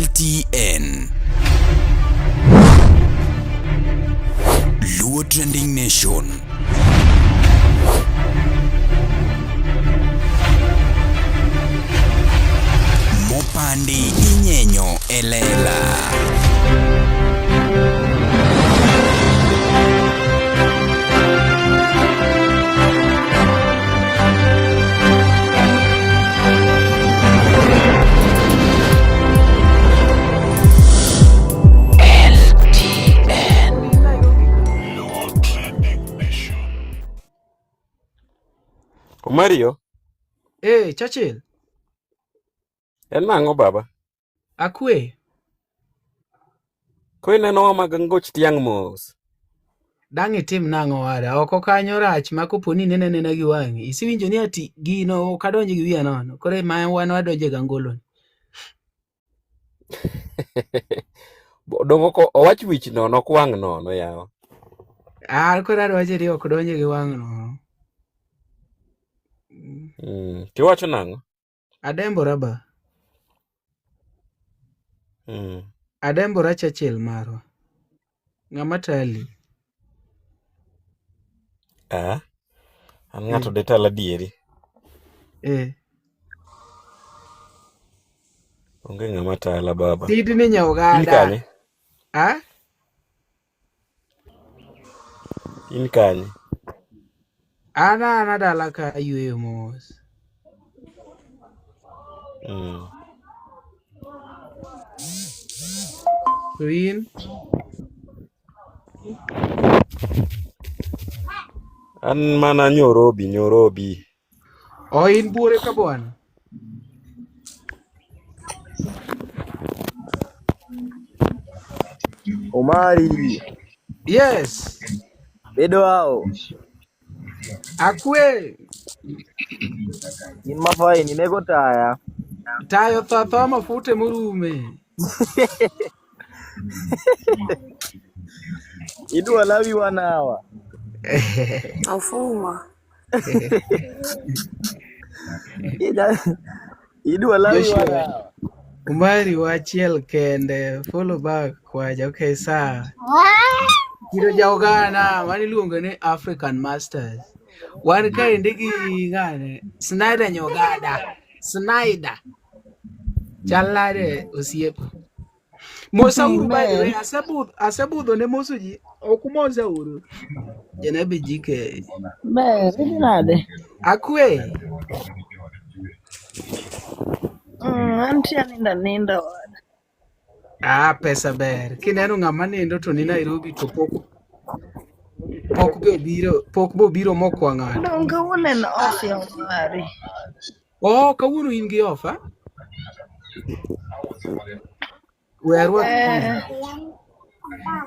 LTN. Luo Trending Nation. Mopandi inyenyo e lela. Omario, Eh, Churchill, en nang'o baba? akwe. Ko inenowa mag ngoch tiang' mos. Dang' itim nang'o wada? Oko kanyo rach ma kopo ni inene anena gi wang'i. Isewinjo ni ati gino ok adonj gi wiya nono. Koro ema wan wadonje gangolo ni. Dongo ok owach wich nono ok wang' nono yawa. Ah, koro adwacho ni ok donje gi wang' nono. Tiwacho nang'o? Adembora ba. Adembora Churchill marwa. Ng'ama tali. Ah, an ng'ato detal adieri. Eh. Onge ng'ama tala baba. Sidni In nyaugada. kanye? Ah? In kanye? An ana dala ka ayueyo mos. To in? An mana Nyorobi, Nyorobi. O in buore ka bwana? Omari, Yes. bedo hao Akwe. in mafaini nego taya. Tayo tho athoa mafute morume. Idwa lawi wanawa. Ofuma. Idwa lawi Joshua. wanawa. Umari wa achiel kende. Follow back kwaja. Okay, sawa. Kido ja Uganda mane iluongo ni African Masters. Wan kaendi gi ng'ane Snyder Nyogada. Snyder. Chal nade osiep? Mosa uru by the way, asebudho ne moso ji. Ok umosa uru. Janabi GK. Ber, idhi nade? Akwe. Antie aninda ninda wada. Ah, pesa ber. Kineno ng'ama nindo to ni Nairobi to pok be obiro, pok be obiro mokwa ng'ato. Dong kawuono en off ya Omari. Oh, kawuono in gi off, ah? We arwak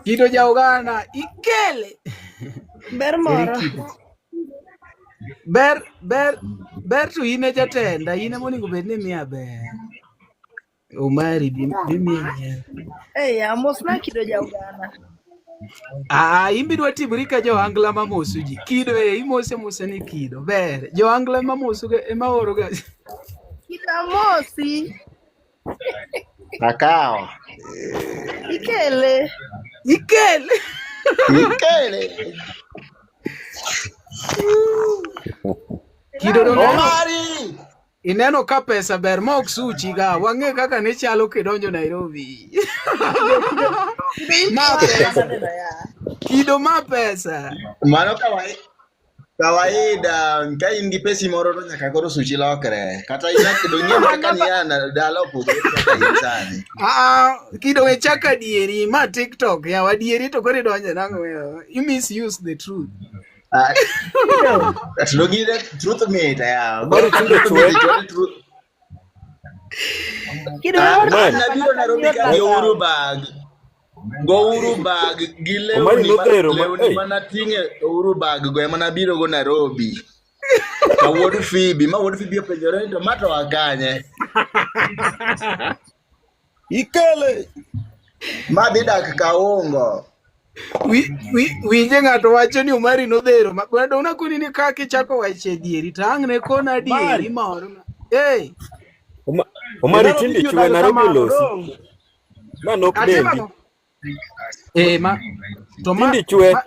Kido ja Uganda ikele. Ber moro. Ber ber ber to in e jatenda, in ema onego bed ni imiya ber. Omari bi miya nyiero. Eh, amosna kido ja Uganda. Ah, in bidwa timori ka jo-Angla ma moso ji. Kido e imose mose ni kido. Ber. Jo-Angla ema moso ga ema oro ga. Kido amosi. Akawa. Ikele. Ikele. Ikele. Kido donge Omari! Ineno ka pesa ber ma ok suchi ga. Wang'e kaka ne chalo kidonjo Nairobi. Ma pesa. Kido ma pesa. Mano kawaida ka in gi pesi moro to nyaka koro suchi lokre. Kata dong'e kaka niya dala opogore kaka in sani. Ah, kido we chaka adieri ma TikTok ya adieri to koro idonjo nang'o yo. You misuse the truth. Ah, dong'e truth mit ya. Omari tinde chwe. Truth. Kido Ah, Omari. nabiro Nairobi ka gi Uhuru bag. Go Uhuru bag gi Omari lewni nodhero ma lewni hey. manating'e Uhuru bag go ema nabiro go Nairobi. Ka wuod Phoebe, ma wuod Phoebe openjore ni to ma to akanye. Ikele. Ma dhi dak Kaungo. Winje ng'ato wacho ni Omari nodhero. Bwana nakoni ni kaka ichako wacho adieri to ang' ne kona adieri moro. Hey. Omari Nairobi tinde ji chwe odak Nairobi kamano olosi. dong. Ma nok Atimo dendi. ang'o? Eh, ma to ma, Tindi chwe. ma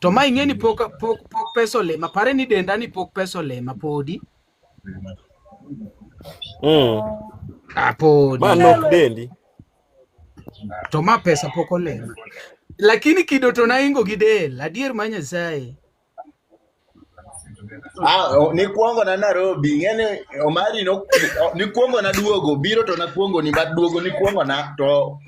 to ma ing'e ni pok pok pok pesa olima. Pare ni denda ni pok pesa olima podi. Ah, podi. Ma nok dendi. To ma pesa pok olima. Lakini kido to naingo gi del, adier ma Nyasaye. Ah, nikuongo na Nairobi, ing'eni Omari no, nikuongo na duogo, biro to nakuongo ni but duogo nikuongo na to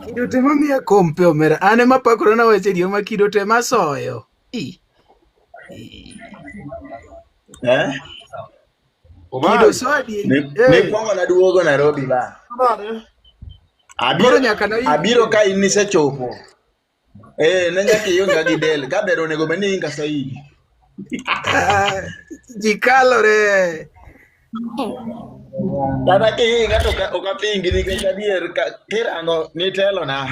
Kido te mamiya kompe omera. An ema pakora na wacho adier ma kido te masoyo. Ii. eh? Kido Omari, so adier. Eh. Nikuongo na duogo Nairobi ba. nade? Abiro, Koro nyaka na abiro ka in nisechopo. Eh, ne nyaka ionga gi del, ka ber onego bed ni inga saidi. Ah, ji kalore. Kata kiinga to ok apingi nikech adier kirango nitelo na.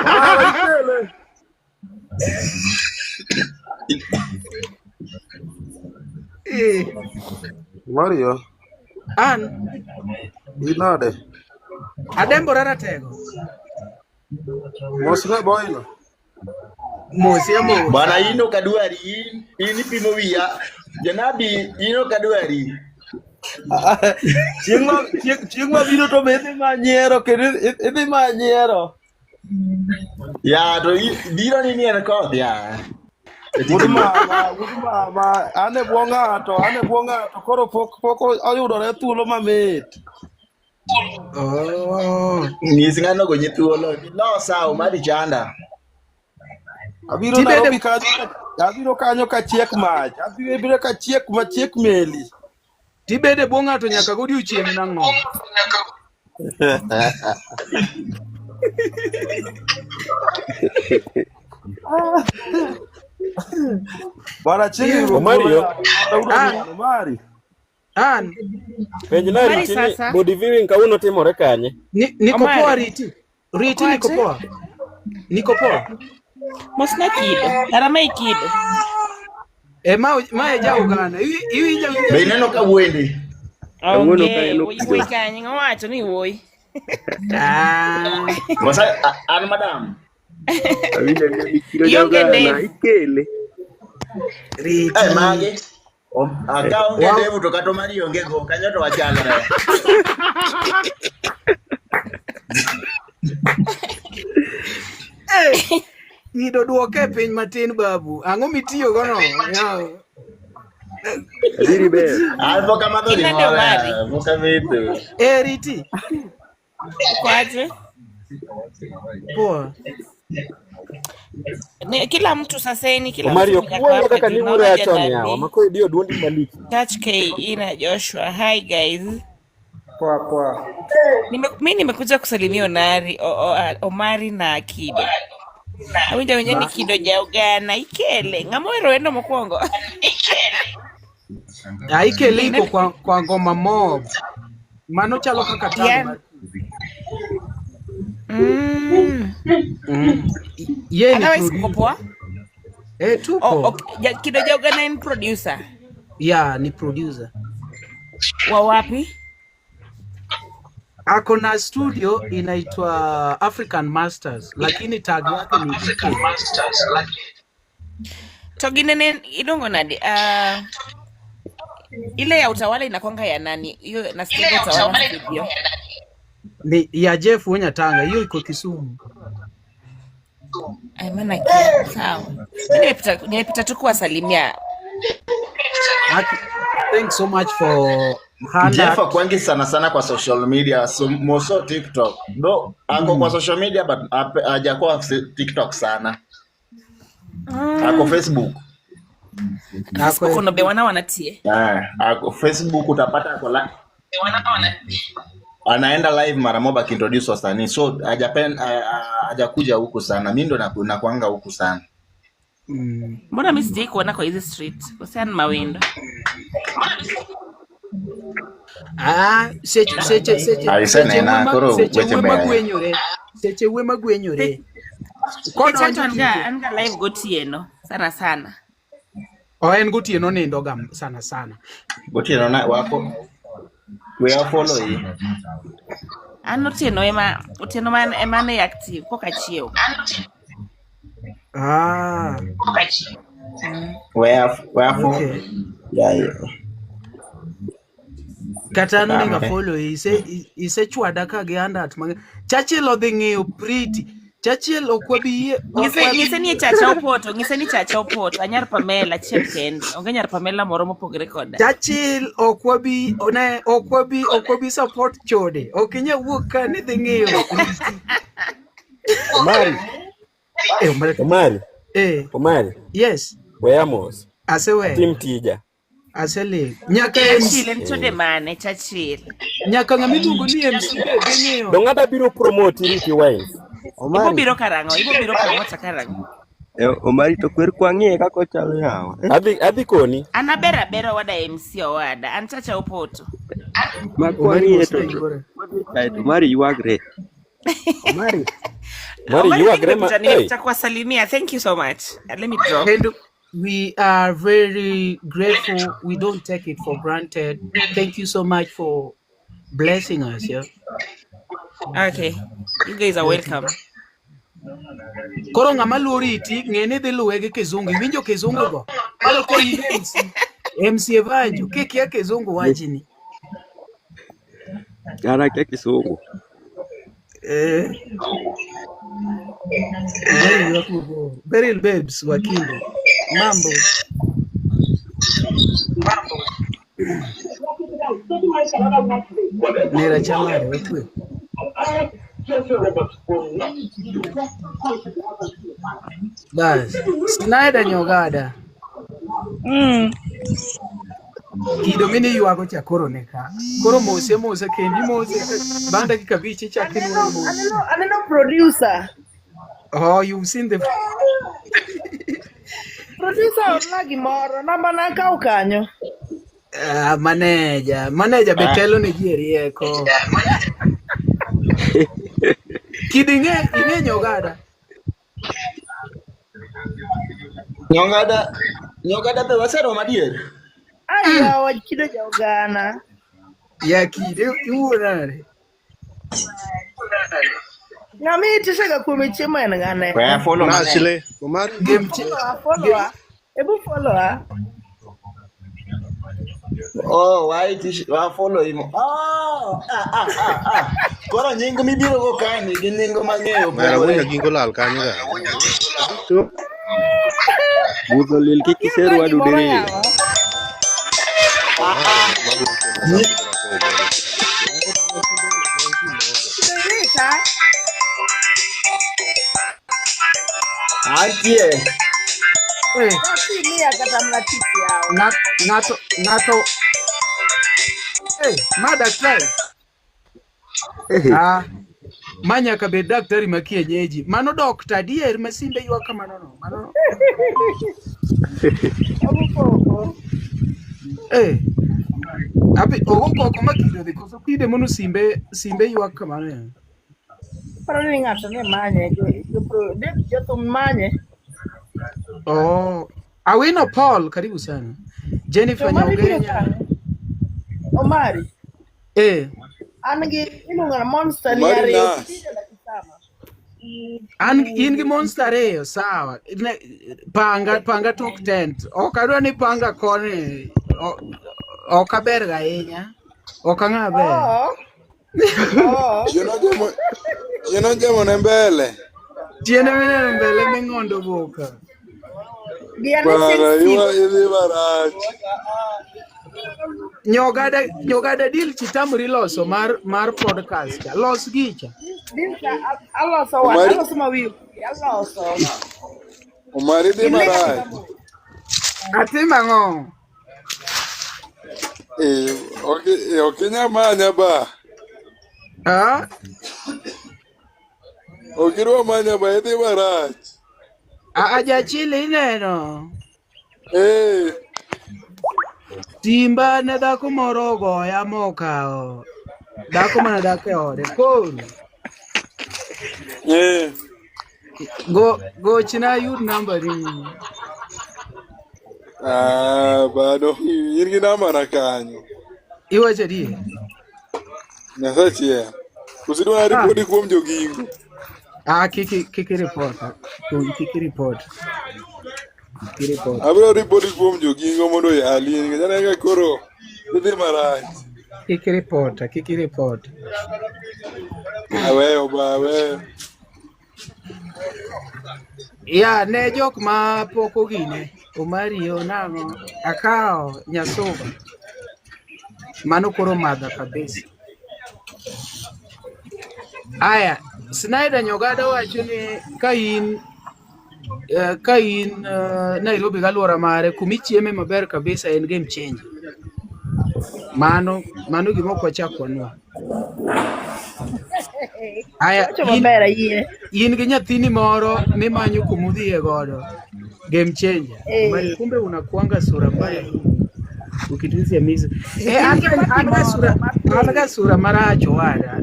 Omari ikele. Eh. Mario, An inade? adembora ratego. Mosna boyno. Mosi amosa. Bwana in ok adwari, in ipimo wiya. Janabi in ok adwari. Chieng' mabiro to be idhi manyiero kendo idhi manyiero. Ya to biro ni ni en koth ya. Wuod mama, an e bwo ng'ato, an e bwo ng'ato, koro pok oyudore thuolo mamit. Oh. Nyis ng'ano gonyi thuolo. Losa Omari chanda. Abiro Tibede Nairobi kanyo, abiro kanyo kachiek mach, abiro kachiek machiek meli. Tibede bwo ng'ato nyaka godiochieng' nang'o? Bwana chieng' yudo thuolo Omario. ya, mondo An Omari. an Penj na Omari Riti ni sasa. body viewing kawuono timore kanye? niko poa Omari. Riti. Riti niko Kwache. poa. Niko poa. Mosna kido. Arama ikido. E ma ma e ja Uganda. Iwinja winja Be ineno ka wuondi? Kawuono ka Onge. en Wuoyi okido. wuoyi kanye ng'owacho ni wuoyi. Ah. Kosa an madam. Awinjo awinja ni chiro Ionge jaugana ndevu. ikele. Riti. Eh mage. Ka onge Wow. ndevu to kata Omari onge go kanyo to wachalre. Eh. Kido duoke e piny matin babu. Ang'o mitiyo go no? Yaw. Adiri ber. An pok amadho Inade gimoro. Omari. Pok ametho. Eh Riti. Kwaje? Poa. Ni, kila mtu saseni, kila mtu Omario mwenye ako kuoyo hapa kaka juu ni naona ure achon yawa, Janabi, mako idiyo duondi malich. Touch K na Joshua. Hi guys. Poa poa. Mi nimekuja kusalimia Onari, Omari na Kido. Awinjo awinja ni Kido ja Uganda ikele. Ng'ama ohero wendo mokwongo. Aikele iko kwa ngoma mob. Mano chalo kaka tag Yan. mar. Ye ni Otherwise uko producer. poa? Eh, tupo. Okay. Kido ja Uganda en producer. Ya, ni producer. Wa wapi? Ako na studio inaitwa African Masters, lakini tag yake ni Ikele. To ginene iluongo nade? Ile ya utawala inakwanga ya nani? Hiyo nasikia utawala studio. Ni ya Jeff Wenyatanga, hiyo iko Kisumu. Ay, maana kia. Sawa. Mimi nimepita tu kuwasalimia. Thanks so much for Jeff Hannah. akwangi sana sana kwa social media, so, moso TikTok. No, ako kwa social media but hajakuwa TikTok sana. Ako Facebook. Facebook ono be wana wanatie. Ako Facebook utapata ako anaenda live mara moja akiintroduce wasanii. So hajakuja huku sana. Mimi ndo nakuanga huku sana. Mbona mimi sijai kuona kwa hizi street? Kwa sababu mawendo. Seche seche seche Ai, seche senena, wema koro seche weche wema beyo. gwenyore. Seche wema gwenyore. Kono Kodonjo an ga live gotieno sana sana. O en gotieno nindo ga sana sana. Gotieno na wako we are follow you. An otieno ema otieno man ema ne active koka chiew. Ah, We are follow. okay. Yeah, yeah. Kata an onego Okay. afollow ise isechwada ka gi andat mang'eny. Churchill odhi ng'iyo Pretty. Churchill ok wabi yie ok Ng'ise wabi ng'ise ni e chacha opoto, ng'ise ni chacha opoto, anyar Pamela achiel kende. Onge nyar Pamela moro mopogore koda. Churchill ok wabi ne ok wabi support chode. Ok inyal wuok ka ni dhi ng'iyo Pretty. Omari, Eh, Omari. Omari, Eh, Omari, yes, weya mos. aseweyo. Tim tija. Aseling. Nyaka MC, Churchill en chode mane Churchill? nyaka ng'ama iluongo ni MC be dhi ng'iyo. Dong' ng'ata biro promote Ricky Wines. Ibo Omari. biro karang'o? Ibo biro promote karang'o? Omari to kwer kwang'iye kaka ochalo yawa. Adhi koni. An aber abera owada MC owada, an chacha opoto. Ma Omari kwang'iye mos to na yuore. kae to Omari ywagre. Omari. Omari Omari, mi ywagre ma nimekuja hey. nimekuja kuwasalimia. Thank you so much. Let me drop. And we are very grateful. We don't take it for granted. Thank you so much for blessing us. Yeah. Okay. You guys are Okay. welcome. Koro ng'ama luwo riti ng'e ni dhi luwe gi kizungu. Iwinjo kizungu go? Koro ka in MC, MC Evanjo, kikia kizungu wachni. An akia kisungu. Eh, Omari ywak mabor. Beryl Babes Wakindo. Mambo. Nera chamare wakwe. Bas. Snyder Nyogada. Kido mini ywago cha koro ne ka. Koro mose mose kendi mose bang' dakika abich ichako Aneno inuoyo mos. aneno aneno producer. Oh, you've seen the Producer orna gimoro, namba na kaw kanyo. Ah, manager, manager be Ah, telo ne ji e rieko. Kido ing'e ing'e Nyogada. Nyongada Nyongada be waseromo adier. Ai yawa kido ja ogana. Ya kido iwuo nade? Ng'ama itisega kuome chiemo en ng'ane? We are follow mane. Nashle, Omari. Gem chi Follow her, follow gem her. Ebu follow her. Oh, why tish wa follow him. Oh, ah ah ah ah. Koro nying mibiro go kani gi nying mang'eyo Ng'ara opogore. wuonya gingo lal kanyo ga. Budho lil kik iser Okiorna wadu gimoro diriyo. yawa. Ah ah. Nyi- Kido irita. Antie. eh, Notimiya kata mana tich yawa. ng'ato ng'ato eh, ma daktari. Ah, ma nyaka bed daktari ma kienyeji. Mano dokta adier ma simbe ywak kamano no. Mano Ogo koko. eh abi ogo koko ma kido dhi koso kide mono simbe simbe ywak kamano ya. Paro ni ng'ato ne manye, jothum manye. Oh, Awino Paul karibu sana. To Jennifer Omari biro Nyaugenya. karang'o? Omari, Eh, an gi iluongo ni Monster ni Omari ariyo nas. kidija na kisama. an in gi monster ariyo sawa. Ne, panga panga tok tent. Ok adwa ni panga koni. Ok aber ga ahinya. Ok ang'a ber. Oh, oh. Chien ojemo ne mbele. Chien mineno mbele ming'ondo boka. Gi ane chieng' Bana Steve. iwa idhi marach. Nyogada nyogada deal chitamri loso mar mar podcast cha. Los gicha. Dinka aloso wat, Omari aloso ma wiyo aloso. Omari dhi Gin lek marach. kata Atim ang'o? Eh, ok inyal manya ba. Ah? Ok idwa manya ba idhi marach. A jachile ineno. Eh, Simba ne dhako moro ogoya mokawo. Dhako mana dhako e ode. Koro eh. go gochna ayud namba ni. Ah, bado in gi namba na kanyo. Iwacho adier? Nyasaye. Koso idwa Ah. ripodi kuom jogingo. Ah, kiki kiki report. Kiki report. Kiki report. Abiro ripodi kuom jogingo mondo oyali nikech aneno ka koro idhi marach. Kiki report, kiki report. Aweyo ba aweyo. Ya, ne jok ma pok ogine, Omari nang'o, akawo Nyasuba. Mano koro madha kabisa. Aya, Snyder Nyogada wacho ni ka in Nairobi gi alwora mare kumichieme maber kabisa en game changer. Mano mano gima ok wachak wanwa. Aya, Wacho maber ayie. in gi nyathini moro mimanyo kumudhiye godo. Game changer. Eh. Mari kumbe unakuanga sura mbaya ukituzi mizo. Eh, an ga sura an ga sura marach owada.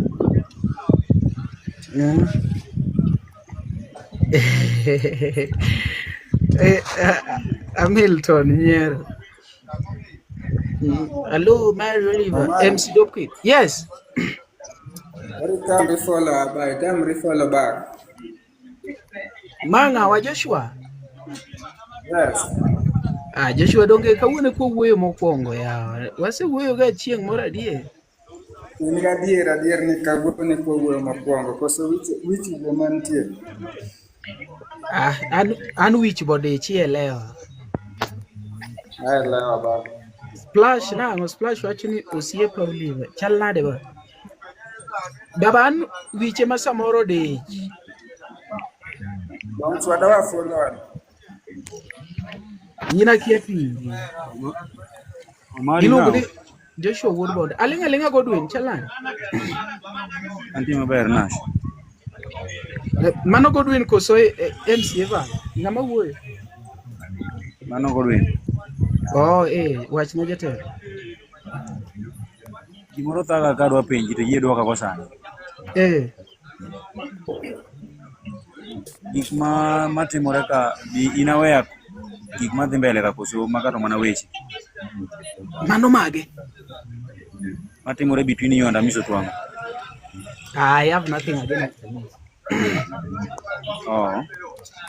Mm. Eh, Hamilton nyiero. Hello, Mary Oliver, Omari. MC Dopkit. Yes. Every time we follow by time we follow back. Manga wa Joshua. Yes. Ah, Joshua donge kawuono kwa wuoyo mokwongo yawa. Wasewuoyo ga chieng' moro adier. In gadier adier ni kawuono ne kwawuoyo mokwongo koso wich wiye mantie. Ah, an wich bodich ielewa. Aelewa baba. Splash nang'o Splash wacho ni osiepa Oliver. Chal nade ba? Baba an wiche ma samoro dich. Don't chwada wa follow. In akia pingi. Omari Iluongo nang'o? ni Joshua Wuod Bonde. Aling' aling'a Godwin, chal nade? Antie maber Nash. Mano Godwin koso MC Evan? Ng'ama wuoyo? Mano Godwin. Oh, wachna jatelo. Gimoro thaga ka adwa penji to yie dwoka go sani. Eh. Gik ma matimore ka bi in aware gik madhi mbele ka koso maka to mana weche Mano mage? matimore between you and Amiso Twang'o. I have nothing against Amiso. Oh,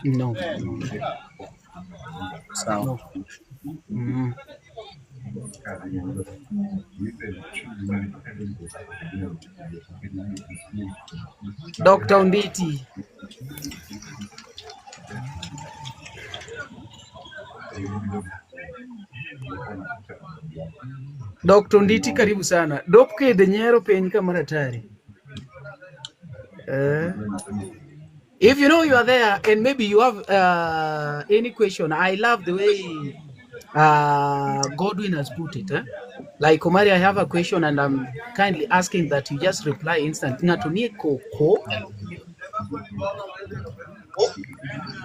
No. sawa. No. Mm. Dr. Onditi. Dr. Onditi karibu sana. Dopkid nyiero piny kamoro atari. If you know you are there and maybe you have any question, I love the way Godwin has put it. Eh? Like Omari, I have a question and I'm kindly asking that you just reply instant. Ng'ato nie koko.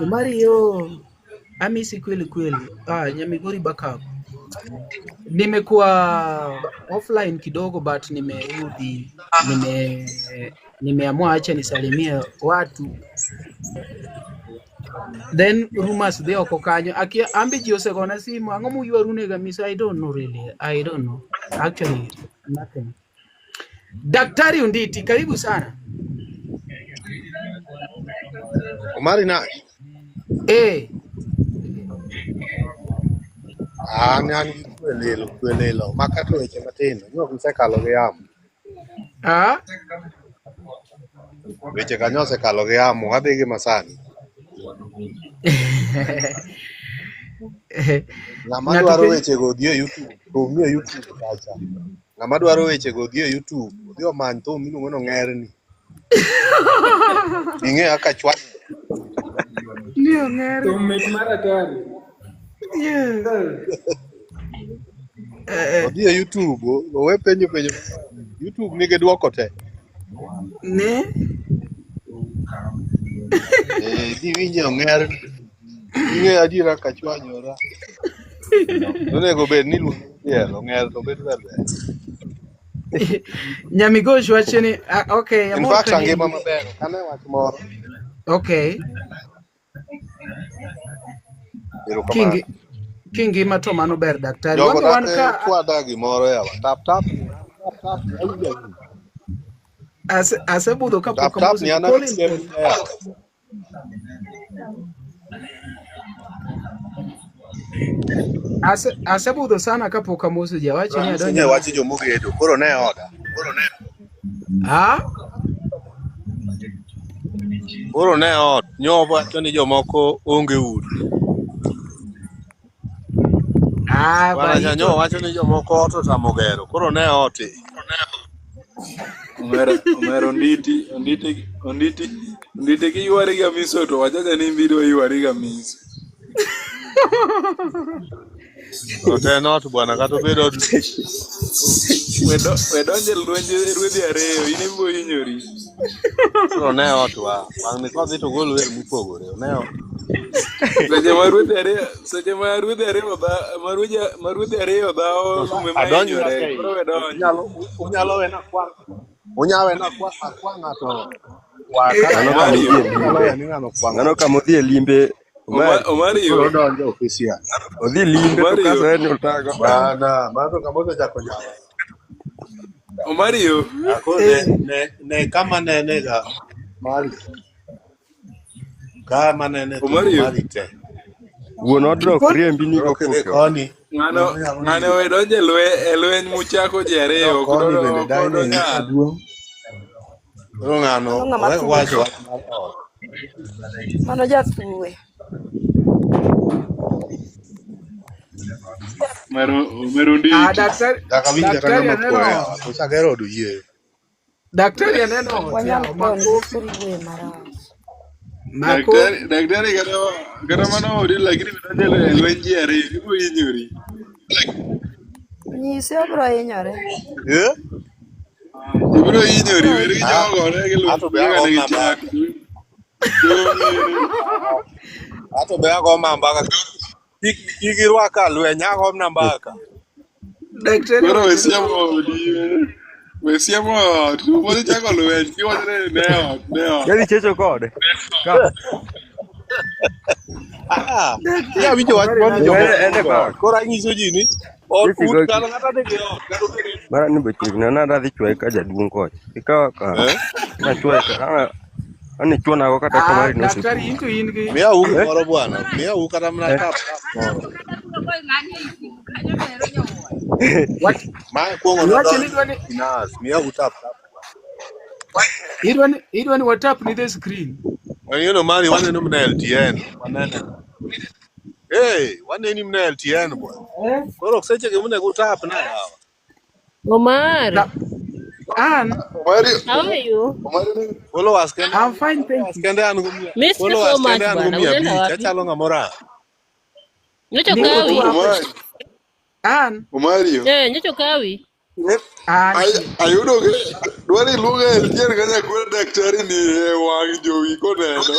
Omari yo, amisi kweli kweli. Ah, Nyamigori backup. Nimekuwa offline kidogo but nimerudi. Nimeamua acha nisalimie watu. Then rumors dhi oko kanyo. Akia ambi ji osegona simu. Ang'o muywaru nega misa? I don't know really. I don't know. Actually, nothing. Daktari Unditi, karibu sana. Omari Nash. Eh. An gi kwe lilo maka to weche matindo nyok osekalo gi yamo. Ah? Weche kanyo osekalo gi yamo wadhi gi masani. Ng'ama Ng'ato dwaro penjo wechego odhi e YouTube, thum nie YouTube kacha. Ng'ama dwaro wechego odhi e YouTube, odhi omany thum miluongo ni Ong'erni. Ing'e kaka chwany ni ong'er. Thum mit mar atari. Yeah. Odhi e YouTube, owe penjo penjo. YouTube nigi dwoko te. Ne? Idhi winje Ong'er, ing'e adiera kaka chwanyora. Onego bed ni iluongo diel, Ong'er to bet ber ber. Nyamigosh wacho ni okay, In amor fact, ka angima ni maber, ok ane wach moro. Okay. Erokamano. Kingima to mano ber daktari. Jogo Wan be wan dake ka chwada gimoro yawa. Tap tap ni tap tap ni awinjo awinjo. Asebudho Tap kapok tap amosi ni an Colin awinjo awinja yawa. Asebudho sana kapok amoso ji. Awacho ni Koro adonjo ne na. wacho jomogedo koro ne oda. Ah? Koro ne ot nyo wacho ni jomoko onge udi. Ah, Bwana cha ba nyo ito. wacho ni jomoko ot otamo gero. Koro ne ot e. Omera omera onditi onditi onditi onditi kiywari ga miso to wachacha ni ibiro ywari ga miso. Ot en ot bwana kata obed od We donje lwenje ruedhi ariyo in ibiro hinyori. Koro ne ot wa. Wang' ni kodhi to gol wer mopogore. Ne ot. Seche ma ruedhi ariyo seche ma ruedhi ariyo dha ma ruedhi ma ruedhi ariyo dhawo kume ma Adonj hinyore nyaka koro iye. we donjo. Unyalo unyalo wena kwa unyalo wena kwa akwa ng'ato wa kaka Ng'ano kama yawa. odhi e Unyalo limbe. we ni ng'ano kwa Ng'ano ng'ato. kama odhi e limbe. Oma, Omari. Omario Koro odonjo official. Odhi limbe to Omario kaso en otago. Bana, mano kama osechako jawa. Omario Ako ne ne ne kama nene ga mari. Kama nene thum Omario mari te. Wuon odno ok Kol riembi ni Koro go kidhi koke ot. koni ng'ano mano nyalo ng'ano nigi. we donjo e lwe e lweny muchako ji Dok ariyo ok koni odo bende ok dining odonyal. maduong'. Koro ng'ano Mano ng'ama owe thuwe. wacho wach mar ot. Mano jathuwe. Omero omero Ah, onditi. daktari Kaka winj kata daktari ng'ama aneno kuoyo yawa. ot. Koso agero od oyieyo. Daktari aneno Ok ot wanyal yawa. kowo nikech Makofi. koro iwuoye marach. Makofi. Daktari daktari kata kata mano odi lakini we donjo e lweny ji ariyo ibiro hinyori. Nyise obiro hinyore. Eh? Ibiro hinyori Obiro weri gi hinyore. Ah, joma gore gi ato be lweny ago kata gi na chak. mbaka. Ato be ago ma mbaka. Kik kik irwaka lweny ago na mbaka. Daktari Koro we owacho ni siemo odi we siemo ot to pod ichako lweny kiwacho ni ne ot ne ot. Yadhi checho kode. Ka. Ah, daktari ya winjo wach Omari moro ni nade jomoko En en e onge ot. park. Koro anyiso ji ni ot Kesi ut go kata ng'ato nigi ot kata obed mara ni bochiegni an adhi chwaye ka jaduong' kocha. Ikawa ka Eh? nachwaye ka ane chuonago kata ka Ah, mari daktari nosepur. into in gi Miya u Eh? gimoro bwana. Miya u kata mana Eh? tap tap moro. wach Ma kuongo iwacho ni nodonjo idwa ni Inas. Miya u tap tap. idwa ni watap ni the screen. Wang'eno mari waneno mana LTN. Wanene. Hey, waneni mana LTN bwana. Eh? Koro seche gi monego utap na yawa. Omar, Da, Ann, Omario how are you? Omario ne Followers kende I'm fine, thank followers you. kende an go mia Miss you so followers much kende an go bwana. mia Ulienda abich. wapi? Achalo ng'amora. Nyocha Niko tu kawi? hapa. Omari Ann, Omario Eh, nyocha kawi. Ann, ayudo ke dwani iluonga e LTN kanyakla daktari ni e wang' jowi koneno.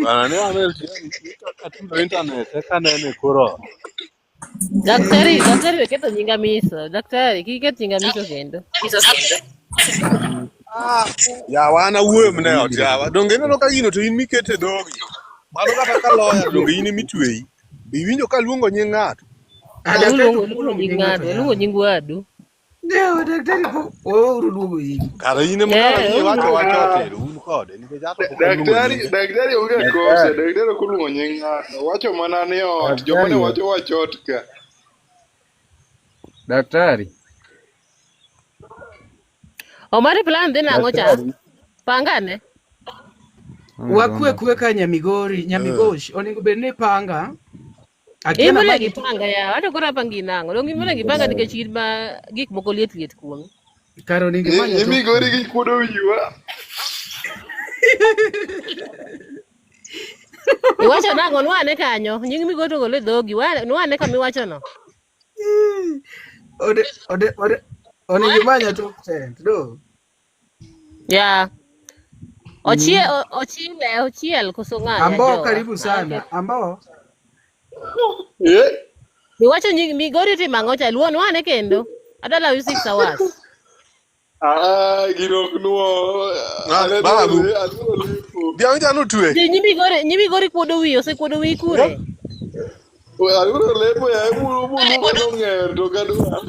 Bwana ne an LTN atudo internet eka nene koro ot. Daktari, daktari weketho nyinga miso. Daktari, kik iketh nyinga miso kendo. Ah, yawa an awuoyo mana e ot yawa. Donge ineno ka gino to in mikete dhogi. Mano kata ka loya donge in emitweyi. Iwinjo ka luongo nying ng'ato. Ah, daktari to Oluongo ok luongo oluongo nying nying ng'ato ng'ato, oluongo yawa. nying wadu. Yawa, daktari po weuru luongo nying. Kara in ema kara Eh, ni iwacho oluongo. wach ot ero un kode nikech ato pok aluongo Daktari nyinge. daktari onge kosa Daktari, daktari ok oluongo nying ng'ato owacho mana ni ot joma ne daktari, wacho wach ot ka. daktari, Omari plan dhi nang'o cha? daktari. Pangane. Onge Wakwe duonda. kwe ka Nyamigori, Eh. Nyamigosh, onego bed ni panga. Akia na Imole manyi gi panga ya. Wato koro apangi nang'o? Donge imole gi panga nikech in ma gik moko liet liet kuomi. kar onego imany I tok Migori tent. gi kuodo wiwa. Iwacho nang'o? Nwane kanyo. Nying Migori to gol e dhogi. Nwane kama iwacho no. Ode ode ode onego imany tok tent do. Ya. Ochie ochile ochiel koso ng'a ya Ambao jowa. karibu Ah, sana. okay. Ambao Eh? Iwacho nying Migori timo ang'o cha? Luo nwane kendo. Adala you 6 hours. Ah, gino ok nuo. Ah, Aneno babu. aluoro lepo. Dhiang' cha notwe. Je nyimi gore kuodo wiyi, osekuodo wiyi kure? We abiro lepo ya buru buru no ng'er to kadwa.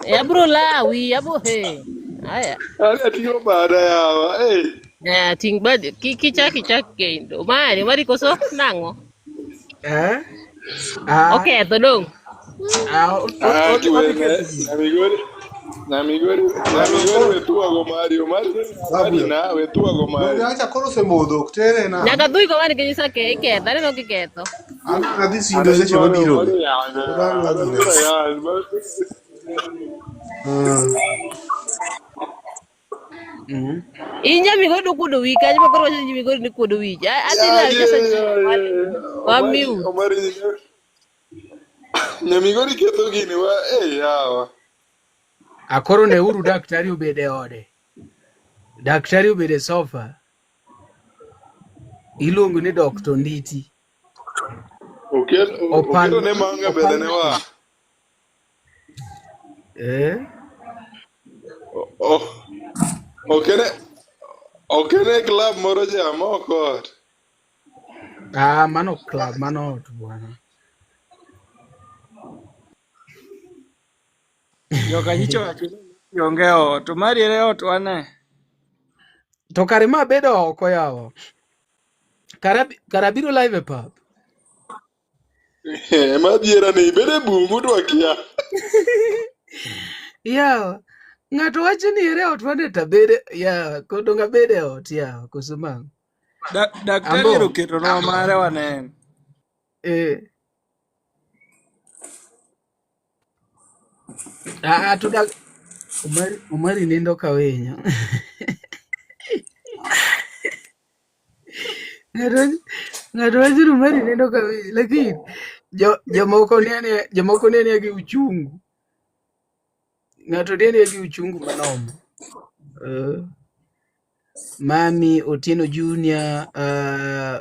E abro lawi, abo he. Aya. Ani ating'o bada yawa. Eh. Eh, ting bad kichak ichak kendo. Omari, Omari koso nang'o? Eh? Ah, Oketho dong. ah, Ah, odhi kiwene. ketho ji. Nyamigori. Nyamigori, nyamigori we tuwago mari, Omari, Omari na we tuwago Donge mari. dhiang' cha koro osemodho ok tere nam. Nyaka dhui go mani kinyisa ke iketho, aneno kiketho. An adhi sindo Ana seche ywalo mabiro Omari gi. yanyo, Pod ang' ana adhi koro neno. yanyo. Mm. In nyamigori dokuodo wiyi kanyo ma koro wacho ni nyamigori ni kuodo wich. Adhi Ya, lawi ya, kasa ya, ya. wa Omari, mute. Omari, nyamigori ketho gini wa, eh yawa. Akoro neuru daktari obed e ode. Daktari obed e sofa. Iluongo ni Dr. Nditi. Okel, Opal oketo ne manga opal bende ne wa. eh? Oh, okene, okene club moro ja moko ot. Ah, mano club, mano ot bwana. Jokanyicho wacho ni onge ot, to mariere ot wane. To kare ma bedo oko yawa. Kara kara biro live e pub. Ema adiera ni ibede bungu to akia. Yawa. Ng'ato wacho ni ere ot wane tabede yawa, kodong abede e ot yawa, koso ma. Daktari ero Ambo. oketonwa mare waneno. Eh. Ah, to dak Omari, Omari nindo ka winyo. Ng'ato ng'ato wacho ni Omari nindo ka winyo, lakini jo jomoko nene jomoko nene gi uchungu. Ng'ato nene gi uchungu manoma. Mami Otieno Junior,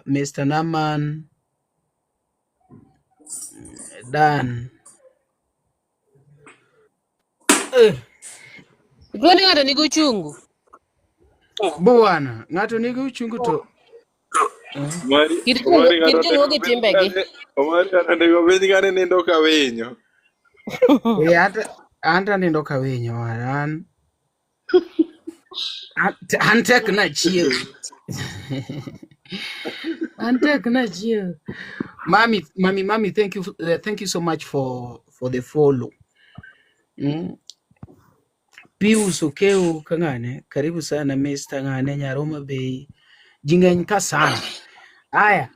Mr. Naman, Dan. Eh, Ituo ni ng'ato nigi uchungu. bwana, ng'ato nigi uchungu to Omari, Kit Omari kit ng'ato joluo onego gi penj timbegi. kane, Omari ng'ato onego penj kane nindo ka winyo. eh, anta anta nindo ka winyo wara, an an tek na chiew. An tek na chiew. Mami, mami, mami, thank you so much for the follow. Pius Okeo Kangane, karibu sana Mr. Ngane Nyaroma Bay. Jing'eny ka sana. Aya,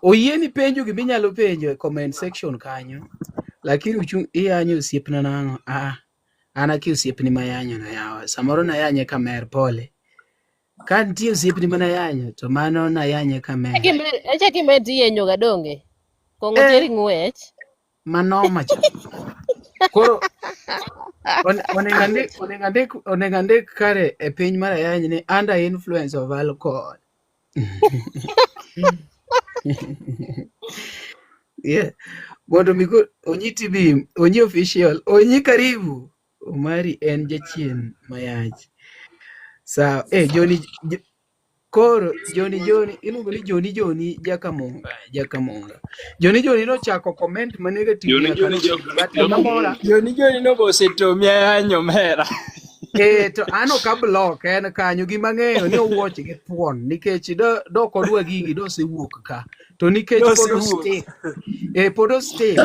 oyieni penjo giminyalo penjo e comment section kanyo. Lakini uchung iyanyo osiepna nang'o? Ah, an akia osiepni mayanyo no yawa. Samoro nayanye kamer pole. Ka nitie osiepni manayanyo to mano nayanye kamer. Echa kimer tiyenyo ga donge. Kong'o teri Eh, ng'wech. manoma cha. Koro onego andik onego andik kare e piny mar ayany ni under influence of alcohol. Yeah. Mondo mi Onyi TV, Onyi official, Onyi karibu. Omari en jachien mayach. Sawa. Eh, Joni koro Joni Joni iluongo ni Joni Joni Jakamonga, Jakamonga. Joni Joni nochako comment ma negative Joni nyaka Joni nobedo but gima mora Joni Joni no bosetomia yanyo mera. eh to an ok ablock en kanyo gima ng'eyo ni owuoch gi thuon nikech do do kodwa gigi dosewuok ka to nikech pod Dosewuok. ostick eh pod ostick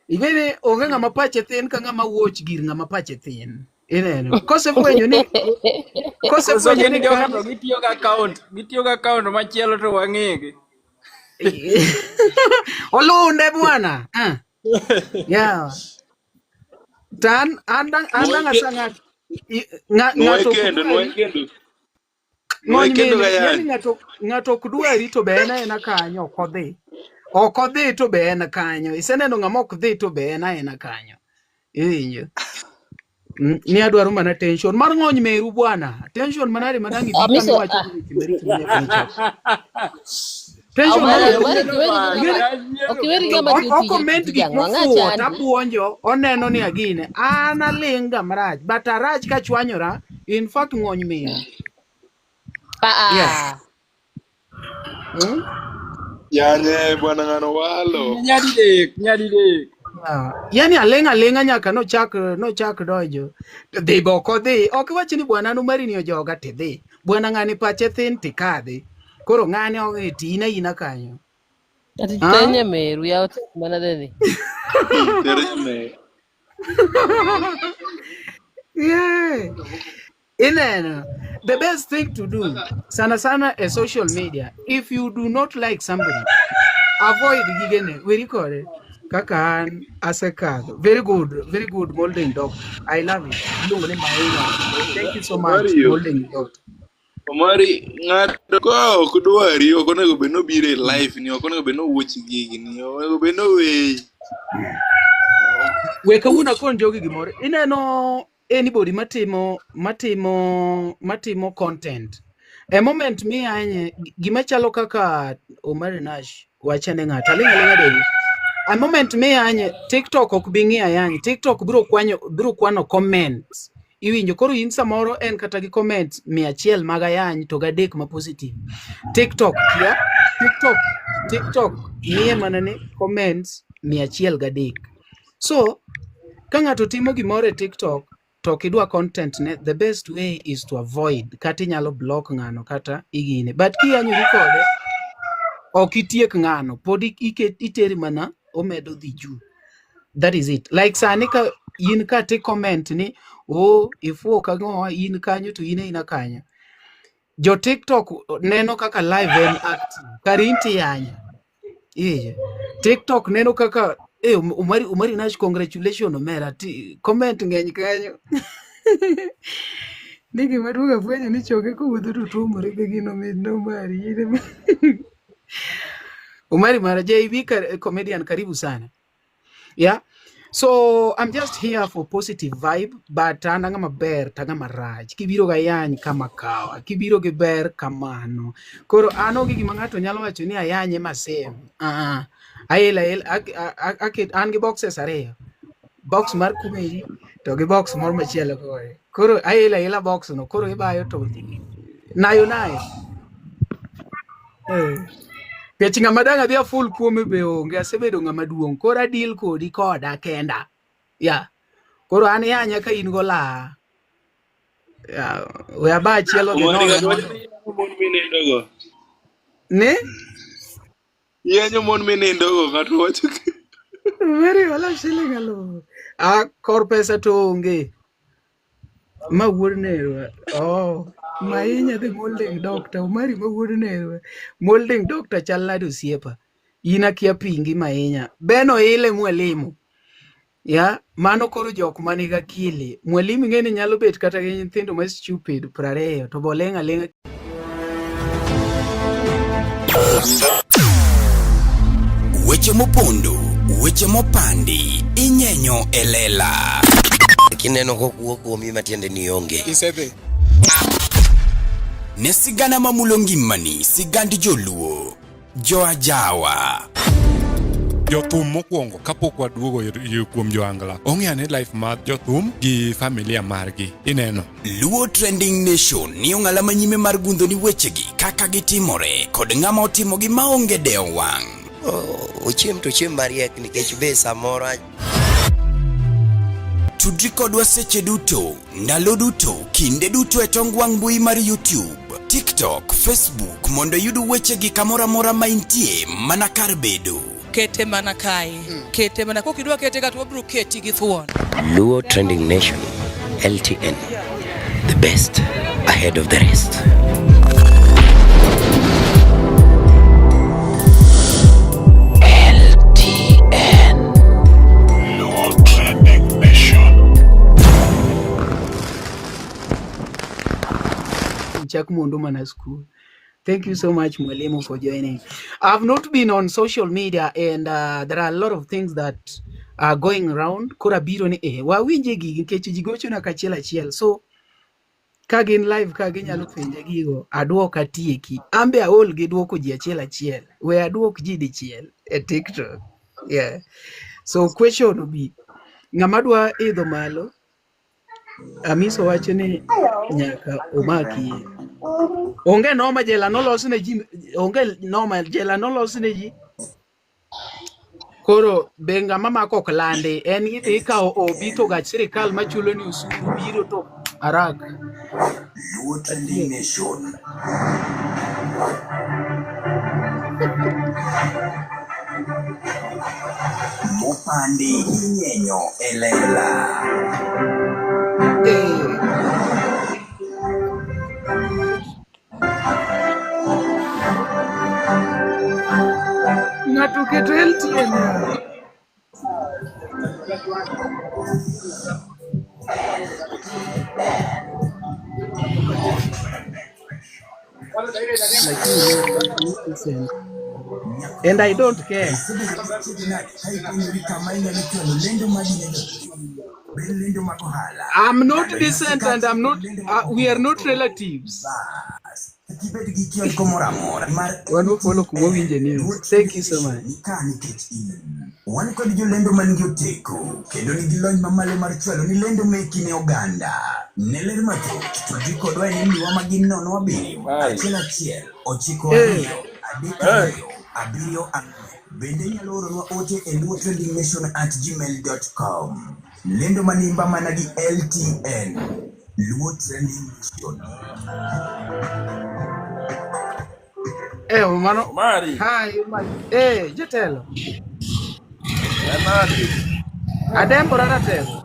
ing'e ni onge ng'ama pache thin ka ng'ama wuoch gir ng'ama pache thin ineno kosefwenyo ni Koso kosefwenyo gin ni joka kanyo to gitiyo gi account, gitiyo gi account machielo to wang'egi. olunde bwana ah. Yeah. To an an dang' an Nwoye dang' asa ng'at nwoye ng'ato ok kendo, nwoye dwari kendo. Nwoye ng'ony kendo mine ga yani yanyo. ng'ato ng'ato ok dwari to be en aena kanyo ok odhi ok odhi to be en kanyo iseneno ng'ama ok dhi to be en aena kanyo iwinjo ni adwaro mana tension mar ng'ony meru bwana tension manade manang' ibi ka Amiso miwacho ah ni weche maricho manyaka nichop tension Omari manade Omari ing'eni ok iweri ng'ama o tiyo o tije comment tij gik ang'o ang'a mofuwo chandi. tabuonjo oneno ni agine an aling' ga marach but arach kachwanyora in fact ng'ony min Pa yeah ah. Hmm? Yanye bwana ng'ano walo. Nyadidek, nyadidek. Ah, yani aling' aling'a nyaka nochak nochak donjo. To dhi be ok odhi. Ok iwach ni bwana Omari ni ojoga tidhi. Bwana ng'ani pache thin tikadhi. Koro ng'ani ok ti in aina kanyo. Ati Ah? ter nyameru yaw tek manade ni. Ter nyameru. Yeah. Ineno, the best thing to do, sana sana e social media, if you do not like somebody, avoid gigene, weri kode. Kaka an asekadho. Very good molding doctor. I love it. Iluongo ni Maina. Thank you so much, Mario. molding doctor. Omari, ng'ato ka ok dwari, ok onego bed nobiro e life ni, ok onego bed nowuoch gigi ni, onego bed noweyi. We kawuono akon jogi gimoro. Ineno anybody matimo matimo matimo content. E moment miyanye gima chalo kaka Omari Nash wachane ng'ato aling' aling'a deri. A moment miyanye TikTok ok bi ng'iyo ayany. TikTok biro kwanyo biro kwano comments. Iwinjo koro in samoro en kata gi comments 100 mag ayany to gadek ma positive. TikTok kia TikTok TikTok miye mana ni comments 103. So ka ng'ato timo gimoro e TikTok to ok idwa content ne, the best way is to avoid kata inyalo block ng'ano kata igine. But kiyanyori kode, ok itiek ng'ano, pod iteri mana omedo dhi juu. That is it. Like sani ka in ka ti comment ni oh ifuo kang'owa in kanyo to in aina kanyo. Jo TikTok neno kaka live en active. Kar in tiyanyo. Iye. TikTok neno kaka eh Omari Omari Nash congratulations omera ti comment ng'eny kanyo. Ni gima duong' afwenyo ni choke kowuotho to tuomore be gino mit ne Omari. In ema- Omari mara JB comedian karibu sana. Yeah. So I'm just here for positive vibe, but an ang'ama ber to ang'ama rach. Kibiro ga yany kama kawa, kibiro gi ber kamano. Koro an onge gima ng'ato nyalo wacho ni ayanye masem. Ah, ael ael aket an gi boxes ariyo. Box mar comedy to gi box moro machielo kore. Koro ael aela box no, koro ibayo to nayo nayo. Eh. Nikech ng'ama dang' adhi aful kuome be onge, asebedo ng'ama duong'. Koro adil kodi koda kenda. Yeah. Koro an yanya ka in go laa. Yeah. We aba achiel odhi Omari, nono ng'ato wacho mondo. ni iyanyo mon minindogo. Ne? Iyanyo mon minindogo, ng'ato wacho. Very wala siling alufu. Ah, kor pesa to onge. Ma wuod nerwa. Oh, Mainya the molding doctor. Omari ma wuod nerwa. Molding doctor chal nade osiepa. In akia pingi Mainya. Ben oile mwalimu. Ya, mano koro jok manigi akili. Mwalimu ing'e ni nyalo bet kata gi nyithindo ma stupid 20 to boleng' aling'a. Weche mopondo, weche mopandi, inyenyo e lela. Kineno kokuo kuomi matiende ni onge. Isedhi. Ne sigana mamulo ngimani, sigand joluo, joajawa. Jothum mokwongo kapok waduogo kuom joangla ong'e ane life mar jothum gi familia margi ineno. Luo Trending Nation ni ong'ala manyime mar gundho ni wechegi kaka gitimore kod ng'ama otimogi maonge dewo wang'. Ochiem to ochiem mariek nikech be samoro Tudri kodwa seche duto, ndalo duto, kinde duto e tong wang' mbui mar YouTube, TikTok, Facebook mondo iyud wechegi kamoro amora ma intie mana kar bedo. Kete mana kae. Kete mana kokidwa kete ka to wabiro keti gi thuon. Luo Trending Nation LTN the best ahead of the rest. LTN. Luo Trending Nation. Chak mondo mana school. Thank you so much, Mwalimu, for joining. I've not been on social media and there are a lot of things that are going around. Koro abiro ni eh, wawinje gigi nikech ji gochona kachiel achiel. So ka gin live ka ginyalo penja gigo, aduok atieki. An be aol gi duoko ji achiel achiel. We aduok ji dichiel e TikTok. Yeah. So question obi, ng'ama dwa idho malo, Amiso wacho ni nyaka omaki. Onge noma jela nolos ne ji, onge noma jela nolos ne ji. Koro be ng'ama mako ok landi, en idhi ikawo obi to gach sirikal machulo ni osuru biro to arak. Luo Trending Nation. Mopandi inyenyo e lela. Ng'ato keto LTN. Lakini and I don't care. I'm not decent and I'm not we are not relatives. Wan wafollow kuma winje news. Thank you so much. Wan kod jolendo man gi oteko kendo nigi lony mamalo mar chwalo ni lendo meki ne oganda. Ne ler mathoth tudri kodwa e nembniwa ma gin 07 11 9 Eh. 3 2 7 4. Bende inyalo oronwa ote e luotrendingnation@gmail.com. Lendo manimba mana gi LTN. Luo Trending Nation. Eh, mano. Omari. Hi, Omari. Eh, jatelo. En nade? Adembora ratelo.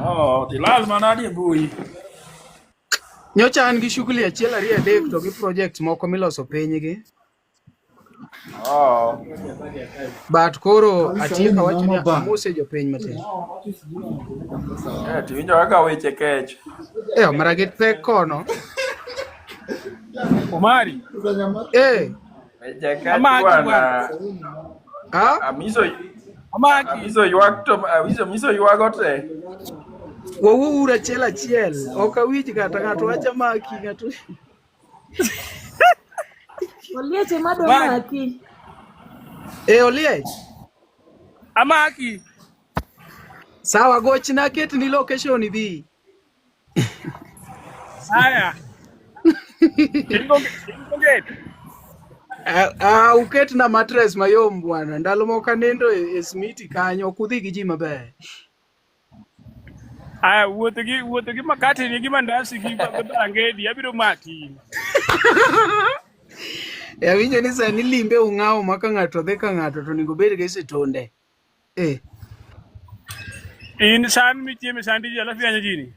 Oh, tilal manadi e mbui. Nyocha an gi shughuli achiel ariyo adek to gi project moko miloso piny gi. Oh. But koro atieko awacho ni amose jopiny matin. Eh, tiwinjo kaka weche kech. Eh, omera gi pek kono. Omari. Eh. Weche kech Amaki bwana. bwana. Ha? Amiso Amaki. Amiso ywak to amiso ywago te. Wawuouru achiel achiel. Ok awinj kata ng'ato wacho maki ng'ato. Oliech ema do Maki. maki. Eh, Oliech. Amaki. Sawa, gochna ketni location ibi. Haya. Ingo gate. Ah, uketna mattress mayom bwana. Ndalo moko anindo e smiti kanyo, ok udhi gi ji maber. Aya, wuotho gi makati ni gi mandasi gi barangedi abiro maki. E awinjo ni sani limbe ung'awo ma ka ng'ato dhi ka ng'ato to onego obed gi situnde. Eh. In san michieme sandi ji alafu yanyo jini.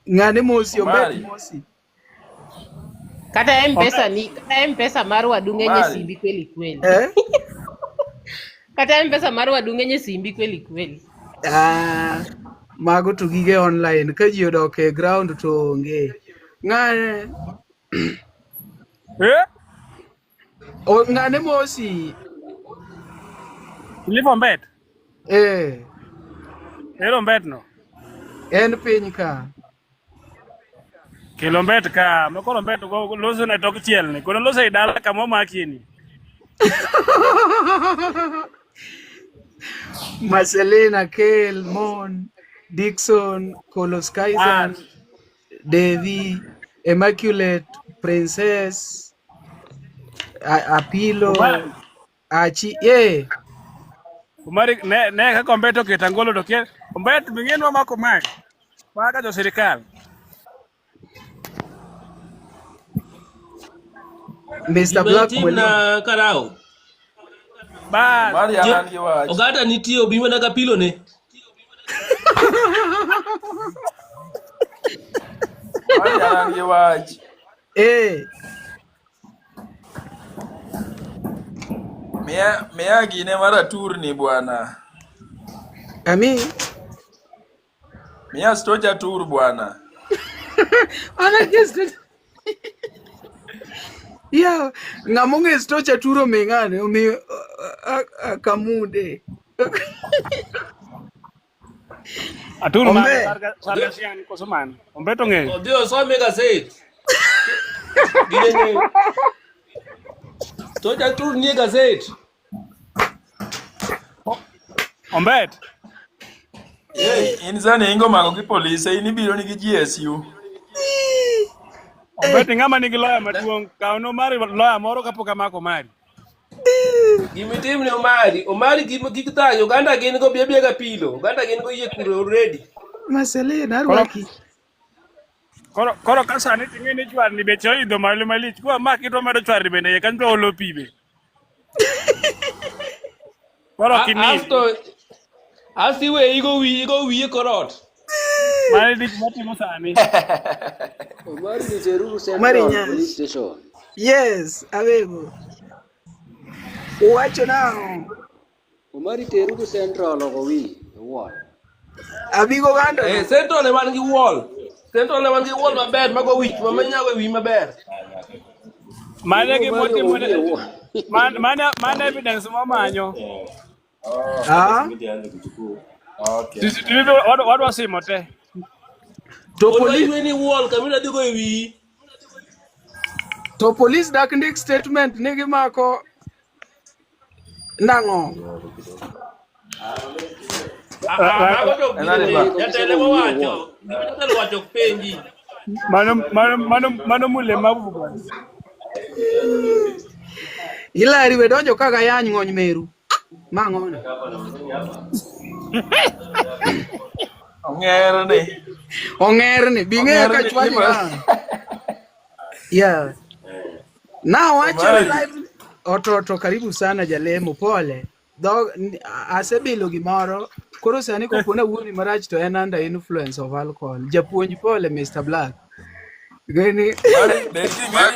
Ng'ane mosi, ombet Omari. mosi. Kata M-Pesa ni kata M-Pesa mar wadu ng'eny e Omari. simbi kweli kweli. Eh? Kata M-Pesa mar wadu ng'eny e simbi kweli kweli. Ah, mago to gige online ka ji odok e ground to onge. Ng'ane Eh? o, ng'ane mosi. Ilipo mbet. Eh, Ero mbet no. en piny ka. Kelo mbet ka, makoro mbet go loso ne tok chiel ni. Kono loso e dala kama omakie ni. Marcelina, Kel, Mon, Dixon, Kolos Kaisan, Devi, Immaculate, Princess, Apilo, Omari. Achi, eh, Omari ne kaka ombet oketo angolo to kia ombet ming'enwa mako mak. Maka jo sirikal. Mr. Gima Black itimna Mwalimu. Karao. Bas. Omari an an gi wach. Oganda nitie obi mana ka pilone. Omari an an gi wach. Eh, Miya gine mar aturni bwana. Ami, Miya stocha atur bwana. ana just Yeah, ng'ama ong'e stocha turo mi ng'ane omi kamunde. Atur man Ombe. sarga sian koso man. Ombet ong'eyo. Odhi osome gaset. Gine To jatur nie gaset. Ombet. Hey, in sani ingo mako gi polise, in ibiro ni gi GSU. Ombet ng'ama nigi loya maduong' kaw no mari loya moro kapok amako mari. Gimitim ne Omari, Omari gik gik thayo Uganda gin go bia bia ga pilo. Uganda gin go yie kuro already. Marceline Koro arwaki. koro koro ka sani ting'e ni chwarni beche oidho malo malich kwa maki to medo chwarni bende iye kanyo to olo pi be. Koro ok inindi. Asto asto iwe igo wi igo wiye korot. Mano e tich matimo sani. Omari ni Cheruru Omari Central Nyash. Police Station. Yes, awego. Uwacho nang'o? Omari Teruru Central oko wi iwuon. Abigo gando Eh, no. Central ema nigi wall. Central ema nigi wall maber mago wich ma manyago e wi maber. Mano e gima Omari watimo oko wi iwuon. mano mano evidence mwamanyo. Ah, CCTV wadwa simo te. to Odwa police ywe ni wall kamina dhi go e wiyi. to police dak ndik statement ni gimako nang'o? Ah, ah, mago to ok Enani gine. ba? Jatelo ema wacho. Gima jatelo wacho ok penji. Mano mano mano mano mlemavu bwana. Hilary we donjo kaka yany ng'ony meru. Mang'ono. Ong'er ni. Ong'er ni bing'eyo Ong'er ka ni chwanyi ni ma. nang'o. Yeah. Na wacho ni Omari. live ototo karibu sana jalemo pole. Dho asebilo gimoro koro sani kopo na wuoni marach to en under influence of alcohol. Japuonj pole Mr. Black. Gini Omari, be king'e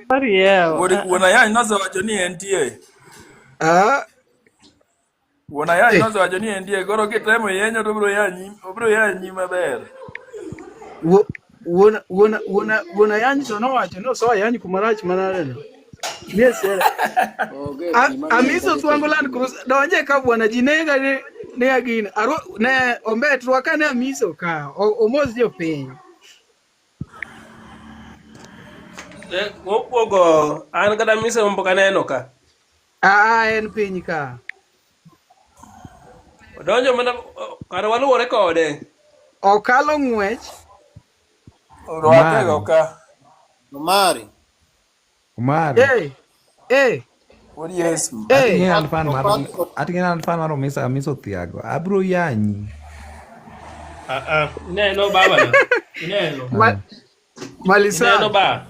Omari yawa. wuod wuon ayany nosewacho ni entie. ah Wuon ayany eh, nosewacho ni entie, koro kitemo yenyo to obiro yanyi, obiro yanyi maber. wuon wuon wuon wuon ayany to nowacho ni osoa ayany kuma rach manade no. Nie sera. Onge pi mang'eny Amiso kata Thwango e Land Cruiser donje ka bwana ji nega ni ni agina. Arwa ne ombet rwaka ne Amiso ka omos jopiny. Eh, Mokwongo an kata mise pok aneno ka. Ah, en piny ka. Odonjo mana kar waluwore kode. Okalo ng'wech. Rwake go Omari, ka. Omari. Omari. Eh, eh, Wuod Yesu. eh. Ating'e an fan mar Opak ating'e an fan mar Omisa Amiso Thiago. Abro yanyi. Ah, ah, ineno baba na. Ineno. Ma, Ah. Malisa. Ineno ba.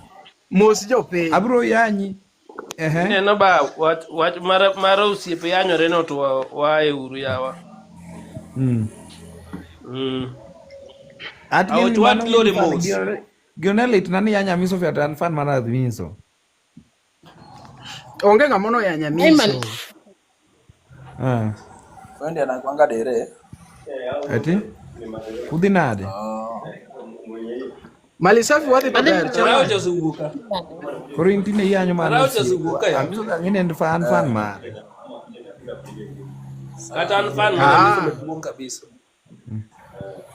Mos jopiny. Abro yanyi. Ehe. Ineno ba wach wach mar mar osiepe yanyore no to wae uru yawa. Ating'e Aoch ni wat mano lori in fan mos. gino ne litna ni yanya Amiso to an fan mar Amiso. Onge ng'ama noyanyo Ayman, Amiso. Ah. Wendi anakuanga dere. Ati? Udhi nade? Oh. Malisafi wadhi adhi maber chal Rauch nade? osewuok ka. Koro in tinde iyanyo mana Rauch osiepe. osewuok ka ya. Amiso ang'e ni en fan fan mare. Kata an fan mar Amiso Ah. maduong' kabisa.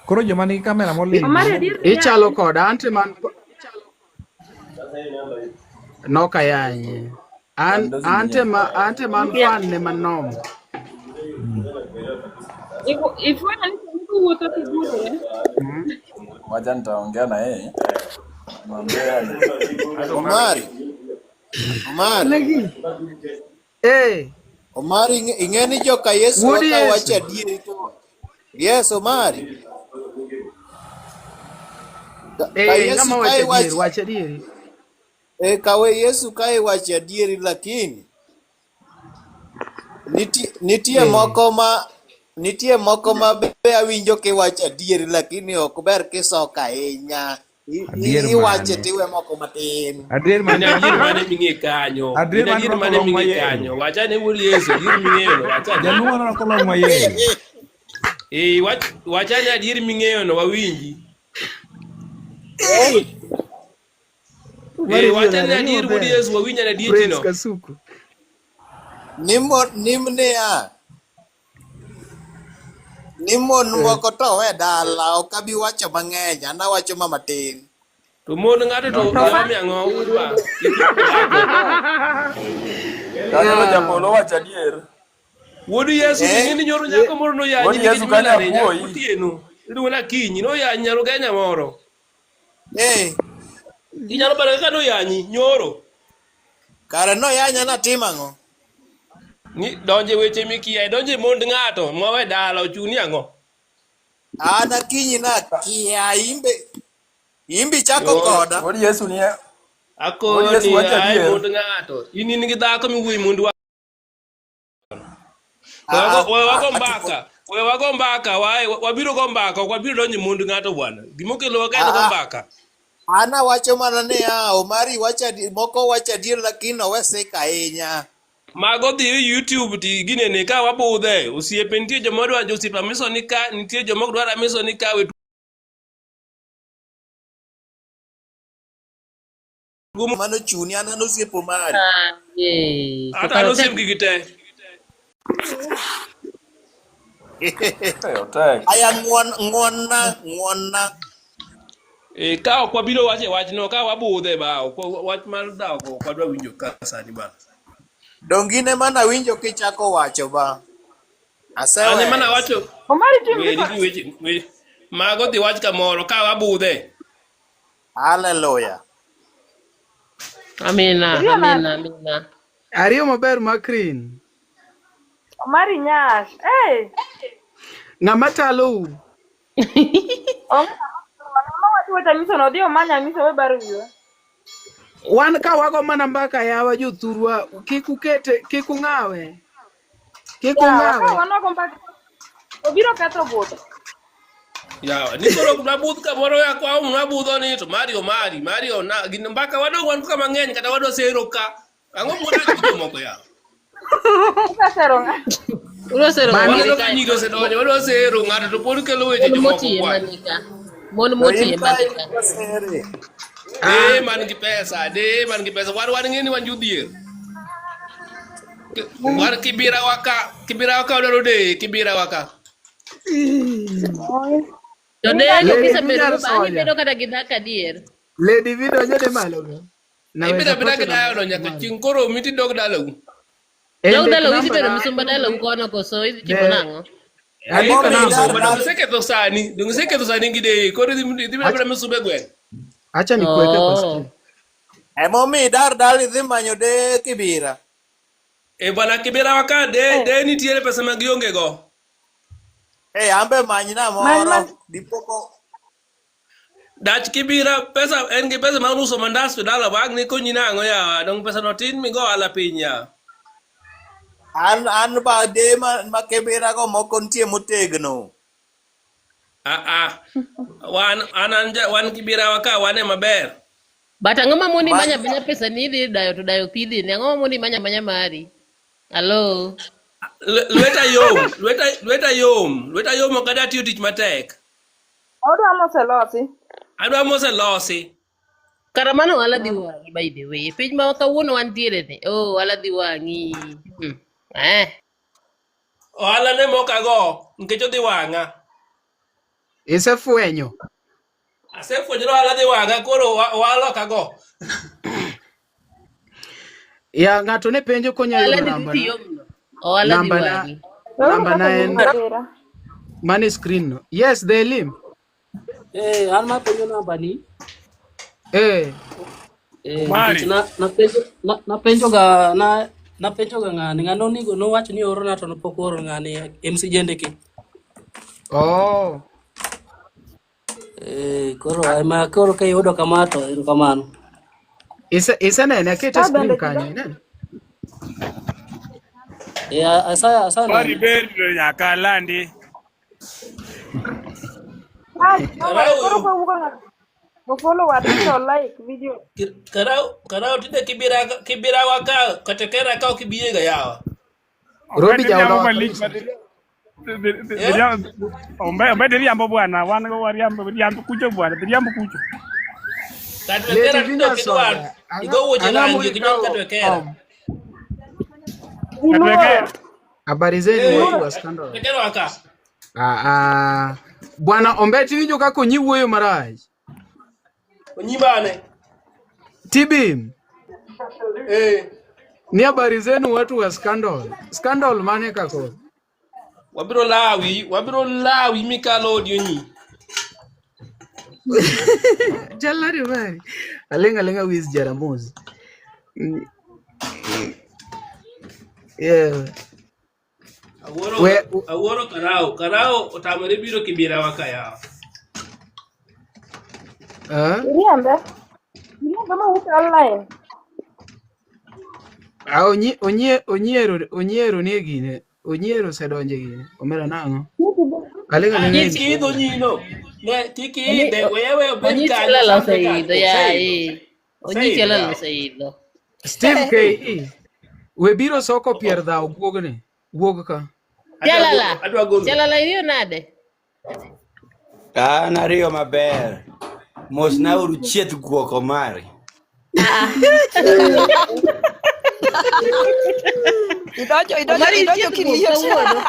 Koro joma nigi kamera moling' Omari adier ni Ichalo yanyi. koda ante man nokayanye. An Bandozi ante mwenyewe. ma ante man Yeah. fan ne manom. Ifwenyo ni sani kowuotho kigurore. Wacha nitaongea na yeye. Mwambie Omari. Omari. Lagi. Eh, Omari ing'e ni joka Yesu wuod wa ka wacho Yesu. adieri to Yes, Omari. Ka Eh, Yesu ng'ama ka wacho adier, iwacho wach adieri. eh, kawe Yesu ka iwacho adieri lakini nitie nitie Eh. moko ma nitie moko ma be awinjo kiwacho adieri lakini ok ber kisoko ahinya. Adier Iwache mane? tiwe moko matin. Adier Gin mane? adier mane ming'e kanyo. Adier Gin mane adier rwako mane long ming'e mayelo. kanyo. Wachane wuod Yesu, adier ming'eyo no, wachane. Jaluo norwako long mayelo. Eh, wach wachane adier ming'eyo no wawinji. Eh, Omari Eh, dhi wachane olero ni adier wuod maber. Yesu wawinj ane adier Praise tino. Kasuku. Nimo nim niya ni mon Eh. moko to we dala ok abi wacho mang'eny an awacho ma matin. To mon ng'ato to To nyalo fa miyo ang'o wuod ba? Kik dhako. Kanyo to Yeah. japolo wacho adier. Wuod Yesu Eh? ing'e ni nyoro nyako moro noyanyi Wuod nikech Yesu mil kane ahinya apuoyi. otieno. Iluongo ni Akinyi noyanyi nyarugenya moro. Eh, Inyalo paro kaka noyanyi nyoro. kare noyanya natim ang'o? Ni donje weche mikia, idonje mond ng'ato mwawe dala ochuni ang'o? An Akinyi nakia imbe imbi chako Nyoro. koda. Wuod Yesu ni Wuod Akoni Yesu wacho ae adier. mond ng'ato. In gi dhako miwuoyi mond wa. Ah, We wago ah, mbaka. We wago mbaka, wabiro go mbaka, ok wabiro donjo e mond ng'ato bwana. Gimokelowa ka en go ah, mbaka. an awacho mana niya, Omari wacho adier, moko wacho adier lakini owe sik ahinya. Mago dhi e YouTube ti ginene ka wabudhe. Osiepe nitie joma dwa osiepe Amiso ni ka, nitie joma ok dwar Amiso ni ka we tuo Mano chuni an an osiep Omari. Eh, to hata kare an otek osiep gi gite. Eh, otek. Aya ng'won ng'wonna ng'wonna. E, ka ok wabiro wacho e wachno, ka wabudhe ba, ok wach mar dhawo ok wadwa winjo ka sani ba. Donge in ema nawinjo kichako wacho ba. An ema Aseweyo. nawacho Omari tim weri gi weche mago dhi wach kamoro ka wabudhe. Hallelujah. Amina, Iriyo amina, nade? amina. Ariyo maber Makrin. Omari nyash. Eh. Ng'ama talou. Onge ng'ama wacho wacho Amiso no odhi omany Amiso we bar wiwa. Wan ka wago mana mbaka yawa jothurwa kik ukete kik ung'awe. Kik Yawa ka ung'awe. wan wago mbaka obiro ketho budho. Yawa, ni koro nabudh kamoro ya kwa nabudho ni to Mario Mari, Mario na gin mbaka wadong wan ka mang'eny kata wadwa sero ka. Ang'o mwada gi jomoko yawa? Udwa sero ng'a? Udwa sero ng'a Waneno gini ka kae? nyiri osedonjo, wadwa sero ng'ato to pod kelo weche Mon jomoko moti ema bwana. nika. Mon To moti in ema ka nika. in sere. De man gi pesa, de man gi pesa. Wan ng'e ni wan jodhier. Wan kibira waka, kibira waka wadwaro de, kibira waka. To de to Lady kisebedo Vinyar go bang'e Soja. ibedo kata gi dhako adier. Lady V donjo de malo go. Ibedo Naweza abeda pata gi namba dayono yako nyaka malo. chieng' koro miti dog dalau. E Dog ndik dalau idhi namba bedo na misumba dalau kono koso idhi timo de nang'o? andiko Emomiyo namba idar Misumba donge dala iseketho sani, donge iseketho sani gi de, koro idhi bedo acha abeda misumba e gweng'. acha nikuweke kwa Oh. screen. emomiyo idar dala idhi manyo de kibira. E bwana kibira waka de Eh. de nitiere pesa ma gionge go. Eh, ambe manyna Man moro man dipoko Dach kibira pesa en gi pesa mar uso mandas to dala wang' ni konyi nang'o yawa, dong pesa no tin migo ohala piny ya. an ba de ma kibira go moko nitie motegno. Ah ah. Wan an an wan kibira waka wan e maber. But ang'o ma moni Ma manya manya pesa ni idhi dayo to dayo pidhi ni ang'o ma moni manya manya mari? Hello. Lweta yom, lweta yom, lweta yom ok adwa tiyo tich matek. Odwa moselosi. Adwa moselosi. Kara mano ohala dhi wang'i by the way. Piny ma kawuono wantiere ni. Oh, ohala dhi wang'i. Eh. Ohala ne mokago nikech odhi wang'a. Isefwenyo. Asefwenyo ni ohala dhi wang'a koro ohala ok ago. Ya ng'ato ne penjo konya Ohala yudo dhi namba na. tiyomno. Ohala dhi Namba na wang'i. Weuru namba ketho na nying en Kibera. mane screen no. Yes, the lim. Eh, an mapenjo namba ni. Eh. Eh, Omari. nikech na napenjo na, napenjo ga na napenjo ga ng'ani ng'ano onego nowacho ni oorona to nopok ooro ng'ani MC Jendeke. Oh. Eh, koro ema koro ka iyudo kama to erokamano. Isenene akete Ka screen bende ji kanyo ineno. Eh, asa Omari asanene. ber to nyaka alandi. Ah, no, koro Karau kawuok ng'ato ofollow wadgi to like video. karau tinde kibira kibira waka kata kera ka ok ibiega yawa. Robi Ombet riambo jaolowa malich kabisa. Eh? Ombet riambo bwana, wan go wariambo riambo kucho bwana, riambo kucho. Katwekera Lady tinde ok Vinya idwar. Soja. Igo Ang'o wuoche ang'o rangi ok inyal mikawo katwekera. om. Giluoro. Katwekera. Habari zenu Eh, watu wa scandal. katwekera waka. Ah ah. Bwana Ombeti winjo kaka onyi wuoyo marach. Onyimbane. Tibim. Eh. Ni habari zenu watu wa scandal. Scandal mane kako? Wabiro lawi, wabiro lawi mikalo odionyi. Jalari mari. Alenga lenga wiz Jaramoz. Yeah. Awuoro We awuoro Karao, Karao otamore biro Kibera wa ka yawa. eh? Iriambe? Iriambe ma wuotho online. Ah, onyiero onyiero nie gine. Onyiero osedonjo e gine. Omera nang'o? Alenga lenga Kik en iidh onyino. Ne kik iidhe, weye we obed Onyi kanyo, chalala chakre oseidho kanyo. yaye. Oseidho. Onyi Oseidho chalala yawa. oseidho. Steve KE. We biro soko pier dhaw guogni. Guog ka. Chalala. Adwa golo. Chalala iriyo nade? An ariyo maber. Mosnauru chieth guok Omari. Idonjo idonjo Omari idonjo chieth guok kiliyo. kawuono.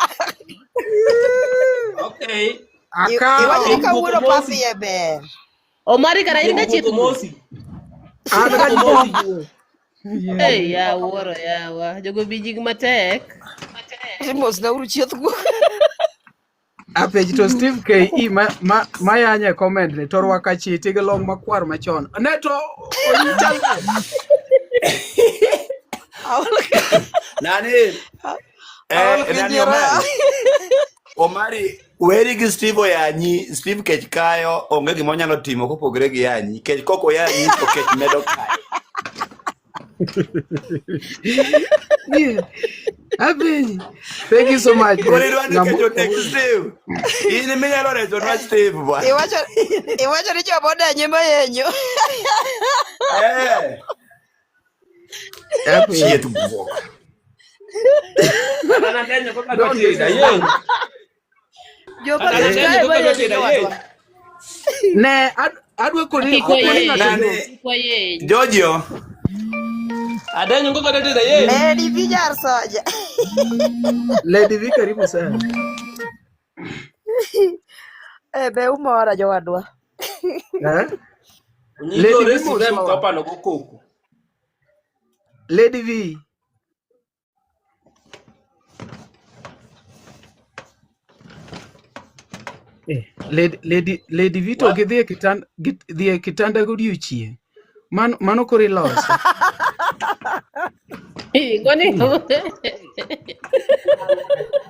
Okay. Akawo. Iwacho ni Chieth guok kawuono omosi. pap iye ber. Omari kara in Chieth ga guok chieth guok. omosi. An Chieth ga guok omosi. guok. Ei Yeah. ya wuoro yawa. Jogo bijig matek. Mosnauru chieth guok. Apej to Steve KE ma yanye comment ni to rwaka chiti gi long makwar machon. Ne to onyi chal nade? Nani? Aol Eh, nani winjora. Omari? Omari, weri gi Steve oyanyi. Steve kech kayo, onge gima onyalo timo kopogore gi yanyi. Kech kok oyanyi to kech medo kayo. Yeah. Apenji. Thank you so much. Koro idwa ni Ng'amo kech otek Steve. In eminyalo resonwa Steve bwana. Iwacho iwacho ni joma odenyo ema yenyo. Eh, Apenji. chieth guok. Kata nadenyo koka adwa Don't tedo, listen. ayeng'. Joma Kata kech nadenyo kae koka ema adwa yenyo tedo, ayeng'. jowadwa. Ne adwa koni Kik kopo ni wayeny. ng'ato Nani? Kik wayeny. Giorgio, Adenyo koka adwa tedo, ayeng'. Lady Vijar Soja. Lady V karibu sana. Eh, be umora jowadwa. Eh? Onyinyo Lady V resi rem moswawa. kopano go koko. Lady V. Eh, Lady V to Wa gidhi e kitanda dhi e kitanda godiochieng'. Mano koro iloso. Ngoni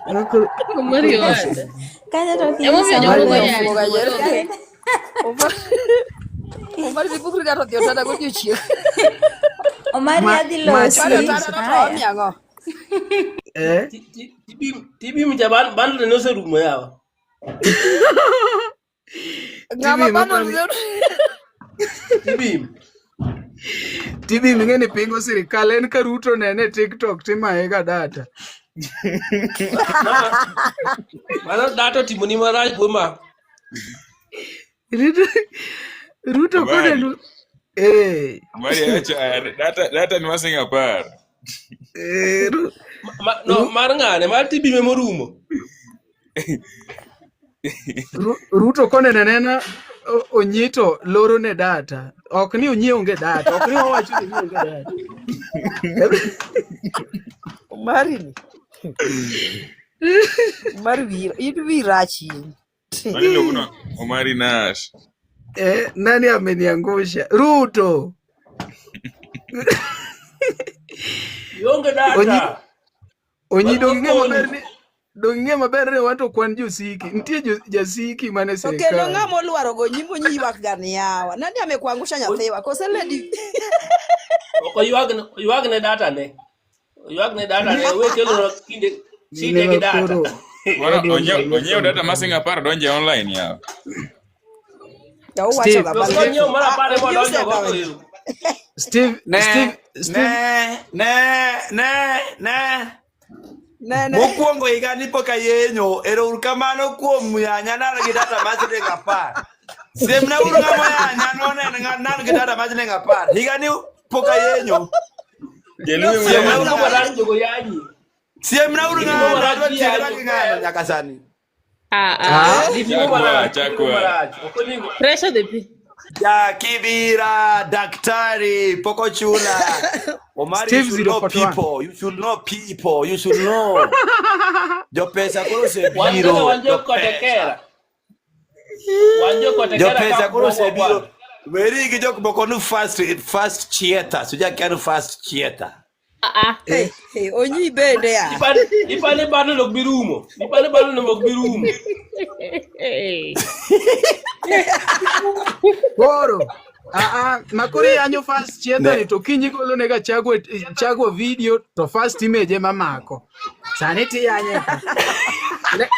Mano koro Omari iloso. owada. Kanyo to ok Emomiyo inyisa jogo Omari ne yanyi ofuwo ga wuoro. yer. Omari Omari dhi pukri kata odhi otanda godiochieng'. Omari adhi Mach losi. Omari otanda no to Haya. omi ang'o? Eh? Tibim cha bundle ne oserumo yawa. Ng'ama Tibim bano apani Tibim. Tibim ing'e ni pingo sirikal en ka Ruto nene e TikTok timaye ga data. Ma mano data otimoni marach boma. Ruto Ruto Omari, koneno eh Omari awacho data data ni masing 10. eh No, mar ng'ane, mar Tibim emorumo. Ruto koneno nena Onyito loro ne data. Ok ni Onyi onge data, ok ni owacho ni Onyi onge data. Omari ni. Omari wi in wi rach in. Mano iluongo ni Omari Nash. Eh, nani ameniangusha? Ruto. Ionge Onyi data. Onyi Wan dong ing'e maber wakonyi. ni dong ing'e maber ni wan to kwan josiki. Nitie jasiki mane To kendo sirikal. ng'ama olwaro go nyimbo nyi ywak ga ni yawa. Nani amekuangusha nyathiwa? Kose lady Ok oywagne data ne. Oywagne data ne. We kelo kinde site gi Mine data. koro Mano wadwa onyiew data masing 10 donje online yawa. To uwacho Steve ga To maler. konyiewo mar Ah, 10 Onyi modonjo go to osedonjo. ero. Steve Ne, Steve Steve ne, ne, ne, ne. Nene. Mokwongo higa ni pok ayenyo. Ero uru kamano kuom yanya nan gi data mar siling 10. Siemna uru ng'ama oyanya nonen nan gi data mar siling 10. Higa ni pok ayenyo. Jaluo Siemna ema uru Gitimo ng'ama marach jogo yanyi. siemna uru Gitimo ng'ano marach adwa gi tiegora yanyo. gi ng'ano nyaka sani. Ah Ah, ah. Gitimo Chakwa, marach, gitimo chakwa. marach. Ok onego Pressure the pi. Ja Kibira, daktari, pok ochula. Omari, you Steve should know 041. people. You should know people. You should know. Jopesa koro Wan kaka osebiro. wan jo Jopesa. Kotekera. Wan jo Kotekera Jopesa ka koro buogo osebiro. bwana. Weri gi jok moko ni fast chieta. Sijui kia ni fast chieta. Hey, hey, onyi bende ya. Ipani bado ok bi rumo. Ipani bado ok bi rumo. Koro aa makoro iyanyo first chietho Ne. ni to kiny igolo ne Gachagua Chagua video to first image ema mako. Sani tiyanye ka. Ne-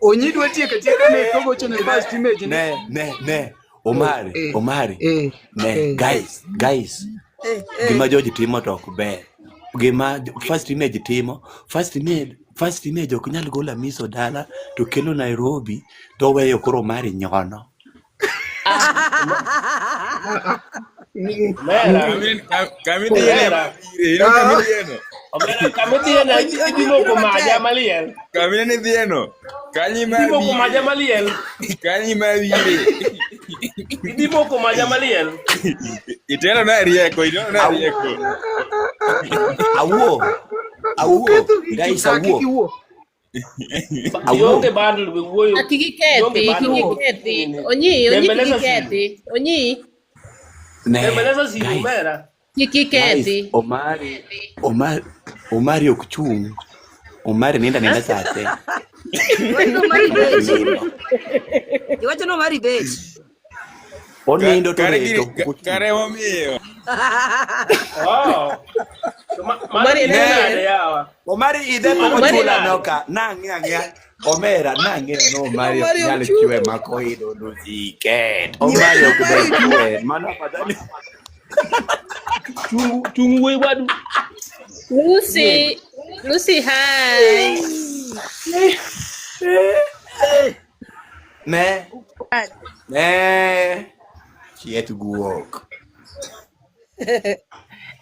Onyi dwa tieko atieka ne kogocho ne first image ni. Ne. Omari, Eh, Omari. eh, Ne, eh. guys, guys. Gima George timo to ok ber. Gima first image timo, first image ok nyal golo Amiso dala to kelo Nairobi to weyo koro Omari nyono. Omera. Kamidhiye Omera. ino kamidhiyeno. Omera kamidhiye no idhi moko maja maliel. Kamine nidhiyeno. Kanyi ma Idhi moko maja maliel. Kanyi ma wire. Idhi moko maja maliel. Itero na rieko, itero na rieko. Awuo. Awuo. Uketho giki Guys, ah, kik awuo. iwuo. Awuo. Ionge bundle we wuoyo. Ah, kik ikethi, Ionge kik bundle. ikethi. Onyi, onyi kik Bembeleza simu. ikethi. Onyi, Ne, Bembeleza simu guys, omera. kik guys, ikethi. Omari ok chung. Omari ninda ninda sate. Iwacho ni Omari bet. Nindo. Iwacho ni Omari bet. Onindo to Kare reto. gini, kare momiyo. Oh. To mano Omari en idhi adier. nade yawa? Omari idhe pok Omari ochula nade? noka. Nang'e ang'eya. Omera nang'eyo no Omari ok Omari nyal ochung. chwe makoido nosiket. Omari ok ber chwe. Mano afadhali. Chung wuoyi wadu. Lucy, Lucy, hi. Ne. Ne. Chiet guok.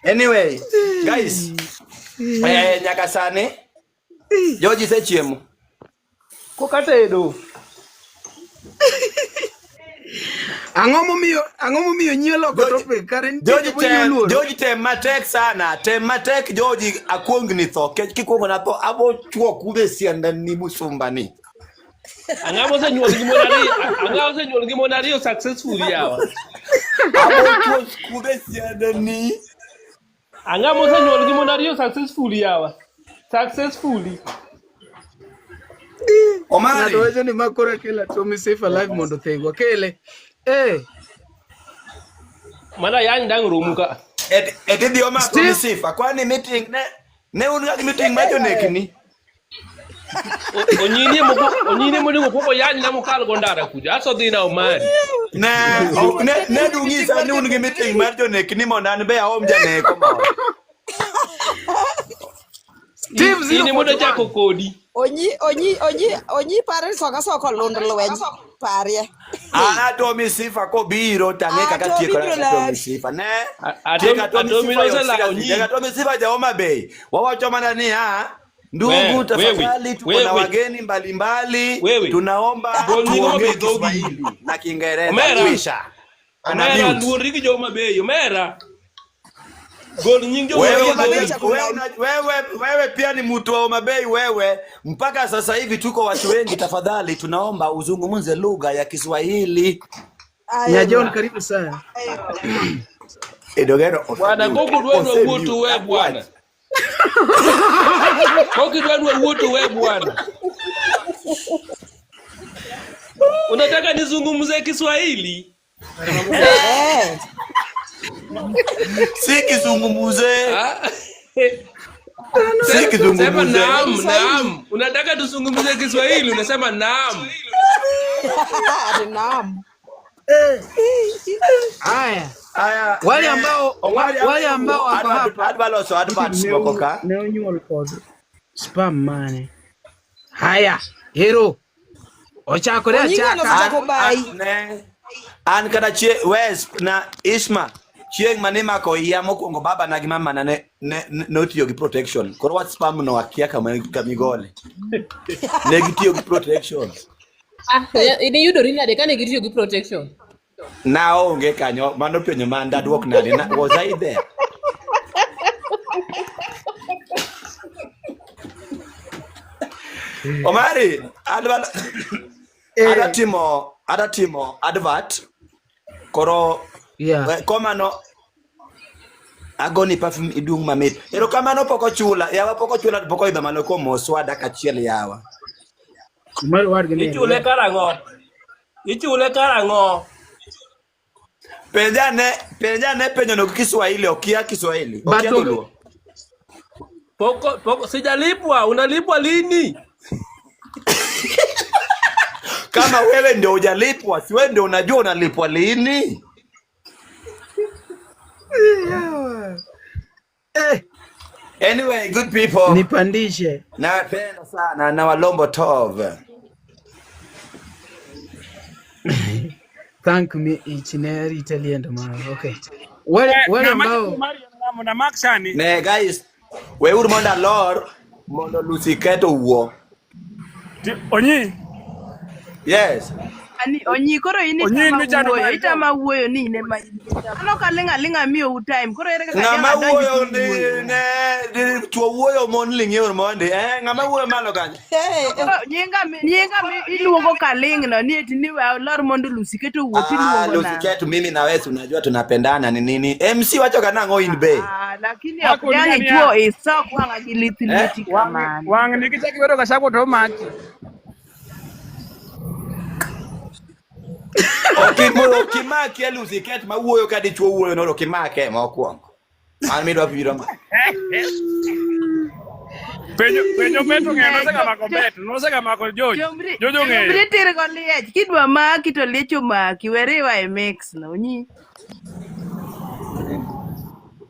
Anyway, guys, nyaka sani Joji sechiemo. Koka tedo. Ang'o momiyo nyie loko topic kare nitie Joji joma nyie tem, oluoro. Joji tem matek sana, tem matek Joji akuong ni tho. Kech kikuongo na tho abo chuo kudhe sianda ni musumba ni. Ang'o mosenyuol gi mon ariyo? Ang'o osenyuol gi mon ariyo successful yawa? Abo chuo kudhe sianda ni. Ang'o mosenyuol gi mon ariyo successful yawa? Successfully. Omari. Ng'ato wacho ni ma koro kela Tommy Safe Alive mondo othegwa. Kele. Eh, Mana yany dang' romu ka. Et idhi omako Steve misifa. Kwani meeting ne un ga gi meeting ma jonekni. Onyini monego kuongo yany na mokal go ndara kuja. Aso dhi na Omari. Ne, ok ne dung'isa ni un gi meeting mar jonekni mondo an be aom janeko moro. Steve In emodo 041. chako kodi. Onyi onyi onyi onyi pare ni soka soko lund lweny parie. An atomi sifa kobiro tang'e Ah, kaka Tomi tiekora biro gi Atomi lari. sifa. Ne, Atomi tieko Atomi Atomi sifa yot noselawo seriously. Tieko nyi. Atomi sifa ja Homa Bay. Wawacho mana ni ha, ndugu Wewe, tafadhali, tuko na wewe, wageni mbalimbali, wewe. tunaomba Gol nying Homa tuongee Bay dhogi. Kiswahili na Kiingereza. Omera. Kwisha. Ana Omera mute. luorri gi jo Homa Bay. Omera. Gol nying jo Homa Wewe Bay una, dhogi. wewe pia ni mtu wa Homa Bay wewe. Mpaka sasa hivi tuko watu wengi, tafadhali tunaomba uzungumze lugha ya Kiswahili. Nya John karibu sana. Edogero Bwana osemute. koko dwa nwa wuo to Osemute. we bwana. Koko idwa nwa wuo to we bwana. Unataka nizungumze Kiswahili? Eh. Si kizungumuze. Ah. Si Sema kizungumuze. naam, Kiswahili. naam. Unataka tuzungumze Kiswahili, unasema naam. Ati naam. Haya. Aya, Wale ne, ambao Omari wale ambao wako hapa adwa loso adverts ne moko ka. ne onyuol kod spam mane. Haya, hero. Ochakore Onyi ng'ano achaka. osechako An, bayi. an, ne, an kata chie, wes na Isma, chieng' mane imako iya mokwongo baba na gi mama na ne notiyo gi protection. Koro wach spam no akia kama kamigole. Ne gitiyo gi protection. Ah, ne yudori nade kane gitiyo gi protection? Naonge kanyo, mano penjo ma ndaduok nade? Na, was I there? Omari, adwa adwa timo advert koro yeah. Komano agoni perfume idung mamit. Erokamano pok ochula, yawa pok ochula to pok oidho malo komoswa dak achiel yawa. Omari wadgi ni Ichule karang'o? Ichule karang'o? Penja ne penjo no gi Kiswahili, okia Kiswahili, But okia Dholuo. Poko, poko, sijalipwa. Unalipwa lini? Kama wewe ndio hujalipwa, si wewe ndio unajua unalipwa lini? Eh. Anyway, good people. Nipandishe. Nawapenda sana na walombo tov. Thank me ich ne rita liendo mara. Okay. Wale wale Ng'ama ambao Omari mondo amak sani. Ne guys, weuru mondo alor mondo Lucy Keto owuo. Onyi. Yes. Ani onyi koro in Onyi itama michano wuoyo, mar itama wuoyo ni in ema Aneno ka ling' aling'a miyou time. Koro ere kaka Ng'ama dang' adonj wuoyo to iwuoyo? ni ne ni chwo wuoyo mon ling'eur mondi. Eh, ng'ama wuoyo malo kanyo. Koro nyinga mi iluongo kaling' no ni eti ni we alor mondo Lucy Keto owuo Ah, tiluongo Lucy nang'o? Keto mimi na wewe si unajua tunapendana ni nini? MC wacho kanang'o in be. Ah, lakini ok Akoni dang' niya. ichuo isok wang'a gi lith Eh? lweti kamano. Wang' ni kichak ibedo kachako to omaki. Okimaki e Lucy Keto ma wuoyo ka dichuo wuoyo no okimake mokwongo. An midwa biro ma. Penjo penjo bet ong'eyo nosegamako bet, nosegamako George. Chomri George ong'eyo. chomri tir go liech. Kidwa maki to liech omaki. Weriwa e mix no. Onyi.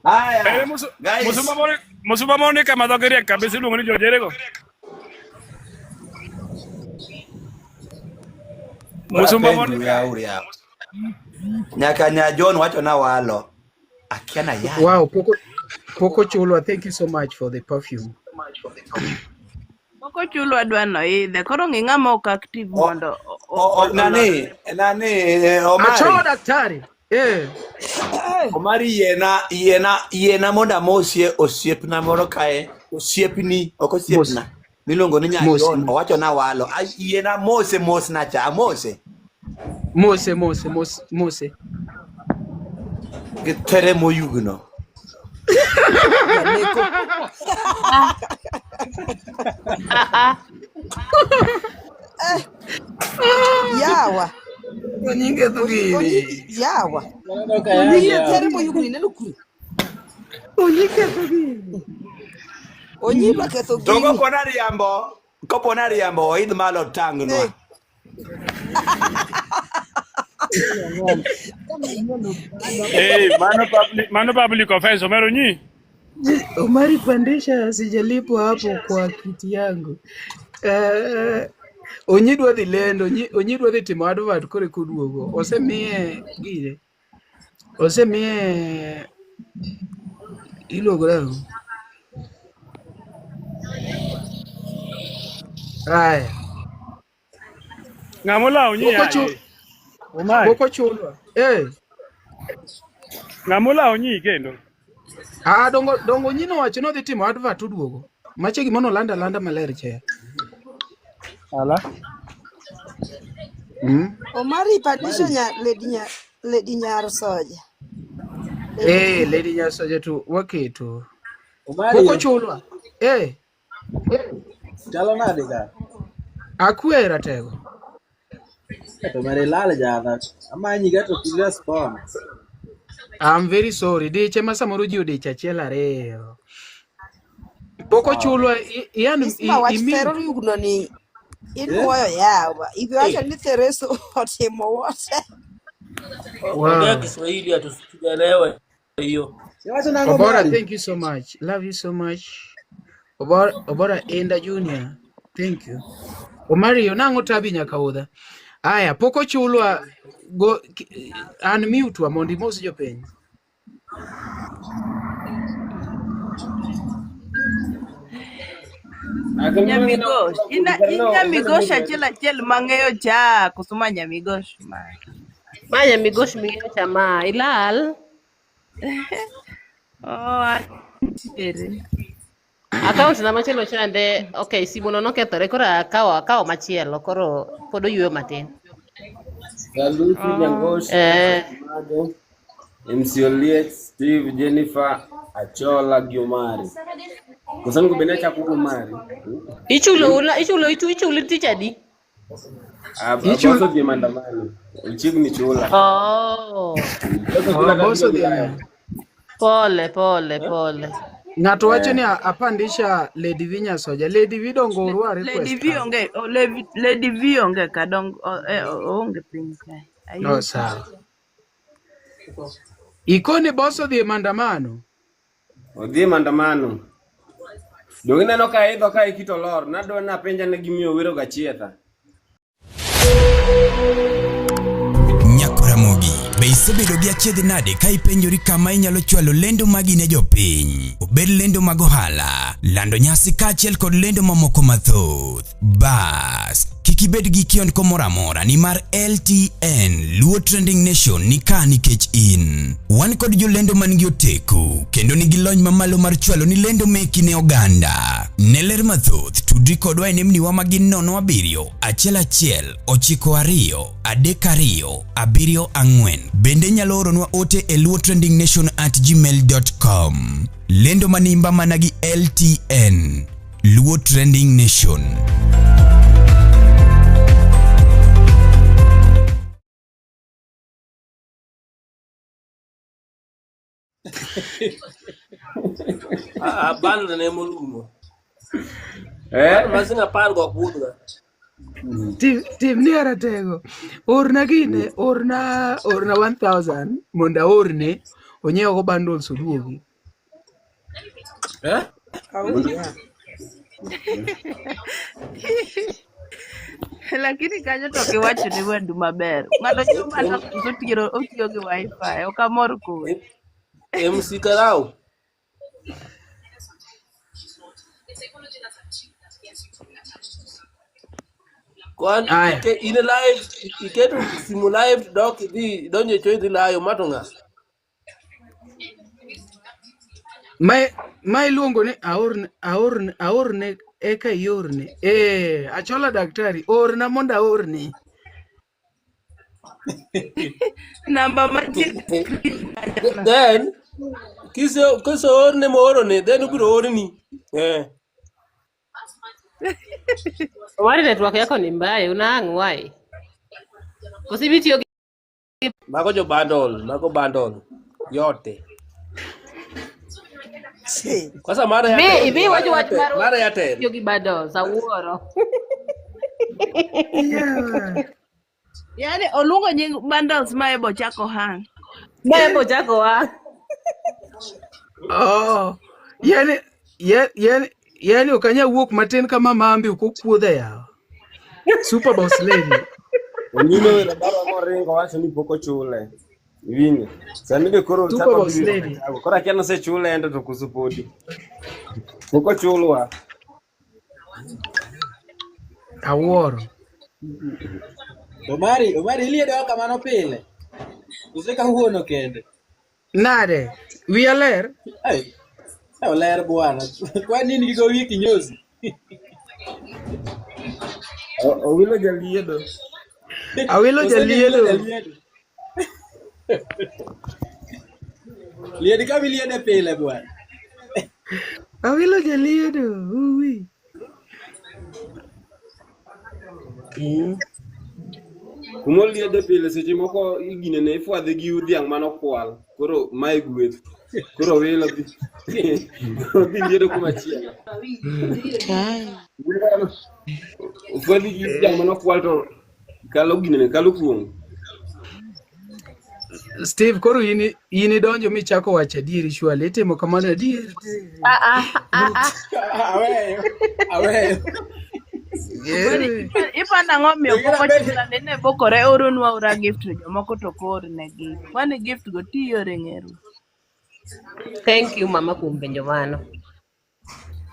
Aya. Ere Guys. musumba moro ni kama dhoge riek kabisa iluongo ni George erego. Musumba moro Penjo yaur yawa. Nyaka nya John wacho na walo. Akia na yalo. Wow, pok ochulwa. Thank you so much for the perfume. Pok ochulwa dwa noidhe. Koro ng'i ng'ama ok active mondo O, nani nani eh, Omari. Acho daktari. Eh. Omari yiena mondo amosie osiepna moro kae. Osiepni, ok osiepna. Miluongo ni nya Mos. John, owacho na walo. Ai, Yiena mose mos na cha, amose. Mose mose mose mose. Gi tere moyugno. Yawa. Onyinge Onyi gini. yawa. Onyinge Tere moyugni neno kure. Onyinge gini. Onyi dwa ketho To gini. kopona riambo oidh malo tangnwa. Eh, mano public offense Omero nyi. Omari pandisha, sijalipwa hapo kwa kiti yangu. Eh, Onyi dwa dhi lendo, Onyi dwa dhi timo advert koro eka oduogo. Osemiye gire. Osemiye iluongo nang'o? Aya. Ng'ama olawo nyi Pok yaye. Omari. pok ochulwa. Eh. Ng'ama olawo nyi kendo. Ah, dongo Onyi nowacho ni odhi timo advert oduogo. Mache gima nolando alanda maler che. Ala. Omari ipandisho nya Lady Nyar Soja. Lady Eh, Lady Nyasoja to waketo. Omari, Pok ochulwa. Eh, chalo nade ka? akwe ratego. To mere ilal jadha. Amanyi ga to ok irespond. I'm very sorry. Diche ma samoro ji odich achiel ariyo. Pok ochulwa yani Isma wach imi thero yugno ni inuoyo yawa. Iwacho ni Thereso otimo wote. Ongea Wow. Kiswahili hatusielewe hiyo. Iwacho nang'o Obora, Omari? thank you so much. Love you so much. Obora, Obora Enda Junior. Thank you. Omari, nang'o tabi nyaka udha. Aya, pok ochulwa go unmute wa mondo imos jopiny. Nyamigosh. In Nyamigosh achiel achiel mang'eyo cha koso ma Nyamigosh ma. Maya migosh ming'eyo cha ma ilal. Oh, antiere. Account na machielo chande, okay, simu no nokethore koro akawo machielo koro pod oyueyo matin. Saluti Oh. Nyangosh, Eh, Mage, MC Oliet, Steve, Jennifer, Achola gi Omari. Koso onego bed ni achako gi Omari. ichulo ula ichulo ichu ichulo tich adi? Ichul- Aboso dhi e maandamano. Ochiegni chula. Oh. Boso Oh, chula kata boss biro odhi. Ulaya. Pole pole pole. Ng'ato wacho Eh. ni apandisha Lady V Nyasoja. Lady V dongo orwa Lady request V ka. onge, oh, Lady V onge ka dong, oh, eh, oonge piny kae. No, Ayie. sawa. Ikoni boss odhi e maandamano. Odhi e maandamano. Donge ineno ka idho ka ikito lor. Nadwa napenja ne gimiyo wero gachietha. Nyakoramogi, be isebedo gi achiedh nade ka ipenjori kama inyalo chwalo lendo magi ne jopiny? Obed lendo mag ohala, lando nyasi kaachiel kod lendo mamoko mathoth. Bas, kik ibed gi kiondko moro amora nimar LTN Luo Trending Nation ni ka nikech in. Wan kod jolendo man gi oteku kendo nigi lony mamalo mar chwalo ni lendo meki ne oganda. Ne ler mathoth, tudri kodwa e nembniwa ma gin 07 11 92 32 74. Bende inyalo oronwa ote e luotrendingnation@gmail.com. Lendo manimba mana gi LTN. Luo Trending Nation. Ah, bando ne morumo. Eh? Bando mar siling apar go ok budhga. Tim ni aratego. Orna gine, orna orna 1000 mondo aorne onyiew go bundles oduogi. Eh? Awuoyo. Lakini kanyo to ok iwacho ne wadu maber. Ng'ato chulo mana koso otiyo gi wifi. Ok amor kode. MC Karau. Kwan Aya. ike, in e live iketo simu live dok idhi idonjo e cho idhi layo ma to ng'a? Ma ma iluongo ni aorne aorne aorne eka iorne. Eh, achola daktari, orna mondo aorni. Namba mantie e screen kanyo no. Then kise kiseorne moorone then obiro orni. Eh. Omari network yako ni mbaya, unaang why? Koso ibitiyo gi Mago jo bundle, mago bundle. Yote. Kwanza mar Be Airtel, ibi mar wacho wach Airtel, mar mar Airtel. tiyo gi bundles, awuoro. Yeah. Yaani oluongo nying bundles ma ebo chako hang. Ma ebo chako wa. Oh. Yani yani yani ok anyal wuok matin kama mambi ok okuodha yawa. Super boss lady. Onyulo wero barua moringo wacho ni pok ochule. Iwinjo? Sani be koro Super chako boss dhi wero lady. kachago. Koro akia nosechule ento to koso podi. Pok ochulwa. Awuoro. Omari, Omari iliedo kamano pile. Ose kawuono kende. Nade? Wiya ler? Ai, oler bwana. Kwani in gi gowi kinyozi? Owilo jaliedo. Awilo Ose ni iwilo jaliedo. jaliedo. Lied kama iliede pile bwana. Awilo jaliedo. Uwi. Kuma oliede pile seche moko iginene ifwadhe gi dhiang' manokwal. Koro mae gweth. Koro owilo dhi odhi liedo kuma chielo. Ofwadhi gi dhiang' manokwal to kalo ginene kalo kuong'. Steve, koro in in idonjo michako wacho adieri surely itimo kamano adier. Ah, ah, ah, ah. Aweyo, aweyo. Omari, Yeah. ipando ang'o miyo Donge pok nabed ochula nene bokore oronwa ora gift to jomoko to ok ornegi. Kwani gift go tiyore ng'eru. Thank you mama kuom penjo mano.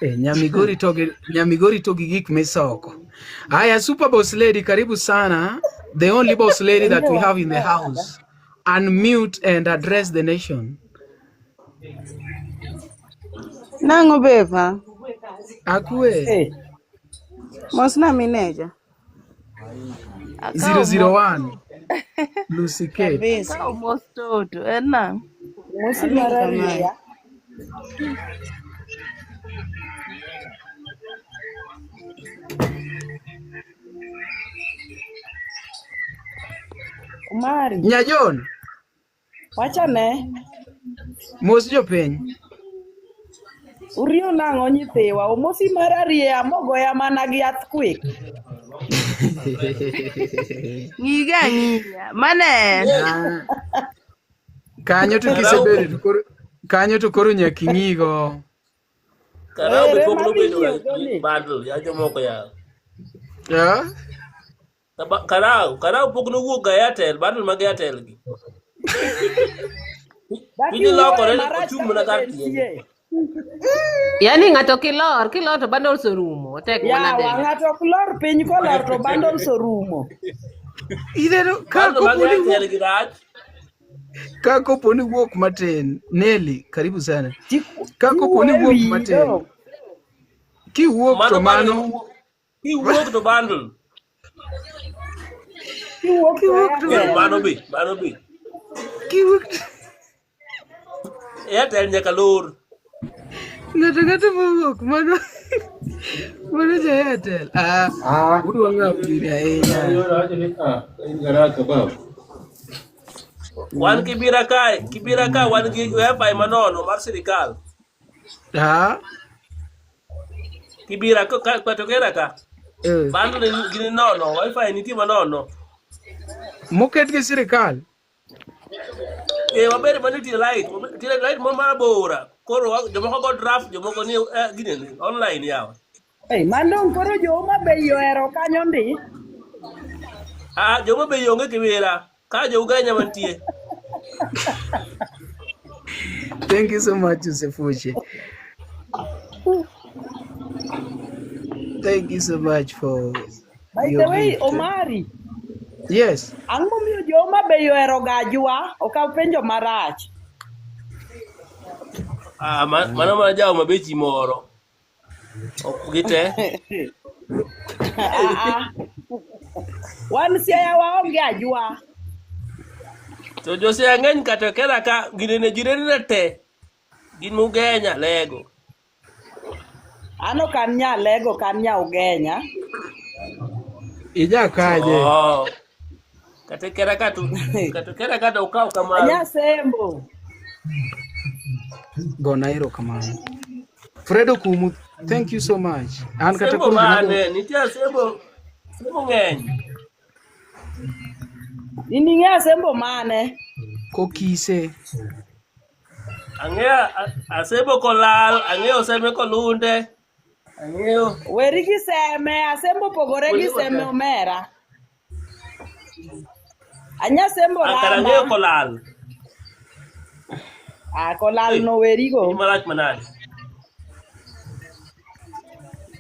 Eh, Nyamigori to gi Nyamigori to gi gik misoko. Haya, Super Boss Lady, karibu sana. The only boss lady that we have in the house. Unmute and address the nation. Nang'o beba? Akwe. Mosna mineja. Akawo mos 001. Lucy Kate. Kabisa. akawo mos toto en nang'o? Mosi mar arieya. Omari, Nyajon, wachane, mos jopiny. uriyo nang'o nyithiwa? Omosi mar arieya mogoya mana gi earthquake. Ng'iga ang'iya. Mane en. Ah, Kanyo to Karau kisebedo to koro kanyo to koro nyaka ing'igo. Karau be Ere pok madhi nobedo ga nyiewo gi ni. bundle ya jomoko ya. Yeah? Karau pok nowuok ga Airtel, bundle mag Airtel gi. Dak Piny iwuoye lokore ni marach ochung' mana kaka kar be tiende. nitie. Yaani ng'ato kilor, kilor to bundles orumo. Otek Yawa, manade. ng'ato ok lor piny kolor to bundles orumo. Ineno ka Bundle mag kopo ni Airtel wuok gi rach. ka kopo ni wuok matin. Nelly, karibu sana. Ka kopo ni Tiwuoye wuok wiyi matin. dong. Kiwuok Mano to bundle mano kiwuok to bundle. Kiwuok to kiwuok to Eh, Airtel. mano be, mano be. kiwuok Airtel nyaka lor. ng'ato ng'ato mowuok mano mano ja Airtel. Ah, udwa ng'awo gini ahinya. Wan kibira kae, kibira ka wan gi wifi manono mar sirikal. Ah, Kibira ka katokera ka. eh. Bundle gini nono, wifi nitie manono. Moket gi sirikal. Eh, waber ma nitie light, nitie light moro marabora. Koro jomoko go draft, jomoko ni gini ni online yawa. Ei, mandong koro jo Homa Bay ohero kanyo ndi. Ah, joma be onge kibira. Ka jo Ugenya mantie. Thank you so much, Joseph Uche. Thank you so much for By the your way, gift. Omari, Yes. ang'o momiyo jo Homa Bay ohero gajwa? Ok apenjo marach. Ah, mano mana jawo mabechi moro. Ok gite. Ah, ah. Wan Siaya waonge ajwa. To Jose ang'eny kata kera ka ginene jirendene te. Gin Mugenya lego. An ok an nya Lego, ok an nya Ugenya. Ija kaje. Oh. Kata kera ka to kata kera ka to okaw kamano. Anya Sembo. Gona erokamano. Fredo Kumu, thank you so much. An kata Sembo koro gima mane? Nitie sembo sembo ng'eny. In ing'e Asembo mane? Kokise. Ang'eyo asembo kolal, ang'eyo seme kolunde. Ang'eyo. Weri gi seme, Asembo opogore gi Kuonde go seme te. omera. Anya Sembo Ah, kara ang'eyo Ramba. kolal. Ah, kolal Eh, no werigo. piny marach manade.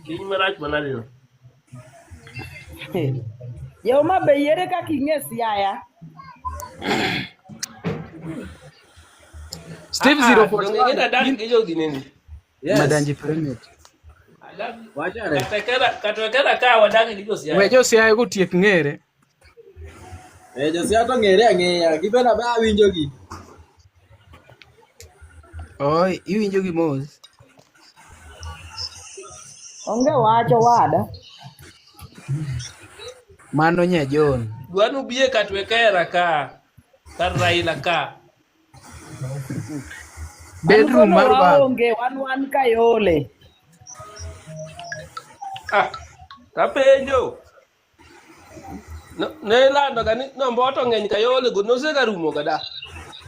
Piny marach manade no. Jo Homa Bay ere kaka ing'e Siaya? Steve Ah, ah, donge 041. ing'e adak gi jo ginene. Yes. Madanji Pyramid. Adak Wachare. kata kera kata kera ka wadak gi jo We Siaya. jo Siaya gotiek ng'ere. Eh, jo Siaya to ng'ere ang'eya. Giben abe awinjogi. Oi, iwinjo gi mos. Onge wach owada. Mano nya John. Dwa nubie Katwekera ka, kar Raila ka. Wan Bedroom kono mar baba. waonge, wan wan Kayole. Ah, tapenjo. Ne ilando ga ni nomboto ng'eny Kayole go nosega rumo ga da.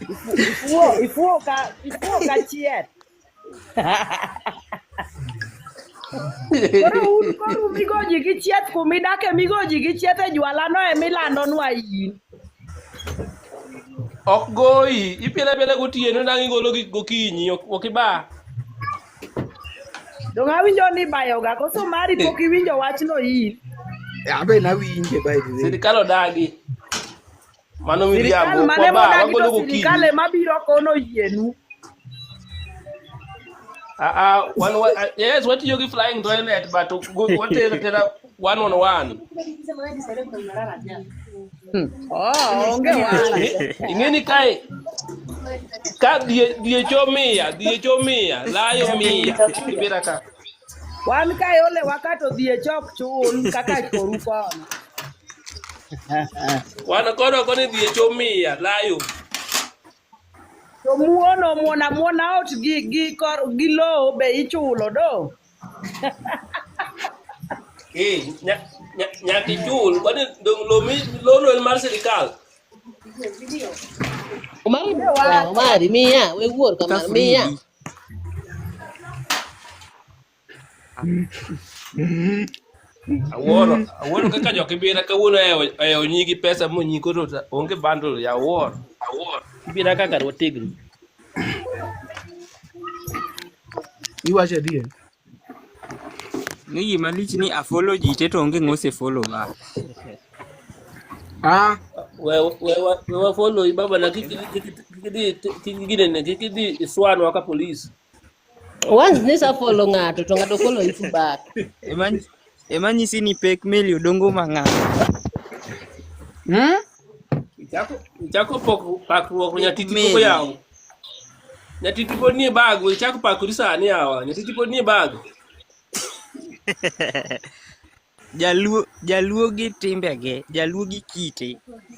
Ifuo, ifuo ka, ifuo ka chiel. Koro un koru migoji gi chieth kumidake migoji gi chieth e jwala no emilandonwa in. Ok goyi, ipiele apiela gotieno dang' igolo gi gokinyi, ok iba. Dong' awinjo ni ibayoga koso mari pok iwinjo wachno in. Abe nawinje by the way. Sirikal odagi. Mano Sirikal miriambo. mane Kwaba modagi wagolo to gokinyi. sirikal ema biro kono yienu. Ah, ah, wan wa, ah, yes, watiyo gi flying toilet but watero tera one on one. Oh, onge wala. Ing'e ni kae ka dhie cho mia, dhie cho mia, layo mia, ibira ka. Wan kae ole wakato dhi e chok chul kaka koru kono. Wan kono koni dhie cho mia, layo. To muono muona muona ot gi kor gi lowo be ichulo do. Eh, nyaka ichul, kwani dong lo mi lono en mar sirikal. Omari, Omari, miya, we wuor kamano, miya. Awuoro, awuoro kaka jokibira kawuono ohewo nyigi pesa monyi koro onge bundle ya awuoro. Awuoro. Kibira kaka wategno. Iwacho adier. Ni gima lich ni afollow ji te to onge ng'ose follow back. Ah, We we we wa follow baba na kik kik kik kik ginene kik idhi iswanwa ka polis. Once nisa follow ng'ato to ng'ato follow you back. Ema ema nyisi ni pek meli odongo mang'ato. Hmm? Ichako ichako pok pakruok Pek nyatiti pok meli. oyaw. Nyatiti pod nie bag, we ichako pakori sani yawa. Nyatiti pod nie bag. Jaluo jaluo gi timbege, jaluo gi kite.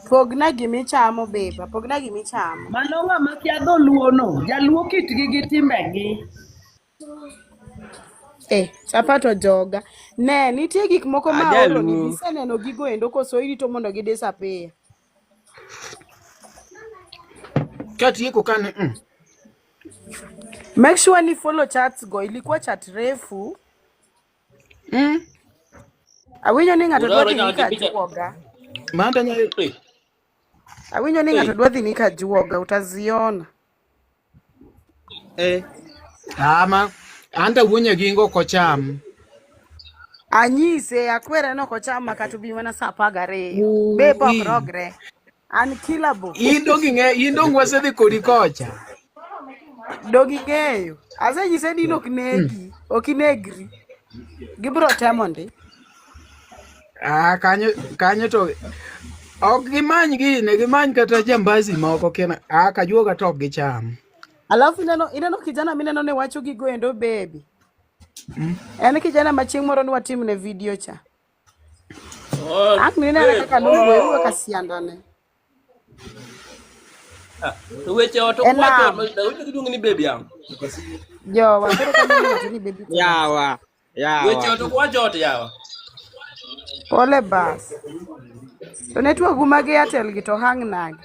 Pogna gimichamo beba, pogna gimichamo. Mano ng'ama kia dholuo no. Jaluo kitgi gi timbegi. Eh, chapat ojoga. Ne, nitie gik moko ma aoroni, Ajaluo. biseneno gigo endo koso irito mondo gi disappear. Katieko kane. Make sure ni follow chats go, ilikuwa chat refu. Awinjo ni ng'ato dwa Uroro dhi nyaka ni gi picha. kajuoga. Manda nyayo. Eh, Awinjo ni ng'ato eh. dwa dhi ni kajuoga, utaziona. Eh. Ama anta wuonye gingo kocham. Anyise akwere ni ok ochama kata obi mana saa 12. Be ok Ui. rogre. Unkillable. In dong ing'e, in dong wasedhi kodi kocha. Dog ing'eyo. Asenyise ni in ok negi, ok inegri. Gibiro temo ndi. Ah, kanyo kanyo to ok gimany gine, gimany kata jambazi moko kena. Ah, kajuoga to ok gicham. Alafu ineno ineno kijana mineno ne wacho gigo endo baby. En kijana ma chieng' moro nwatimne video cha. Oh, Ang' ninene eh, kaka nowuoyo oh. kaka siandane. Ah, to weche ot E ok wacho, nam. awinjo giluongi ni baby ang. Jowa, koro kamano iwacho ni baby to Yawa, Weche yawa. ot ok wach ot yawa. pole bas. To network gu mag Airtel gi to hang nade?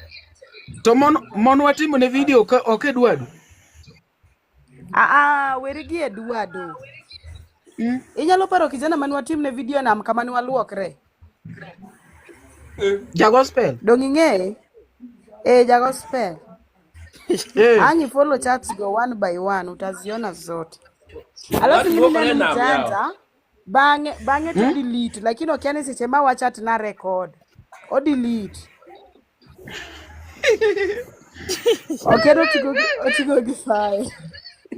To mon mon watimo ne video ka ok Edward. Ah, ah, weri gi Eduardo. Inyalo paro kijana mane watimne video nam kama ne waluokre? Ja gospel. Dong ing'eye? Eh, ja gospel. Eh. Ang' ifollow chats go one by one, utaziona zote. Wach Alafu ing'eni luokore ne en nam yawa. mjanja, bang'e bang'e to delete, lakini okia ni seche ma wachat na record. O delete. Okia ni otigo gi otigo gi file.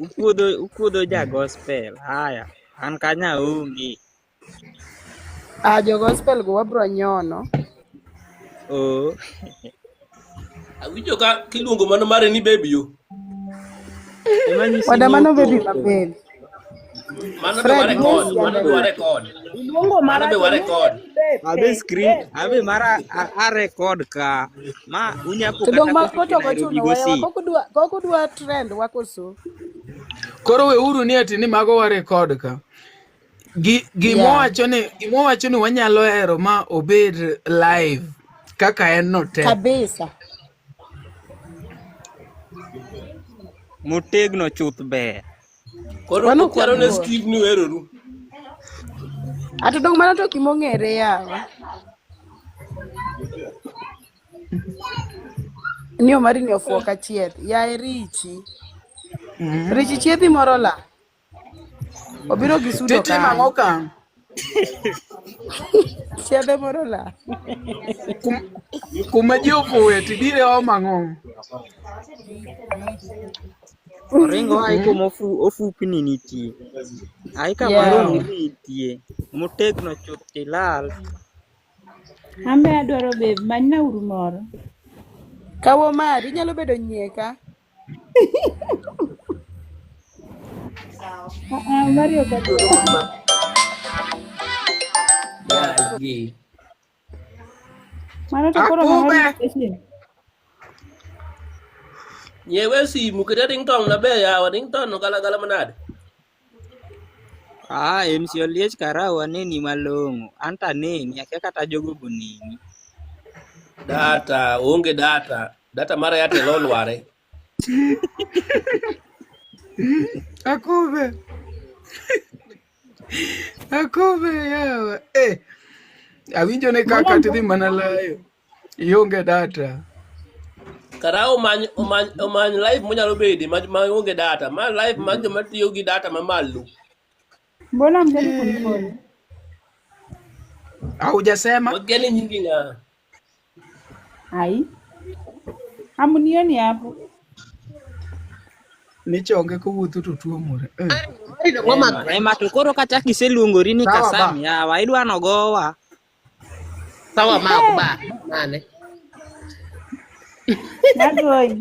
Ukuodho ukuodho ja gospel. Haya, an kanya aonge. Ah, jo gospel go wabro nyono. Oh. Awinjo ka kiluongo mano mare ni baby yo. Ema nyisi Wada ni mano baby opoko. maber. Mano be Fred, warekod, yes, mano be yande. warekod. Iluongo Mano be marach oluonge warekod. ni bepe. Abe screen, Bepe. abe mara a record ka. Ma unyapo To dong kata ma kochopo koto ok Nairobi ochuno wewa gosi. kokudwa kokudwa trend wakoso. Koro weuru ni ati ni mago wa record ka. Gi Yeah. gimowacho ni gimowacho ni wanyalo hero ma obed live kaka en no te. Kabisa. Motegno chuth ber. Koro Wano kwa ukwaro ne luor. Steve ni weroru. Ato dong mano to gimong'ere yawa. Ni Omari ni ofuo ka chieth. Yaye Richi. Richi chiedhi moro la. Obiro gi sudo Titimo ang'o kanyo. ka? Chiedhe moro lal. Kuma ji ofuwe tibire omo ang'o? Oringo ai kuma ofupni nitie. Ai kama Yeah. rongri nitie. Motegno chuth tilal. An be adwaro babe, manyna uru moro. Kawo mari inyalo bedo nyieka. Ah, ah, Mario ok adwar. Yaye. Mano to koro Akube. ng'ama station. Nyiewe simu kete ringtone maber yawa, ringtone no galagala manade. Ah, MC Oliech Karau aneni malong'o. Anto aneni, akia kata jogo boneni. Data, onge data. Data mar Airtel olware. Akube. Akube yawa. Eh. Awinjo ne kaka tidhi mana layo. Ionge data. Karau omany omany omany live monyalo bede ma ma onge data. Ma live mar joma tiyo gi data mamalo. Mbona mtaki kunifollow? Haujasema? Wakia ni nyingi ng'a. Ai. Hamunioni hapo. Ni chonge kowuotho to tuomore. Eh. Ema, ema to koro kata kiseluongori ni Sawa ba. Kasam yawa, idwa nogowa. Sawa ma ok ba. Mane. Nagoyi.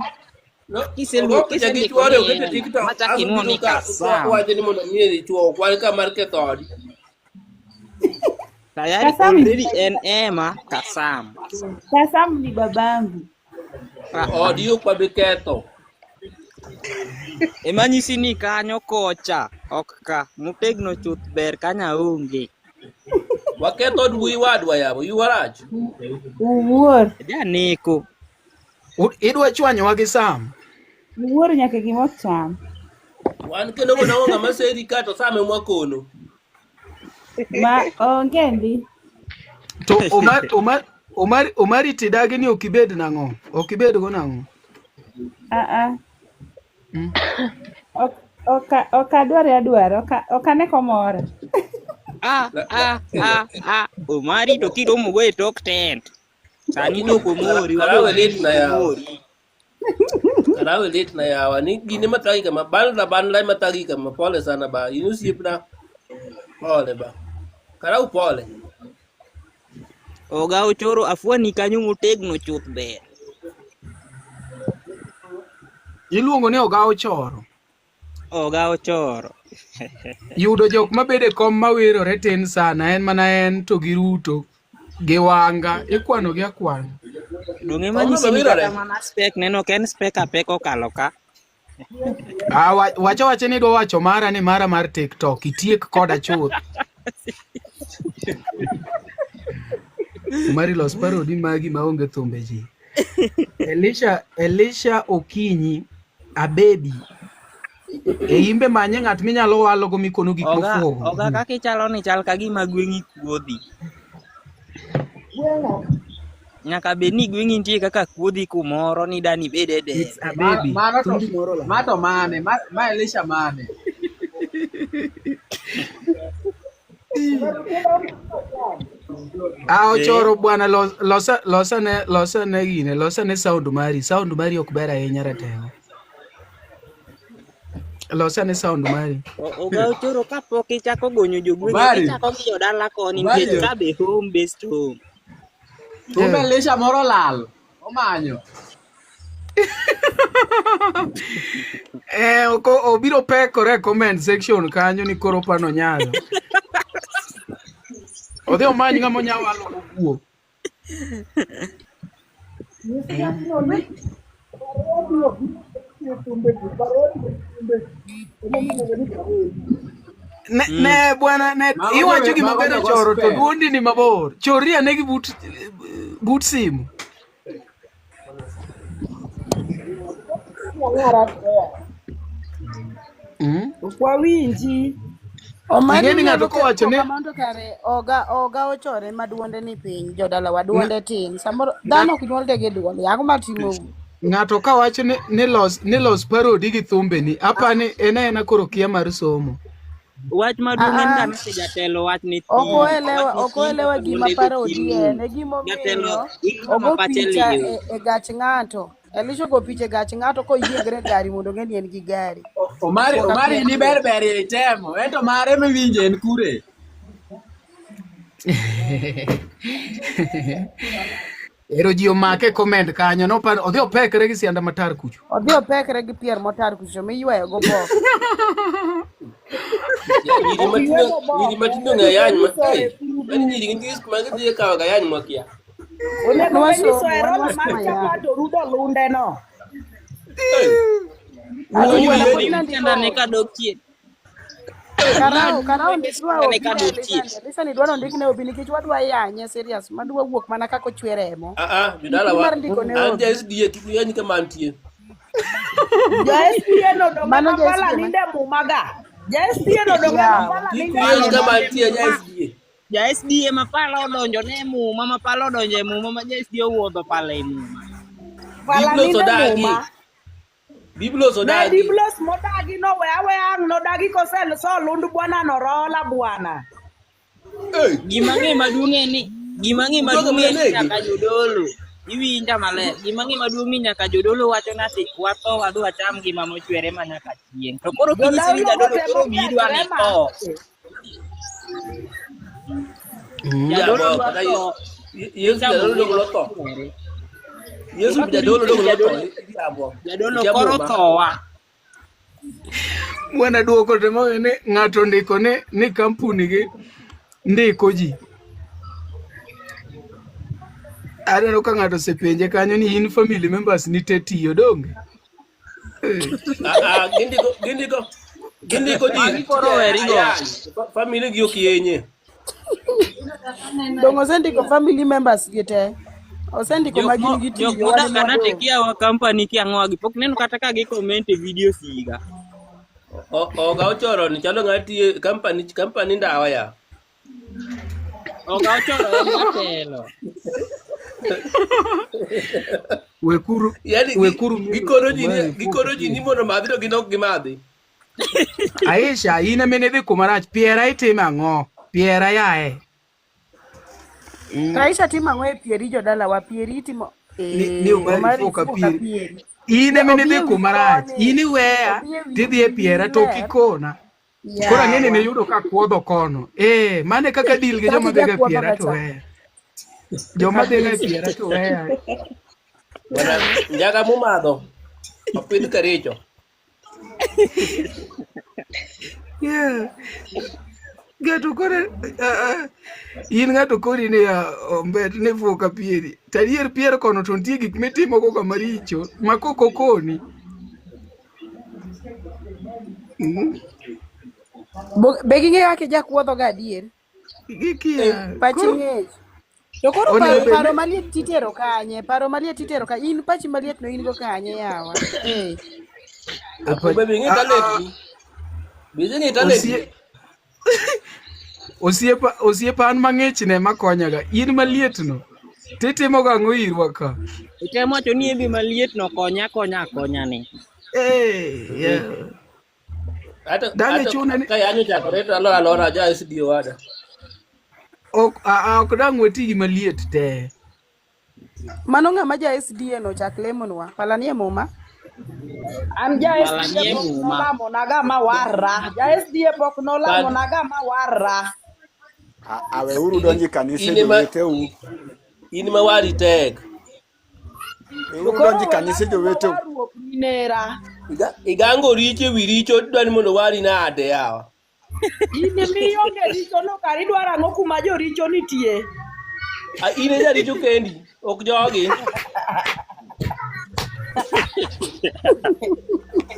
No, Kiseluo ogo picha gi kisendiko chuore ni okete Ema, TikTok. machak Aso inuo biro ni ka Kasam. wacho ni mondo miye chuo okwal ka mar ketho odi. Tayari Kasam ni already en Ema Kasam. Kasam ni babangu. Odi ok wabi ketho. Ema nyisi ni kanyo kocha, ok ka. Motegno chuth ber kanya onge. Waketho od wuoyi wadwa yawa, wiwa rach. Uwuor. Janeko. Idwa chwanyowa gi Sam. Uwuor nyaka gima ok cham. Wan kendo wanang'o ng'ama seri ka to Sam ema wakono. Ma onge ndi. To Omar Omar Omar Omari tidagi ni ok ibed nang'o? Ok ibed go nang'o? Ah ah. Ok ok ok adware adwara. Ok ok ane komora. Ah, ah, ah, ah. Omari to kiromo go e tok tent. Sani to ok omori, Karawe wadwa lit na yawa. omori. Karawe lit na yawa. Ni gine mathagi kama bandla bandla ema thagi kama pole sana ba. In osiepna. Pole ba. Karau pole. Oga ochoro afuani kanyo motegno chuth ber. Iluongo ni ogawo choro. Oga ochoro. Yudo jok mabedo e kom mawirore tin sana en mana en to gi Ruto gi Wanga ikwano gi akwana. Dong' ema Komno nyisi be ni wirore. kata mana spek neno ok en spek apek okalo ka. Ah, wacha wacha ni idwa wacho mara ni mara mar TikTok itiek koda chuth. Omari los parodi magi maonge thumbe ji. Elisha Elisha Okinyi Abebi e imbe manye ng'at minyalo walogo mikono gik Oga, mofuwogo. oga kaka ichalo ni chal ka gima gweng'i kuodhi. Nyaka bed ni gweng'i nitie kaka kuodhi kumoro ni dani ibed e It's debe. a baby. Mano to Thundi moro lal. ma to mane? Ma Elisha mane? Ah, Eh? ochoro bwana los, losa losane losane gine losane sound mari. Sound mari ok ber ahinya ratego. Losane sound mari. Oga ochoro kapok ichako gonyo jogweng'u Omari, ichako gi jodala koni Omari, nikech ka be home based home. thumbe Eh. Elisha moro lal. Omanyo. Eh, oko obiro pekore e comment section kanyo ni koro pano nyalo. Odhi omany ng'ama onya walo go guok. Ne, ne bwana ne Mago iwacho jo gima mago ber jo ochoro to gospel. duondi ni mabor. Chorri ane gi but but simu. Mm. Ok wawinji. Omari Ing'e ni inyalo ng'ato kowacho keto ni kamano to kare oga oga ochore ma duonde ni piny jodalawa duonde tin. Samoro dhano ok nyuol de gi duol. Ang'o matimou? ng'ato kawacho ni los parodi gi thumbeni apani en aena koro kia mar somo. Wach maduong' en Ah, ga ah. ni jatelo wach ni Ok tin. oelewa, Wach ni ok tin oelewa kaka gima duonde paro go odi tin. en. E Jatelo gimomiyo in ng'ama ogo pache picha liw. e gach ng'ato. Elisha ogo picha e gach ng'ato koyiengre e gari mondo ong'e ni en gi gari. Omari, Fuo ka Omari pier ni pier. ber ber itemo. Ento mare miwinje en kure? Ero ji omake e comment kanyo noparo odhi opekre gi sianda matar kucho. Odhi opekre gi pier motar kucho miyweyo go boke. Ya, nyiri Ok matindo ywego nyiri boke, matindo onego ng'e yany bed ma ni isoye ei mani nyiri gin gi ma gidhi e kawo ga yany makia. Onego bed ni Nwasomo, isoye wan rola wasomo mar ayany. chapat orudo lunde no. Ei, Ati wuoyi bwana wiye pod ni nandiko Sianda ne kadok chien. Karao, Ng'ad karao wende ndiknwa sianda ne obi ne kadok Elisa chien. ni. Elisa ni dwaro ndikne obi nikech wadwa yanye serious. Madwa wuok mana kaka ochwe remo. ah ah jodala Ndikri wa mar ndiko ne an ja obi. SDA kik uyany kama antie. Ja SDA no donge Mano ma ja pala SDA ma. ninde muma ga. Ja SDA no donge ma Yawa. pala Kik ninde uyany muma. kama antie ja SDA. Ja SDA ma pala odonjo ne e muma, ma pala odonjo e muma, ma ja SDA owuodho pala e muma. Pala Biblos ninde odagi. muma. Biblos Ne odagi. Diblos modagi no we aweya ang' nodagi kosel so lund bwana no rola bwana. Ei, Gima ng'e maduong' en ni gima ng'e ujoga maduong' mana en ni negi. nyaka jodolo iwinja maler. Gima ng'e maduong' ni nyaka jodolo wacho ni ati watho wadhi wacham ngima mochwere ma nyaka chieng'. To koro kinyisi ni Jodolo jadolo go koro temo bi idwa ni piakre ma. tho. Jadolo Jabo dwa kata tho Yesu ichamo jadolo ngima dong notho. mochwere. Yesu Gima koro jadolo inyisi dong ni notho. jadolo Iriambo. jadolo Ikia koro muma. thowa. Bwana duoko temo ni ng'ato ndiko ni kampuni gi ndiko ji. Aneno ka ng'ato osepenje kanyo ni in family members ni te tiyo donge? Eh. Ah ah gindiko gindiko gindiko ji Magi koro tije werigo. ayany. Family gi ok yenye. Donge osendiko family members gi te. Osendiko Jok ma mo gin jok gitiyo wan modak ema anate wadong'. kiawa company ki ang'owa gi pok neno kata ka gi comment e video siga. Oga ochoro ni chalo ng'a tiye company company ndawa ya. Oga ochoro en jatelo. Wekuru Yani wekuru mielo gikono ji ni Omari fuok gikono ji ni pier. mondo omadhi to gin ok gimadhi. Aisha, in ema ne idhi kuma rach. Piera itimo ang'o? Piera yae. Aisha timo ang'o e pieri jodalawa? Pieri itimo Ni eh, Omari Omari fuok fuo ka pieri. pieri. In Ne ema ne obi idhi e wi kuma rach. koni. In iweya Obi e wi tidhi e piera to ok ler. ikona. Koro ang'e ni Yawa. niyudo ka kuodho kono. Eh, mano e kaka deal gi Kaka joma dhiga e ijakuodho piera ga to cha. weya. Joma dhiga e piera to weya. Bwana njaga mumadho opidh karicho. Yeah. Ng'ato koro in ng'ato kori ni ombet ni fuok ka pieri. To adier pier kono to nitie gik mitimo go ga maricho ma kok okoni. Be ging'eyo kaka ijakuodho ga adier? Gikia. Pachi Koro ng'ech. To koro onego paro, bed paro ni maliet titero kanye? Paro maliet titero kanye? In pachi maliet no in go kanye yawa? Eh. Apo be ing'e talent ni. Be ing'e talent ni. osie osiepa osiepa an mang'ich ne makonyaga. In maliet no titimo ga ang'o irwa ka? Itemo wacho ni embe maliet no konya konya akonya ni. Eh, yeah. Hata Dani hata chuna ni ka yanyo chakore to alora alora ja SDA wada. ok ok dang' wati gi maliet te. Mano ng'ama ja SDA no chak lemonwa. Palanie muma. An ja Pala SDA nie pok muma. nolamonaga ma warra. Ja SDA pok nolamonaga ma warra. Aweuru donjo e kanise In ema joweteu. in ma wari tek. To Weuru koro donjo e we kanise lamo ma joweteu. warruok ni nera. Igango richo ewi richo idwa ni mondo wari nade yawa. In mionge richo no kar idwaro ang'o kuma joricho nitie? Ah, In e jaricho kendi, ok jogi.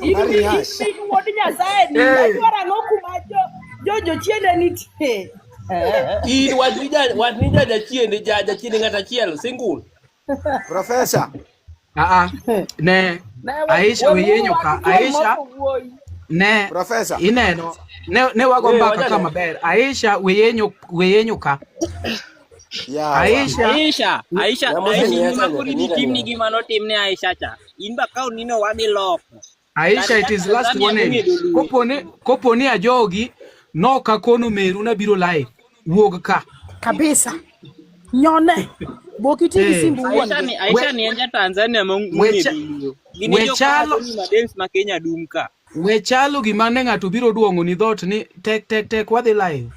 In Omari mi in Nyash. mi wuod Nyasaye ni Eh, idwaro ang'o kuma jo jochiende nitie? In wach ni ja wach ni ja jachiende ja jachiende ng'at achiel single. Professor. ah, ah. Ne Ne Aisha we muru weyenyo wach ka. thuol Aisha moko wuoyi. ne Professor. ineno ne wago Eh, mbaka ka wachane. maber. Aisha weyenyo weyenyo ka. Yawa. Aisha Aisha, Aisha, Ng'ama Aisha oseng'eya in cha ma nyaka koro idhi nyinga timni ng'eya. gima notimne Aisha cha. In ba kaw nino wadhi loko. Aisha Kar it ka is last Tanzania warning. nong'edo luo. Koponi ajogi No kakono meru nabiro live. Wuog ka. Kabisa. Nyone. Bok iti gi Eh. simbu wuon Aisha gi. ni Aisha ni en ja Tanzania ma We ong'e cha- dholuo. Gin we jok chalo mawacho ni madens ma Kenya dum ka. we chalo gima ne ng'ato biro duong'o ni dhoot ni tek tek tek wadhi live.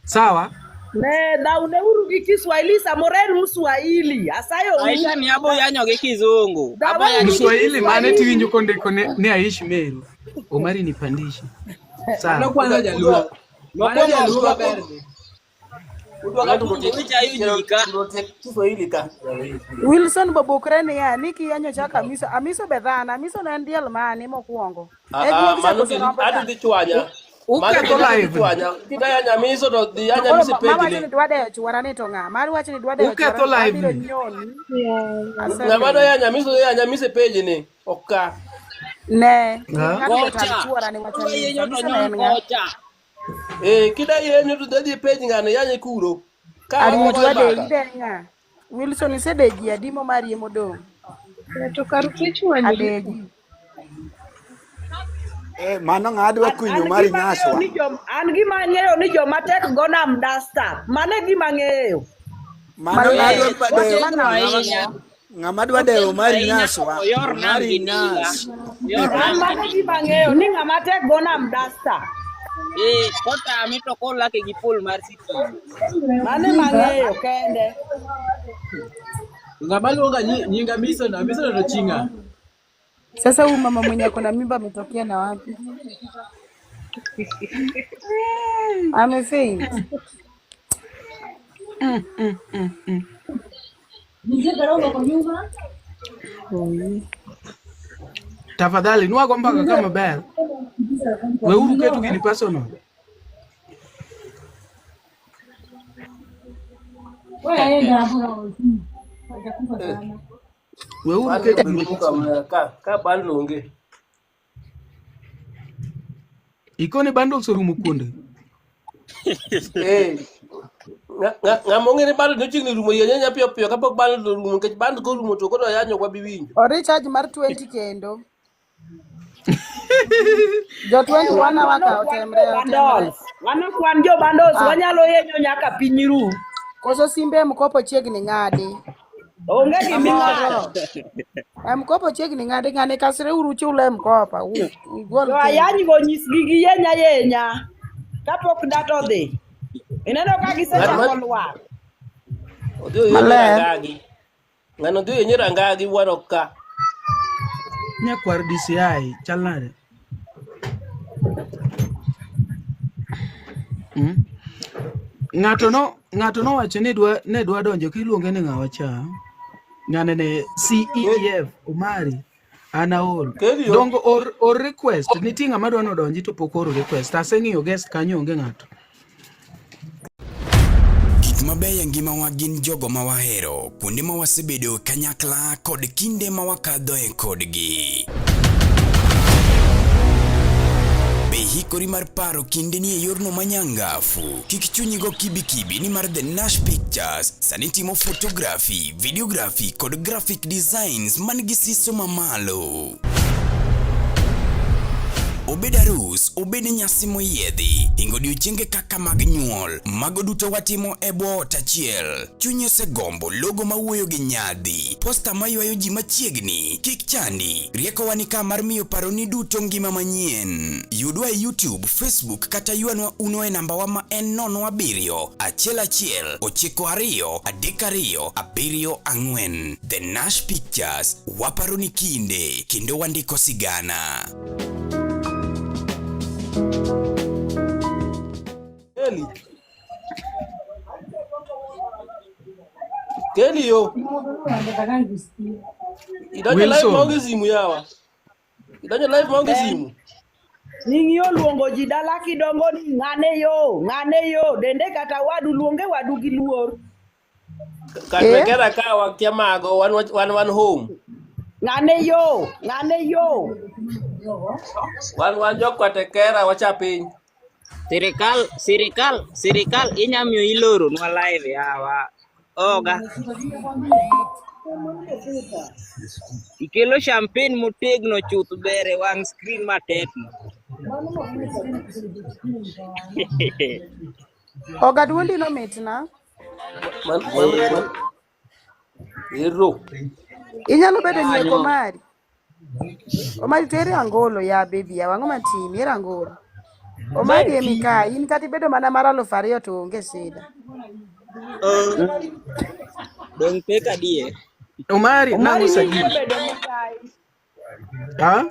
Sawa? Ne dhauneuru gi Kiswahili samoro en Mswahili. Asayo Aisha ni abo yanyo gi kizungu. Abo Dhaweuru yanyo gi gi Mswahili mane Kiswahili. tiwinjo kondiko ni Aish Meru. Omari nipandishe. Mano Sawa. kwanza jaluo. Mano Mokwongo jaluo maber mokwongo ni. udwa ka tugo Mokwongo ichayo ji ka. Kiswahili ka. Wilson bobokre niya ni kiyanyo chako Amiso. Amiso be dhano. Amiso ne en diel mane mokwongo. Ah, E ah, guog cha mano koso dhi rombo ati cha. dhi chwanya. Mano Uketho dhi ati dhi live ni. chwanya. Kidaya nyamiso to dhi To ya koro nyamiso ma wacho page ni ni. dwa dewo chuora ni to ng'a? Mar wacho ni dwa dewo chuora Uketho ni to live abiro ni. nyoni. Ng'ama dwa Asepenjo. ya nyamiso ya nyamiso e page ni. Ok ka. Ne. Ha? Ng'ato be tam Kocha. chuora ni wacho Odwa Amiso. yenyo to Amiso ne nyon en ng'a? kocha. Eh, kida yenyo to dhi page ng'ano yanye kuro. Ka Ari wagoyo dwa deyi mbaka. de ng'a? Wilson isedeji adi momarie modong'? To kar kichwanyri. Adeji. Eh, mano ng'a dwa An, kwinyo an mari gima ang'eyo nyaswa. ni jom, an gima ang'eyo ni joma tek go nam dasta. Mano e gima ang'eyo. Mano ng'a Eh, dwa pa dewo otegno ng'ama ahinya. ng'ama dwa dewo Otegno mari ahinya to nyaswa. oyor nam Mari gi nila. nyas. Oyor An nam gi mano e nila. gima ang'eyo ni ng'ama tek go nam dasta. Eh, kotami to kolake gi pol mar sitima. Mano ema ang'eyo kende. Ng'ama luonga nying Amiso no, Amiso no to chi ng'a? Sasa huyu mama mwenye ako na mimba ametokea na wapi? Amefaint. Oyi. Tafadhali nwago mbaka kama ber. Weuru keto gini personal. Weuru Bando keto be gini rumo personal. ka ka ka bando onge. Ikone bundles orumo kuonde. Eh, ng'ama ong'e ni bando ne chiegni rumo yie nyanya piyo piyo kapok bando orumo nikech bando korumo to koro yanyo ok wabi winjo. Oricharge mar 20 kendo. Jo Eh, 21 wan hour wan ka ok wan otemre jo otemre. bundles. Wan ok wan jo bundles, Ah, wanyalo yenyo nyaka piny ru. koso simbe mkopo chiegni ng'adi. Onge giming'ado. Amoro. Mkopo chiegni ng'adi ng'ani kasre uru chule mkopa. Ugol Jo kendo. ayany go nyisgi giyeny ayenya kapok data odhi. Ineno ka Ng'at gisechako ma lwar. odhi oyenyo Maler. rangagi. Ng'ano odhi oyenyo rangagi wan ok ka. Nyakwar DCI chal nade? Mm. Ng'ato no ng'ato nowacho ni dwa ne dwa donjo kiluonge ni ng'awa cha. Ng'ane ne CEF Omari an aol. Keli yo. Dongo or request nitie ng'ama dwa nodonji to pok oro request. Aseng'iyo guest kanyo onge ng'ato. Gik mabeyo e ngimawa gin jogo ma wahero, kuonde ma wasebedo kanyakla kod kinde ma wakadhoe kodgi. Be hikori mar paro kindeni e yorno manyangafu? Kik chunyi go kibikibi nimar The Nash Pictures sani timo photography, videography kod graphic designs man gi siso mamalo. Obed arus, obed nyasi moyiedhi, hingo odiochienge kaka mag nyuol, mago duto watimo e bwo ot achiel. Chunyi osegombo logo mawuoyo gi nyadhi, posta maywayo ji machiegni, kik chandi. Riekowa ni ka mar miyo paroni duto ngima manyien. Yudwa e YouTube, Facebook kata ywanwa uno e nambawa ma en 07 11 92 32 74. The Nash Pictures, waparo ni kinde kendo wandiko sigana. Keli. Keli yo. Idonjo live Wilson. maonge simu yawa. Idonjo live maonge simu. Nying'i oluongo ji dala kidongo ni ng'ane yo, ng'ane yo, dende kata wadu luonge wadu gi luor. Katwekera ka wakia mago wan wan wan home. Ng'ane yo, ng'ane yo. Wan wan jok Kwatekera wacha piny. Sirikal, sirikal, sirikal inyamiyo iloro nwa live yawa. Oga. Ikelo champagne motegno chuth ber e wang' screen matekno. Oga duondi no mitna. Man, man, man. Ero. Inyalo bedo nyieko Kanyo. mari. Omari teri angolo ya baby ya wang'o matimi ere angolo. Omari emi ka in kata ibedo mana mar 2000 to onge shida. Dong pek adier. Omari Omari nang'o ni sagini? iyie bedo mikai. Ha?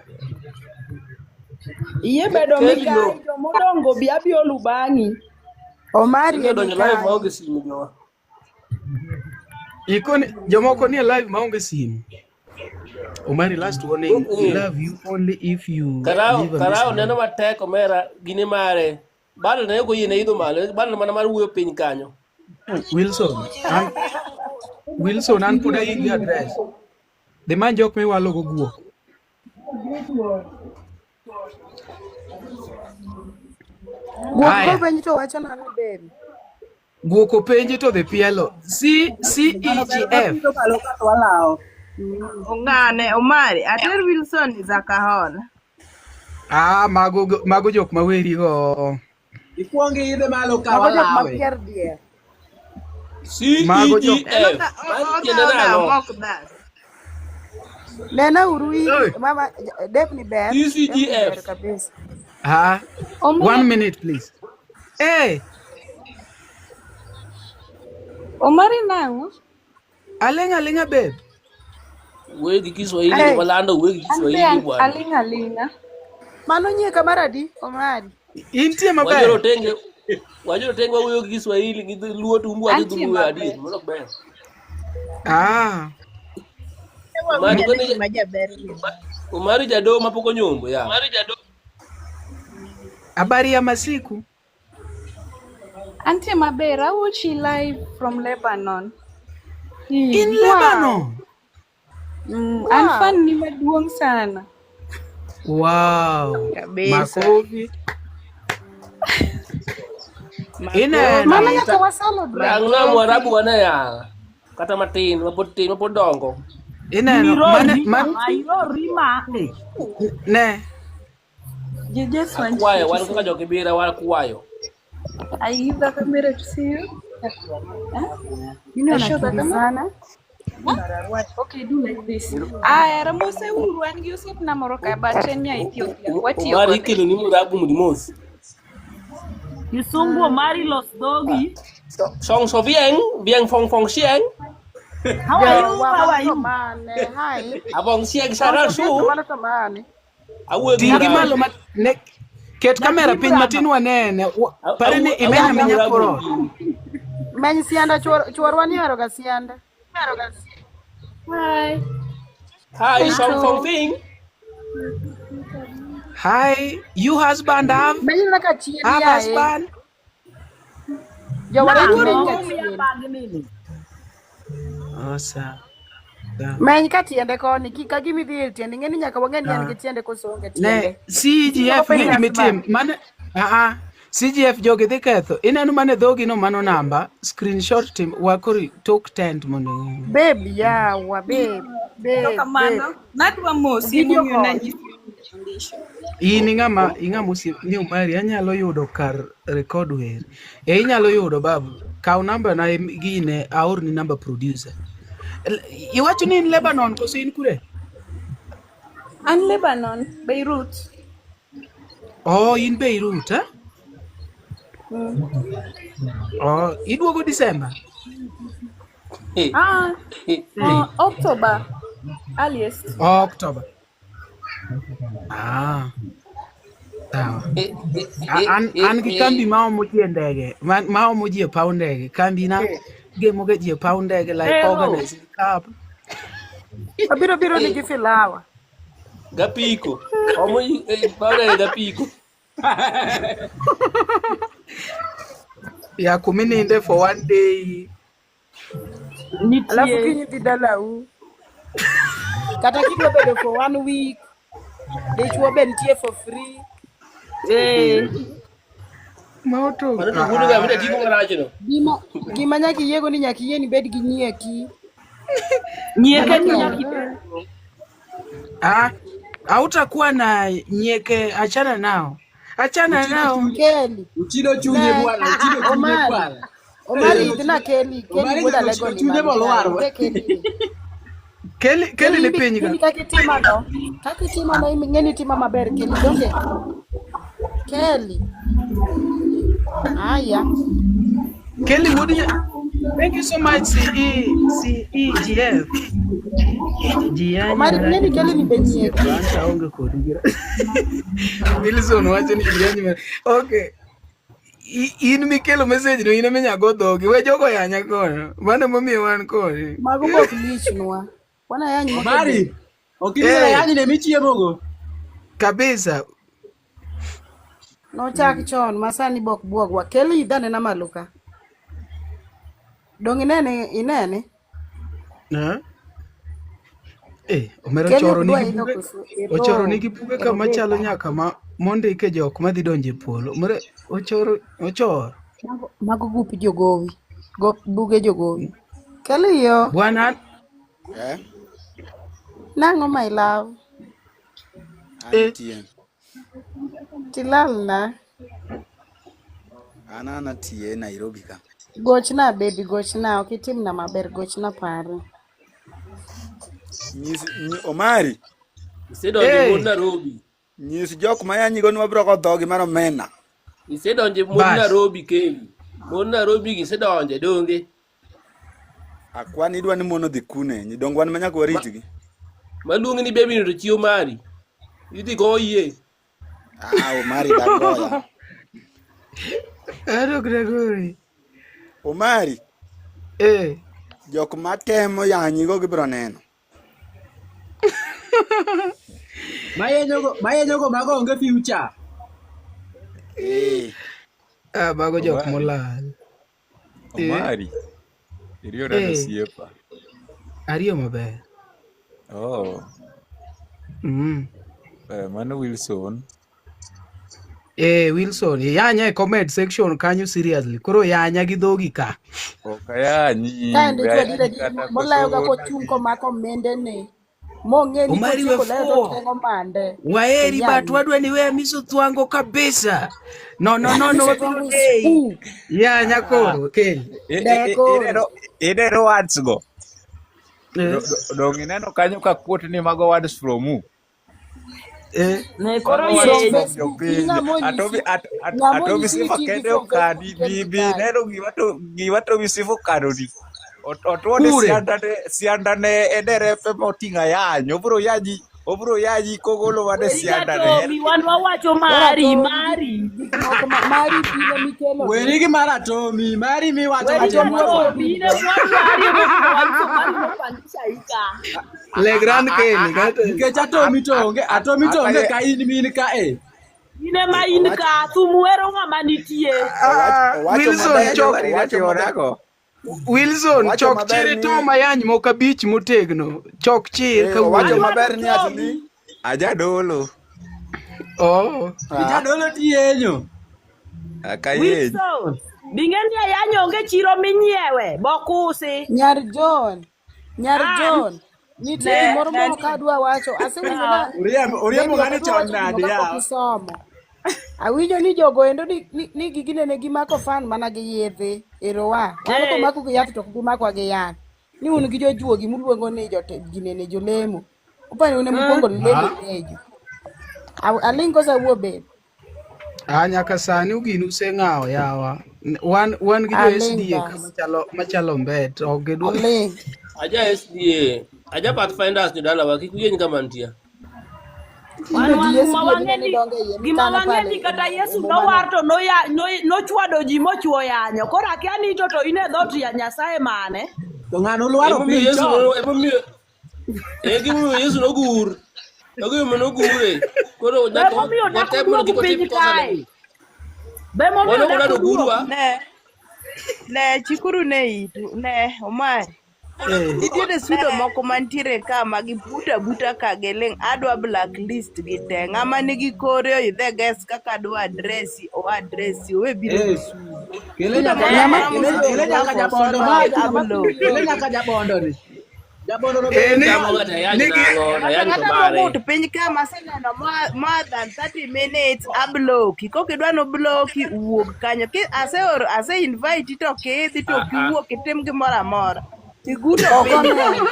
Iyie bedo Kelly mikai no. jomodongo bi abiolu bang'i. Omari Kelly emi odonjo live kai. maonge simu jowa. Ikoni jomoko nie live maonge simu. Omari last warning, we love you only if you Karao leave a karao message. neno matek omera gine mare. Bado ne ok oyiene idho malo, bado mana mar wuoyo piny kanyo. Wilson, an Wilson an pod ayie gi address. Dhi many jok miwalo go guok. Guok Aya, kopenji to wacho nang'o baby? guok openji to dhi pielo. C C E G F. Ong'ane Omari, ater Wilson is a kahon. Ah, mago mago jok maweri go. Ikwongi idhe malo ka Mago jok walawe. mapier dier. C E Mago G jok En F. Mano tiende odhawo nang'o? mok that. Nena uru Oi. mama dep ni ber. C C Dep G ni ber F. kabisa. Ah, Omari, 1 minute please. Hey, Omari nang'o? aling' aling'a babe. Wuoyo gi Kiswahili Hey, joma lando wuoyo gi An be Kiswahili an bwana. aling' aling'a. mano nyieka mar adi Omari? Intie maber. Wajoro tenge wajoro tenge wawuoyo gi Kiswahili gi Dholuo to umbu wadhi Antie dholuo maber. adier. Mano ok ber. Ah, Omari Wawinj ane kwani gima jaber ni. Omari jadoo mapok onyombo ya. habari ya masiku. Antie maber. Awuochi live from Lebanon. In Wow. Lebanon. An Wow. fan ni maduong' sana. Wow. Kabisa. Makofi. Makofi. Mano Ineno. nyaka wa celebrate. Rangna Mwarabu wane ya. Kata matin mapod tin mapod dongo. Ineno. Gini Mane rori man ma, irori ma. ne. You just want Akwayo you to wan see. kaka jokibira wakwayo. I give the camera to see you. Huh? Mimi I show the camera. wanakimbizana. Okay, do like this. Aya, ramose uru an gi osiepna moro ka but en nya Ethiopia. Watiyo Omari kode. ikelo ni Mwarabu mondo imos. Kisungu Omari los dhogi. Song so vieng, vieng fong fong sieng. How are you? Jowa How mano are to you? mane? Hi. Abong sieng sara Song Sofia to su. mano to mane? Awuoyo gi Ting' gi Mwarabu. malo ma ne ket kamera Nyathi piny brother. matin wanene. Pare ni Awuoyo imenya gi amenya Mwarabu kor ot. Meny sianda chuorwa ni ohero ga sianda. Hi. Hi song fong Hello. fing. Hi, you husband have Meny na ka chien have yae. husband. Jowa Nang'o rach meny ka miya chien. bagni ni? Oh, sawa. Sawa. Meny ka tiende koni ka gima idhi e tiende ing'e ni nyaka wang'e ni en Ah. gi tiende koso onge Ne tiende. CGF Openj ng'e gima itim husband. mane ah CGF jogi dhi ketho. Ineno mane dhogi no mano namba screenshot tim wakori tok tent mondo Babe yawa babe babe babe. Erokamano. Nadwa mosi Video emomiyo call. nanyisi andisho. In ing'ama ing'ama osiep ni Omari anyalo yudo kar record wer. E inyalo yudo babu. Kaw namba na gine aorni namba producer. Iwacho ni in Lebanon koso in kure? An Lebanon, Beirut. Oh, in Beirut, eh? Oh, iduogo December. Ah, oh, October earliest. Oh, October. Ah, sawa. An gi kambi maomo ji e ndege, maomo ji e paw ndege. Kambi na gemo ga ji e paw ndege like Ero. organizing cup. Wabiro biro nigi filawa. Gapiko. Omo paw ndege gapiko. Ya kumininde for one day. Alafu Nitie. kiny idhi dalau. Kata kidwa bedo for one week, dichuo be nitie for free. Eh. Moto. Mano to wuod ga mida tingo marachno. Gima nyaka iyiego ni nyaka iyie ni ibed gi nyieki. Nyieke Mano ni kende. nyaka ibedgo. Ah, Hautakuwa na nyeke, achana nao. Achana Uchido nao. chunye. Kelly. Uchido chunye Ne. bwana, uchido chunye Omari. bwana. Omari Eh, idhna Kelly, Kelly Omari wuod jogo Alego ochido ni chunye malo kae. molwar. Idhe Kelly. Kelly Kelly Kelly ni imbi piny ka. Kelly kaka itima no. Kaka itima no ing'e ni itima maber Kelly donge. Kelly. Aya. Kelly wuod Thank you so much CE CEGF. Ji yanyo Omari marach ing'e ni Kelly ni be osiep nyiek. to an to aonge kodi gi Wilson wacho ni ji yanyo marach. Okay. In mikelo message no in ema inya go dhogi. We jogo yanya kono. Mano emomiyo wan kodi. Mago bok lichnwa. Wana yany moko Omari, be. ok inyal Eh, yanyi ne michiemogo. kabisa. Nochak chon ma sani bok buogwa. Kelly idh anena malo ka. Dong inene inene. Eh? Eh, omera Kelly ochoro ok dwa nigi idho buge koso ochoro ero. nigi buge Ero kama chalo beta. nyaka ma mondike jok madhi donjo e polo. Omera ochoro ochoro. Mago, mago gup jogowi. Gop buge jogowi. Kelly yo. Bwana Eh? Nang'o my love? eh Antie. Tilalna. An anatie Nairobi ka. Gochna baby, gochna. Ok itimna maber, gochna pare. Nyis Omari, Isedonjo e mon eh Nairobi. nyis jok ma yanyigo ni wabiro go dhogi mar omena. Isedonjo e mon bas. Nairobi Kelly. Mon Nairobi gi isedonje donge. Akwa ni idwa ni mon odhi kune, nyidong wan ma nyaka Ma waritgi. maluongi ni baby ni to chiwo mari. Idhi goyie. Ah, Omari dagoya. Ero Gregory. Omari, Eh. jok ma temo yanyigo gibiro neno. Mayenyogo mago onge future. Eh, Ah, mago jok Omari, molal. Eh. Omari, iriyo nade Eh. osiepa? Ariyo maber. Oh, mano Wilson. Eh, Wilson, yanya e comment section kanyo seriously. Koro yanya gi dhogi ka. Ok ayanyi, Kae be ndicho adier ayanyi adier kata molayo koso ga kochung' komako mendene. Mong'e ni Omari kotieko layo to wefuo. teng'o mande. To Waheri but yanyi. wadwa ni we amiso thwango kabisa. No no no no Amiso wabiro thwango is dei. who? Yanya koro Kelly. De koro. Ineno words go. Eh. Dong ineno kanyo ka quote ni mago words from who? Eh. Ne koro Mago From words yenyo. from Facebook. In jopiny. ng'ama Atomi onyisi ng'ama Atomi onyisi ni Sifa ti gi kende from okani Facebook Kelly bi kae. neno gima to gima Tomi Sifa okano ni. Otuone Kure. siandane siandane e derepe moting'o ayany. Obiro yanyi obiro yanyi kogolo mana e Weri siandane. gatomi wan wawacho Ero mari atomi mari. gik moko ma mari pile mikelo ni. Weri gi mar atomi, mari miwacho Weri matin Atomi ok bwana. gatomi ine mwadwari emomiyo wanyiso mari mopandisha ika. Le Grand Kelly kata. Nikech atomi to onge, atomi to onge ka in min ka e. In ema in Owacho ka thum wero ng'ama nitie. Ah, owacho Wilson maber, chok owacho maber, Wilson owacho chok maber chir ni to mayany moko abich motegno. Chok chir owacho kawuono. Adwaro maber ni ati ni tomi. Ajadolo. Oh. ah, Ijadolo tiyenyo. Akayeny. Wilson. Bing'e ni ayany onge chiro minyiewe bokusi. Nyar John. Nyar An John. Nitie ne gimoro ne moro ka adwa wacho. Asewinjo ah. na Uriembo baby ok ng'ani adwa chon wacho nade gimoro kapok yawa. isomo. Awinjo ni jogo endo ni giginene gimako fan mana gi yedhe. Erowa. Wan Eh. komako gi yath to ok gimakwa gi yath. Ni un gi jojuogi muluongo ni jote ginene jolemo. Upani un ema mukwongo lemo Ah. nejo. Aling' koso awuo babe. Ah, nyaka sani ugini useng'awo yawa. Wan gi jo Aling' SDA ka bas. machalo mbet ok gidwa. Aling'. Aja SDA, aja Pathfinders jodalawa kik uyeny kama nitie. Wan Tinde wan ji gima SDA wang'e minene ni donge iye gima mikano wang'e pale ni kata e Yesu mumano. nowar to nochwado ji mochwo yanyo. Koro akia ni to in e dhoot ya Nyasaye mane? To ng'ano olwaro Emomiyo piny Yesu chon. no emomiyo e gimomiyo Yesu nogur. Egimomiyo nogure. Koro Be nyaka momiyo dak watem mondo oduog kik watim piny kosa ne. kae? Be momiyo Wan ok dak wadwa oduog? nogurwa. Ne, ne chikuru ne itu. Ne, Omari. Eh. Nitiere sudo moko mantiere ka ma gibuta buta ka giling'. Adwa blacklist gi te. Ng'ama nigi kore oidhe ges kaka adwa adresi o adresi owe biro gi Eh, sudo. kele Sudo nyaka moro Ng'ama amora kele mosebedo kele ka nyaka for so jabondo long ma ablo. kele nyaka jabondo ni. Jabondo no Eh, be ni Chamo ga to ayany ni gi nang'o, to Ng'ato ayany to ang'ata mare. mogut piny ka maseneno more than 30 minutes abloki. Kokidwa nobloki wuog kanyo. Ki aseoro ase invite to ok idhi to ok iwuok itim gimoro amora. Tiguto Ok piny ka onen.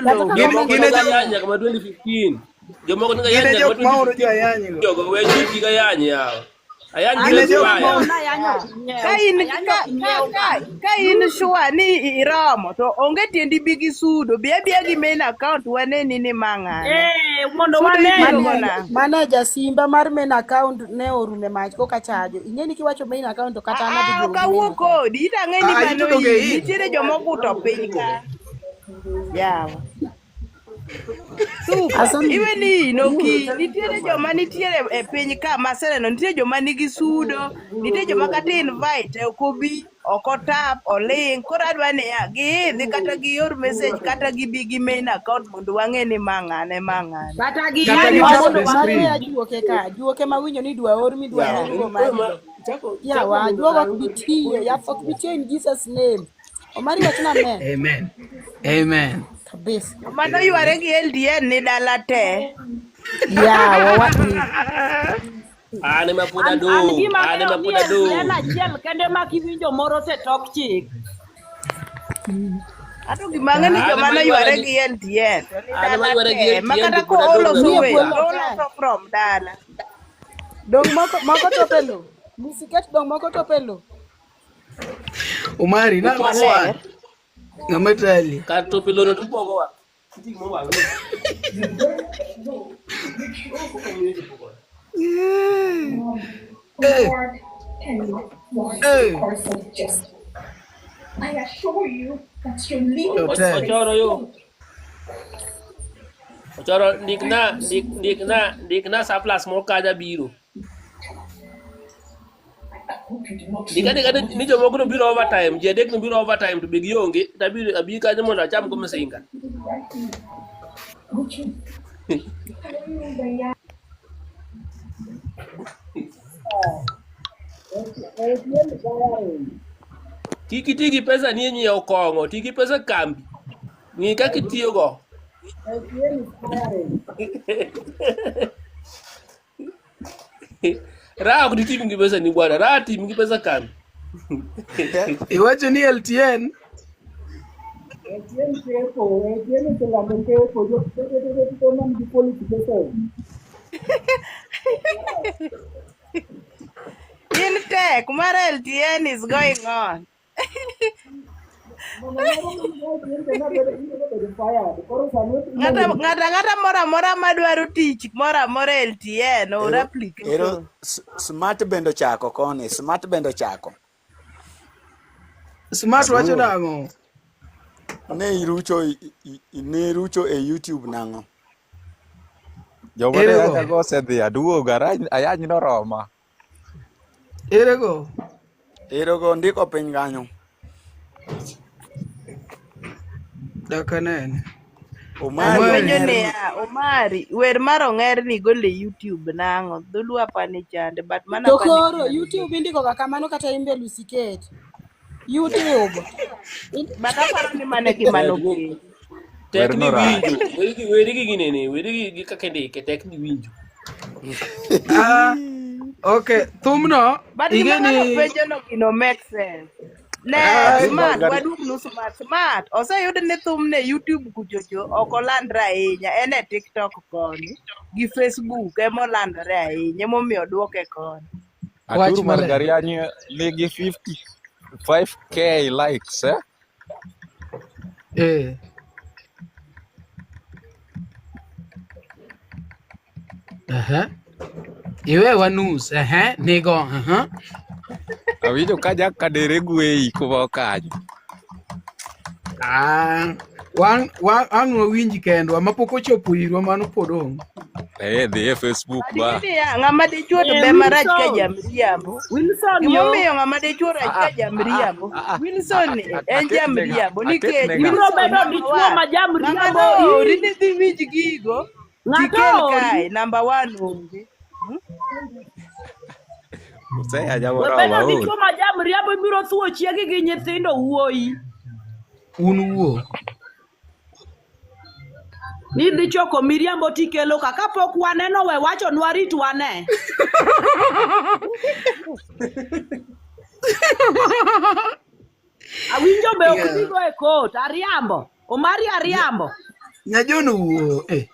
Kata abloki. gin Jomoko gin e niga jo ayany nyaka ma 2015. Jomoko niga gin ayany e nyaka ma jok ma oro 2015. joayany go. Jogo we ji gi ayany yawa. Ayany Gin biro e jok expire. ma oro Ayany ok nyiew. Ka in Ayany ka ok ka nyiew ka ga. ka in sure ni iromo to onge tiendi bi gi sudo. Bi abiya gi main account waneni ni ma ng'ane. Eh, mondo Sudo ibiro waneni. go Manager, nang'o? manager Simba mar main account ne orume mach koka chajo. Ing'e ni kiwacho main account to kata an adhi Ah, duogo ok gi main awuo account. kodi. Itang'e ni Ah, mano ito donge in. in. Nitiere joma oguto piny ka. Yawa. Super. Asami Iwe ni in oki. Nitiere joma nitiere e piny ka maseneno. Nitiere joma nigi sudo. Nitie joma kata invite ok obi, ok otap, oling'. Koro adwa niya, giidhi kata gior message kata gibi gi main account mondo wang'e ni ma ng'ane, ma ng'ane. Kata gi Kata gi yanywa tap mondo the mago screen. ya juoke ka, juoke ma winjo ni dwa or midwa Yawa. nyiew go Koro magi ma go. chako chako Yawa, nindo juogo ok kanyo bi tiyo, yath ok bi tiyo in Jesus name. Omari wachna amen. Amen. Amen. Kabisa. Joma noyware gi LDN ni dala te. Yawa wa eh. An ema pod An an adong', gima an ang'eyo ema ni pod LDN adong'. achiel kende ma kiwinjo moro te tok chik. Ato gima ang'e ni An joma ema noyware yware gi gi LTN to ni an ema dala yware gi te. Ma LTN kata to pod adong' kooloso Nie ga wer, polo to ka. oloso from dala. Dong moko moko tope lo. Musiket dong moko tope lo. Umari nang'o Maler. wan? Ng'ama tali. Kar tope lono to pogowa. Nitie gima owang' ni. Eh, eh. To tek. Ochoro yo. Ochoro ndikna ndik ndikna ndikna surplus moro kaja biro. Ndika ndika ni ni jomoko no biro overtime, ji adek no biro overtime to be gionge, to abiro abi kanyo mondo acham go msinga. Kik iti gi pesa ni e nyiewo kong'o, ti gi pesa kambi. Ng'i kaka itiyogo. Raha ok ditim gi pesa ni bwana, raha tim gi pesa kambi. Iwacho ni LTN ATM kepo, ATM oselando kepo, jo man gi qualification. In tech mar LTN is going on. Ng'ata ng'ata ang'ata moro amora madwaro tich moro amora e LTN or Ero, ero application. smart bende ochako koni, smart bende ochako. Smart wacho Aduogo. nang'o? Ne irucho, ne irucho e YouTube nang'o? Joma ne Ere go? yanyago osedhi aduogo, ayany noroma. Ere go? Ero go ndiko piny kanyo. Dak anene. Omari Omari. Apenjo ong'er ni niya, Omari, wer mar ong'er ni golo e YouTube nang'o? Dholuo apani chande, but mano To apani koro chande. YouTube indiko ga kamano kata imbe Lusiket. YouTube. But aparo ni mano e gima Tek ni nopenjo. tek ni Werno rach. winjo. Weri gi weri gi ginene, weri gi gi kaka indike, tek ni winjo. Ah, okay, thumno But gima ing'e ng'ano ni penjo no gino make sense. Ne, ah, Atur smart, mar waduog nu smart. Smart, oseyud ni thumne YouTube kuchocho ok olandre ahinya. En e TikTok koni gi Facebook ema olandore ahinya, emomiyo oduoke koni. wach Atur mar maler. Gariany nigi 55k likes eh? Eh. Aha. Iwewa nus, ehe, nigo, aha. Awinjo ka Jack Kadere gweyi kuma okanyo. Ah, wan wan ang' wawinji kendwa mapok ochopo irwa mano pod onge. Eh, dhi e Facebook But ba. ing'e niya, ng'ama dichuo to Eh, be marach ka Wilson. jamriambo. Wilson yo. Gimomiyo ng'ama dichuo rach Ah, ka ah, ah, jamriambo, ah, ah, Wilson ni ah, en aketne ng'a? jamriambo nikech Aketne ng'a? Ibiro Wilson bedo number dichuo one, ma ng'ama jamriambo noori ii. ni dhi winj gigo Ng'ato tikel oori. kae, number one onge. Useyanya We moromo bedo aol. dichuo ma jamriambo ibiro thuo chiegi gi nyithindo wuoyi. Un wuo. Ni dhi choko miriambo tikelo ka kapok waneno we wachonwa rit wane. Awinjo be ok dhigo e kot, ariambo. Omari ariambo. Nyajon wuo. Eh.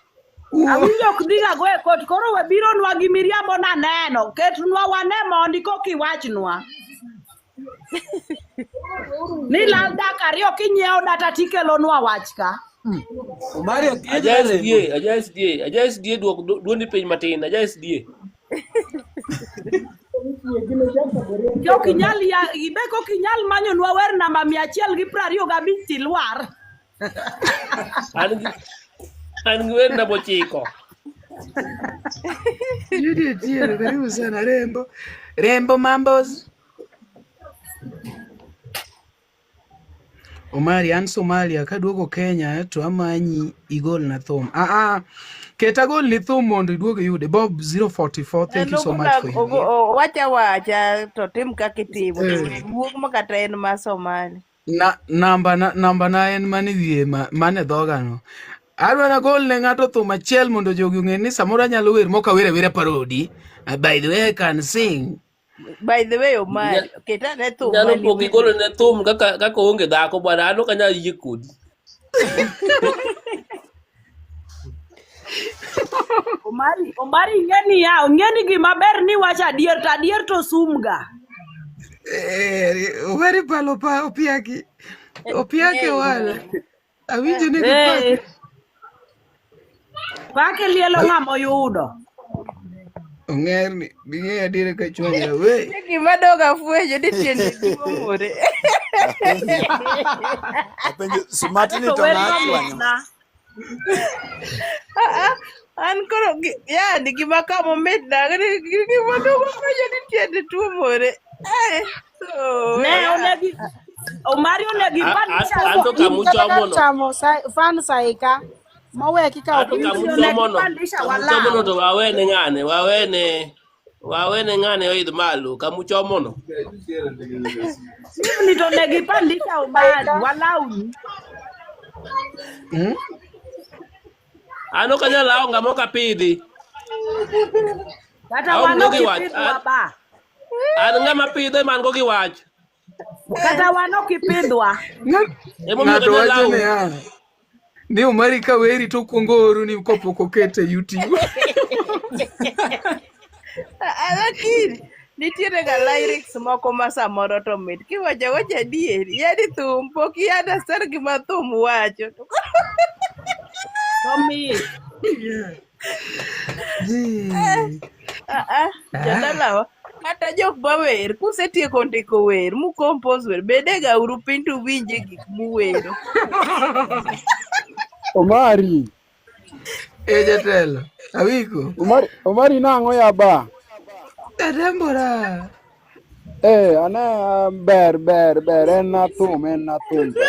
Wuo. Awinjo ok dhiga go e kot, koro we bironwa gi miriambo naneno. Ketnwa wane mondi kokiwachnwa. Ni lal dak ariyo kinyiewo data tikelonwa wach ka. Omari ok Aja SDA, aja SDA, aja SDA duok duondi piny matin, aja SDA. Kok inyal ya, ibe kok inyal manyonwa wer namba 125 tilwar. An gi an gi wer namba 9. Judy Otieno, karibu sana Rembo. Rembo Mambos. Omari, an Somalia, kaduogo Kenya to amanyi igolna thum. Ah ah. Ket agolni thum mondo iduog iyude. Bob 044, thank you so much for your gift. Wacha wacha to tim kaka itimo. Eh. Wuog ma kata en ma Somali. Na, namba na, namba na en mane wiye ma, mane dhoga no. Adwa nagol ne ng'ato thum achiel mondo jogi ong'e ni samoro anyalo wer mok awer awera parodi. By the way, I can sing. By the way, Omari, ket ane thum Nyalo mane po gigolo ne thum kaka kaka oonge dhako bwana, an ok anyal yie kodi. Omari, Omari ing'e niya, ong'e ni gima ber ni wacho adier to adier to sum ga. Eh, Omari palo pa opiaki. Opiake Eh, wala. Awinjo ni Eh. gipake. Pake lielo ng'ama oyudo. Ong'erni, bing'eyo adier ka chwanyra we. Gima dog afwenyo ni tiende duong'ore. Apenjo smartni To to wer ng'a no chwanyo? mitna. Ah, ah, An koro yani gima kamo mitna gima dog afwenyo ni tiende tuomore. Eh, so Ne yeah. onegi Omari onegi pandisha An to In kata kamuchomo kar no. chamo fan saika moweki ka An ok to iwinj kamuchomo no. pandisha Kamuchomo no walaw. to wawene ng'ane, wawene wawene ng'ane oidh malo kamuchomo no. Simni to onegi pandisha Omari walawni. Hmm? An ok anyal lawo ng'ama ok apidhi. Kata Aonge wan ok gi wach. ipidhwa An ba. an ng'ama pidho ema an go gi wach. Kata wan ok ipidhwa. Emomiyo ok Ng'ato anyal wacho lawo. niya, ni Omari ka weri to okuongo oroni kopok okete e YouTube. Ah, ah, Lakini nitiere ga lyrics moko ma samoro to mit kiwacho awacha adier yani thum pok i understand gima thum wacho To mit. Ji. Ah, ah, Ah. jodalawa kata jok mawer kusetieko ndiko wer mukompose wer bedega uru piny to uwinje gik muwero Omari, E jatelo, Awiko. Omari, Omari nang'o ya ba? Adembora. Eh, ane ah, ber ber ber en na thum en na thum ber.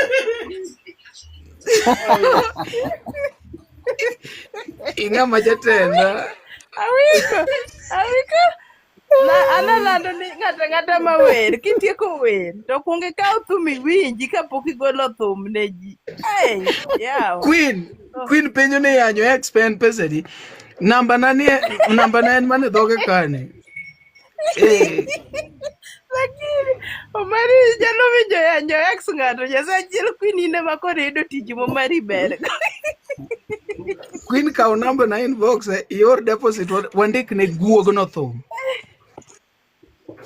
Ing'ama jatenda. Awiko awiko na analando ni ng'ato ang'ata ma wer kitieko wer to kuong ikaw thum iwinji kapok igolo thum ne ji Ei, yawa Queen, Queen penjo ni yanyo expend pesa di. Namba na ni namba na en mane dhoge kani. Eh, Lakini Omari nyalo winjo yanyo ex ng'ato Nyasaye achiel Queen in ema koro iyudo tich momari ber. Queen kaw namba na inbox eh, ior deposit wandik ne guogno thum.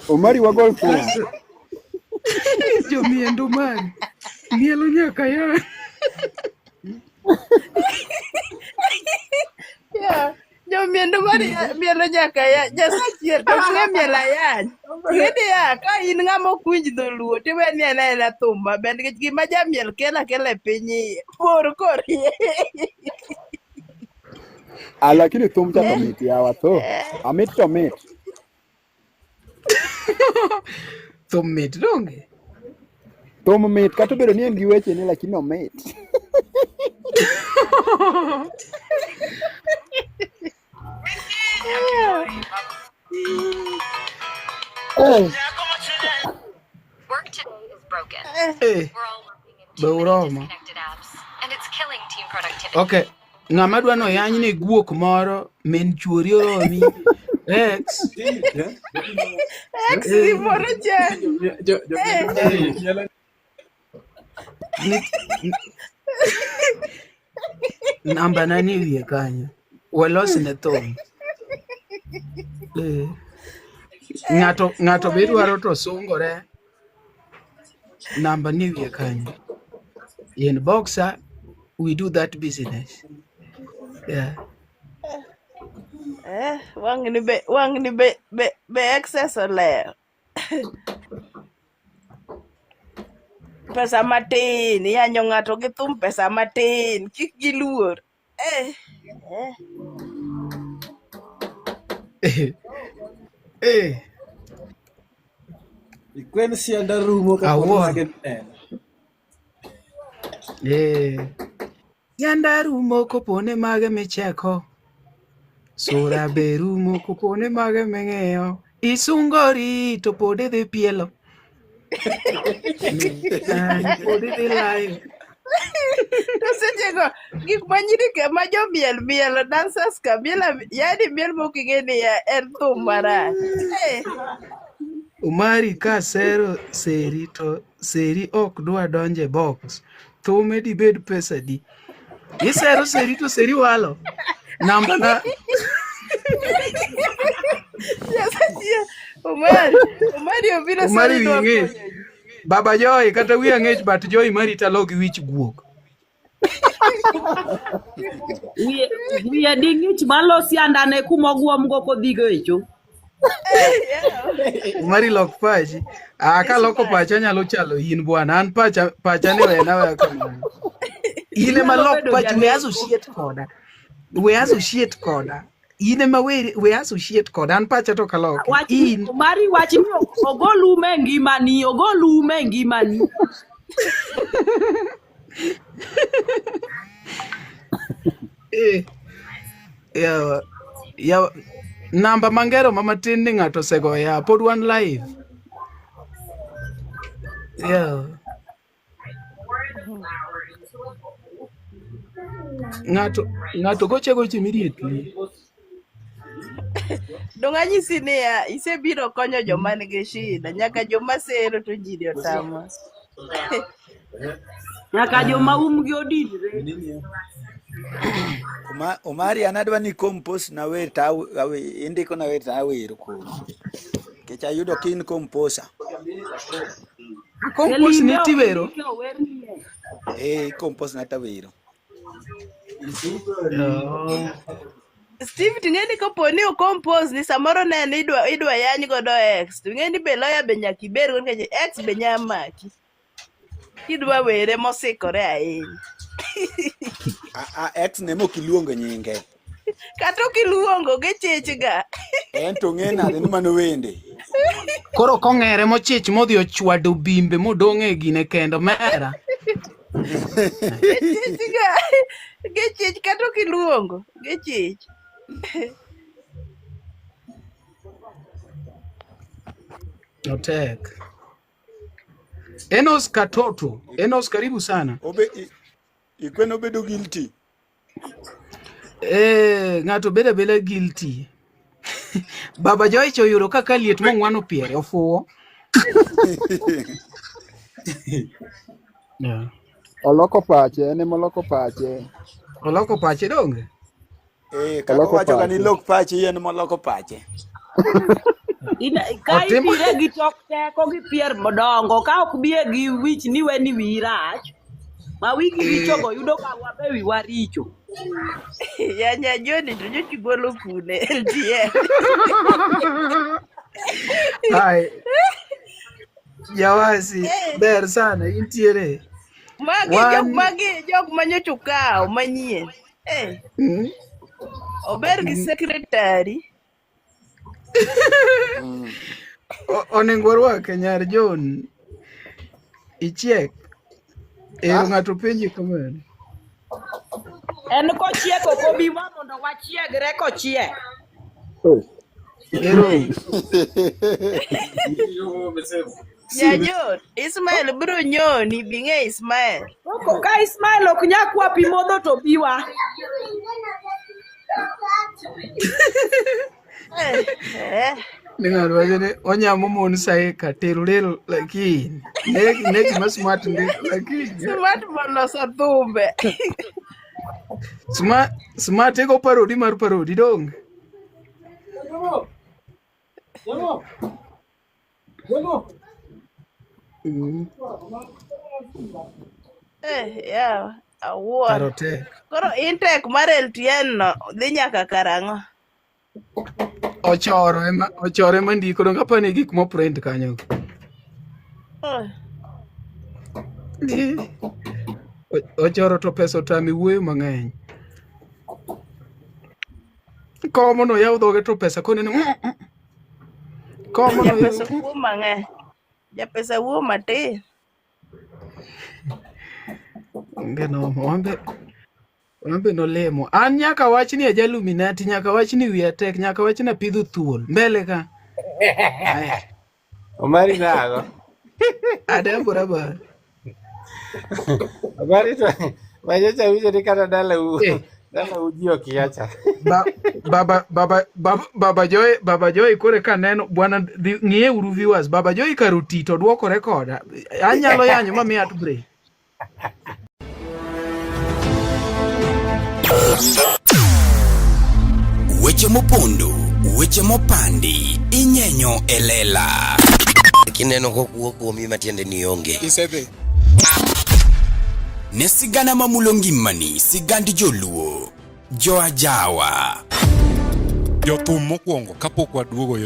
Omari wagol thum. Jomiendo mari. Mielo nyaka ya. Yeah. Jomiendo mar mielo nyaka ya Nyasaye achiel to ok mielo ayany. Ing'e ya ka in ng'ama ok winj dholuo tiwe ni en aena thum maber nikech gima jamiel kelo akela e piny iye bor korie. Ah, lakini thum cha to mit yawa tho. Amit to mit. Thum mit donge. Thum mit kata obedo ni en gi wechene lakini omit. Eh, Eh, be uromo. Okay. Ng'ama dwa noyany ne guok moro, min chuori oromi. Ex. Ex ni moro chandi. Eh. Namba na ni wiye kanyo. Walos ne thum. Eh. Ng'ato ng'ato be dwaro to sungore. Namba ni wiye kanyo. In boxer, we do that business. Yeah. Eh, wang'ni be wang'ni be be be excess olewo. Pesa matin, iyanyo ng'ato gi thum pesa matin, kik giluor. Eh, eh. Eh, Ikwen sianda rumo kapod awuoro. mage neno. Eh. Yanda rumo kopone mage micheko. Sura be rumo kopone mage ming'iyo. Isungori to pod idhi pielo. Ay, pod idhi layo. To sechego gik ma nyiri ka ma jomiel mielo dancers ka miel yani miel mok ing'e ni en thum marach. Eh. Omari ka sero seri to seri ok dwa donje box. Thume dibed pesa di? Isero seri to seri walo. Namba na Nyasaye, Omari, Omari obiro Omari sani wiye dwa ng'ich. konyo ji. Baba Joy kata wiya ng'ich but Joy marita lo gi wich guok. Wiye wiye ding'ich malo siandane kuma ogwomgo kodhigo e cho. Omari lok pachi. Ah, kaloko pacha nyalo chalo in bwana. An pacha pacha ni wena weya kamano. In ema Inyalo lok bedo pachi we janeko. associate koda. We associate koda. In ema we associate koda. An pacha to kaloki. Wach ni In Omari wach ni ogol ume e ngimani, ogol ume e ngimani. eh, yawa yawa namba mangero ma matin ni ng'ato osegoyo ya pod wan live. Yeah. Ng'ato ng'ato goche goche immediately. Dong' anyisi niya, isebiro konyo joma nigi shida, nyaka joma sero to jiri otama. Nyaka joma umgi odinre. Omari an adwa ni compose na wer to indiko na wer to awero koro. Nikech ayudo ka in composer. Compose Elimbe ni ok tiwero. indike owernie. Eh, compose na tawero. Oh. Steve ting'e ni kopo ni ocompose ni samoro ne en idwa idwa yany godo ex to ing'e ni be lawyer be nyaka ibed go nikech ex be nya maki. Kidwa were mosikore ahinya. A, a ex ne mok iluongo nyinge. Kata ok iluongo gichich ga. En to ng'e nade ni mano wende. Koro kong'ere mochich modhi ochwado bimbe modong' e gine kendo mera. Gichich ga. Gichich kata ok iluongo. Gichich. Otek. Enos Katoto. Enos karibu sana. Obe Ikweno bedo guilty. Eh, ng'ato bedo abeda guilty. Baba Joy cha oyudo kaka liet mong'wano piere ofuwo. Yeah. Oloko pache, en ema oloko pache. Oloko pache donge? Eh, kaka Oloko owacho ga ni pache. lok pachi en moloko pache. Ka Otimo ibire gi tok teko gi pier modongo, ka ok biye gi wich ni we ni wiyi rach, ma wigi richogo yudo ka wabe wiwa richo. Yanya Joni to nyocha igolo kune LTN. Ai, Jawasi, ber sana intiere. Magi jok Wan magi jok ma nyocha ukawo manyien. Eh, ober gi secretary. Onego warwake nyar John. Ichiek. Ero Ah, ng'ato penji kamano. En kochiek ok obi wa mondo wachiegre kochiek. Ero. Jajon, Ismael biro nyoni, bing'e Ismael. Koko ka Ismael ok nya kwa pi modho to biwa. Eh, eh. Ni ng'ato wacho ni onyamo mon saika tero lakini ne gima smart ndi lakini Smart moloso thumbe. smart smart ego parodi mar parodi dong. Mm. Eh, yawa, awuoro. Karo tek. Koro intake mar LTN no dhi nyaka karang'o? Ochoro ema ochoro ema ndiko dong apani gik moprint kanyo. Oh. Eh, Ochoro to pesa otame wuoyo mang'eny. Komo no yaw dhoge to pesa koneno. Komo no Japesa wuo mang'eny. Japesa wuo matin. Onge noma. Wambe wambe nolemo. An nyaka wach ni ajaluminati, nyaka wach ni wiya tek, nyaka wach ni apidho thuol. Mbele ka. Aya. Omari nago. Adembora ba. Omari to manyocha winjo ni kata dalau dalau ji okia cha. Ba, baba baba baba baba Joy baba Joy kore kaneno bwana dhi ng'iye uru viewers baba Joy kar oti to dwokore koda anyalo yanyo ma miya break Weche mopondo, weche mopandi, inyenyo e lela. Kineno kokuo kuomi matiende ni onge. Isedhi. Ne sigana mamulo ngimani, sigand joluo, joajawa. Jothum mokwongo kapok waduogo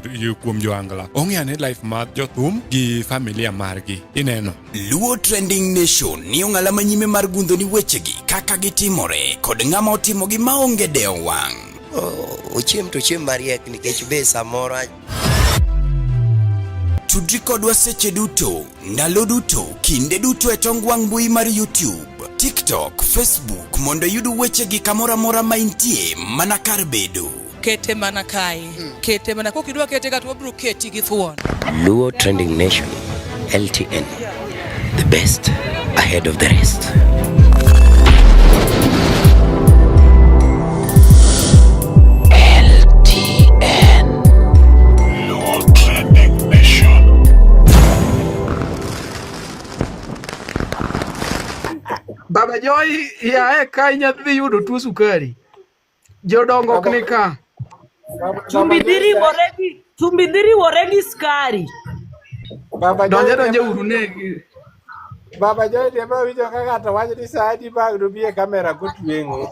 kuom joangla ong'e ane life mar jothum gi familia margi ineno Luo Trending Nation ni ong'ala manyime mar gundho ni wechegi kaka gitimore kod ng'ama otimogi maonge dewo wang'. Ochiem to ochiem mariek nikech be samoro Tudri kodwa seche duto, ndalo duto, kinde duto e tong wang' mbui mar YouTube, TikTok, Facebook mondo iyud wechegi kamoro amora ma intie mana kar bedo. Kete mana kae. Kete mana kokidwa kete ka to wabiro keti gi thuon. Luo Trending Nation, LTN, the best ahead of the rest. LTN. Luo Trending Nation. Baba Joy yae ka inya dhi yudo tuo sukari. Jodongo ok ni ka. Chumbi dhi riwore gi chumbi dhi riwore gi skari. Baba Donja Joy donja uru negi. Baba Joy ne ma winjo ka ng'ato wacho ni sa adi ma ang' nobi e kamera kotweng'o.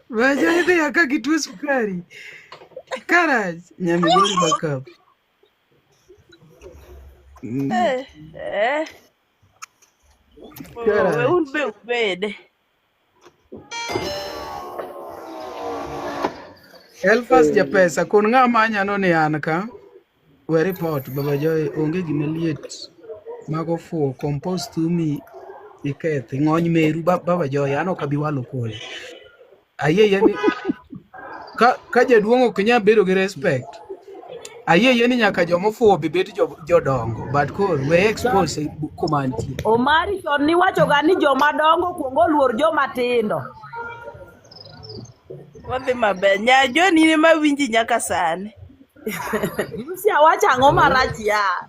Baba Joy dhi aka gi tuo sukari. Karach nyamigori backup. Eh, eh. Karach. We un be ubede. Elfas japesa kon ng'ama anyano ni an ka. We report Baba Joy onge gima liet mago fuwo compose thumi ikethi ng'ony meru Baba Joy an ok abi walo kodi. Ayie yie ni ka jaduong' ok nyal bedo gi respect. Ayie yie ni nyaka joma ofuwo be bed jodongo but koro we expose kuma antie. Omari chon niwachoga ni joma dongo kuongo oluor joma tindo. Wadhi maber. Nya John in ema winji nyaka sani. Lucy awacho ang'o marach ya?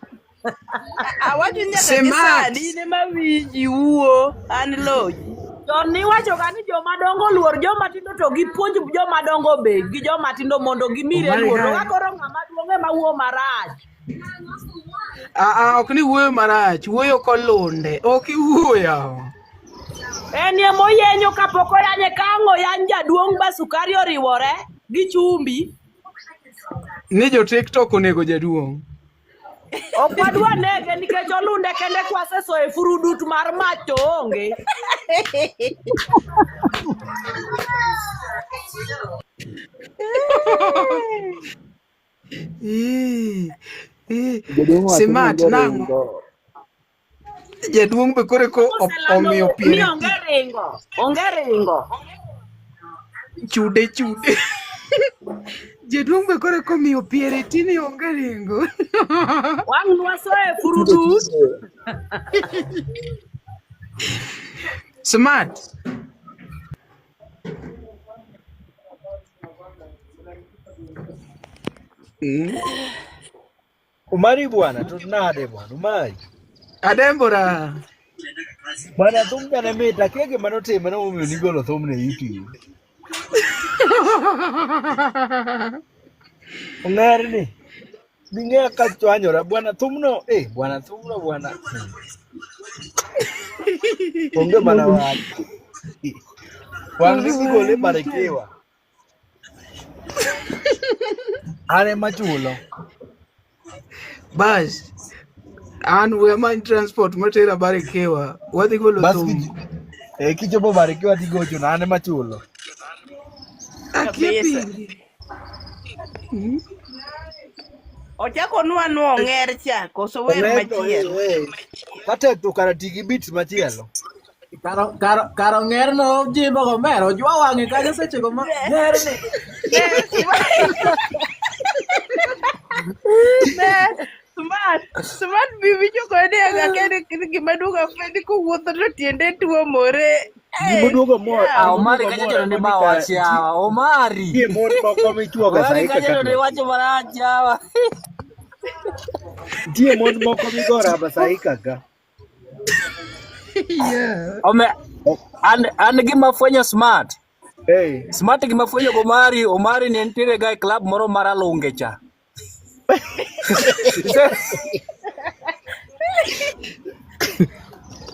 Awacho nyaka gi Smart. sani in ema winji wuo an loji. Chon niwachoga ni joma dongo oluor joma tindo to gipuonj joma dongo be gi joma tindo mondo gimire Omari luor. To ka ka koro ng'ama duong' ema wuo marach. Ah, ok ni wuoyo marach, wuoyo kolunde. Ok iwuo yawa. En ema oyenyo kapok oyanye ka ang' oyany jaduong' ba sukari oriwore gi chumbi. Ni jo TikTok onego jaduong'. Ok wadwa nege nikech olunde kende kwasesoyo e furudut mar mach to onge. Ii, ii. Jaduong' wacho ni Smart onge nang'o? ringo. Jaduong' be koro eko Oselando omiyo ni piere onge ringo, onge ringo. Chude chude. Jaduong' be koro komiyo piere tini onge ringo. Wang' nwasoe furudut. Smart. Umari bwana, to nade bwana, Umari. Adembora. Bwana thum cha ne mit, akia gima notime nomomiyo nigolo thumno e YouTube. Ong'er ni. Ging'eya ka chwanyora bwana thumno, eh bwana thumno bwana. Onge mana wach. Wang' ni gigole barikiwa. An ema chulo. Bas. An we amany transport matera Barikiwa. Wadhi golo Bas thum. eh, kichopo barikiwa tigochona an ema chulo. Akia Kabisa. pindi. Ochako nwa nwa ong'er cha koso wer Ong'er to machielo. eh, eh. Katek to kara ti gi beats machielo. Kar ong'erno jimbo gomero ojwa wang'e kanyo sechego ma ng'erni. Ne, smart, smart bibi choko ni akeni gima duogo afwendi kowuotho to tiende tuomore. Gima duogo mor. Ah, Omari kacha to ni ma wach yawa. Omari. Nitie mon moko michuoga Omari sahi kacha kaka to ni wacho marach yawa. Nitie mon moko migo raba sahi kaka. Yeah. Ome an gima fwenyo smart. Hey. Smart gima fwenyo go Omari, Omari ne nitiere ga e club moro mar Alunge cha.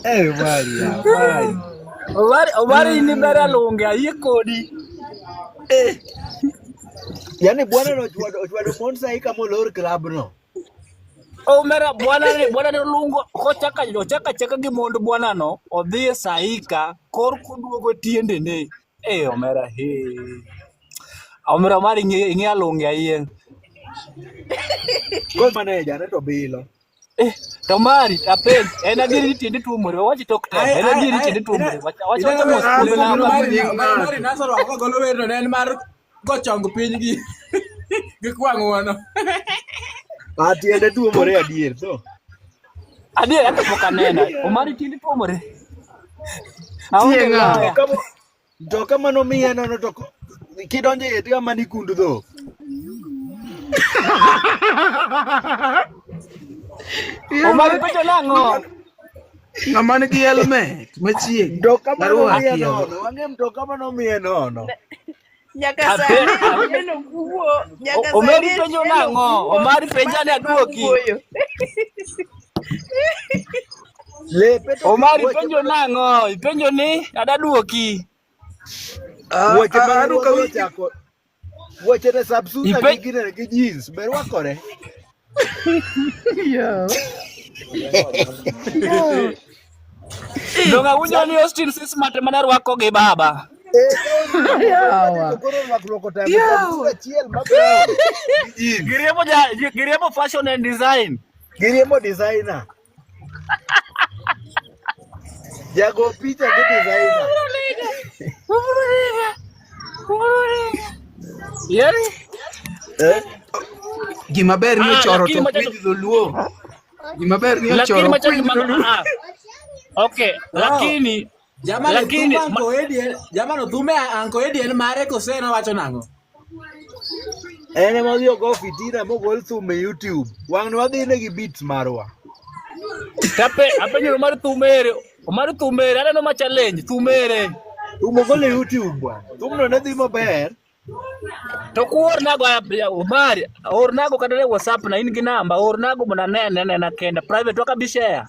Eh, Omari, ya, Omari. Omari, Omari ni ber Alunge, ayie kodi. Yaani bwana no ochwado ochwado mon sahi kama olor club no. Omera bwana ni bwana ni lungo kochaka ochaka chaka gi mond bwana no odhi e saika kor koduogo tiendene. Eh omera he. Omera Omari ing'e ing'e Alunge ayie. Kol manager ne to bilo. Eh, to Mari apenj en adieri ni tiende tuomore wach tok tem Ai en ai adieri ai tiende ina tuomore wach wach ineno wacha mos wer kuom mane lamba Omari Omari nasorwako kogolo werno ne en mar go chong piny gi gi kwa ng'uono. Ah, tiende tuomore adier to. Adier hata pok anena Omari tiende tuomore aonge Tie ng'a? loya Mtoka mtoka manomiye nono to kidonjo iye tiga mana ikund dhok. Omari penjo nang'o Ng'ama nigi helmet machiegni. Mtoka manomiye Arwaki yawa. nono, wang'e mtoka manomiye nono. Nyaka Ape, sani Atieno wuo, nyaka Omari sani penjo Atieno nang'o wuo, Omari penja smart ni ema aduoki wuoyo. Lepe to Omari wuoche penjo nang'o ipenjo ni adaduoki wuoche mane Anu ruodhi kawinjo ochako wuoche ne sabsusa Ipe gi ginene gi jeans be rwakore. Yeah. Yeah. Donge awinjo ni Austin si smart mana rwako gi baba Eh, ka Austin rwako Yawa. to koro rwakruok otame Yawa. sabsusa achiel ma brown gi jeans. giriembo ja giriembo fashion and design Giriembo designer. Jago picha gi designer. Yeri Eh? Gima ber ni ah ochoro lakini to ok macha winj dholuo. Gima ber ni lakini ochoro ok macha winj gima dholuo. ah okay Oh, lakini jamani thum lakini ma, Anko Edi en jamano thume Anko Edi en mare kose en owacho nang'o? En ema odhi ogo fitina mogol thum e YouTube. Wang'ni wadhi ne gi beats marwa. tape apenjo mar thumere mar thumere aneno ma challenge thumere Thum ogol e YouTube bwana. Thumno ne dhi maber. To kuornago Omari, ornago kata e WhatsApp na in gi namba, ornago mondo anene anena kenda private waka bi share.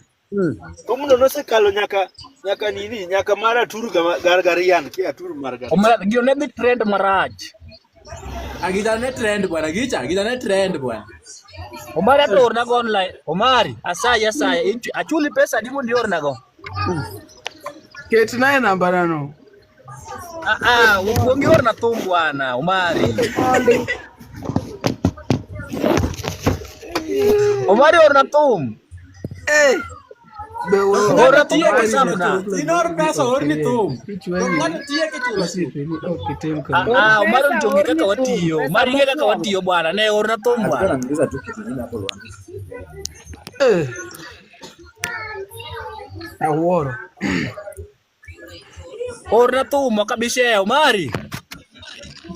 Thumno nosekalo nyaka nyaka nini nyaka mar Aturu Gargarian kia Aturu mar Gargarian. Omera gino ne dhi trend marach. Ah, gicha ne trend bwana, gicha, gicha ne trend bwana. Omari hata ornago online. Omari, asayi asayi, achuli pesa adi mondo iornago? Ketna e namba na no. Ah ah, kuong iorna thum bwana, Omari. Omari orna thum. Eh. Be we Ora thum Ng'ato ok tieke isam chulo na. chuth. Inor pesa oorni thum. To Kichwanyi ng'ato tieke chulo chuth. osiepeni ok itim Ah, kamano. ah, Omari Pesa onge orni kaka thum, watiyo. pesa Omari ng'e kaka mokwongo. watiyo bwana. Ne orna thum bwana. Eh, awuoro. Orna thum ok abi share Omari.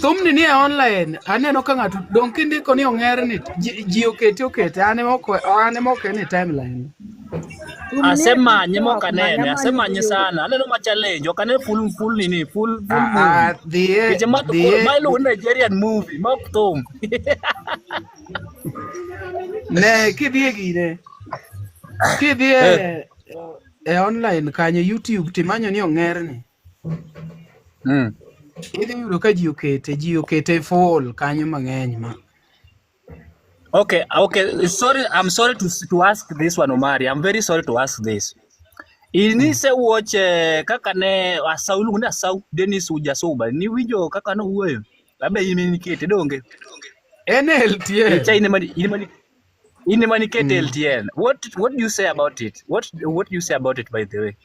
Thumni ni e online. Aneno ka ng'ato dong kindiko ni ong'er ni ji, ji okete okete an ema ok an ema ok en e timeline. Thum nie Asemanye mok TikTok, anene, manya manya asemanye yot. sana. Aneno ma challenge, ok ane full full nini, full full Ah, ah, movie. dhiye Nikech ma to koro dhiye ma iluongo ni Nigerian movie, ma ok thum. ne kidhi e gine kidhi Eh. e, e online kanyo YouTube timanyo ni ong'erni idhi yudo ka ji okete full kanyo mang'eny ma Okay, okay. Sorry, I'm sorry to ask this one, Omari. I'm very sorry to ask this. Inise watch kaka ne Asau iluongo ni Asau Dennis Ujasuba. Niwinjo kaka nowuoyo. Abe in nikete donge. En e LTN. Icha in ema in ema in ema nikete LTN. What do you say about it? What do you say about it by the way?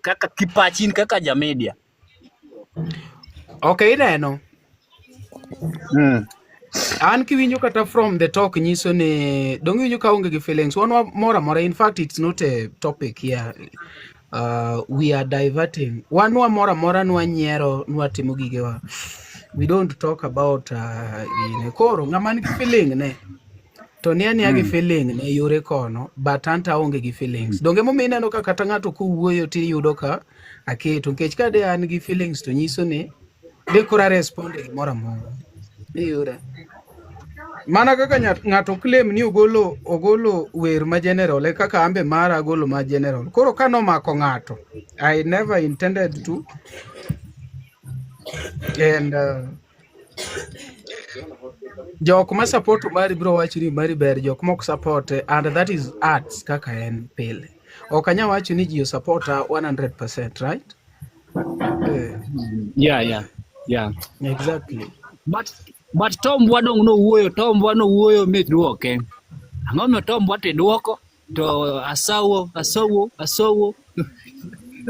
Kaka kipachi in kaka ja media. Ok ineno. An kiwinjo kata from the talk nyiso ni dong iwinjo ka onge gi feelings. Wan moro amora in fact it's not a topic here. We are diverting. Wan wa moro amora nwanyiero nwatimo gigewa. We don't talk about gine. Koro ng'ama nigi feeling ne to ni ania gi feeling ne yore kono but an to aonge gi feelings. Donge momiyo ineno ka kata ng'ato kowuoyo tiyudo ka aketo nikech ka de an gi feelings to nyiso ni de koro a respond e gimoro amora. Iyudo? Mana kaka ng'ato claim ni ogolo ogolo wer ma general e kaka ambe mara agolo ma general. Koro ka nomako ng'ato, I never intended to and jok ma support Omari biro wacho ni Omari ber, jok mok support and that is arts kaka en pile. Ok anyal wacho ni ji osupporta 100%, right? Eh, Yeah. exactly. But Tom Bwa dong nowuoyo, Tom Bwa nowuoyo mi duoke. Ang'o momiyo Tom Bwa tidwoko to asawo asawo asawo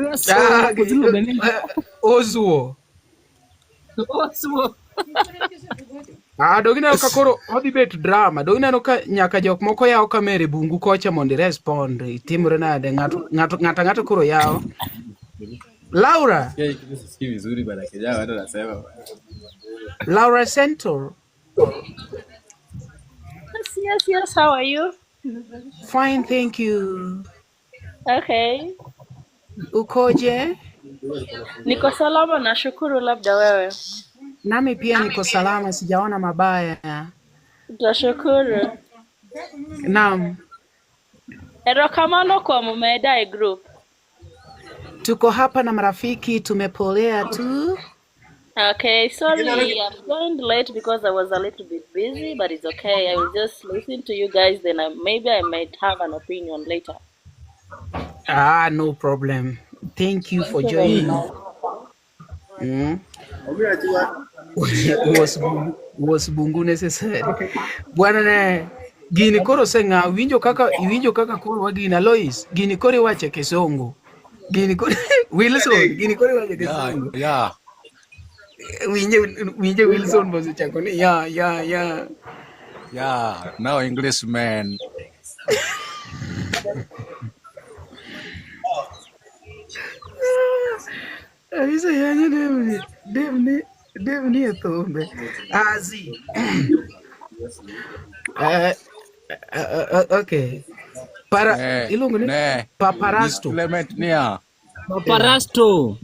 asawo Ah, koso iluonge ni Ozuo. Ozuo. Ah, dong ineno ka koro odhi bet drama. Dong ineno ka nyaka jok moko yawo kamera e bungu kocha mondo irespond. Itimre nade? Ng'ato ng'ato ng'ato ang'ato koro yawo. Laura, Sikia kitu sisikii vizuri bana kijana watu wanasema bana. Laura Center. Yes, how are you? Fine, thank you. Okay. Ukoje? Niko salama nashukuru, labda wewe. Nami pia niko salama, sijaona mabaya. Tashukuru. Naam, Erokamano kwa mumeenda e group. tuko hapa na marafiki, tumepolea tu. Okay, sorry, I've joined late because I was a little bit busy, but it's okay. I will just listen to you guys, then maybe I might have an opinion later. Ah, no problem. Thank you for Thank you very joining. much. Was bungu necessary? Bwana ne gini koro oseng'aw iwinjo kaka koro wagina Lois gini koro iwache kisungu gini koro Wilson gini koro iwache kisungu winje winje Wilson bosechako ni ya. Yeah, now Englishman. Awinjo yanyo dem ni e thumbe azi okay para Ne, iluongo ni ne. Miss paparasto Clement niya. Paparasto.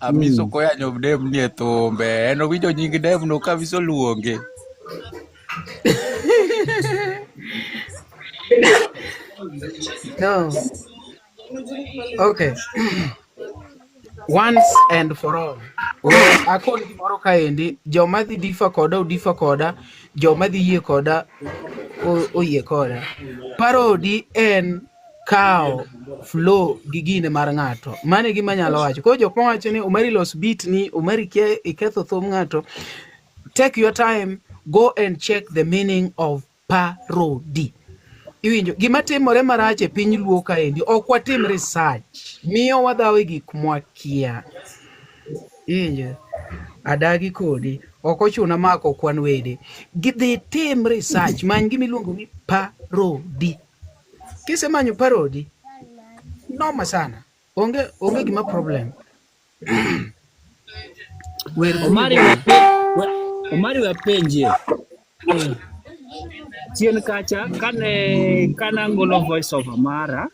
Amiso koyanyo dem ni e thumbe. En owinjo nying dem no ka Amiso luonge. No. Okay. Once and for all. We akon gimoro kaendi, joma dhi difa koda odifa koda, joma dhi yie koda oyie koda. Parody en kawo flow gi gine mar ng'ato. Mano e gima anyalo wacho. Koro jok mawacho ni Omari los beat ni, Omari kia iketho thum ng'ato. Take your time, go and check the meaning of parody. Iwinjo gima timore marach e piny Luo kaendi ok watim research miyo wadhawo e gik mwakia. Iwinjo? Adagi kodi ok ochuna mako kwan wede. Gidhi tim research many gima iluongo ni parody. Kisemanyo parody noma sana. Onge onge gima problem. Wer Omari kuni Omari wapenjie. Chien kacha kane kanangolo voice over mara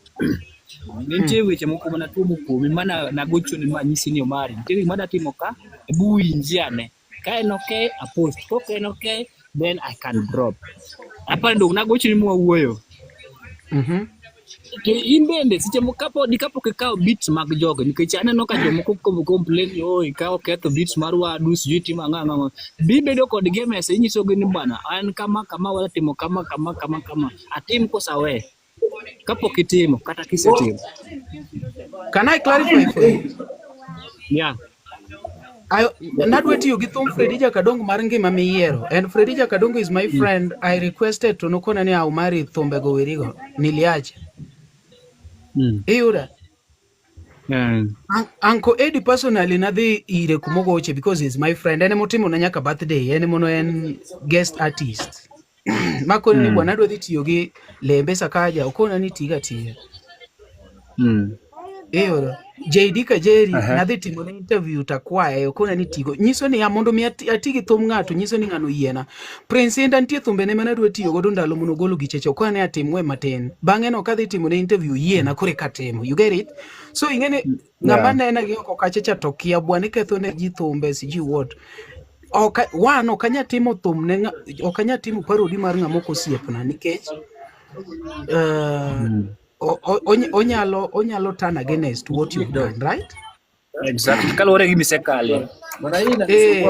nitie weche moko mana tuomo kuomi mana nagochoni manyisi ni Omari nitie gima adwa timo ka ebu winji ane ka en okay apost kok en okay then I can drop apani dong nagochoni mwawuoyo To in bende seche moko kapod kapok ikawo beats mag jogi nikech aneno ka jomoko complain ni oh ikawo ketho beats mar wadu sijui timo ang'o ang'o ang'o." Bi bedo kod gi e mesa inyisogi ni bwana an kama kama wadwa timo kama kama kama kama atim koso awe kapok itimo kata kisetimo. Can I clarify for you? Yeah. Nadwa tiyo gi thum Freddy Jakadongo mar ngima miyiero. And Freddy Jakadongo is my friend. I requested to nokona ni Omari thumbego werigo. Niliacha. Iyuda? Uncle Eddie personally nadhi ire kumogoche because he's my friend. En emotimo na nyaka birthday. En emono en guest artist. Makoni ni bwana adwa dhi tiyo gi Lembe Sakaja. Okona ni tiga tiya. Iyudo? JD Kajeri nadhi timo ne interview takwaye okona ni tigo. Nyiso ni ya mondo mi ati gi thum ng'ato nyiso ni ng'ano oyiena. Prince Inda nitie thumbene mane adwa tiyo godo ndalo mono ogolo gicheche okona ni atim we matin. Bang'e no kadhi timo ne interview oyiena koro eka atimo. You get it? So ing'e ni ng'ama nena gi oko kacha cha to kia bwana iketho ne ji thumbe sijui what. Ok one ok anya timo thum ne ok anya timo parody mar ng'ama ok osiepna nikech onyalo onyalo turn against what you've done, right? Exactly. Kaluwore gi misekale. Eh,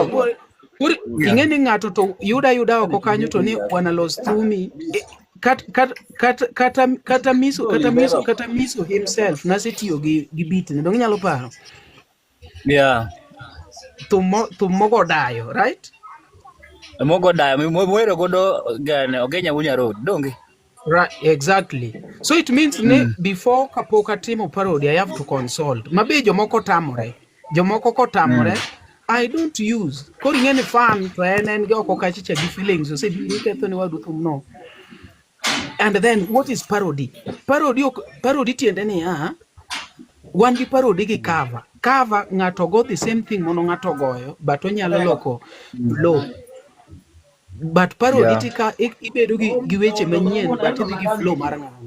koro ing'e ni ng'ato to yuda yuda oko kanyo to ni bwana los thumi Eh, kat, kat, kat, kata kata miso kata miso kata miso himself nasetiyo gi gi beat ne dong inyalo paro Yeah. Thum mogo dayo right Mogo dayo mwero godo gane Ogenya Wunya Road donge? Right, exactly. So it means ni before kapok atimo parody, I have to consult. Mabe jomoko tamore. Jomoko kotamore, I don't use. Koro ing'e ni fan to en gi oko kacha cha gi feelings osebiro ketho ni wadu thum no. And then what is parody? Parody ok parody tiende niya, wan gi parody gi cover. Cover ng'ato go the same thing mono ng'ato goyo but onyalo loko flow. But parody tika ibedo gi weche manyien but idhi gi flow mar ng'ato.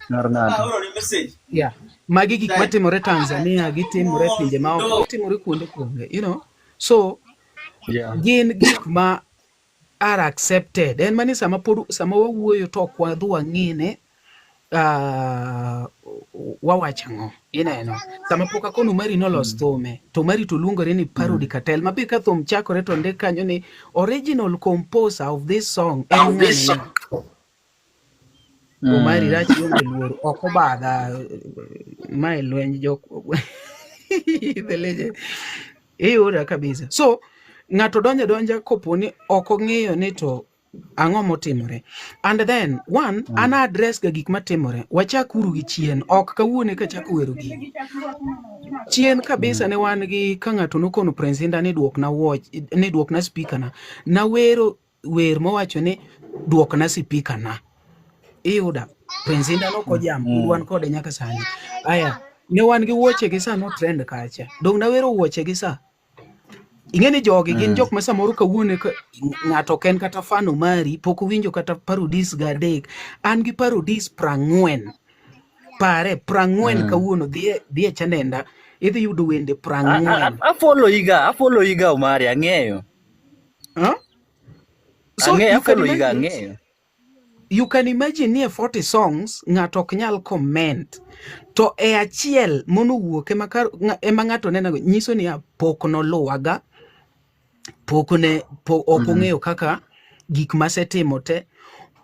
Mar ng'ato. Yeah. Magi gik matimore Tanzania, gitimore pinje maoko, gitimore kuonde kuonde, you know. So gin gik ma are accepted. En mani sama pod sama wawuoyo to ok wadhi wang'ine wawacho ang'o ineno sama pok akono Mari nolos thume to Mari to luongore ni Parody Cartel ma be ka thum chakore to ndik kanyo ni original composer of this song en ng'ani Omari rach ionge luor ok obadha mae lweny jok the legend iyuda kabisa so ng'ato donjo donja kopo ni ok ong'eyo ni to ang'o motimore and then one an address ga gik matimore wachak uru gi chien ok kawuono eka chako wero gini chien kabisa ne wan gi ka ng'ato nokono Prince Inda ni duokna watch ni duokna speaker na nawero wer mowacho ni duokna speaker na iyuda Prince Inda nokojam pod wan kode nyaka sani aya ne wan gi wuoche gi sa no trend kacha dong nawero wuoche gi sa ing'e ni jogi gin jok ma samoro kawuono ka ng'ato ok en kata fan Omari pok owinjo kata parodies ga adek an gi parodies 40 pare 40 kawuono dhi e chanenda idhi yudo wende 40 Afollow iga, afollow iga Omari, ang'eyo. Huh? So Ang'eyo, you can afollow iga, imagine ang'eyo. you can imagine ni e 40 songs ng'ato ok nyal comment to e achiel monowuok ema ema ng'ato nenago nyiso niya pok noluwaga pok ne ok ong'eyo kaka gik masetimo te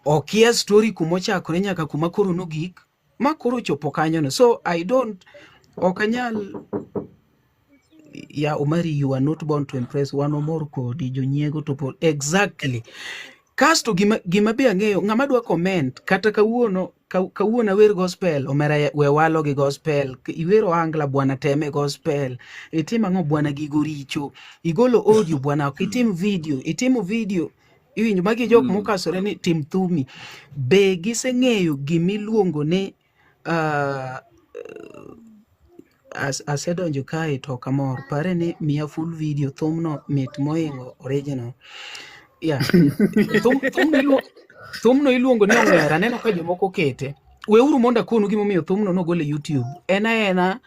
okia story kumochakore nyaka kuma koro nogik ma koro chopo kanyo no so I don't ok anyal ya Omari you are not born to impress wan wamor kodi jonyiego to pod exactly. Kasto gima be ang'eyo, ng'ama dwa comment, kata kawuono kawuono awer gospel, omera we walo gi gospel, iwero angla bwana teme gospel, itim ang'o bwana gigo richo, igolo audio bwana ok itim video, itimo video, iwinjo magi jok mokasore ni tim thumi. Be giseng'eyo gimiluongo ni asedonjo kae to ok amor. Pare ni miya full video thumno mit mohingo original. Yeah. Thumno iluongo ni ong'er. Aneno ka jomoko kete. Weuru mondo akonu gimomiyo thumno nogol e YouTube. En aena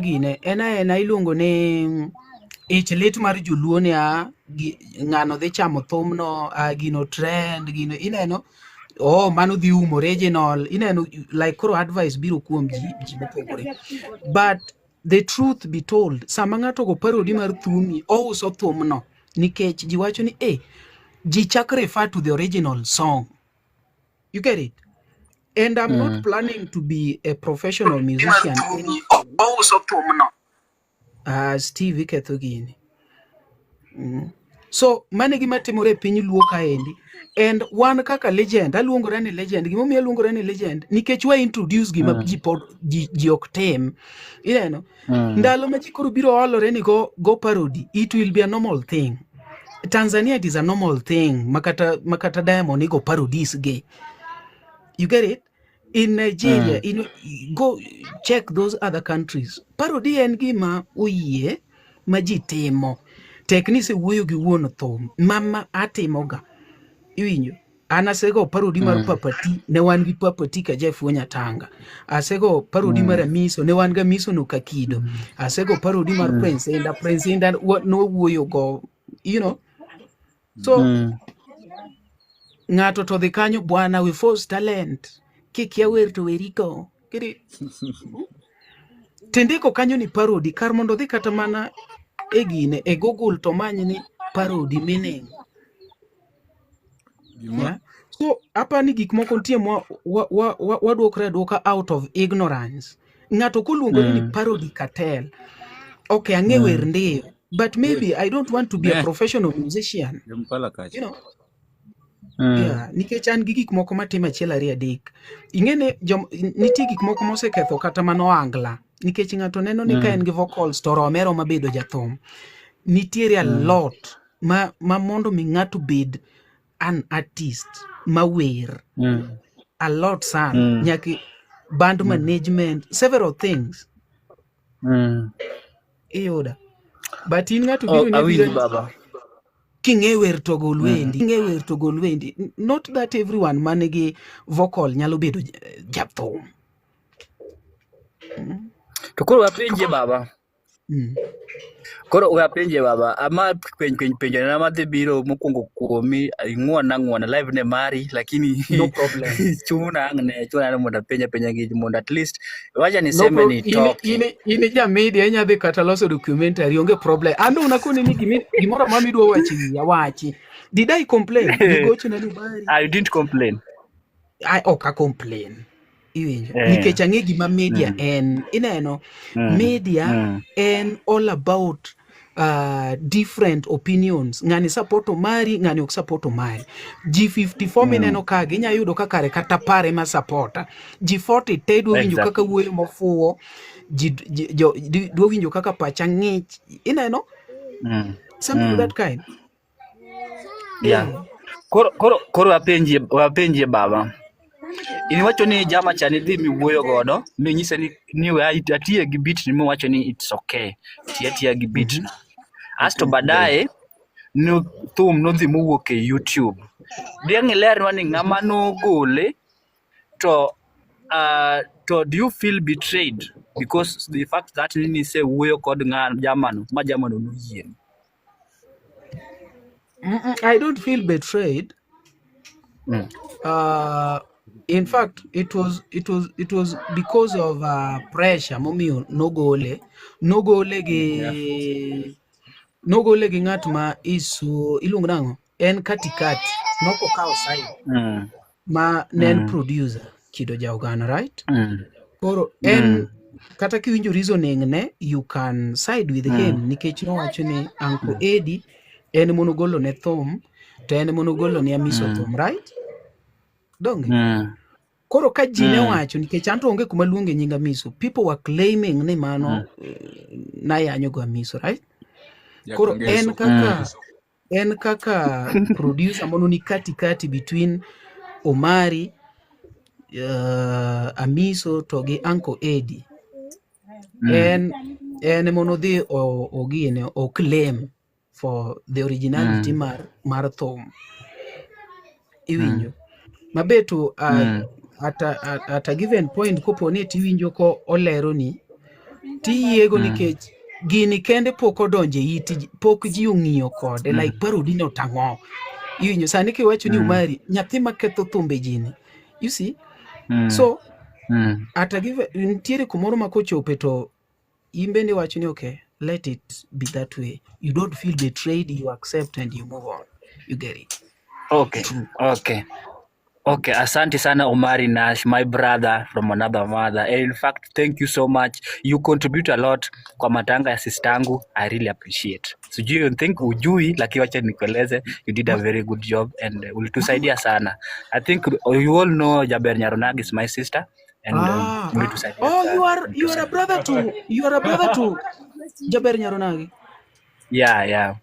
gine, en aena iluongo ni ich lit mar joluo ni ng'ano dhi chamo thumno, gino trend, gino ineno. Oh, mano dhi umo original. Ineno like koro advice biro kuom ji mopogore. But the truth be told, sama ng'ato go parody mar thumi, ouso thumno nikech ji wacho ni ji chak refer to the original song. You get it? And I'm not planning to be a professional musician. Ouso thumno. Steve iketho gini. So mano e gima timore e piny luo kaendi. And wan kaka legend, aluongora ni legend. Gimomiyo aluongora ni legend, nikech wa introduce gima ji pod ji ok tim. Ineno? Ndalo ma ji koro biro olore ni go parody, it will be a normal thing. Tanzania it is a normal thing makata Diamond igo parodies ge. You get it? In Nigeria, go check those other countries. Parody en gima oyie ma ji timo. Tek ni isewuoyo gi wuon thum, mama atimoga. Iwinjo? An asego parody mar Papati, ne wan gi Papati ka Jeff Tanga. Asego parody mar Amiso, ne wan gi Amiso no Kakido. Asego parody mar Prince Inda, Prince Inda nowuoyo go, you know. So ng'ato to dhi kanyo bwana we force talent. Kikia wer to weriko. Kiri tindiko kanyo ni parody kar mondo odhi kata mana e gine e Google to many ni parody meaning. Yeah. So apani gik moko nitie mwa waduokre aduoka out of ignorance. Ng'ato koluongore ni parody cartel. Okay, ang'e wer ndiyo, but maybe I don't want to be a professional musician. You know? Yeah, nikech an gi gik moko matimo achiel ariyo adek. Ing'e ni nitie gik moko moseketho kata mana ohangla. Nikech ng'ato neno ni ka en gi vocals to orome aroma bedo jathum. Nitiere a lot ma mondo mi ng'ato bed an artist mawer. A lot sana. Nyaka band management, several things. Iyuda. But in ng'ato biro ni Awinji baba. King'e wer to gol wendi, king'e wer to gol wendi. Not that everyone manigi vocal nyalo bedo jathum. To koro wapenje baba. Koro wapenje baba, ama penjo na madhi biro mokwongo kuomi, ing'uona ng'uona live ne mari, lakini no problem. Chuna ang' ne chuna mondo apenja penja gi mondo at least wacha niseme ni toki. In ja media inya dhi kata loso documentary, onge problem. An dong nakoni ni gimoro amora midwa wacho e wiya wachi. Did I complain? Nigochona ni Bari. I didn't complain. I ok a complain. Iwinjo? Nikech ang'e gima media en. Ineno, media en all about different opinions. Ng'ani support Omari, ng'ani ok support Omari. Ji 54 mineno ka ginya yudo ka kare kata pare ma supporta. Ji 40 te dwa winjo kaka wuoyo mofuwo. Ji dwa winjo kaka pacha ng'ich. Ineno? Something of that kind. Yeah. Koro wapenjie baba. Iwacho ni jama cha nidhi miwuoyo godo minyise ni we atiye gi beat ni miwacho ni it's okay. Tiya tiya gi beat no. Asto baadaye no thum nodhi mowuok e YouTube. Diang' ilernwa ni ng'ama nogole to do you feel betrayed because the fact that ni nisewuoyo kod ng'a jamano ma jamano noyie. I don't feel betrayed. In fact, it was because of pressure momiyo nogole gi ng'at ma iso iluongo nang'o en katikati nokokawo side ma ne en producer Kido Jaugana, right? Koro en kata kiwinjo reasoning ne, you can side with him nikech nowacho ni Uncle Eddie en monogolo ne thum. To en monogolo ni Amiso thum, right? Donge? Koro ka ji ne wacho nikech an to onge kuma luonge nying Amiso, people were claiming ni mano nayanyo go Amiso, right? Koro en Jakangeso. kaka en kaka producer mono ni katikati between Omari, Amiso to gi Uncle Eddie. En monodhi ogine o claim for the originality mar thum. Iwinjo? Mabeto at a given point kopo ni tiwinjo ko oleroni tiyiego nikech gini kende pok odonjo e it ji, pok ji ong'iyo kode like parody no tang'o. Iwinjo sani kiwacho ni Omari nyathi maketho thumbe ji ni. You see? So at a given nitiere kumoro ma kochope to in bende iwacho ni okay, let it be that way. You don't feel betrayed, you accept and you move on. You get it. Okay. Asante sana Omari Nash, my brother from another mother. And in fact, thank you so much. You contribute a lot kwa matanga ya sistangu. I really appreciate. Sijui you think ujui, lakini wacha nikueleze, you did a very good job and ulitusaidia sana. I think you all know Jaber Nyaronag is my sister and ulitusaidia Oh, sana. you are a brother to Jaber Nyaronagi. Yeah.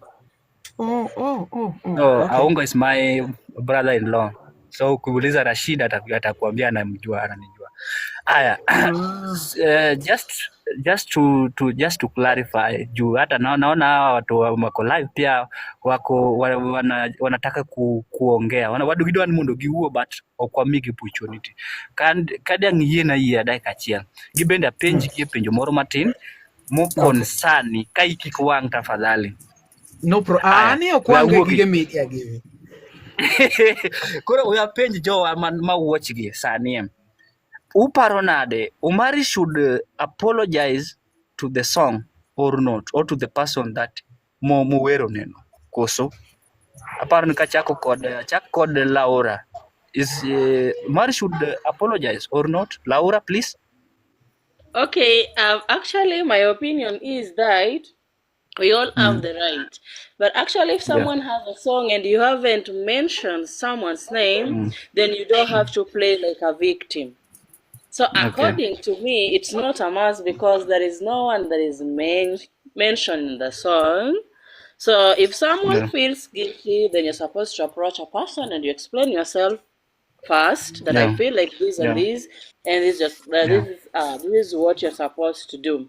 Oh, So okay. Aungo is my brother-in-law. So ukiuliza Rashid atakuambia anamjua, ananijua. Aya, just to clarify juu hata naona hawa watu wako live pia wako wanataka kuongea wana gidwa ni mondo giwuo but ok wamigi opportunity. Ka dang' yiena yie dakika achiel gibende apenj gi penjo moro matin mo concern ka kik wang' tafadhali. No pro. Aya, Ah, ni ok we wang' awuo gige media gi. Koro we apenj jowa ma watch gi sani em. Uparo nade Omari should apologize to the song or not, or to the person that mo mowero neno koso? Aparo ni kachako kod achak kod Laura is Omari should apologize or not? Laura, please. Okay, actually, my opinion is that we all have the right. But actually, if someone has a song and you haven't mentioned someone's name, then you don't have to play like a victim. So, according to me, it's not a must because there is no one that is mentioned in the song. So, if someone feels guilty, then you're supposed to approach a person and you explain yourself first that I feel like this and this, and this just this is what you're supposed to do.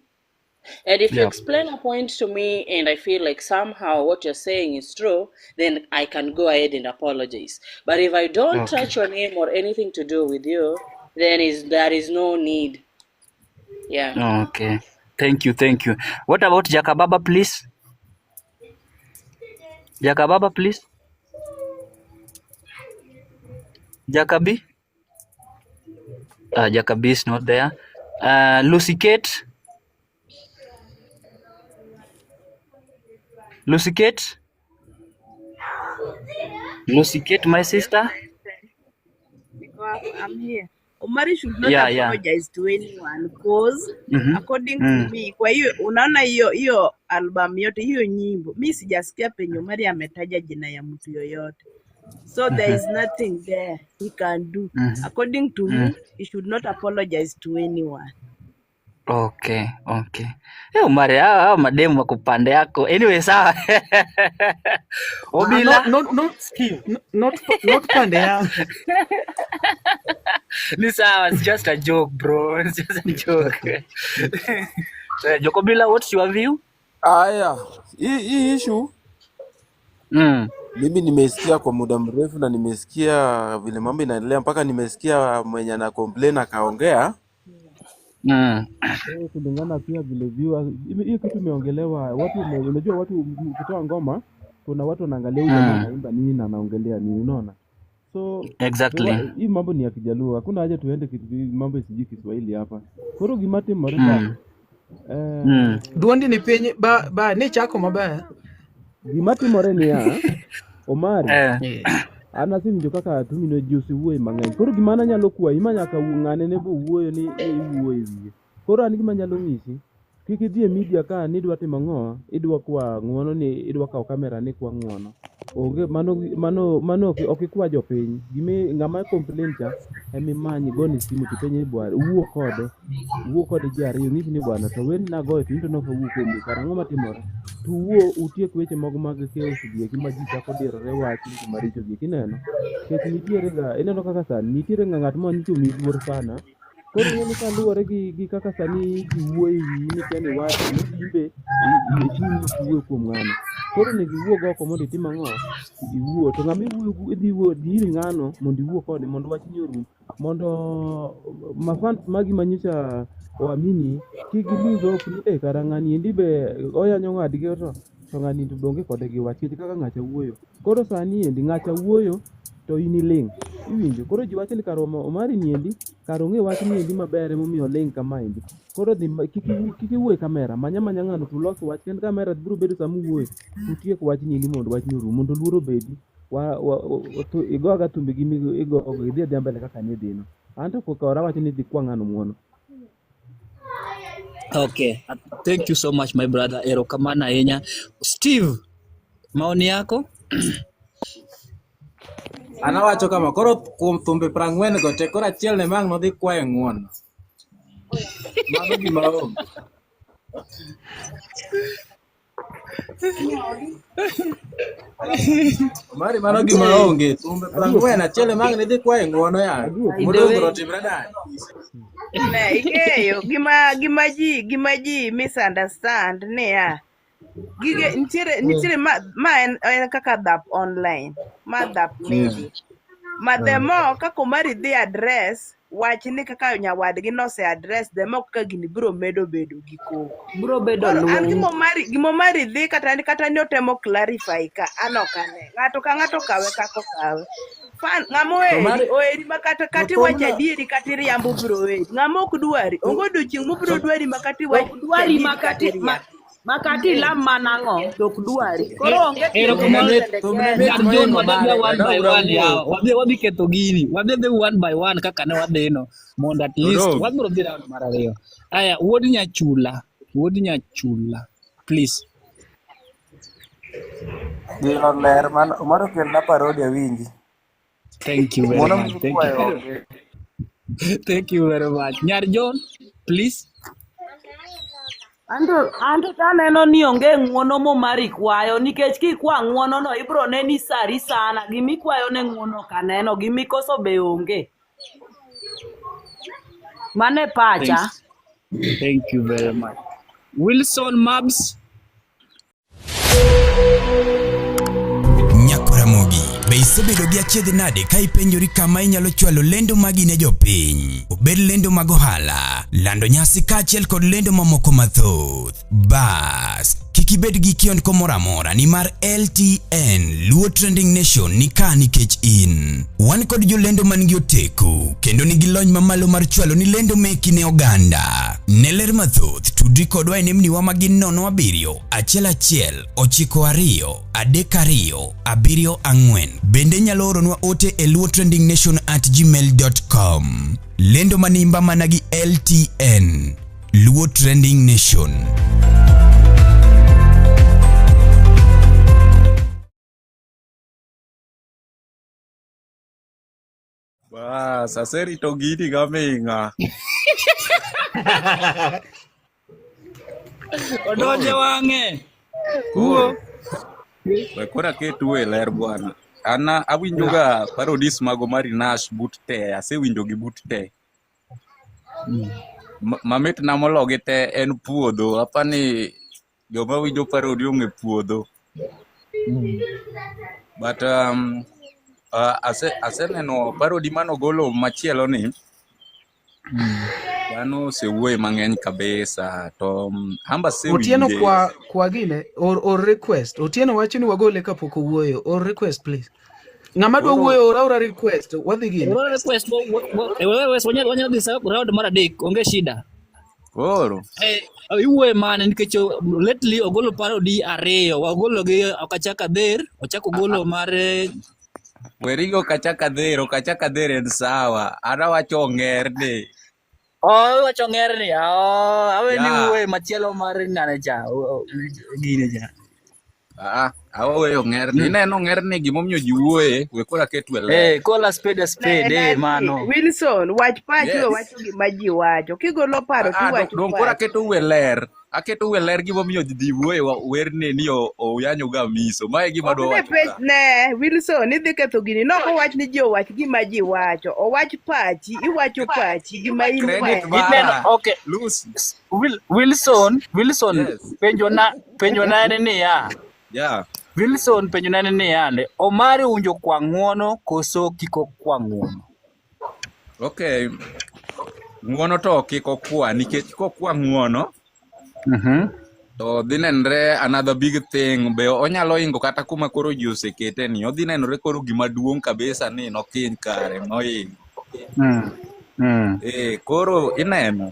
And if you explain a point to me and I feel like somehow what you're saying is true, then I can go ahead and apologize. But if I don't touch your name or anything to do with you, then is there is no need. Yeah. Okay. Thank you, thank you. What about Jakababa, please? Jakababa, please. Jakabi? Jakabi is not there. Lucy Kate? Lucy Kate? Lucy Kate, my sister? I'm here. Omari should not apologize to anyone cause according to me, kwa hiyo unaona hiyo hiyo album yote hiyo nyimbo, mi sijasikia penye Omari ametaja jina ya mtu yoyote. So there is nothing there he can do. According to me, he should not apologize to anyone. Okay. Eh, Omari, hao mademu wako pande yako. Anyway, sawa. Ah, Obila. Not pande yangu. Ni sawa, it's just a joke, bro. It's just a joke. Jokobila, what's your view? Aya, hii issue mimi nimesikia kwa muda mrefu na nimesikia vile mambo inaendelea mpaka nimesikia mwenye ana complain akaongea. Eh, kulingana pia vile viewers, hiyo kitu imeongelewa watu unajua watu ukitoa ngoma kuna watu wanaangalia huyu jamaa anaimba nini na anaongelea nini, unaona? So hii mambo ni ya Kijaluo, hakuna haja tuende mambo sijui Kiswahili hapa. Koro gima timore ka Duondi ni piny ba ni chako maber. Gima timore niya, Omari, an asewinjo kaka Tumino ji osewuoye mang'eny. Koro gima an anyalo kwayi ma nyaka ng'ane ne bo wuoyo ni iwuoyo e wiye. Koro an gima anyalo nyisi, kik idhi e media ka ni idwa timo ang'o, idwa kwa ng'uono ni idwa kawo kamera ni kwa ng'uono. Onge mano mano mano ok ikwa jopiny. Gimi ng'ama complain cha emimany igone simu tipenje ni bwana wuo kode. Wuo kode ji ariyo ng'isi ni bwana to wer nagoyo to in to ne ok awuo kuomi kara ang'o matimore? To wuo utiek weche moko mag chaos gi eki ma ji chako dirore wach weche maricho gi eki ineno. Nikech nitiere ga ineno kaka sani nitiere ga ng'at ma nyicho omiyi luor sana. Koro ing'e ni kaluwore gi kaka sani ji wuoyo e wiyi ni kia ni wach ni in be e chunyi ok iwuoyo kuom ng'ano. Koro onego iwuog oko mondo itim ang'o? Iwuo. To ng'ama iwuoyo idhi wuoyo dhi ir ng'ano mondo iwuo kode mondo wachni orum. Mondo mafans magi manyocha oamini kik gi lose hope ni eh kara ng'ani endi be oyanyo ng'adgi to ng'ani to be onge kode gi wach nikech kaka ng'acha wuoyo. Koro sani endi ng'acha wuoyo to in iling'. Iwinjo? Koro ji wacho ni kar Omari ni endi, kar ong'e wach ni endi maber emomiyo oling' kama endi. Koro dhi kik iwuo e kamera, many amanya ng'ano to ulos wach. Kendo kamera biro bedo sama uwuoyo, utiek wach ni endi mondo wachni orum, mondo luor obedi. Wa, wa, wa, to igo aga thumbe gi migogo, idhi adhiya mbele kaka nidhino. An to kora wacho ni dhi kwa ng'ano ng'uono. Okay. Thank you so much my brother. Erokamano ahinya. Steve, maoni yako? An awacho kama, koro kuom thumbe 40 go te, koro achiel ne mang' nodhi kwaye ng'uono. Mano gima onge. Omari mano gima onge. Thumbe 40 achiel ema ang' nidhi kwaye ng'uono ya. Modong' to otimre nade? Ne, ing'eyo gima ji misunderstand niya gige nitiere nitiere ma en kaka dhap online ma dhap media ma the more kaka Omari dhi address wach ni kaka nyawadgi nose address the more kaka gini biro medo bedo gi koko. Biro bedo Koro an lweny. gima Omari dhi kata ni otemo clarify ka an ok ane. Ng'ato ka ng'ato kawe kaka okawe. Fan ng'ama oheri Omari oheri ma kata to iwacho thumno adieri kata iriambo biro oheri. Ng'ama ok dwari onge odiochieng' mobiro dwari ma kata iwacho Ok dwari adieri ma kata kati ma iriambo. ma kata ilam manang'o to ok dwari. Koro onge tiende Erokamano. ni sende thumne ketho. mit Nyar John mohingo wadhi mare, adhiya one by wenauru one yawa. awuo. Wadhi ketho gini. Wadhi adhi one by one kaka ne wadhino mondo at least Odong. wabiro dhi round mar ariyo. Aya, wuod Nyachula. Wuod Nyachula. Please. Gino ler man Omar okelna parodi awinji. Thank you very Ng'uono much. Thank mikwayo you. onge. Thank you very much. Nyar John, please. Anto taneno ni onge ng'uono momari kwayo nikech kikwa ng'uono no ibro ne ni sari sana gimikwayo ne ng'uono ok aneno gimikoso be onge. Mano e pacha. Thanks. Thank you very much. Wilson Mabs. Nyakoramogi, be isebedo gi achiedh nade ka ipenjori kama inyalo chwalo lendo magi ne jopiny? Obed lendo mag ohala, lando nyasi kaachiel kod lendo mamoko mathoth. Bas, kik ibed gi kiondko moro amora nimar LTN Luo Trending Nation ni ka nikech in. Wan kod jolendo man gi oteku kendo nigi lony mamalo mar chwalo ni lendo meki ne oganda. Ne ler mathoth, tudri kodwa e nembniwa ma gin 07 11 92 32 74. Bende inyalo oronwa ote e luotrendingnation@gmail.com. Lendo manimba mana gi LTN. Luo Trending Nation. Bas, aserito gini gaming'a. Odonje wang'e. Koro, we koro aketu e ler bwana. An awinjoga parodies mag Omari Nash but te, asewinjogi but te. Mamit na mologi te en puodho. Apani joma winjo parody ong'e puodho. But aseneno parody manogolo machielo ni dhano osewuoye mang'eny kabisa to amba Otieno asewinje kwa gine or request. Otieno wacho ni wagole kapok owuoyo. Or request please. Ng'ama dwa koro wuoyo or aora request. Wadhi gine. Ora request wanyalo dhi round mar adek, onge shida. koro Iwuoye mane nikech lately ogolo parody ariyo, ogolo gi Okachaka Dher, ochako ogolo mar werigo Okachaka Dher en sawa an awacho ong'er ni Oh, iwacho ng'er ni. Oh, awe ni ya wuoye machielo mar ng'ane cha, gine cha. ah Aweyo ng'erni. Ineno ng'erni gimomiyo ji wuoye, we koro aket we ler. Eh, call a spade a Ne, spade, eh, nani, mano. Wilson, wach pachi we Yes. wacho gima ji wacho. Kigolo paro Ah, tiwacho dong koro pachi. aketo we ler. Aketo we ler gimomiyo ji wuoye werni ni oyanyo ga miso. Mae gima Ok adwa ne wacho pech ka. ne Wilson idhi ketho gini. Nok owach ni ji owach gima ji wacho. Owach pachi, iwacho pachi gima in Credit ineno. Ineno, mara. okay. Lucy. Wilson, Wilson, Yes. penjo na en niya. Yeah. Wilson penjo na en niya, ne, Omari owinjo kwa ng'uono koso kik okwa ng'uono? Okay. Ng'uono to kik okwa nikech kokwa ng'uono to dhi nenre another big thing be onyalo ingo kata kuma koro ji osekete ni odhi nenore koro gima duong' kabisa ni nokiny kare moingo. Eh, koro ineno.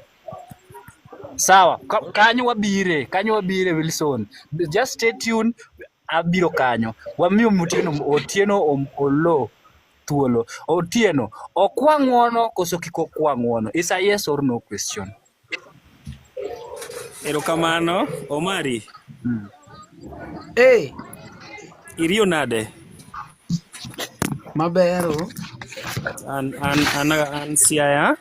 Sawa, kanyo wabire, kanyo wabire Wilson. Just stay tuned, abiro kanyo. Wamiyo Otieno, Otieno Olo thuolo. Otieno, okwa ng'uono koso kik okwa ng'uono? It's a yes or no question. Erokamano, Omari. Hey. Iriyo nade? Mabero. An Siaya.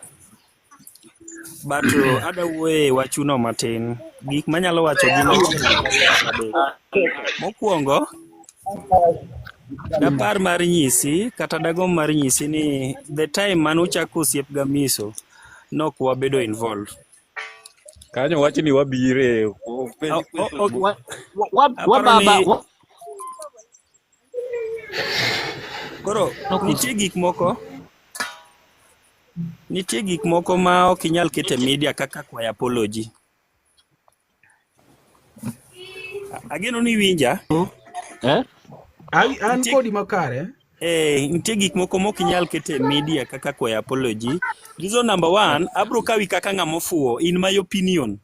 But ada wuoye e wachuno matin. Gik manyalo wacho gin achiel ariyo adek. Mokwongo, dapar mar nyisi kata dagomb mar nyisi ni the time mane uchako osiep ga Miso, nok wabedo involved. Kanyo wach ni wabire. Penj question Wa, wa Aparo baba, ni wa, koro nitie gik moko nitie gik moko ma ok inyal keto e media kaka kwayo apology. Ageno ni iwinja. Eh? An kodi makare. Eh, nitie gik moko mok inyal keto e media kaka kwayo apology. Reason number one, abro kawi kaka ng'ama ofuwo in my opinion.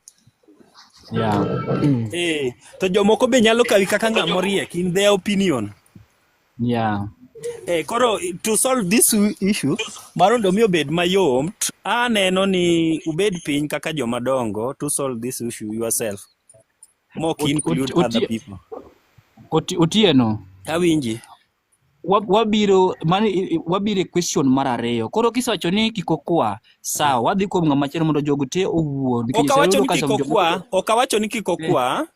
Yeah. Eh, to jomoko be nyalo kawi kaka ng'ama oriek in their opinion. Yeah. Eh, koro to solve this issue mar mondo mi obed mayom, aneno ni ubed piny kaka joma dongo to solve this issue yourself. Mok include other people. Otieno. Awinji. Wabiro mani wabiro e question mar ariyo. Koro kisewacho ni kik okwa, sawa, wadhi kuom ng'ama chielo mondo jogo te owuo nikech Ok awacho sayudo ni ka kik some jomoko okwa, ok awacho ni kik okwa.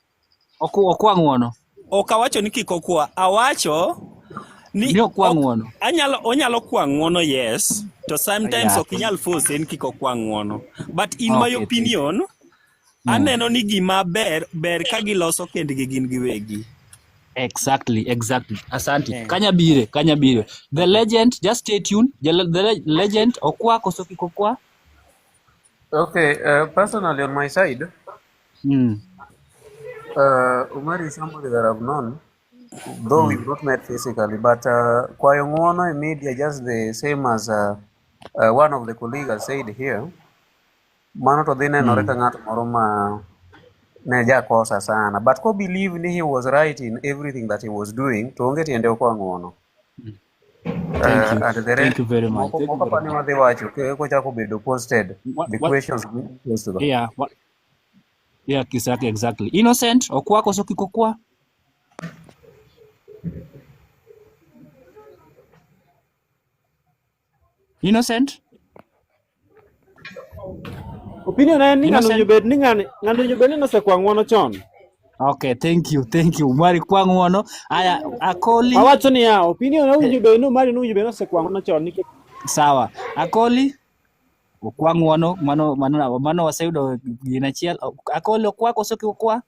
Okwa ng'uono. Ok awacho ni kik okwa, awacho ni Ni okwa ng'uono. Anyalo onyalo kwa ng'uono yes, to sometimes Yeah. ok inyal force en kik okwa ng'uono. But in my Okay, thank you. opinion, aneno ni gima ber ber ka giloso kendgi gin giwegi. Exactly, exactly. Asante. Yeah. Kanya bire, kanya bire. The legend, just stay tuned. The legend, okwa koso kik okwa? Okay, personally on my side, Umar is somebody that I've known, though we've not met physically, but kwayo ng'uono e media just the same as one of the colleagues has said here, mano to dhi nenore ka ng'at moro ma ne jakosa sana. But ko believe ni he was right in everything that he was doing, to onge tiende okwa ng'uono. Thank you. And the Thank rest, you very much. moko Thank you moko very apani much. wadhi wacho kochako bedo posted, What, the what, questions posed to them. yeah, what, yeah, exactly, exactly. Innocent, okwa koso kik okwa? Innocent? Opinion en ni ng'ano Innocent? owinjo bed ni ng'ani ng'ano owinjo bed ni nosekwa ng'uono chon. Okay, thank you, thank you. Mwari kwa ng'uono. Aya, Akoli. Awacho niya, opinion owinjo bed ni Omari nowinjo bed ni osekwa ng'uono chon nikech Sawa. Akoli, okwa ng'uono, mano mano mano waseyudo gin achiel. Akoli okwa koso kik okwa?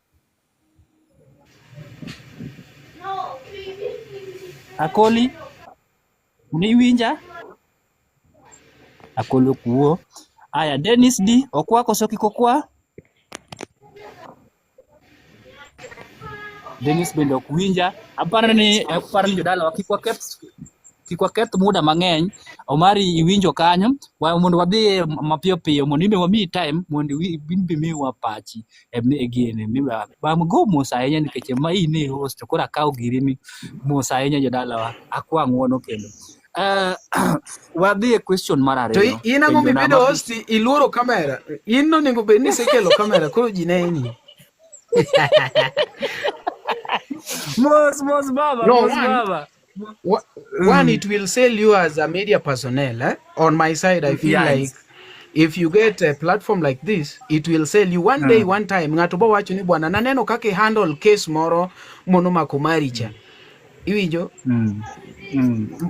Akoli, niwinja? Akoli ok wuo. Aya, Dennis D, okwa koso kik okwa? Dennis bende ok winja. Aparo ni jodalawa kik waketh muda mang'eny. Omari iwinjo kanyo, mondo wadhi mapiyo piyo mondo in be wamiyi time mondo in be imiwa pachi e gini. Go mos ahinya nikech ma in e host to koro akawo giri ni mos ahinya jodalawa. Akwa ng'uono kendo. Wadhi e question mar To ariyo. in ang'o Penjona mibedo ma host iluoro kamera? In nonego bed ni isekelo kamera koro ji neni. Mos mos baba, No, mos one, baba. one, it will sell you as a media personnel. Eh? On my side, I feel like if you get a platform like this, it will sell you one day, one time. Ng'ato bo wacho ni bwana, naneno kaka i handle case moro mono mako mari cha. Iwinjo?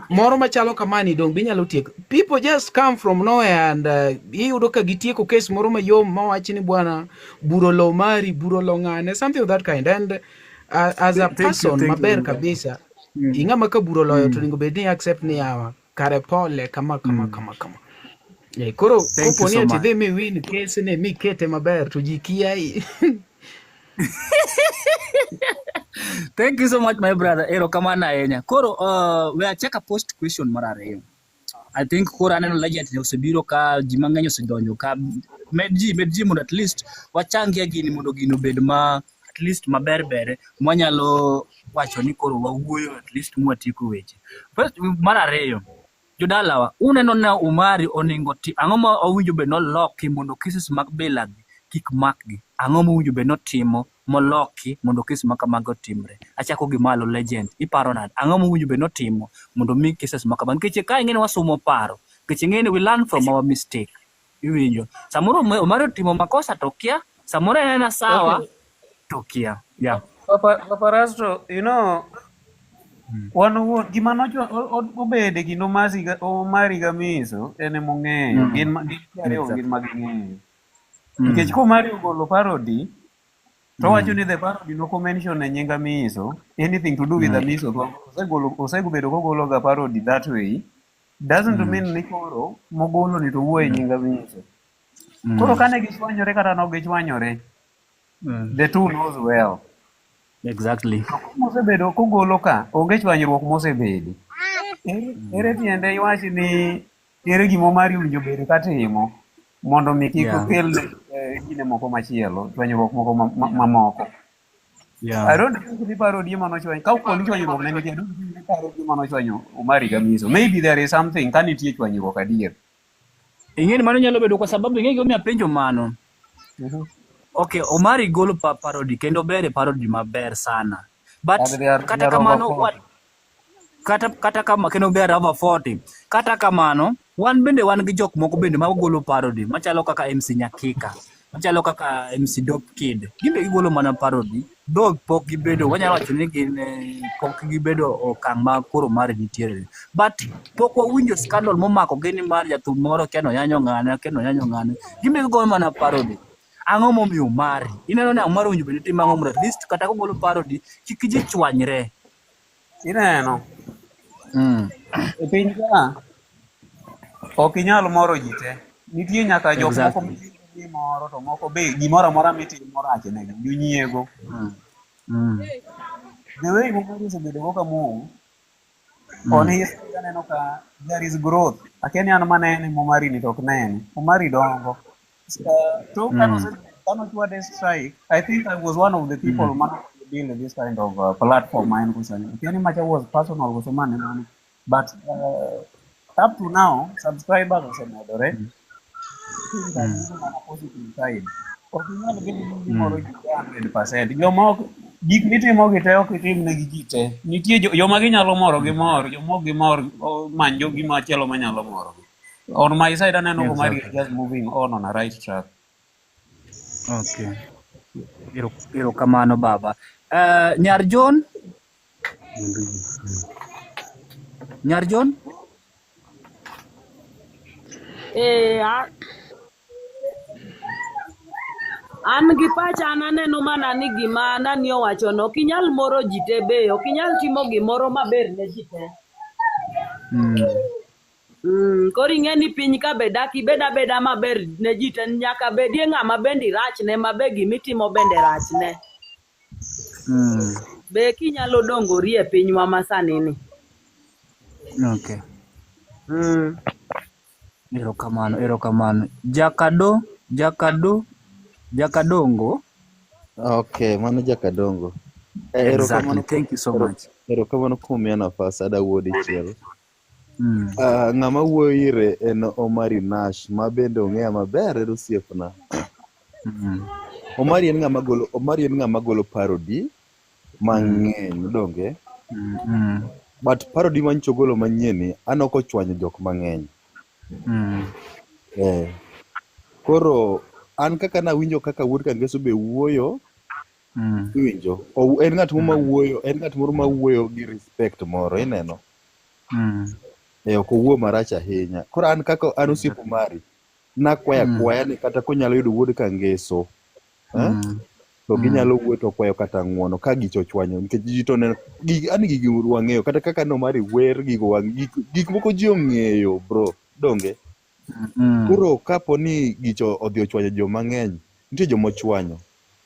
Moro machalo kamani dong binyalo tieko. People just come from nowhere and iyudo ka gitieko case moro mayom mawach ni bwana buro lo mari, buro lo ng'ane, something of that kind. And as a Thank you, person thank you, maber Omera. kabisa, ing'ama ka buro loyo to onego bed ni accept ni yawa kare pole kama kama kama kama. Eh, koro Thank you kopo ni so ati much. dhi mi win case ni mikete maber to ji kiai. Thank you so much my brother. Erokamano ahinya. Koro we achak a post question mar ariyo. I think koro aneno legend ne osebiro ka ji mang'eny osedonjo ka med ji mondo at least wachangie gini mondo gini obed ma at least maber bere mwanyalo wacho ni koro wawuoyo at least mwatieko weche. First, mar ariyo jodalawa uneno na Omari oningo ti ang'o ma owinjo bed noloki mondo cases mag bilagi kik makgi ang'o mowinjo bed notimo moloki mondo kes ma kamago otimre achako gi malo legend iparo nade ang'o mowinjo bed notimo mondo mi cases ma kamago nikech ka ing'e ni wasomo paro nikech ing'e ni we learn from our mistake iwinjo samoro Omari otimo makosa to kia samoro en ena sawa Okay. to kia yeah. Papa Rastro, you know, wan owuon gima nochwa obede kind Omari ga Miso en emong'eyo gin gin ji ariyo gin ma ging'eyo nikech Komari ogolo parody to owacho ni the parody no mention e nying Amiso anything to do with Amiso to osegolo osebedo kogolo ga parody that way doesn't mean ni koro mogolo ni to wuoyo e nying Amiso koro kane gichwanyore kata nok gichwanyore the two knows well. Exactly. To mosebedo kogolo ka onge chwanyruok mosebedi. Ere tiende iwach ni ere gima Omari owinjo bed katimo mondo mi kik okel gine moko machielo, chwanyruok moko mamoko. I don't think ni parody ema nochwanyo. Ka opo ni chwanyruok ne nitie, I don't think ni parody ema nochwanyo Omari gi Amiso. Maybe there is something ka nitie chwanyruok adier. Ing'e ni mano nyalo bedo kwa sababu ing'e gimomiyo apenjo mano. Okay, Omari golo parody kendo ber e parody maber sana. But And they are, they kata are over kamano 40. Kata kama kendo ber over 40. Kata kamano wan bende wan gi jok moko bende magolo parody machalo kaka MC Nyakika, machalo kaka MC Dope Kid. Gin be gigolo mana parody. Though pok gibedo wanyalo wacho ni gin pok gibedo okang' ma koro Omari nitiere. But pok wawinjo scandal momako gi ni mar jathum moro kia noyanyo ng'ane, kia noyanyo ng'ane. Gin be gigoyo mana parody. Ang'o momiyo Omari? Ineno ni Omari owinjo bed ni timo ang'o mondo at least kata kogolo parody kik ji chwanyre. Ineno? E piny ka ok inyal moro ji te. Nitie nyaka jok moko moro to moko be gimoro amora mitimo rach negi, jonyiego. The way Omari osebedo go ka move, on his side aneno ka there is growth. Akia ni an manene Omari ni to ok nene. Omari dongo. Tok kane ochwade strike, I think I was one of the people mane build this kind of platform ma en go sani. Akia ni macha was personal koso mane mane. But up to now, subscribers osemedore. Things are moving on a positive side. Ok inyal bedo ni gimoro ji te 100%. Joma ok gik mitimo gi te ok itim ne gi ji te. Nitie joma ginyalo moro gi mor, joma ok gimor many gima chielo manyalo morogi. On my side aneno ko Omari is just moving on a right track. Okay. Erokamano baba. Nyar John? Nyar John? An gi pacha an aneno mana ni gima nani owachono, ok inyal moro ji te be, ok inyal timo gimoro maber ne ji te. Koro ing'e ni piny ka be dak ibed abeda maber ne ji te, nyaka bedie ng'ama bende irachne ma be gimitimo bende rachne. Be kinyalo dongori e pinywa ma sani ni. Okay. Erokamano, erokamano. Jakado, Jakado, Jakadongo. Okay, mano Jakadongo. Exactly. Thank you so much. Erokamano kuom miya nafas, ada wuo dichiel. Ng'ama wuoyo ire en Omari Nash, ma bende ong'eya maber, en osiepna. Omari en ng'ama golo, Omari en ng'ama golo parody. mang'eny donge but parody manyicho ogolo manyien ni an ok ochwanyo jok mang'eny eh. Koro an kaka nawinjo kaka Wuod Kangeso be wuoyo iwinjo en ng'at moro mawuoyo en ng'at moro mawuoyo gi respect moro ineno eh, ok owuo marach ahinya koro an kaka an osiep Omari nakwaya akwaya ni kata konyalo yudo Wuod Kangeso eh? To ginyalo wuoyo to kwayo kata ng'uono ka gicho ochwanyo nikech ji to neno gigi ani gigi wang'eyo kata kaka no Omari wer gigo wang' gik moko ji ong'eyo bro donge koro kapo ni gicho odhi ochwanyo joma ng'eny nitie joma ochwanyo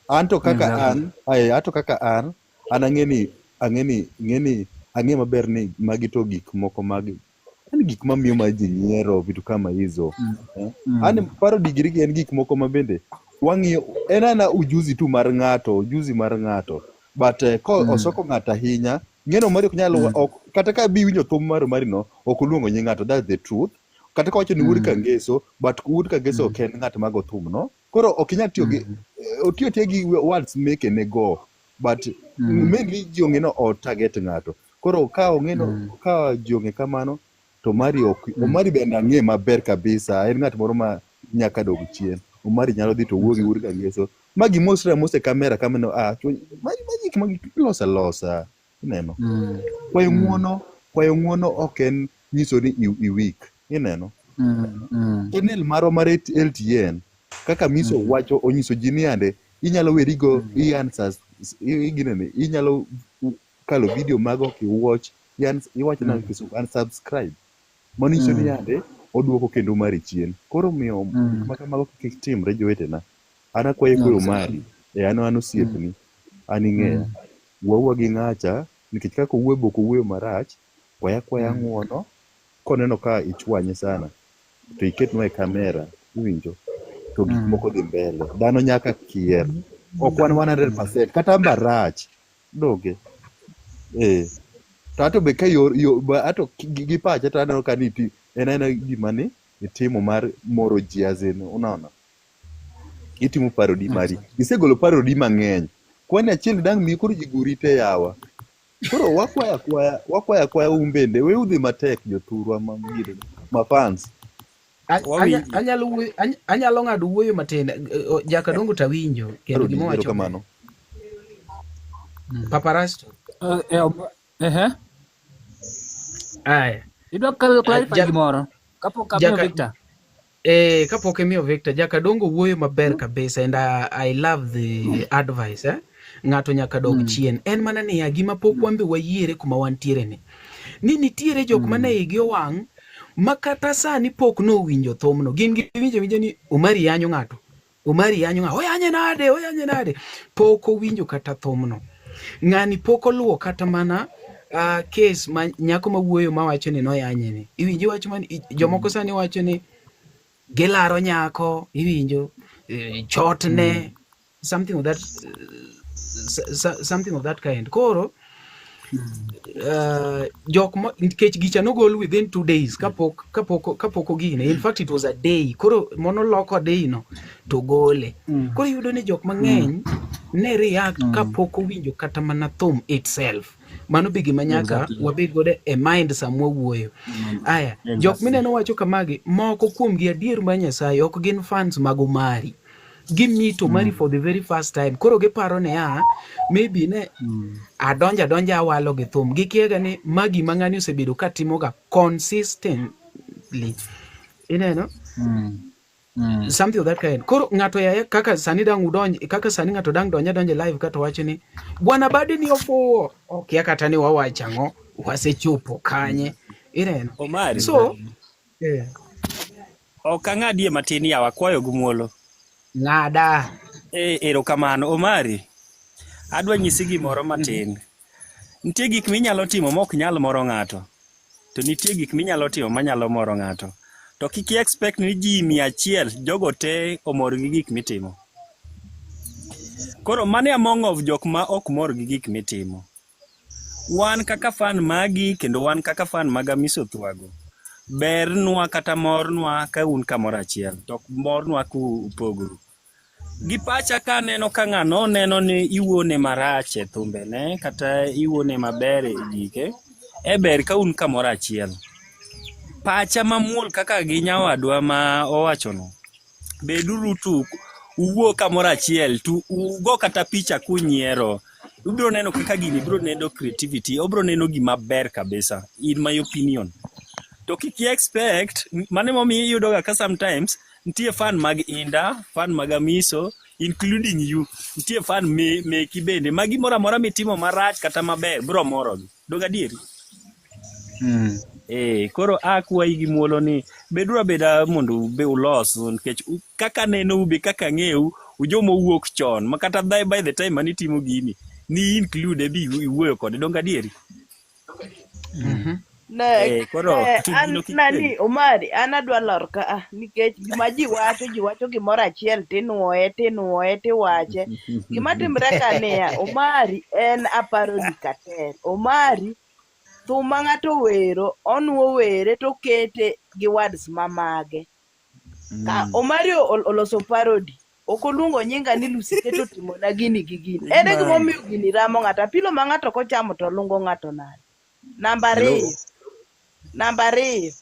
an to kaka an ae an to kaka an an ang'e ni ang'e ni ng'e ni ang'e maber ni magi to gik moko mag yani gik mamiyo ma ji nyiero vitu kama hizo eh? An parody giri gi en gik moko ma bende wang'iyo en ana ujuzi tu mar ng'ato ujuzi mar ng'ato but ko osoko ng'ato ahinya ng'eno mari ok nyal ok, kata ka bi winjo thum mar Omari no ok oluongo nying ng'ato that's the truth kata ka wacho ni Wuod Kangeso but Wuod Kangeso ok en ng'at mago thum no koro ok inyal tiyo gi otiyo atiya gi words meke ne go but mainly ji ong'e no o target ng'ato koro ka ong'e no ka ji ong'e kamano to Omari ok Omari bende ang'e maber kabisa en ng'at moro ma nyaka dog chien Omari nyalo dhi to wuo gi Wuod Kangeso ma gimosre amosa e kamera kamano ah chuny ma ma gik ma iloso alosa ineno kwayo ng'uono kwayo ng'uono ok en nyiso ni i weak ineno channel marwa mar LTN kaka Miso wacho onyiso ji ni ande inyalo weri go i answers ginene inyalo kalo video mago ok iwatch iwacho na kisungu unsubscribe mano nyiso ni yande oduoko kendo mari chien koro miyo gik ma kamago kik timre jowetena an akwayo kwayo mari e an an osiepni an ing'eya wuowa gi ng'acha nikech kaka owuoyo be ok owuoyo marach kwaya akwaya ng'uono koneno ka ichwanye sana to iketnwa e kamera iwinjo to gik moko dhi mbele dhano nyaka kier ok wan 100% kata amba rach donge eh to ato be ka yor yo ba ato gi pacha to aneno ka ni iti en aena gima ni itimo mar moro ji as in unaona itimo parody mari isegolo parody mang'eny kwani achiel dang' miyi koro ji guri te yawa koro wakwaya akwaya wakwaya akwaya un bende we udhi matek jothurwa ma ma fans Anyalo wuoyo anyalo ng'ado wuoyo matin Jakadongo tawinjo kendo gima wacho erokamano Papa Rasto Ehe. Aya. Idwa clarify gimoro kapok amiyo Victor. Eh, kapok imiyo Victor, Jakadongo wuoyo maber kabisa and I love the advice eh? Ng'ato nyaka dog chien. En mana niya, gima pok wan be wayiere kuma wantiere ni. Ni nitiere jok mane igi owang' ma kata sani pok nowinjo thumno. Gin giwinjo awinja ni Omari yanyo ng'ato. Omari yanyo ng'ato. Oyanye nade? Oyanye nade? Pok owinjo kata thumno. Ng'ani pok oluwo kata mana case ma nyako ma wuoyo mawacho ni noyanye ni. Iwinjo wach man jomoko sani wacho ni gilaro nyako, iwinjo chotne something of that something of that kind. Koro jok ma nikech gicha nogol within 2 days kapok kapok kapok ogine. In fact it was a day. Koro mono loko day no to gole. Koro iyudo ni jok mang'eny ne react kapok owinjo kata mana thum itself. Mano be gima nyaka wabed godo e mind sama wawuoyo. Aya, jok mineno wacho kamagi, moko kuomgi adier mar Nyasaye ok gin fans mag Omari. Gi meet Omari for the very first time. Koro giparo ni ah, maybe ne adonjo adonja awalo gi thum. Gikiaga ni ma gima ng'ani osebedo ka timoga consistently. Ineno? Something of that kind. Koro ng'ato yaya kaka sani dang' udonj kaka sani ng'ato dang' donja donja live kato wacho ni bwana Badi ni ofuwo. Okia kata ni wawacho ang'o, wasechopo kanye. Ineno? Omari. So, Ok ang'adie matin yawa, akwayo gi muolo. Ng'ada. Eh, erokamano. Omari, adwa nyisi gimoro matin. Nitie gik minyalo timo mok nyal moro ng'ato. To nitie gik minyalo timo manyalo moro ng'ato. To kik i expect ni ji 100 jogo te omor gi gik mitimo. Koro mano e among of jok ma ok mor gi gik mitimo. Wan kaka fan magi kendo wan kaka fan mag Amiso Thwago, bernwa kata mornwa ka un kamoro achiel, to ok mornwa ka upogoru. Gi pacha ka aneno ka ng'ano neno ni iwuone marach e thumbene kata iwuone maber e gike, e ber ka un kamoro achiel. Pacha mamuol kaka gi nyawadwa ma owachono, beduru tu uwuo kamoro achiel to ugo kata picha kunyiero. Ubiro neno kaka gini biro neno creativity, obiro neno gima ber kabisa, in my opinion. To kik i expect, mano emomiyo iyudoga ka sometimes nitie fan mag Inda, fan mag Amiso, including you. Nitie fan meki bende, ma gimoro amora mitimo marach kata maber biro morogi. Donge adieri? Eh, koro akwayi gi muolo ni beduru abeda mondo ube ulos nikech kaka aneno ube kaka ang'eyo ujoma owuok chon ma kata by the time mane itimo gini ni include bi iwuoyo kode donge adieri? Ne, Eh, koro ne, to an gino kik nani kel. Omari, an adwa lor ka a nikech gima ji wacho, ji wacho gimoro achiel tinuoye, tinuoye, tiwache. Gima timre ka niya, Omari en aparoni kater. Omari, thum ma ng'ato owero, onuo were tokete gi words mamage. Ka Omari oloso parody, ok oluongo nyinga ni Lucy Keto otimona gini gi gini. Ere gimomiyo gini ramo ng'ato? Apilo ma ng'ato kochamo to lungo ng'ato nade? Namba Hello. ariyo, namba ariyo,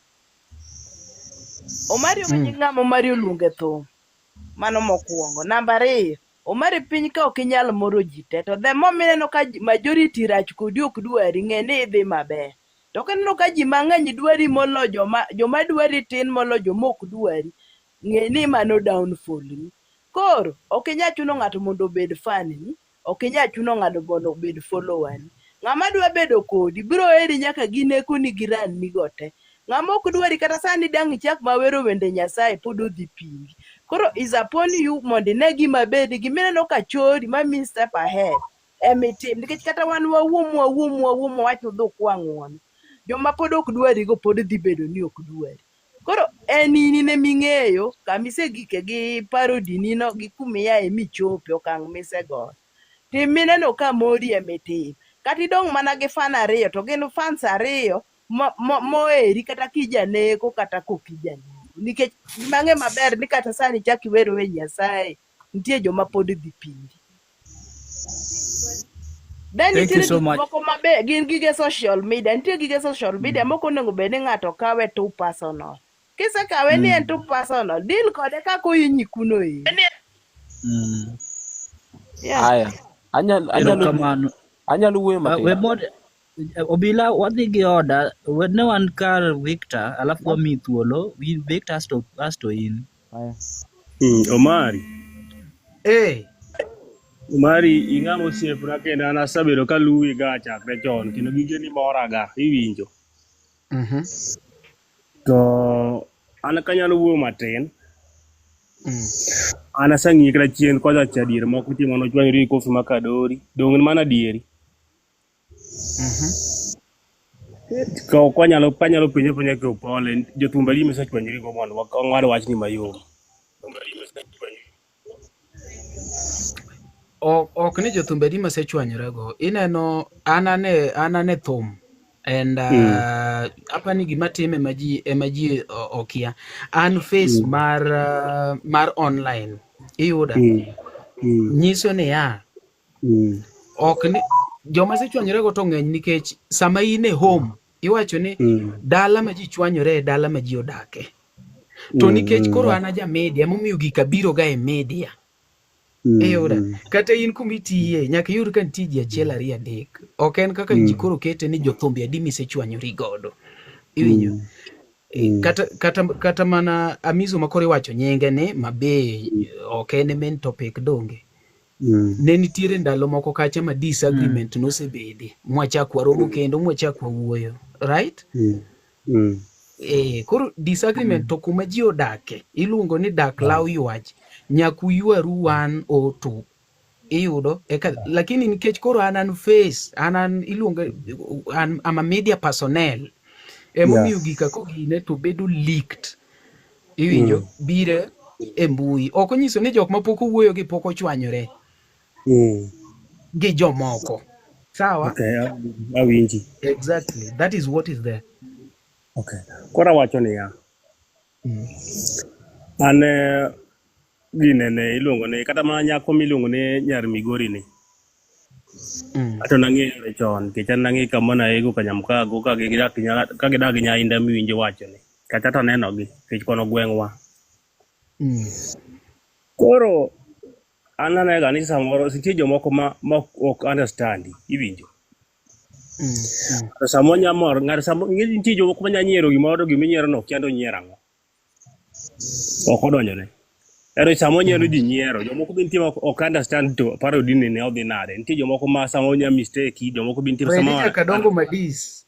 Omari onge nying ng'ama Omari oluongo e thum. Mano mokwongo. Namba ariyo, Omari piny ka ok inyal moro ji te to the more mineno ka majority rach kodi ok dwari ng'e ni idhi maber. To kineno ka ji mang'eny dwari molo joma dwari tin molo joma ok dwari, ng'e ni mano downfall ni. Koro ok inyal chuno ng'ato mondo obed fan ni, ok inyal chuno ng'ato mondo obed follower ni. Ng'ama dwa bedo kodi biro heri nyaka gi neko ni gi ran ni go te. Ng'ama ok dwari kata sani dang' ichak mawero wende Nyasaye pod odhi pingi. Koro is upon you mondo ine gima bedi gimineno ka chori ma mi step ahead emitim nikech kata wan wawuo mwawuo mwawuo mwawach ni udhi ukwa ng'uono. Joma pod ok dwari go pod dhi bedo ni ok dwari. Koro en in eming'eyo kama isegike gi parody ni no gi kumiaye michope okang' misegoyo. Tim mineno ka mori emitim. Kata idong' mana gi fan ariyo to gin fans ariyo moeri kata kijaneko kata kok ijaneko. Nikech gima ang'e maber ni kata sani ichak iwer wer Nyasaye, nitie joma pod dhi pingi. Then Thank you nitiere so gik much. moko mabe gin gige social media. Nitie gige social media mok onego bed ni ng'ato kawe too personal. Kisekawe ni en too personal, deal kode kaka ohinyi kuno ero. Yeah. Aya, anyalo anyalo Erokamano. anyalo wuoyo We matin. mod Obila wadhi gi oda we ne wan kar Victor alafu wamiyi thuolo Victor asto in. Omari. Eh. Omari ing'ama osiepna kendo an asebedo kaluwi ga chakre chon kendo gigeni moraga iwinjo. To an kanyalo wuoyo matin. An aseng'iyi kata chien kocha cha diere moko nitie mane ochwanyori gi Kofi Makadori. Donge mano adieri? Ka ok wanyalo kanyalo penje penja ki upole jothumbe adi misechwanyori go mondo wang'ad wachni mayom. Ok ni jothumbe adi masechwanyorego. Ineno an ane thum and apani gima time ema ji okia. An face mar online iyuda nyiso niya ok ni joma asechwanyorego to ng'eny nikech sama in e home iwacho ni dala ma ji chwanyore e dala ma ji odake. To nikech koro an aja media emomiyo gika biro ga e media. Iyuda kata in kumitiye nyaka iyud ka nitie ji achiel ariyo adek. Ok en kaka ji koro kete ni jothumbe adi misechwanyori godo. Iwinjo? Kata mana Amiso ma koro iwacho nyinge ni mabe ok en e main topic donge. Ne nitiere ndalo moko kacha ma disagreement nosebede mwachak waromo kendo mwachak wawuoyo. Right? Koro disagreement to kuma ji odake iluongo ni dak law ywach nyaka uywaru one or two iyudo eka lakini nikech koro an face an iluongo an I'm a media personnel emomiyo gika kogine to bedo leaked iwinjo biro e mbui ok onyiso ni jok mapok owuoyo gi pok ochwanyore gi jomoko sawa. Okay, awinji. Exactly, that is what is there. Okay. Koro awacho niya, an ginene iluongo ni kata mana nyako miluongo ni nyar Migori ni. Ato nang'eyo chon nikech an nang'e kama naego Kanyamkago ka gidak ka gidak gi Nyainda miwinjo wacho ni. Kata to anenogi nikech kono gweng'wa. Koro an anega ni samoro nitie jomoko ma ok understand iwinjo. To samo nya mor ng'ato samo ing'e ni nitie jomoko ma nya nyiero gimoro to giminyiero no kia ni onyiero ang'o. Ok odonjone. Ero sama onyiero ji nyiero, jomoko be nitie ma ok understand to parody ni ne odhi nade. Nitie jomoko ma sama onya mistake, jomoko be nitie Fredi sama Jakadongo Madis.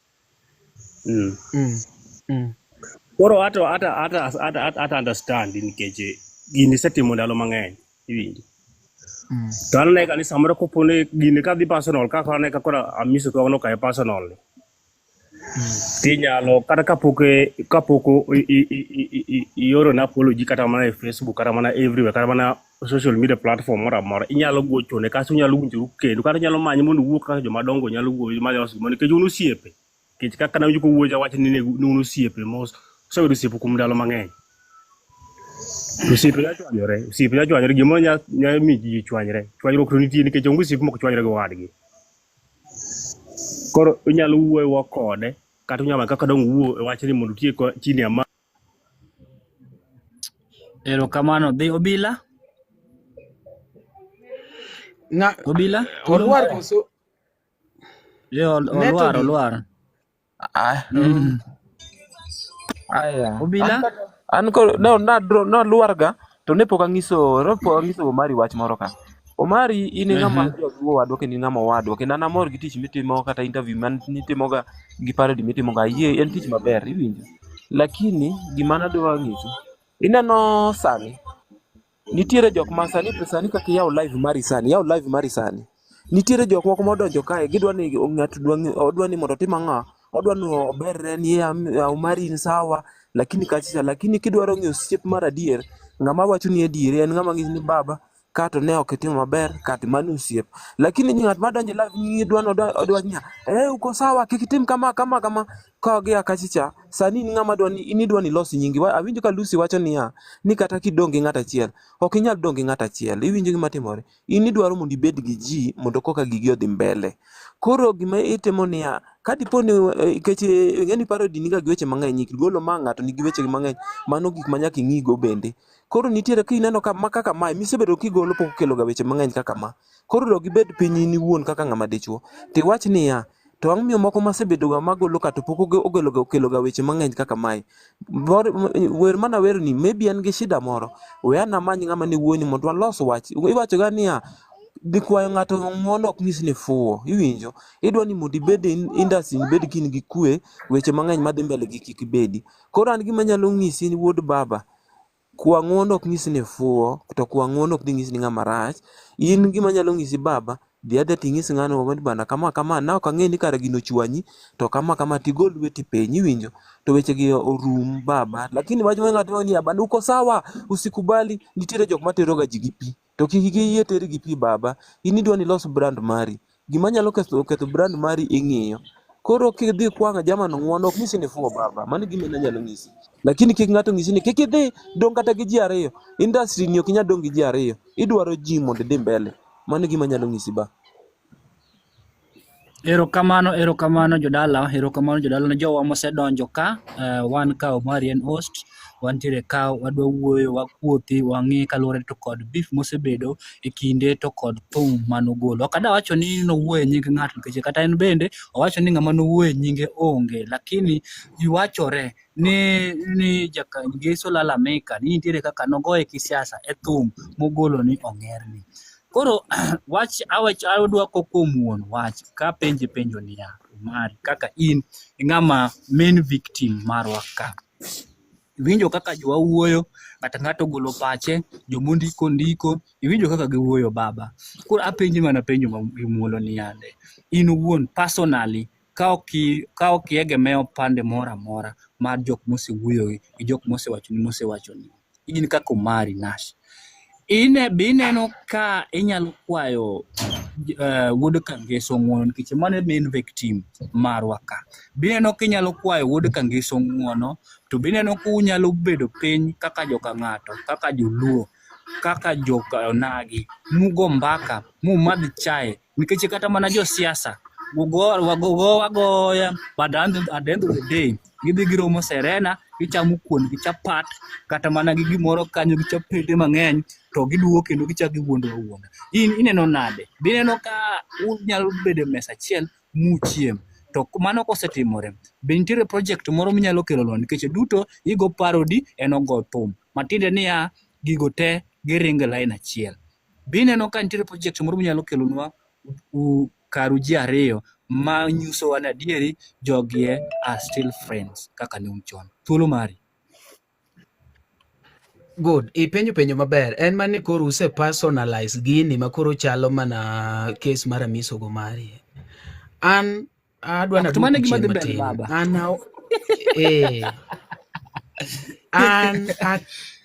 Koro ato ata ata ata ata, ata understand nikech gini isetimo ndalo mang'eny, iwinjo. To an aneno ni samoro kopo ni gini kadhi personal kaka aneno ka koro Amiso twagno kae personal ni. Tinyalo kata kapok kapok ioro na apology kata mana e Facebook kata mana everywhere kata mana social media platform moro amora inyalo gochone kasto unyalo winjoru kendo kata inyalo manye mondo uwuo kaka joma dongo nyalo wuoyo ma loso gimoro nikech un osiepe nikech kaka nawinjo kowuoyo cha wacho ni ne un osiepe mos osebedo osiepe kuom ndalo mang'eny. To osiepe nyalo chwanyore, osiepe nyalo chwanyore gimoro nyalo nyalo miyo ji chwanyre. Chwanyruok to nitie nikech onge osiep mok chwanyre gi wadgi. Koro inyalo wuoyo kode kata unyalo manyo kaka dong' uwuo e wachni mondo utiek chini ama Erokamano. Dhi Obila. Ng'a Obila, thuolo Olwar mari. koso Eh, neto Olwar, gi Olwar. Ah, Aya. An Obila. kata an koro no nadro nalwar ga to ne pok anyiso ne pok anyiso Omari wach moro ka. Omari in e ng'ama jaluo wadwa kendo in ng'ama owadwa kendo an amor gi tich mitimo kata interview man nitimoga gi parody mitimoga ayie en tich maber iwinjo. Lakini gima nadwa nyisi ineno sani nitiere jok ma sani sani kaka iyawo live mari sani iyawo live mari sani nitiere jok moko modonjo kae gidwa ni ng'ato dwa odwa ni mondo otim ang'o odwa ni oberre ni Omari in sawa lakini kachicha lakini kidwaro ng'eyo osiep mar adier ng'ama wacho ni adieri en ng'ama ng'isi ni baba ka to ne ok itimo maber ka to mano osiep lakini ng'at ma donjo e live ni dwa ni odwa niya eh uko sawa kik itim kama kama kama ka gia kachicha sani in ng'ama dwa ni in idwa ni ilos nyingi awinjo ka Lucy wacho niya ni kata kidong' gi ng'at achiel ok inyal dong' gi ng'at achiel iwinjo gima timore in idwaro mondo ibed gi ji mondo koka gigi odhi mbele koro gima itimo niya ka dipo ni nikech ing'e ni parody niga gi weche mang'eny golo ma ng'ato nigi weche mang'eny mano gik ma nyaka ing'igo bende koro nitiere kineno ka ma kaka mae misebedo kigolo pok okelo ga weche mang'eny kaka ma koro dog ibed piny in iwuon kaka ng'ama dichuo tiwach niya to ang' miyo moko masebedo ga magolo ka to pok ogelo ga okelo ga weche mang'eny kaka mae wer mana wer ni maybe en gi shida moro we an amany ng'ama ne wuoni mondo walos wach iwacho ga niya dhi kwayo ng'ato ng'uono ok nyis ni fuwo iwinjo idwa ni mondo ibed e industry ibed ka in gi kwe weche mang'eny madhi mbele gi kik bedi koro an gima anyalo nyisi wuod baba kwa ng'uono ok nyis ni ifuwo to kwa ng'uono ok dhi nyis ni ng'ama rach in gima anyalo nyisi baba dhi adhiya ting'is ng'ano ni bana kama kama ne ok ang'e ni kara gino ochwanyi to kama kama tigol lweti piny iwinjo to weche gi orum baba lakini wach ma ng'ato ni bana uko sawa usikubali nitiere jok matero ga ji gi pi to kik giyie teri gi pi baba in idwa ni ilos brand mari gima nyalo ketho ketho brand mari ing'iyo koro kidhi kwang'a jamano ng'uono ok nyisi ni ifuwo baba mano e gima anyalo nyisi lakini kik ng'ato nyisi ni kik idhi dong' kata gi ji ariyo industry ni ok inyal dong' gi ji ariyo idwaro ji mondo idhi mbele mano e gima anyalo nyisi ba Erokamano, erokamano jodala, erokamano jodala ne jowa mosedonjo ka. Wan ka Omari en host, wantiere ka wadwa wuoyo, wakuothi, wang'i kaluwore to kod beef mosebedo e kinde to kod thum manogolo. Ok adwa wacho ni nowuoyo e nying ng'ato nikech kata en bende owacho ni ng'ama nowuoyo e nyinge onge, lakini ji wachore ni Jakangeso lalamika ni nitiere kaka nogoye kisiasa e thum mogolo ni ong'erni. Koro wach awach adwoko kuom wuon wach kapenje penjo niya, Omari kaka in ing'ama main victim marwa ka. Iwinjo kaka jowa wuoyo, ng'ato ang'ato ogolo pache, jomondiko ndiko, iwinjo kaka giwuoyo baba. Koro apenji mana penjo ma gi muolo niyande. In owuon personally ka ok iegemeo pande moro amora mar jok mosewuoyo gi jok mosewachoni mosewachoni. In kaka Omari Nash, ine be ineno ka inyalo kwayo wuod Kangeso ng'uono nikech mano e main victim marwa ka. Be ineno ka inyalo kwayo wuod Kangeso ng'uono to be ineno ka unyalo bedo piny kaka joka ng'ato, kaka joluo kaka joka onagi mugo mbaka mumadh chae nikech kata mana josiasa wago agoya but at the end of the day gidhi giromo Serena gichamo kuon gi chapat kata mana gi gimoro kanyo gi chapete mang'eny to giduogo kendo gichako giwuondo awuonda. In ineno nade? Be ineno ka unyalo bedo e mesa achiel muchiem? To mano kosetimore, be nitiere project moro minyalo kelonwa nikech duto igo parody en ogo thum. Matiende niya, gigo te giringo e line achiel. Be ineno ka nitiere project moro minyalo kelonwa karu ji ariyo ma nyisowa ni adieri jogi e are still friends kaka ne un chon. Thuolo mari. Good. Ipenjo penjo maber. En mana ni koro use personalize gini ma koro chalo mana case mar Amiso go mari. An adwa To mano naduoku e gima chien dhi mbele matin. baba. An eh, an a,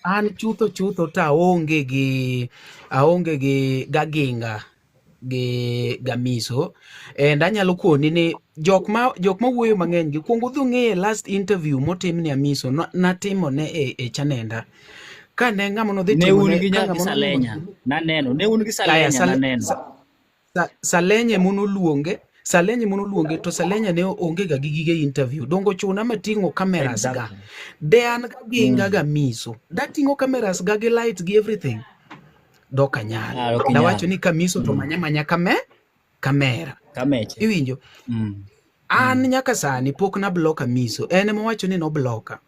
an chutho chutho to aonge gi gaginga gi Gamiso and anyalo koni ni jok ma wuoyo mang'eny gi kuongo udhi ung'iye last interview motim ni Amiso natimo ne e chanenda kane ng'ama nodhi Ne timo un ne gi ka nya gi ng'ama nodhi Salenya. Naneno. Ne un gi Aya, Salenya naneno. Salenye monoluonge Salenye monoluonge to Salenya ne onge ga gi gige interview dongo chuna mating'o cameras ga Exactly. de an gaginga Gamiso dating'o cameras ga gi light gi everything dok anyal Ah, ok inyal. dawacho ni Kamiso to manya manya kamera Kameche. iwinjo an nyaka sani pok na block Amiso en ema owacho ni nobloka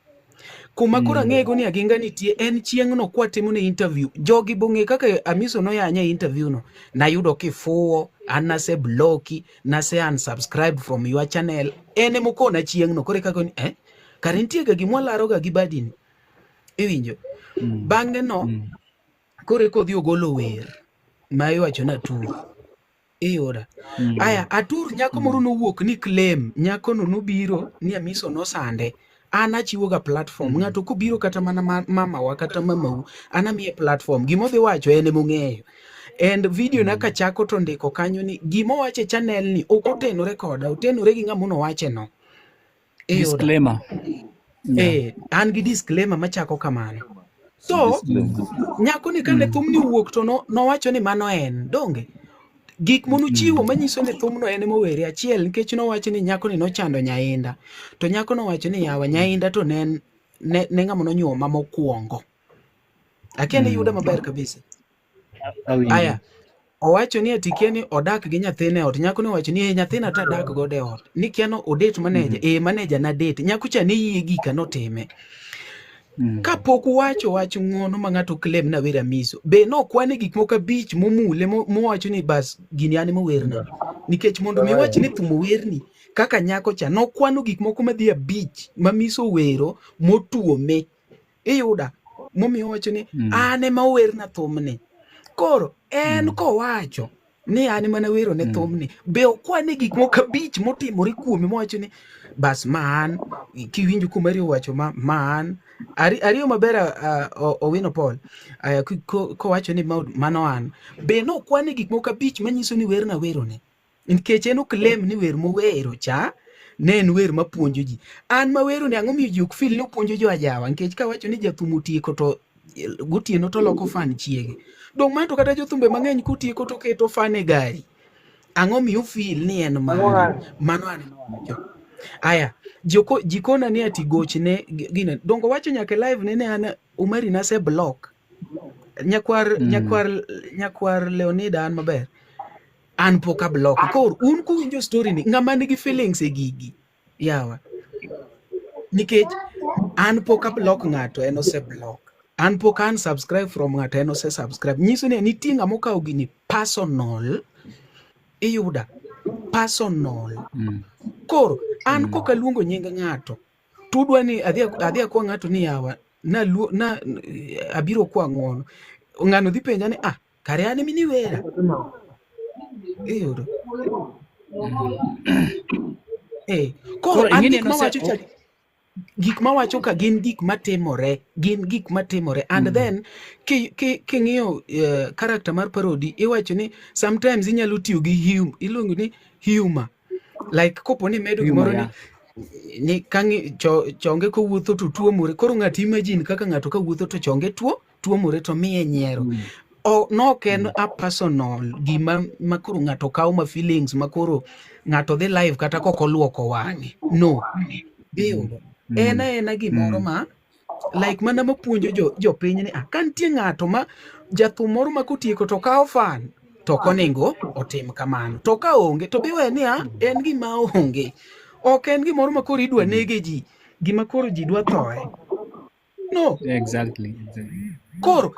kuma koro ang'ego ni aginga nitie en chieng'no kwatimo ne interview jogi bong'e kaka Amiso noyanya e interview no nayudo kifuwo an nase bloki nase unsubscribe from your channel en emokona chieng'no koro kaka ni kare nitie ga gimwalaro ga gi badini iwinjo bang'e no koro eka odhi ogolo wer ma iwacho ni Atur iyuda aya Atur nyako moro nowuok ni claim nyako no nobiro ni Amiso nosande an achiwo ga platform ng'ato kobiro kata mana mamawa kata mamau an amiye platform gima odhi wacho en emong'eyo and video na kachako to ndiko kanyo ni gima owacho e channel ni ok otenore koda otenore gi ng'ama nowache no iyuda Disclaimer. Yeah. An gi disclaimer machako kamano so nyako ni kane thumni owuok to nowacho ni mano en donge gik monochiwo manyiso ni thumno en mowere achiel nikech nowacho ni nyako ni nochando Nyainda to nyako nowacho ni yawa Nyainda to ne ne ng'ama nonyuoma mokwongo akia ni yuda maber kabisa aya owacho ni ati kia ni odak gi nyathine e ot nyako ni owacho ni e nyathina to adak godo e ot ni kia no odate manager manager na date nyako cha ne yie gika notime kapok uwacho wach ng'uono ma ng'ato claim na wer Amiso be nokwane gik moko abich momule mowacho ni bas gini an emowerna nikech mondo mi wach ni thum owerni kaka nyako cha nokwano gik moko madhi abich ma Miso owero motuome iyuda momiyo owacho ni an ema owerna thumni koro en kowacho ni an ema nawero ne thumni be okwane gik moko abich motimore kuome mowacho ni bas ma an kiwinjo kumari owacho ma an ariyo maber Owino Paul kowacho ni mano an be nokwane gik moko abich manyiso ni werna werone nikech en ok lem ni wer mowero cha ne en wer mapuonjo ji an mawero ni ang'o miyo ji ok feel ni opuonjo jo ajawa nikech kawacho ni jathum otieko to gotieno to loko fan chiege dong' ma to kata jothumbe mang'eny kotieko to keto fan e gari ang'o miyo feel ni en mare mano an emawacho aya jikona ni ati gochne gine dongo wacho nyaka live ne an Umari nase block nyakwar Leonida an maber an pok a block koro un kuwinjo story ni ng'ama nigi feelings e gigi yawa nikech an pok a block ng'ato en ose block an pok an subscribe from ng'ato en ose subscribe nyiso ni nitie ng'ama okawo gini personal iyuda personal koro an kok aluongo nying ng'ato tudwa ni adhi akwa ng'ato ni yawa na abiro kwa ng'uono ng'ano dhi penja ni ah kare an eminiwera iyudo koro an gik mawacho cha gik mawacho ka gin gik matimore gin gik matimore and then king'iyo character mar parody iwacho ni sometimes inyalo tiyo gi humor iluongo ni humor like kopo ni imedo gimoro ni kangi chonge kowuotho to tuomore koro ng'ato imagine kaka ng'ato kawuotho to chonge tuo tuomore to miye nyiero. O, nok en a personal gima ma koro ng'ato kawo ma feelings ma koro ng'ato dhi live kata kok oluoko wang'e. No. Iyudo. En aena gimoro ma like mana mapuonjo jo jopiny ni ah, ka nitie ng'ato ma jathum moro ma kotieko to kawo fan to ok onego otim kamano to ka onge to biwe ni ah, en gima onge ok en gimoro ma koro idwa nege ji gima koro ji dwa thoe no Exactly. Exactly. koro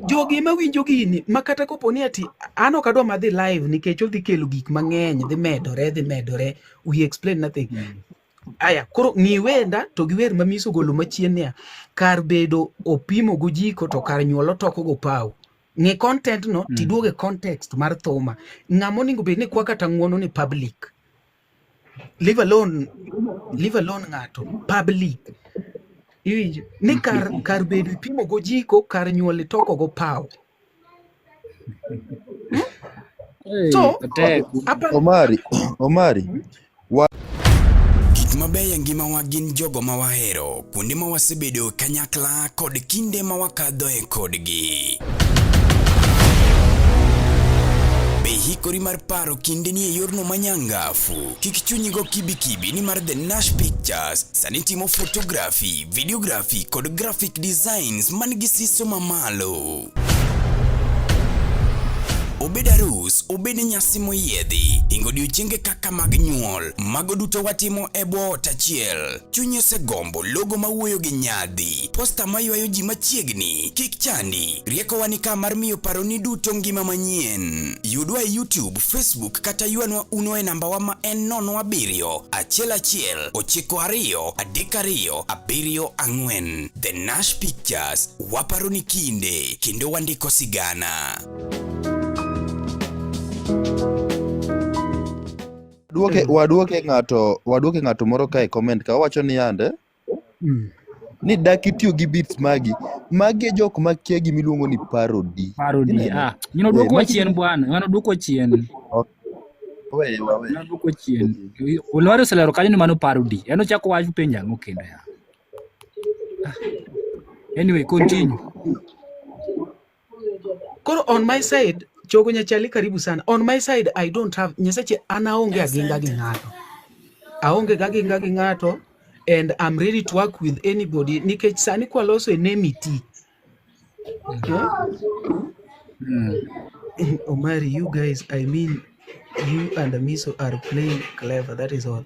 jogi mawinjo gini ma kata kopo ni ati an ok adwa madhi live nikech odhi kelo gik mang'eny dhi medore dhi medore we explain nothing aya koro ng'i wenda to gi wer ma Miso ogolo machien niya kar bedo opimo gojiko to kar nyuol otoko go paw ng'i content no tiduoge context mar thuma ng'ama onego bed ni kwa kata ng'uono ni public leave alone leave alone ng'ato public iwinjo ni kar kar bedo ipimo gojiko kar nyuol itoko go paw so Otek. apa Omari, Omari, wa Gik mabeyo e ngimawa gin jogo ma wahero, kuonde ma wasebedo kanyakla kod kinde ma wakadhoe kodgi. Be ihikori mar paro kindeni e yorno manyangafu? Kik chunyi go kibikibi nimar The Nash Pictures sani timo photography, videography kod graphic designs man gi siso mamalo. Obed arus, obed nyasi moyiedhi, hingo odiochienge kaka mag nyuol, mago duto watimo e bwo ot achiel. Chunyi osegombo logo mawuoyo gi nyadhi, posta maywayo ji machiegni, kik chandi, riekowa ni ka mar miyo paroni duto ngima manyien. Yudwa e YouTube, Facebook kata ywanwa uno e nambawa ma en 07 11 92 32 74. The Nash Pictures, waparo ni kinde kendo wandiko sigana. Duoke, waduoke ng'ato, waduoke ng'ato moro kae comment ka owacho ni yande ni dak itiyo gi beats magi. Magi e jok makia gima iluongo ni parody. Parody. Ineno? Ah, ng'ino Eh, duoko magi chien bwana, ng'ano duoko chien. we wawe. Ng'ano duoko chien. Olwar oselero kanyo ni mano parody. En ochako wach penjo ang'o kendo ya. Anyway, continue. Koro on my side, Chogo Nyachali karibu sana. On my side I don't have Nyasache an aonge aginga gi ng'ato. Aonge ga aginga gi ng'ato and I'm ready to work with anybody nikech sani kwaloso e enmity. Eh? Omari, you guys, I mean, you and Amiso are playing clever, that is all.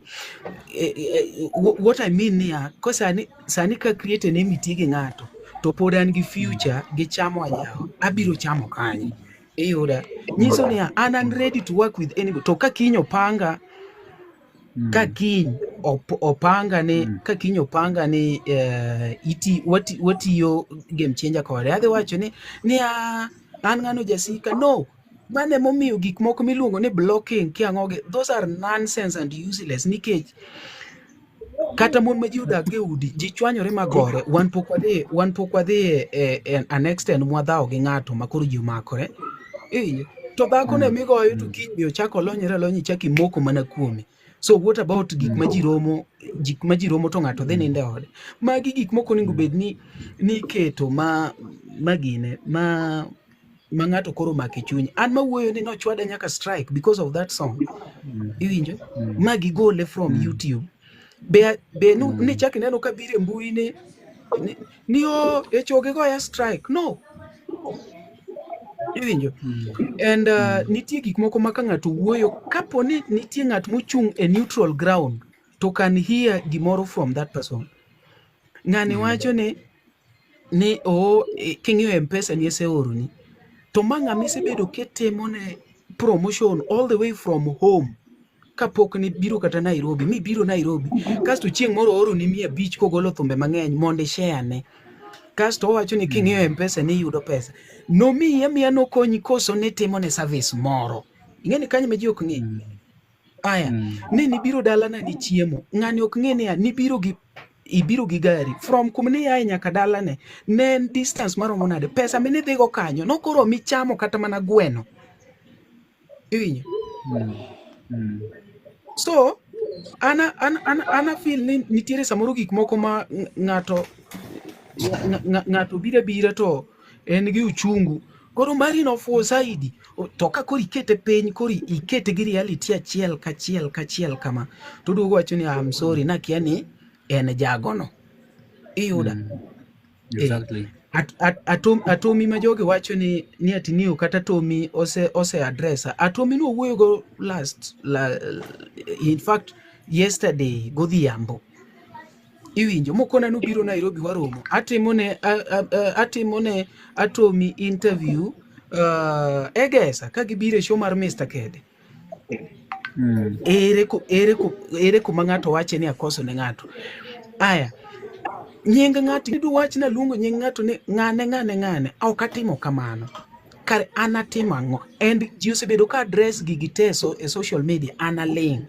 What I mean niya, ko sani, sani ka create an enmity gi ng'ato, to pod an gi future gi chamo anyawo, abiro chamo kanye? Iyuda. Nyiso niya, an I'm ready to work with anybody. To ka kiny opanga, ka kiny opanga ni, ka kiny opanga ni iti, watiyo game changer kode. Adhi wacho ni, niya, an ng'ano jasika. No, mano emomiyo gik moko miluongo ni blocking kiang'ogi, those are nonsense and useless nikech kata mon ma ji odak e udi ji chwanyore magore wan pok wadhi wan pok wadhi e an extent mwadhawo gi ng'ato ma koro ji omakore iwinjo to dhako ne migoyo to kiny be ochako olonyore alonya ichako imoko mana kuome so what about gik ma ji romo gik ma ji romo to ng'ato dhi nindo e ode magi gik moko onego bed ni iketo ma gine ma ng'ato koro omako e chuny an mawuoyo ni nochwada nyaka strike because of that song iwinjo ma gigole from YouTube be ni chak ineno ka biro e mbui ni o e choge goya strike no iwinjo and nitie gik moko ma ka ng'ato wuoyo kapo ni nitie ng'at mochung' e neutral ground to can hear gimoro from that person ng'ani wacho ni o king'iyo M-Pesa ni oseoroni to ma ng'ama isebedo kitimo ne promotion all the way from home kapok ni biro kata Nairobi mi biro Nairobi kasto chieng' moro ooroni 500 kogolo thumbe mang'eny mondo ishare ne kasto owacho ni king'iyo M-Pesa ni iyudo pesa nomiyi amiya nokonyi koso nitimo ne service moro ing'e ni kanyo ma ji ok ng'e aya ni nibiro dalana ni chiemo ng'ani ok ng'e niya nibiro gi ibiro gi gari from kuma ni yae nyaka dalane ne en distance maromo nade pesa minidhigo kanyo nokoro michamo kata mana gweno iwinjo so ana feel ni nitiere samoro gik moko ma ng'ato ng'ato biro abira to En gi uchungu. Koro mari nofuwo saidi. To ka koro ikete piny, koro ikete gi reality achiel kachiel kachiel kama. To oduogo wacho ni I'm sorry, nakia ni en jagono. Iyuda? Eh, Exactly. Atomi ma jogi wacho ni ati ni kata Atomi ose addressa. Atomi nowuoyo go last la, in fact yesterday godhiambo. Iwinjo mokona nobiro Nairobi waromo. Atimo ne Atomi interview Egesa ka gibiro e show mar Mr. Kede. Ere kuma ng'ato wache ni akoso ne ng'ato. Aya, nying ng'ato idu wach na luongo nying ng'ato ni ng'ane ng'ane ng'ane ok atimo kamano. Kare an atimo ang'o? And ji osebedo ka address gigi te so, e social media an aling'.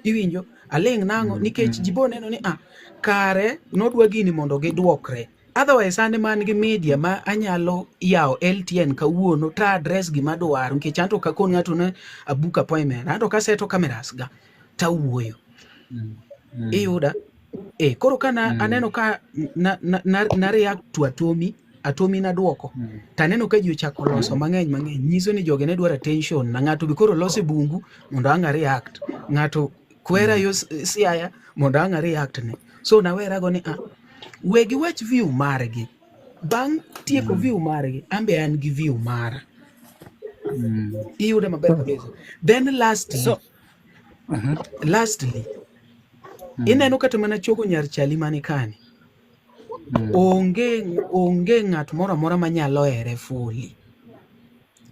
Iwinjo? Aling' nang'o? Nikech ji bo neno ni ah, kare nodwa gini mondo gidwokre. Otherwise an ema an gi media ma anyalo yawo LTN kawuono ta address gima adwaro nikech anto ok akon ng'ato ni a book appointment. Anto kaseto cameras ga tawuoyo. Iyuda? Eh, koro ka na aneno ka na react to Atomi, Atomi naduoko. Taneno ka ji ochako loso mang'eny mang'eny, nyiso ni jogi ne dwaro attention na ng'ato be koro loso e bungu mondo ang' a react. Ng'ato kwera yo Siaya mondo ang' a react ne. So nawera go ni ah, we giwach view margi. Bang' tieko view margi, an be an gi view mara. Iyuda maber kabisa. Then lastly, So, lastly, ineno kata mana chogo nyar chali mani kani. Onge ng'at moro amora manyalo here fully.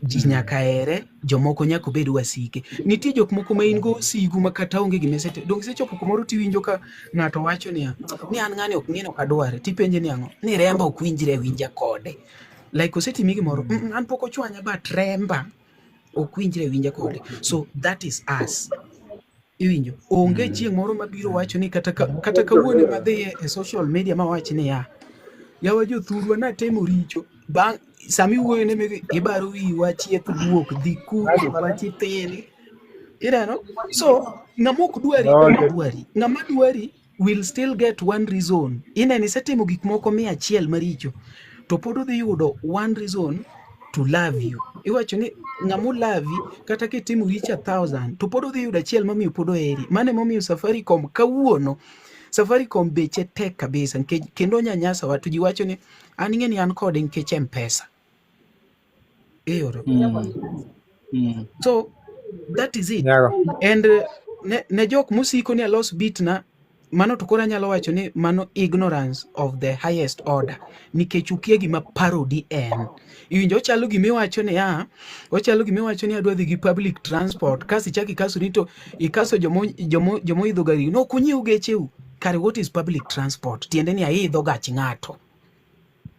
Ji nyaka here, jomoko nyaka obed wasike. Nitie jok moko ma in go sigu ma kata onge gima isetimo. Donge isechopo kumoro tiwinjo ka ng'ato wacho niya, ni an ng'ani ok ng'eni ok adware. Tipenje ni ang'o? Ni remba ok winjre awinja kode. Like osetimi gimoro, an pok ochwanya but remba ok winjre awinja kode. So that is us. Iwinjo? Onge chieng' moro mabiro wacho ni kata kawuono ema adhiye e social media mawach niya, yawa jothurwa natimo richo. Bang' sama iwuoyo ne migi ibaro wiwa chieth guok dhi kucho pachi thin. Ineno? So ng'ama ok dwari ok dwari. Ng'ama dwari will still get one reason. Ineno isetimo gik moko 100 maricho to pod odhi yudo one reason to love you. Iwacho ni ng'ama olavi kata kitimo richo 1000 to pod odhi yudo achiel mamiyo pod oheri. Mano emomiyo Safaricom kawuono Safaricom beche tek kabisa nikech kendo onyanyasowa to ji wacho ni an ing'e ni an kode nikech M-Pesa. Iyudo? So that is it. And ne jok mosiko ni alos beat na mano to koro anyalo wacho ni mano ignorance of the highest order nikech ukia gima parody en. Iwinjo ochalo gima iwacho niya, ochalo gima iwacho ni adwa dhi gi public transport kasi ichako ikasori to ikaso jomo idho gari no ok unyiew gecheu. Kare what is public transport? Tiende ni aidho gach ng'ato.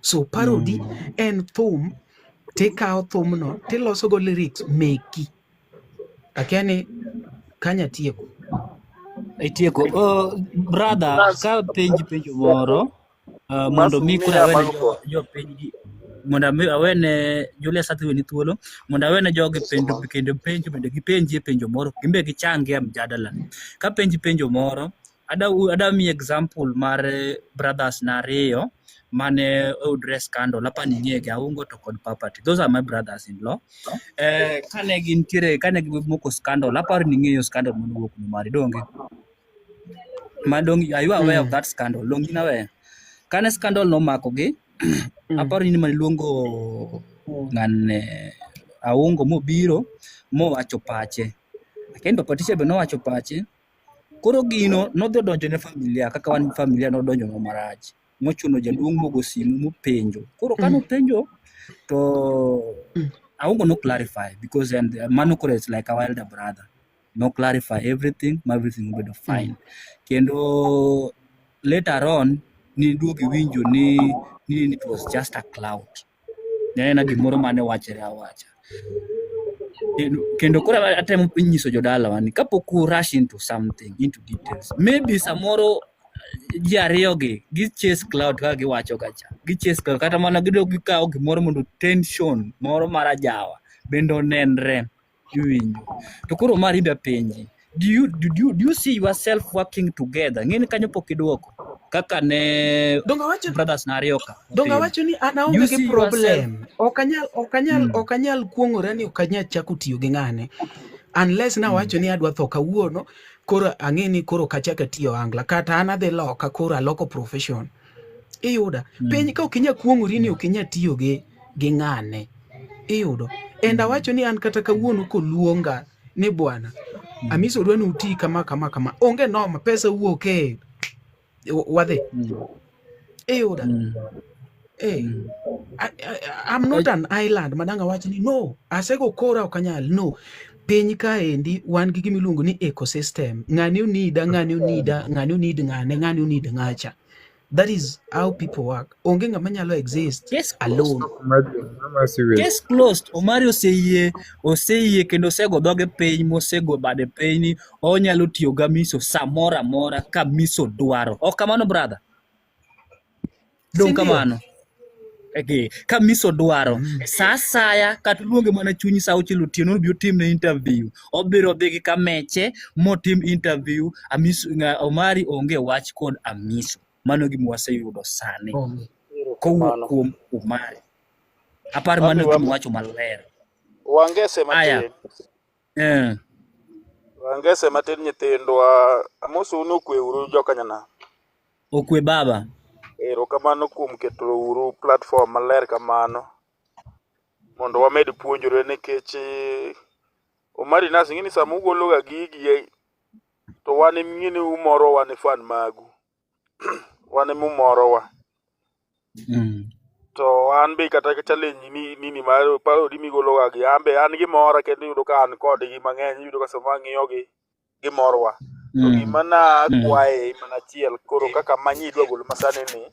So parody en thum tikawo thumno tiloso go lyrics meki. Akia ni kanya tieko. Itieko. Brother, ka penji penjo moro mondo mi koro awene jopiny gi mondo ami awene Julius adhi weni thuolo mondo awene jogi penjo kendo penjo bende gipenjie penjo moro gin be gichangie mjadala ni. Ka penji penjo moro ada miyi example mar brothers na ariyo mane oyudre scandal apani ing'egi Aungo to kod Papati. Those are my brothers in law. Kane gintiere kane gimoko scandal aparo ni ing'eyo scandal manowuok no mari donge? Madong are you aware of that scandal? Donge in aware? Kane scandal nomako gi aparo ni mane luongo ng'ane Aungo mobiro mowacho pache. Lakini Papatisha be nowacho pache. Koro gino nodhi odonjo ne familia kaka wan familia nodonjo nwa marach. Mochuno jaduong' mogo simu mopenjo. Koro kanopenjo to Aungo no clarify because and mano koro is like our elder brother. No clarify everything, ma everything obedo fine. Kendo later on niduogo iwinjo ni it was just a clout. Ne en gimoro mane wachre awacha. Kendo koro atemo nyiso jodalawa ni kapok u rush into something, into details, maybe samoro ji ariyo gi gi chase clout kaka giwacho ga cha. Gi chase clout kata mana gidog gikawo gimoro mondo tension moro mar ajawa bende onenre iwinjo. To koro mari be penji. Do you see yourself working together? Ng'eni kanyo pok iduoko. Kaka ne brothers na ariyo ka Donge otimo. awacho ni an You aonge gi see yourself problem. Ok anyal ok anyal ok anyal kuong'ora ni ok anyal chako tiyo gi ng'ane. Unless nawacho ni adwa tho kawuono, koro ang'e ni koro ok achak atiyo angla kata an adhi loka koro aloko profession. Iyuda. Piny ka ok inyal kuong'ori ni ok inyal tiyo gi gi ng'ane. Iyudo. And awacho ni an kata kawuono koluonga ni bwana, Amiso dwa ni uti kama kama kama. Onge noma, pesa wuok e wadhi. Iyuda. Eh, I'm not an island madang' awach ni no, asego kora ok anyal. No. Piny kaendi wan gi gima iluongo ni ecosystem. Ng'ani onida, ng'ani onida, ng'ani onid ng'ane, ng'ani onid ng'acha. That is how people work. Onge ng'ama nyalo exist Case closed. alone. Case closed. Omari oseyie, oseyie kendo osego dhoge piny mosego bade piny ni onyalo tiyo gi Amiso samoro amora ka Amiso dwaro. Ok kamano brother? Dong' Sindio? kamano. Ege, ka Miso dwaro sa asaya kata luonge mana chuny sa auchiel otieno obi otimne interview obiro dhi gi kameche motim interview Amiso, Omari onge wach kod Amiso mano gima waseyudo sani Onge. kowuok Erokamano. kuom Omari apar Abi mano gima wacho maler wangese aya matin. eh. Wangese matin nyithindwa. Amosou ni okwe uru jokanyanam. Okwe baba. Erokamano kuom keto uru platform maler kamano mondo wamed puonjore nikech Omari Nas ing'e ni sama ugolo ga gigi to wan ing'e ni umoro wan e fan magu. Wan ema umorowa. To an be kata challenge ni nini mar parody migolo ga gi an be an gimora kendo iyudo ka an kodgi mang'eny iyudo ka sama ang'iyo gi gimorowa. To gima na kwaye mana achiel koro kaka manyi idwa golo masani ni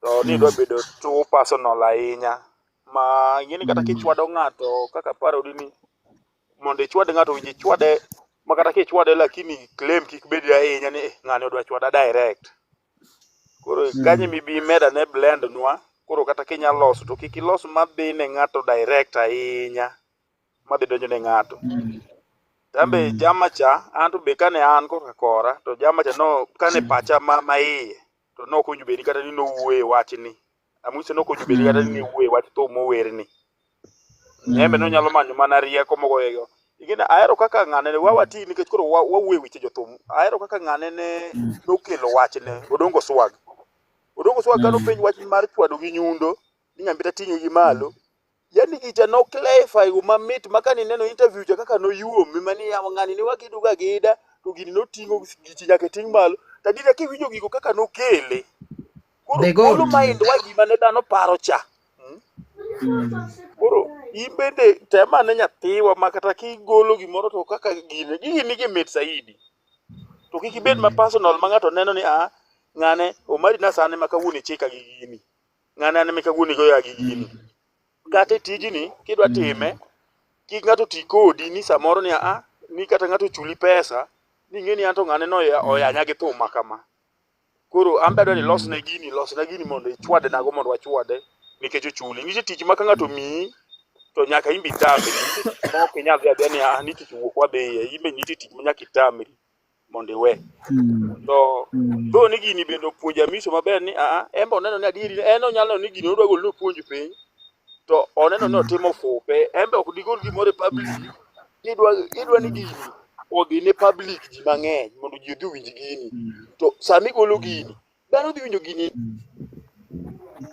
to ni idwa bedo too personal ahinya ma ing'e ni kata kichwado ng'ato kaka parody ni mondo ichwad ng'ato winji ichwade ma kata kichwade lakini claim kik bed ahinya ni "Eh, ng'ani odwa chwada direct. Koro kanyo mibi imeda ne blend nwa koro kata kinyalo loso to kik ilos madhi ne ng'ato direct ahinya madhi donjo ne ng'ato. Tambe jama cha an to be kane an korka kora to jama cha no kane pacha ma maiye to nok owinjo bed ni kata ni nowuoye wachni. Amuse nok owinjo bed ni kata ni nowuoye wach thum mowerni. En be nonyalo manyo mana rieko mogoyego. Ing'e ni ahero kaka ng'ane ne wawati nikech koro wawuoye weche jothum. Ahero kaka ng'ane ne nokelo wachne Odongo Swag. Odongo Swag kano penj wach mar chwado gi nyundo ni Nyambita ting'e gi malo. Yani gicha no clarify go mamit ma kane ineno interview cha kaka noyuome mani yawa ng'ani ne wagedo ga ageda to gini noting'o gichi nyaka ting' malo. To adiera kiwinjo gigo kaka nokele. Koro The golo goat. mind wa gima ne dhano paro cha. Koro in bende tem ane nyathiwa ma kata kigolo gimoro to kaka gini gigi nigi mit saidi. To kik ibed ma personal ma ng'ato neno ni ah ng'ane Omari na sane ma kawuono ichika gi gini. Ng'ane an ema kawuono igoya gi gini. Kata e tijni kidwa time kik ng'ato ti kodi ni samoro ni ah ni kata ng'ato ochuli pesa ni ing'e ni an to ng'ane no oyanya gi thum ma kama. Koro an be adwa ni losne gini, losna gini mondo ichwadnago mondo wachwade nikech ochuli. Nitie tich ma ka ng'ato omiyi to nyaka in be itamri. Nitie tich ma ok inyal dhi adhiya ni ah ni tich owuok wadhiye. In be nitie tich ma nyaka itamri mondo iwe. To though ni gini bende opuonjo Amiso maber ni ah en be oneno ni adieri en onyalo neno ni gini odwa golo ni opuonj piny to oneno ni otimo fupe en be ok digol gimoro e public idwa ni gini odhi ne public ji mang'eny mondo ji odhi owinj gini to sama igolo gini dhano dhi winjo gini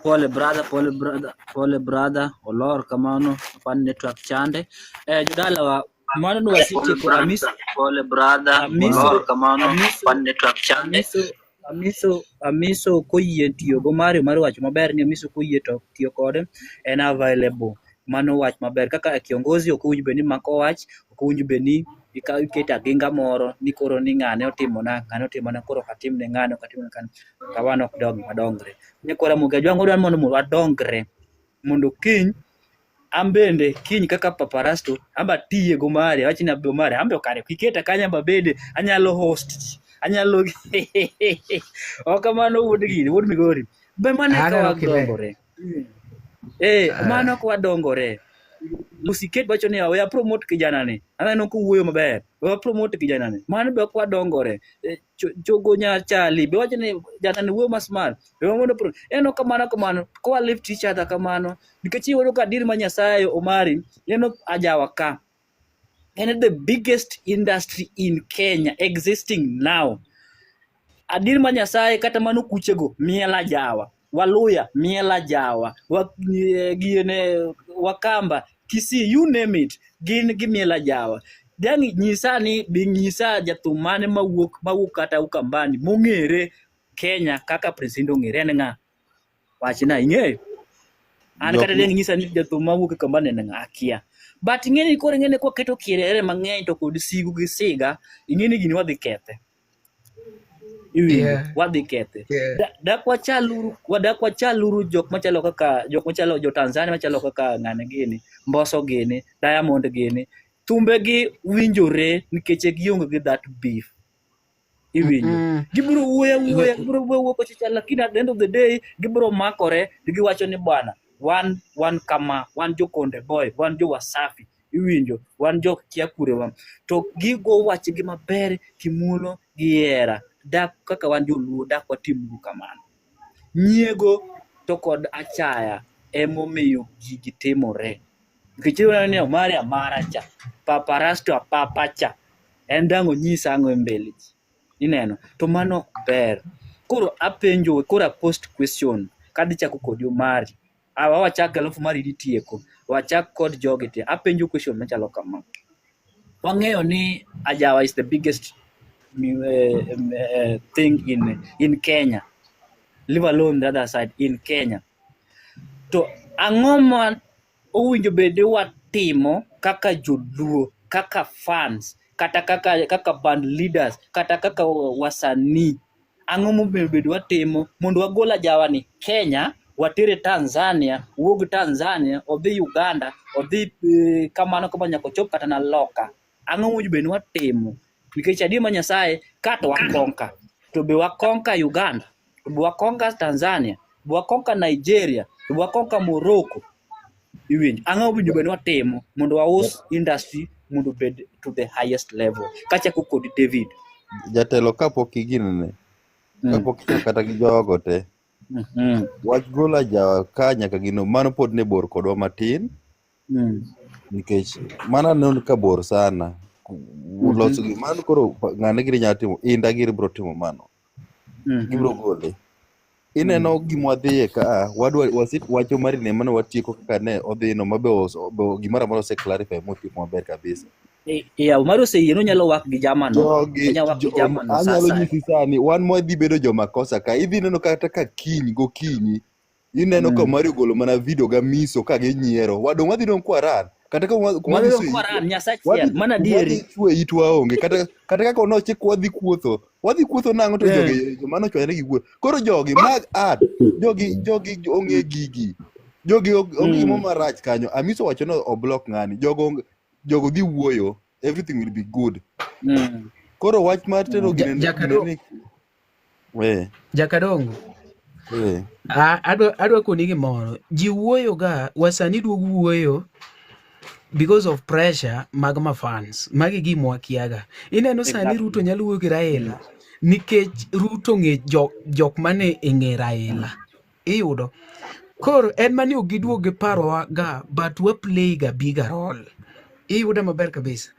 Pole brother, pole brother, pole brother, olor kamano, apani network chande. Eh, jodalawa, mano ne wasetieko Amiso, Pole brother, Amiso, olor kamano, Amiso, pan network chande. Amiso, Amiso, Amiso koyie tiyo go Mario mar wacho maber ni Amiso koyie to tiyo kode en available. Mano wach maber. Kaka kiongozi ok owinjo bed ni mako wach, ok owinjo bed ni iketo aginga moro ni koro ni ng'ane otimona, ng'ane otimona, koro ok atimne ng'ane, ok atimne ng'ane. Ka wan ok dong wadongre. Nyakora Ramogi Ajwang' odwaro mondo wadongre mondo kiny an bende kiny kaka Papa Rasto amba atiye go Mario awach ni abe Mario ambe kare kiketa kanyo amba bede anyalo host ji anyalo ok kamano wuod gini wuod Migori be mano e ka Aneno kiler. wadongore eh mano ka wadongore Lucy Kate wacho niya, we promote kijana ni. Aneno kowuoyo maber. We promote kijana ni. Mano be ok wadongore. Chogo nya chali be wacho ni jana ni wuoyo ma smart. Be wamondo pro. Ineno kamano kamano. Kwa lift each other kamano. Nikech iyudo ka dir ma Nyasaye Omari, ineno ajawa ka. En the biggest industry in Kenya existing now. Adier ma Nyasaye kata mano kuchego miel ajawa. Waluya miel ajawa. Giene Wakamba, Kisii, you name it, gin gimiel ajawa. Dang' nyisa ni bi nyisa jathum mane mawuok kata Ukambani mong'ere Kenya kaka President ong'ere en ng'a? Wachna ing'eyo? An kata dang' nyisa ni jathum mawuok Ukambani en ng'a? Akia. But ing'e ni koro ing'e ni kwaketo kierere mang'eny to kod sigu gi siga, ing'e ni gini wadhi kethe. Iwinjo? Wadhi kethe. Dak wachaluru jok machalo kaka jok machalo jo Tanzania machalo kaka ng'ane gini, Mbosso gini, Diamond gini. Thumbegi winjore nikech gionge gi that beef. Iwinjo? Gibiro wuoyo awuoya, gibiro wuoyo wuoyo kocha, lakini at the end of the day gibiro makore to giwacho ni bwana, wan kama, wan jo Konde Boy, wan jo Wasafi. Iwinjo? Wan jok kia kure wan. To gigo wachgi maber kimuolo gi hera. Dak kaka wan joluo, dak watimuru kamano. Nyiego to kod achaya emomiyo gigi timore. Nikech ineno ni Omari amara cha, Papa Rasto apapa cha, en dang' onyisa ang'o e mbele ji. Ineno? To mano ok ber. Koro apenjo, koro a post question, kadhi chako kodi Omari. Awa wachak alafu mari ditieko. Wachak kod jogi te. Apenjo question machalo kama. Wang'eyo ni Ajawa is the biggest thing in Kenya. Leave alone the other side, in Kenya. To ang'o ma owinjo bed ni watimo kaka joluo, kaka fans, kata kaka band leaders, kata kaka wasanii? Ang'o monego bed watimo mondo wagol ajawa ni Kenya, watere Tanzania, wuog Tanzania, odhi Uganda, odhi kamano kama nyaka ochop kata na loka. Ang'o mowinjo bed ni watimo? Nikech adier ma Nyasaye, ka to wakonka, to be wakonka Uganda, to be wakonka Tanzania, be wakonka Nigeria, to be wakonka Morocco. Iwinjo? Ang'o mowinjo bed ni watimo mondo waus industry mondo obed to the highest level? Kachako kod David. Jatelo kapok iginene, kapok ichako kata gi jogo te, wach golo ajawa ka nyaka gino, mano pod ne bor kodwa matin, nikech mano aneno ka bor sana. Loso gi mano koro ng'ane giri nyalo timo, inda giri biro timo mano. Gibiro gole. Ineno gima wadhiye ka, wadwa wasit wacho mari ne mano watieko kaka ne odhino mabe gimoro amora ose clarify motieko maber kabisa. Yeah, Omari oseyie ni onyalo wak gi jamano. Jogi, Onyalo wak gi jamano anyalo sasa. nyisi sani, wan mwadhi bedo jomakosa ka, idhi neno kata ka kiny gokinyi, ineno ka Omari ogolo mana video ga miso ka ginyiero. Wadong' wadhi dong' kwa ran. Kata ka kuma Wadhi wadhi dong' chwe kwa itwa. ran, Nyasaye Wadhi achiel, mana kuma adieri. wadhi chwe itwa onge. Kata kaka nochik wadhi kuotho. Wadhi kuotho nang'o to jogi, joma nochwanyore gi wuoth. Koro jogi mag art, jogi ong'e gigi. Jogi onge gimoro marach kanyo. Amiso wacho ni oblock ng'ani. Jogo dhi wuoyo. Everything will be good. Koro wach mar tero gine ni Jakadongo. Adwa koni gimoro. Ji wuoyo ga, wasanii duogo wuoyo because of pressure mag mafans. Magi gima wakiaga. Ineno sani Ruto nyalo wuoyo gi Raila nikech Ruto ng'e jok mane e ng'e Raila. Iyudo. Koro en mani ok giduog gi parowa ga, but wa play ga bigger role. Iyuda maber kabisa.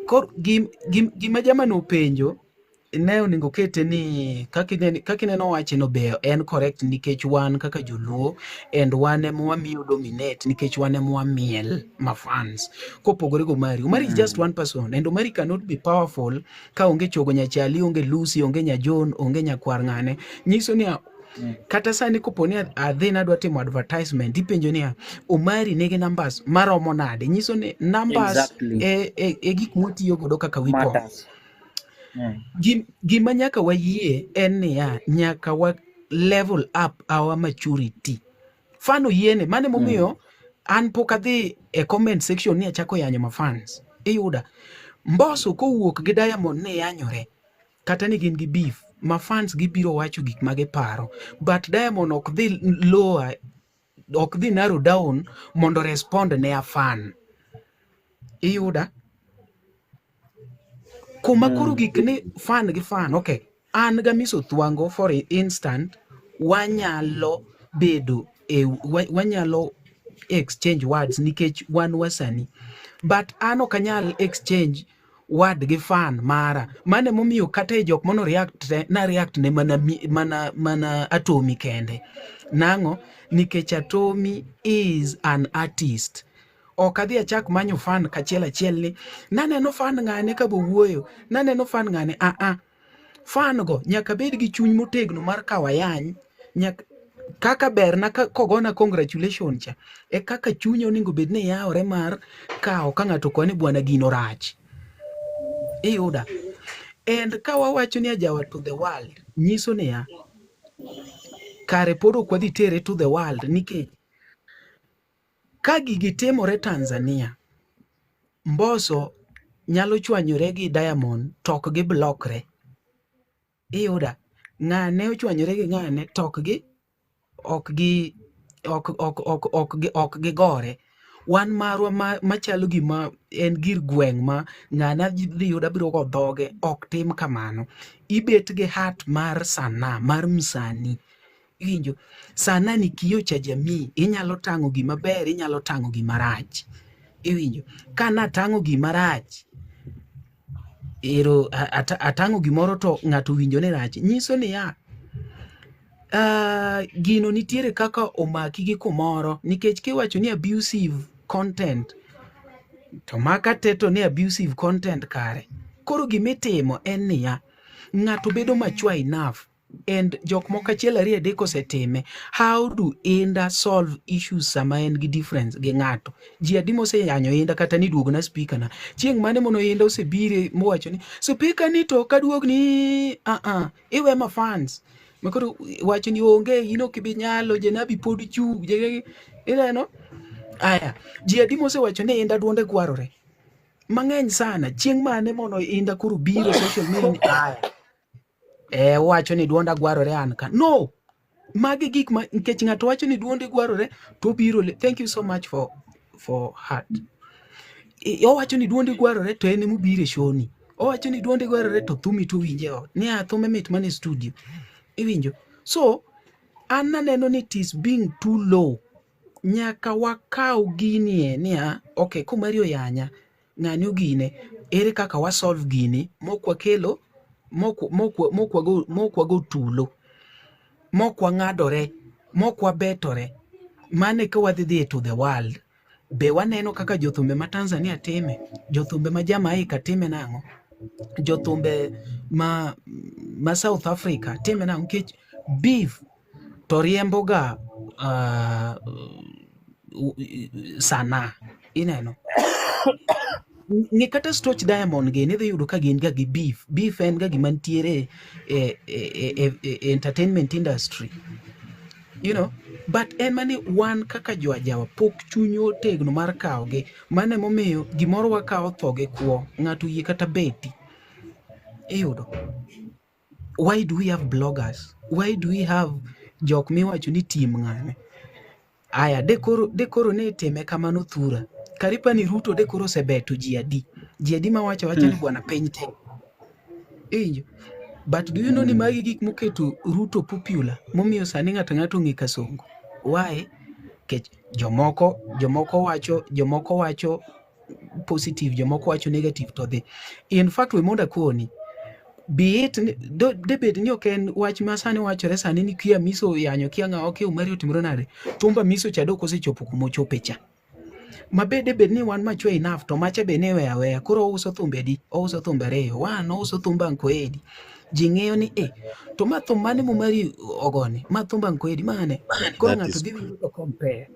Koro gima jamano openjo ne onego kete ni kaka ineno wache no be en correct nikech wan kaka joluo and wan ema wamiyo dominate nikech wan ema wamiel ma fans kopogore gi Omari. Omari is just one person and Omari cannot be powerful ka onge chogo nyachali, onge Lucy, onge nyajon, onge nyakwar ng'ane. Nyiso ni kata sani kopo ni adhi nadwa timo advertisement ipenjo niya Omari nigi numbers maromo nade? Nyiso ni numbers e gik mwatiyo godo kaka we pop. Matters. Gima nyaka wayie en niya nyaka wa level up our maturity. Fan oyiene mano emomiyo an pok adhi e comment section ni achako yanyo ma fans. Iyuda. Mbosso kowuok gi Diamond ni yanyore kata ni gin gi beef ma fans gibiro wacho gik ma giparo but Diamond ok dhi lower ok dhi narrow down mondo respond ne a fan. Iyuda? Kuma koro gik ni fan gi fan, okay. An ga Miss Othwango for instant wanyalo bedo e wanyalo exchange words nikech wan wasani. But an ok anyal exchange word gi fan mara. Mano emomiyo kata e jok mano react na react ne mana mana mana Atomi kende. Nang'o? Nikech Atomi is an artist. Ok adhi achak manyo fan kachiel achiel ni naneno fan ng'ane ka bo wuoyo, naneno fan ng'ane a a. Fan go nyaka bed gi chuny motegno mar kawo ayany, nyaka kaka berna ka kogona congratulation cha, e kaka chunya onego bed ni yawore mar kawo ka ng'ato okone bwana gino rach. Iyuda? And ka wawacho ni ajawa to the world, nyiso niya, kare pod ok wadhi tere to the world nikech ka gigi timore Tanzania, Mbosso nyalo chwanyore gi Diamond to ok gi blockre. Iyuda? Ng'ane ochwanyore gi ng'ane to ok gi ok gi ok ok ok ok gi ok gigore. Wan marwa ma machalo gima en gir gweng' ma ng'ana dhi yuda biro go dhoge ok tim kamano. Ibet gi heart mar sanaa mar msanii. Iwinjo? Sanaa ni kioo cha jamii. Inyalo tang'o gima ber, inyalo tang'o gima rach. Iwinjo? Ka natang'o gima rach, ero atang'o gimoro to ng'ato owinjo ni rach. Nyiso niya, gino nitiere kaka omaki gi kumoro nikech kiwacho ni abusive content to maka te to ni abusive content kare. Koro gimitimo en niya, ng'ato bedo mature enough and jok moko achiel ariyo adek osetime. How do Inda solve issues sama en gi difference gi ng'ato? Ji adi moseyanyo Inda kata ni duogna speaker na? Chieng' mane mono Inda osebire mowacho ni speaker ni to ok aduogni, ah ah, iwe ma fans. Makoro wacho ni onge in ok ibi nyalo, Jenabi pod chung, ineno? Aya, ji adi mosewacho ni Inda duonde gwarore? Mang'eny sana. Chieng' mane mono Inda koro biro social media ni aya. Wacho ni duonda gwarore an ka. No! Magi gik ma nikech ng'ato wacho ni duonde gwarore to obiro thank you so much for heart. Owacho ni duonde gwarore to en emobiro e show ni. Owacho ni duonde gwarore to thumi to winje e ot. Niya thume mit mana e studio. Iwinjo? So, an naneno ni it is being too low. Nyaka wakaw gini e niya, okay, komari oyanya, ng'ani ogine, ere kaka wa solve gini mok wakelo mok wago tulo, mok wang'adore, mok wabetore. Mano eka wadhi dhi to the world. Be waneno kaka jothumbe ma Tanzania time, jothumbe ma Jamaica time nang'o, jothumbe ma South Africa time nang'o, nikech beef to riembo ga sanaa ineno. Ng'i kata Stoch Diamond gini idhi yudo ka gin ga gi beef. Beef en ga gima nitiere e entertainment industry. You know, but en mani wan kaka jo ajawa pok chuny otegno mar kawogi. Mano emomiyo gimoro wakawo tho gi kwo, ng'ato oyie kata beti. Iyudo. Why do we have bloggers? Why do we have jok miwacho ni team ng'ane? Aya, de koro ne itime kamano thura. Karipa ni Ruto de koro osebeto ji adi? Ji adi mawacho awacha ni bwana piny tek. Iwinjo? But do you know ni magi gik moketo Ruto popular momiyo sani ng'ato ang'ato ong'e Kasongo? Why? Nikech jomoko wacho positive, jomoko wacho negative to dhi. In fact, we mondo akoni, be it ni, de bed ni ok en wach ma sani wachore sani ni kia Miso oyanyo, kia ng'awa, kia Omari otimore nade, thumba Miso cha dok osechopo kuma ochope cha. Ma be de bed ni wan mature enough to macha be ne weya aweya, koro ouso thumbe adi? Ouso thumbe ariyo, one ouso thumb Anko Edi. Ji ng'eyo ni to ma thum mane Momari ogone? Ma thumb Anko Edi mane? Koro That ng'ato is dhi winjo to compare.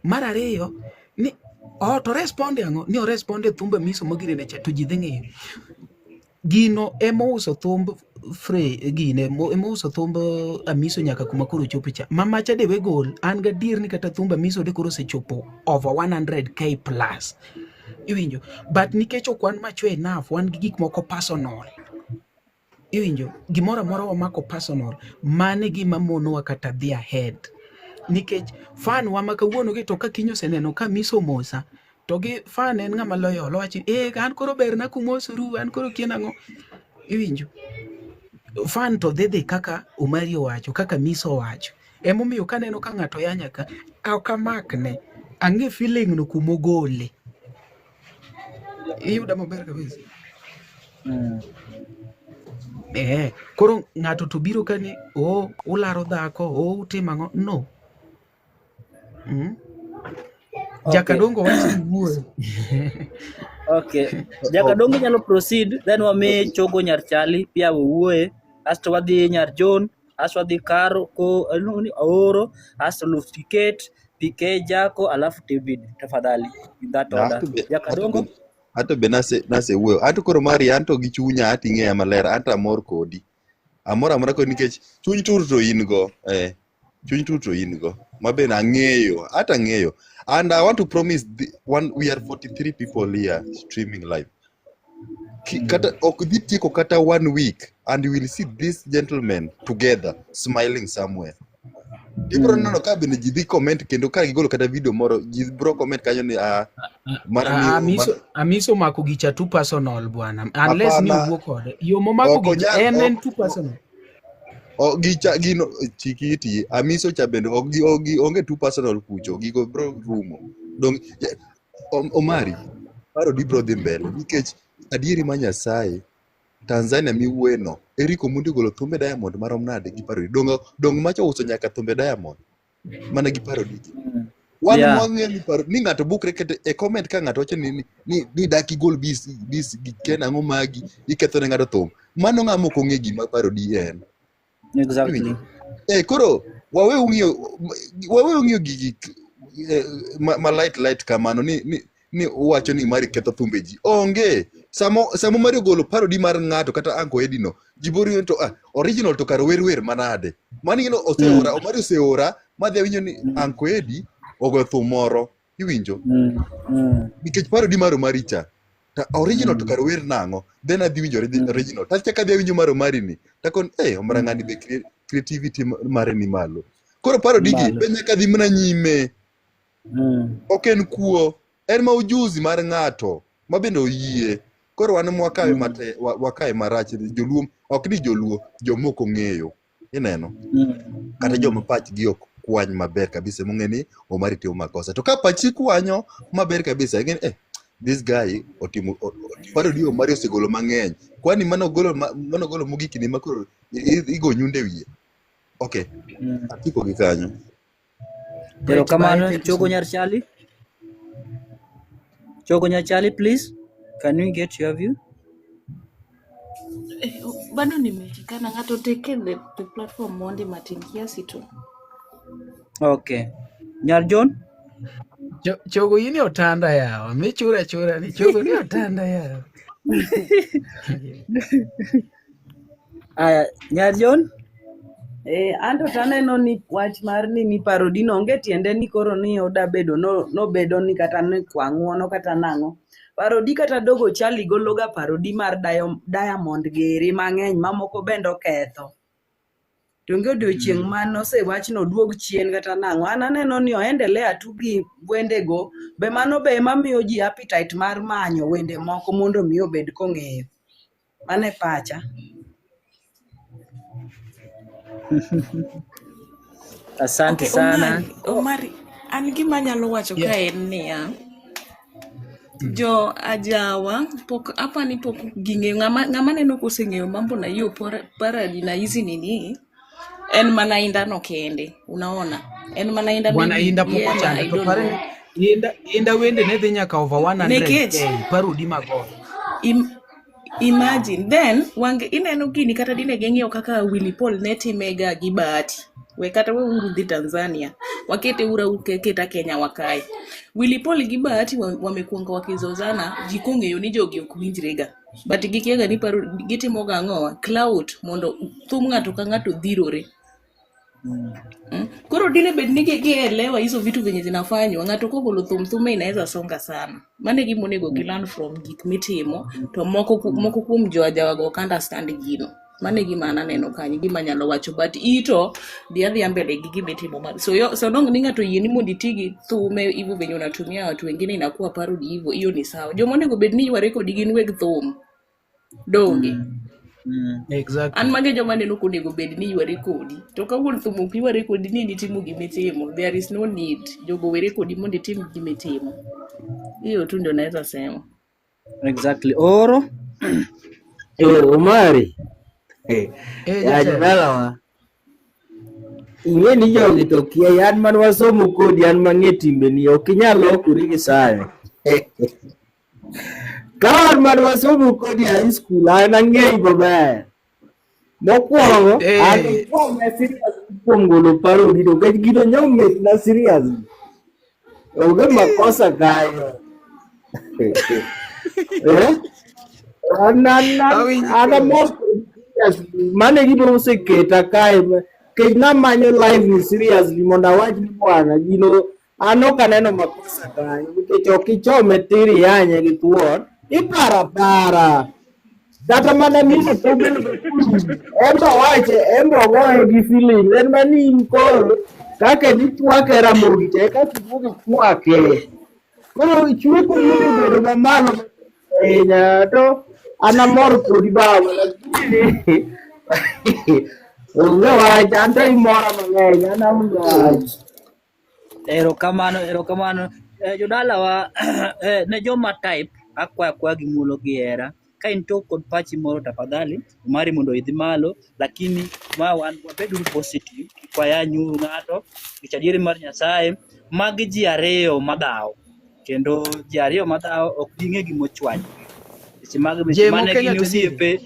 Mar ariyo, ni oh, to responde ang'o? Ni oresponde thumb Amiso mogirene cha to ji dhi ng'eyo. Gino ema ouso thumb Fre gine ema ouso thumb Amiso nyaka kuma koro ochope cha. Ma macha de we gol, an gadier ni kata thumb Amiso de koro osechopo over 100k plus. Iwinjo? But nikech ok wan mature enough, wan gi gik moko personal. Iwinjo? Gimoro amora wamako personal. Mano e gima monowa kata dhi ahead. Nikech fan wa ma kawuono gi to ka kiny oseneno ka Miso omosa to gi fan en ng'ama loyal owacho ni eh an koro berna kumosoru an koro kia nang'o iwinjo fan to dhi dhi kaka Omari owacho kaka Miso owacho emomiyo kaneno ka ng'ato yanya ka ok amakne ang'e feeling no kumogole iyuda maber kabisa eh koro ng'ato to biro ka ni o ularo dhako o utimo ang'o no Okay. Jakadongo wacho ni wuoyo Okay. Jakadongo nyalo proceed then wami Chogo nyar Chali pia wuoye asto wadhi nyar John asto wadhi Karo ko iluongo ni Aoro asto Lufiket PK Jako alafu David tafadhali in that Na order. anto be anto Jakadongo be anto be nase nasewuoyo anto koro mari anto gi chunya anto ing'eya maler anto amor kodi amor amora kodi nikech chuny tur to in go eh chuny tur to in go ma bende ang'eyo hata ang'eyo and I want to promise the, one we are 43 people here streaming live kata ok dhi tieko kata one week and you will see this gentleman together smiling somewhere ibro neno ka bende ji dhi comment kendo ka gigolo kata video moro ji bro comment kanyo ni ah mana ni Amiso Amiso omako gicha too personal bwana unless ni hapana owuo kode yo momako ok gicha onyal en ok en too personal o gicha gino chiki iti amiso cha bende ok gi ok gi onge too personal kucho gigo bro rumo dong Omari paro di bro dhi mbele nikech adieri ma Nyasaye Tanzania miwuoye no Eric Omondi ogolo thumbe Diamond marom nade gi parody dong dong macha uso nyaka thumbe Diamond mana gi parody gi wan Yeah. mwang'eyo ni paro ni ng'ato bukre kete e comment ka ng'ato wacho ni ni, ni dak igol bis bis gi ken ang'o magi iketho ne ng'ato thum mano ng'ama ok ong'e gima parody en Exactly. Iwinjo? Eh, koro wawe ung'iyo wawe ung'iyo gigi eh, ma light light kamano ni ni ni uwacho ni mari ketho thumbe ji onge samo samo mari ogolo parody mar ng'ato kata Uncle Eddie no ji biro to ah, original to kar wer wer manade mani gino oseora Omari oseora madhi awinjo ni Uncle Eddie ogoyo thum moro iwinjo nikech parody mar Omari cha ta original to kar wer nang'o then adhi winjo original tachak adhi awinjo mar Omari ni takon eh omara ng'ani be creativity mare ni malo koro parody gi Malo. be nyaka dhi mana nyime ok en kuo en ma ujuzi mar ng'ato ma bende oyie koro wan mwakawe mate wakawe marach joluo ok ni joluo jomoko ong'eyo ineno kata joma pachgi ok kwany maber kabisa mong'e ni Omari timo makosa to ka pachi kwanyo maber kabisa ing'e ni eh, this guy otimo parody Omari osegolo mang'eny kwani manogolo manogolo mogik ni makoro igo nyunde wiye okay atiko gi kanyo Right, bye Erokamano thank you so Chogo much nyar Chali. Chogo nyar Chali please. Can we get your view? Eh, bado nimeshikana ng'ato take the platform mondi matin kiasi tu. Okay. Nyar John? Chogo in otanda yawa michura chura ni chogo ni otanda yawa Aya, Nyar John? Eh, anto taneno ni wach mar nini parody no onge tiende ni koro ni oda bedo no nobedo ni kata ni kwa ng'uono kata nang'o. Parody kata Dogo Charlie gologa parody mar Diamond gere mang'eny mamoko bende oketho. To onge odiochieng' mane osewach ni oduog chien kata nang'o. An aneno ni oendelea tu gi wendego, be mano be ema miyo ji appetite mar manyo wende moko mondo mi obed kong'eyo. Mano e pacha. Asante Okay, sana. Omari, Omari, an gima anyalo wacho yeah. ka en niya, jo ajawa pok apani pok ging'eyo ng'ama neno koseng'eyo mambo na hiyo parody na hizi nini en mana Inda no kende, unaona? En mana Inda bwana maybe Inda pok yeah, ochande I to don't pare know. ni Inda wende ne dhi nyaka over 100k Nikech parody mago imagine then wange ineno gini kata dine ging'iyo kaka Willy Paul ne timega gi Bahati. We kata we uru dhi Tanzania, wakete ura keta Kenya wakae. Willy Paul gi Bahati wamekuanga wakizozana, ji kong'eyo ni jogi ok winjrega. But gikiaga ni paro gitimoga ang'owa clout mondo thum ng'ato ka ng'ato dhirore. Koro dine bed ni gielewa hizo vitu venye zinafanywa, ng'ato kogolo thum thume inaweza songa sana. Mano e gima onego gi learn from gik mitimo, to moko kuom jo ajawago ok understand gino. Mano e gima an aneno kanyo, gima anyalo wacho. But ito dhi adhiya mbele gi gima itimo mar. So yo, so long ni ng'ato oyie ni mondo iti gi thume hivyo venye unatumia watu wengine inakuwa parody hivyo, hiyo ni sawa. Joma onego bed ni yware kodi gin weg thum. Donge? An Exactly. mage joma aneno konego bed ni yware kodi. To ka wuon thum ok yware kodi ni nitimo gimitimo, there is no need. Jogo were kodi mondo itim gimitimo. Hiyo tu ndio naweza sema. Exactly. Oro. Eh, Omari. Eh, Eh, ya jatelo. jodalawa. Ing'e ni jogi to kia, an man wasomo kodi, an mang'e timbeni, ok inyal lokori gi sayo. Ka wan man wasomo kodi e high school, an ang'eyi maber. Mokwongo, an Eh, kuome serious kuom golo paro gino, nikech gino nyo mitna serious. Onge makosa kanyo. Eh? An an an awinji an koro. amor seriously. Mano e gima oseketa kae. Nikech namanyo live ni seriously mondo awach ni bwana gino an ok aneno makosa kanyo nikech ok ichome tir iyanye gi thuon iparo apara kata mana mino thumbe en be owache en be ogoye gi feeling en mana ni in koro kaka nichwake Ramogi cha e kaka iduogo ichwake koro chweko mino obedo mamalo ahinya to an amor kodi baba lakini onge wach an to imora mang'eny an aonge wach. Erokamano, erokamano. Jodalawa, ne joma type akwayo akwaya gi muolo gi hera. Ka in to kod pachi moro tafadhali, mari mondo idhi malo, lakini ma wan wabeduru positive, kik wayanyuru ng'ato, nikech adieri mar Nyasaye, magi ji ariyo madhawo, kendo ji ariyo madhawo ok ging'e gima ochwanyogi. Seche mag seche Jemo mane Kenya gin to nini? osiepe,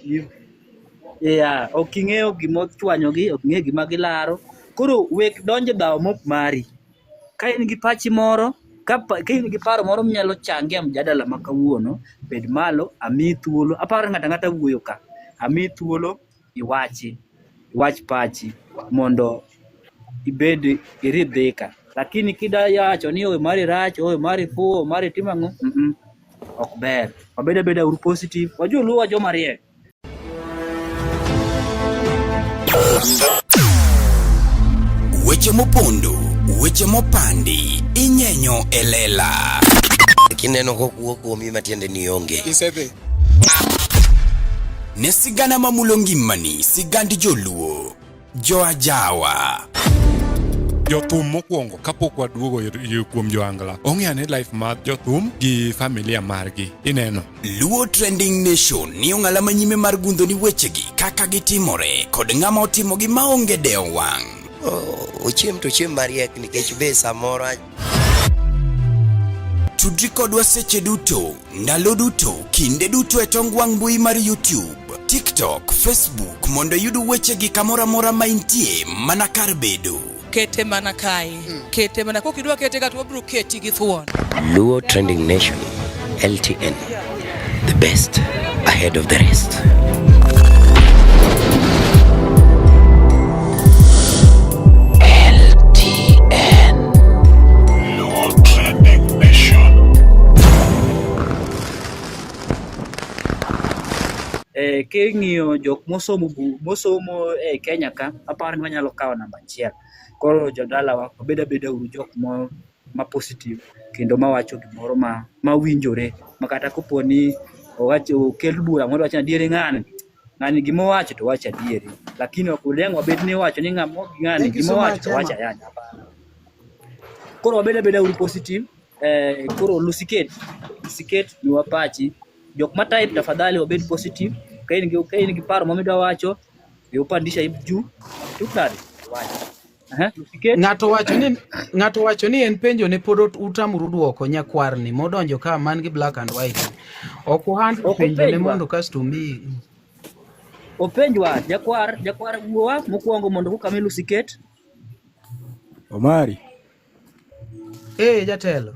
yeah, ok ing'eyo gima ochwanyogi, ok ing'eyo gima gilaro. Koro wek donjo e dhawo mok mari. Ka in gi pachi moro, ka in gi paro moro minyalo changia mjadala ma kawuono, bed malo, amiyi thuolo. Aparo ni ng'ato ang'ata wuoyo ka. Amiyi thuolo iwachi, iwach pachi mondo ibed iridhika. Lakini kida wacho ni oyo mari rach, oyo mari fuwo, mari timo ang'o, ok ber. Wabed abeda uru positive, wajoluo wa joma riek. Weche mopondo, weche mopandi, inyenyo e lela. Kineno kokuo kuomi matiende ni onge. Isedhi. Ne sigana mamulo ngimani, sigand joluo. Joajawa. Jothum mokwongo kapok waduogo kuom joangla ong'e ane life mar jothum gi familia margi ineno. Luo Trending Nation ni ong'ala manyime mar gundho ni wechegi kaka gitimore kod ng'ama otimogi maonge dewo wang'. Ochiem to ochiem mariek nikech be samoro Tudri kodwa seche duto, ndalo duto, kinde duto e tong wang' mbui mar YouTube, TikTok, Facebook mondo iyud wechegi kamoro amora ma intie mana kar bedo. Kete mana kae. Kete mana kokidwa kete ka to wabiro keti gi thuon. Luo Trending Nation, LTN, the best ahead of the rest. LTN. Luo Trending Nation. King'iyo jok mosomo mosomo e Kenya ka, aparo ni wanyalo kawo namba achiel. Koro jodalawa, wabed abeda uru jok ma positive kendo mawacho gimoro ma mawinjore ma kata kopo ni owacho okel bura moro wacho ni adieri ng'ani ng'ani gima owacho to wacho adieri, lakini ok udeng wabed ni iwacho ni ng'amo ng'ani Thank you gima so owacho much, to wacho Emma. ayanya. Koro wabed abeda uru positive. Koro Lusiket, Lusiket miwa pachi. Jok ma type tafadhali wabed positive. Ka in gi paro moro midwa wacho, bi upandisha juu. Tuk nade? Wach. Lusiket. Ng'ato wacho ni en penjo ne pod utamuru duoko nyakwarni modonjo ka man gi black and white. Ok uhand Ok penjo ne openjwa. mondo kasto mi Openjwa, jakwar, jakwar wuowa mokwongo mondo koka mi Lusiket. Omari, Jatelo.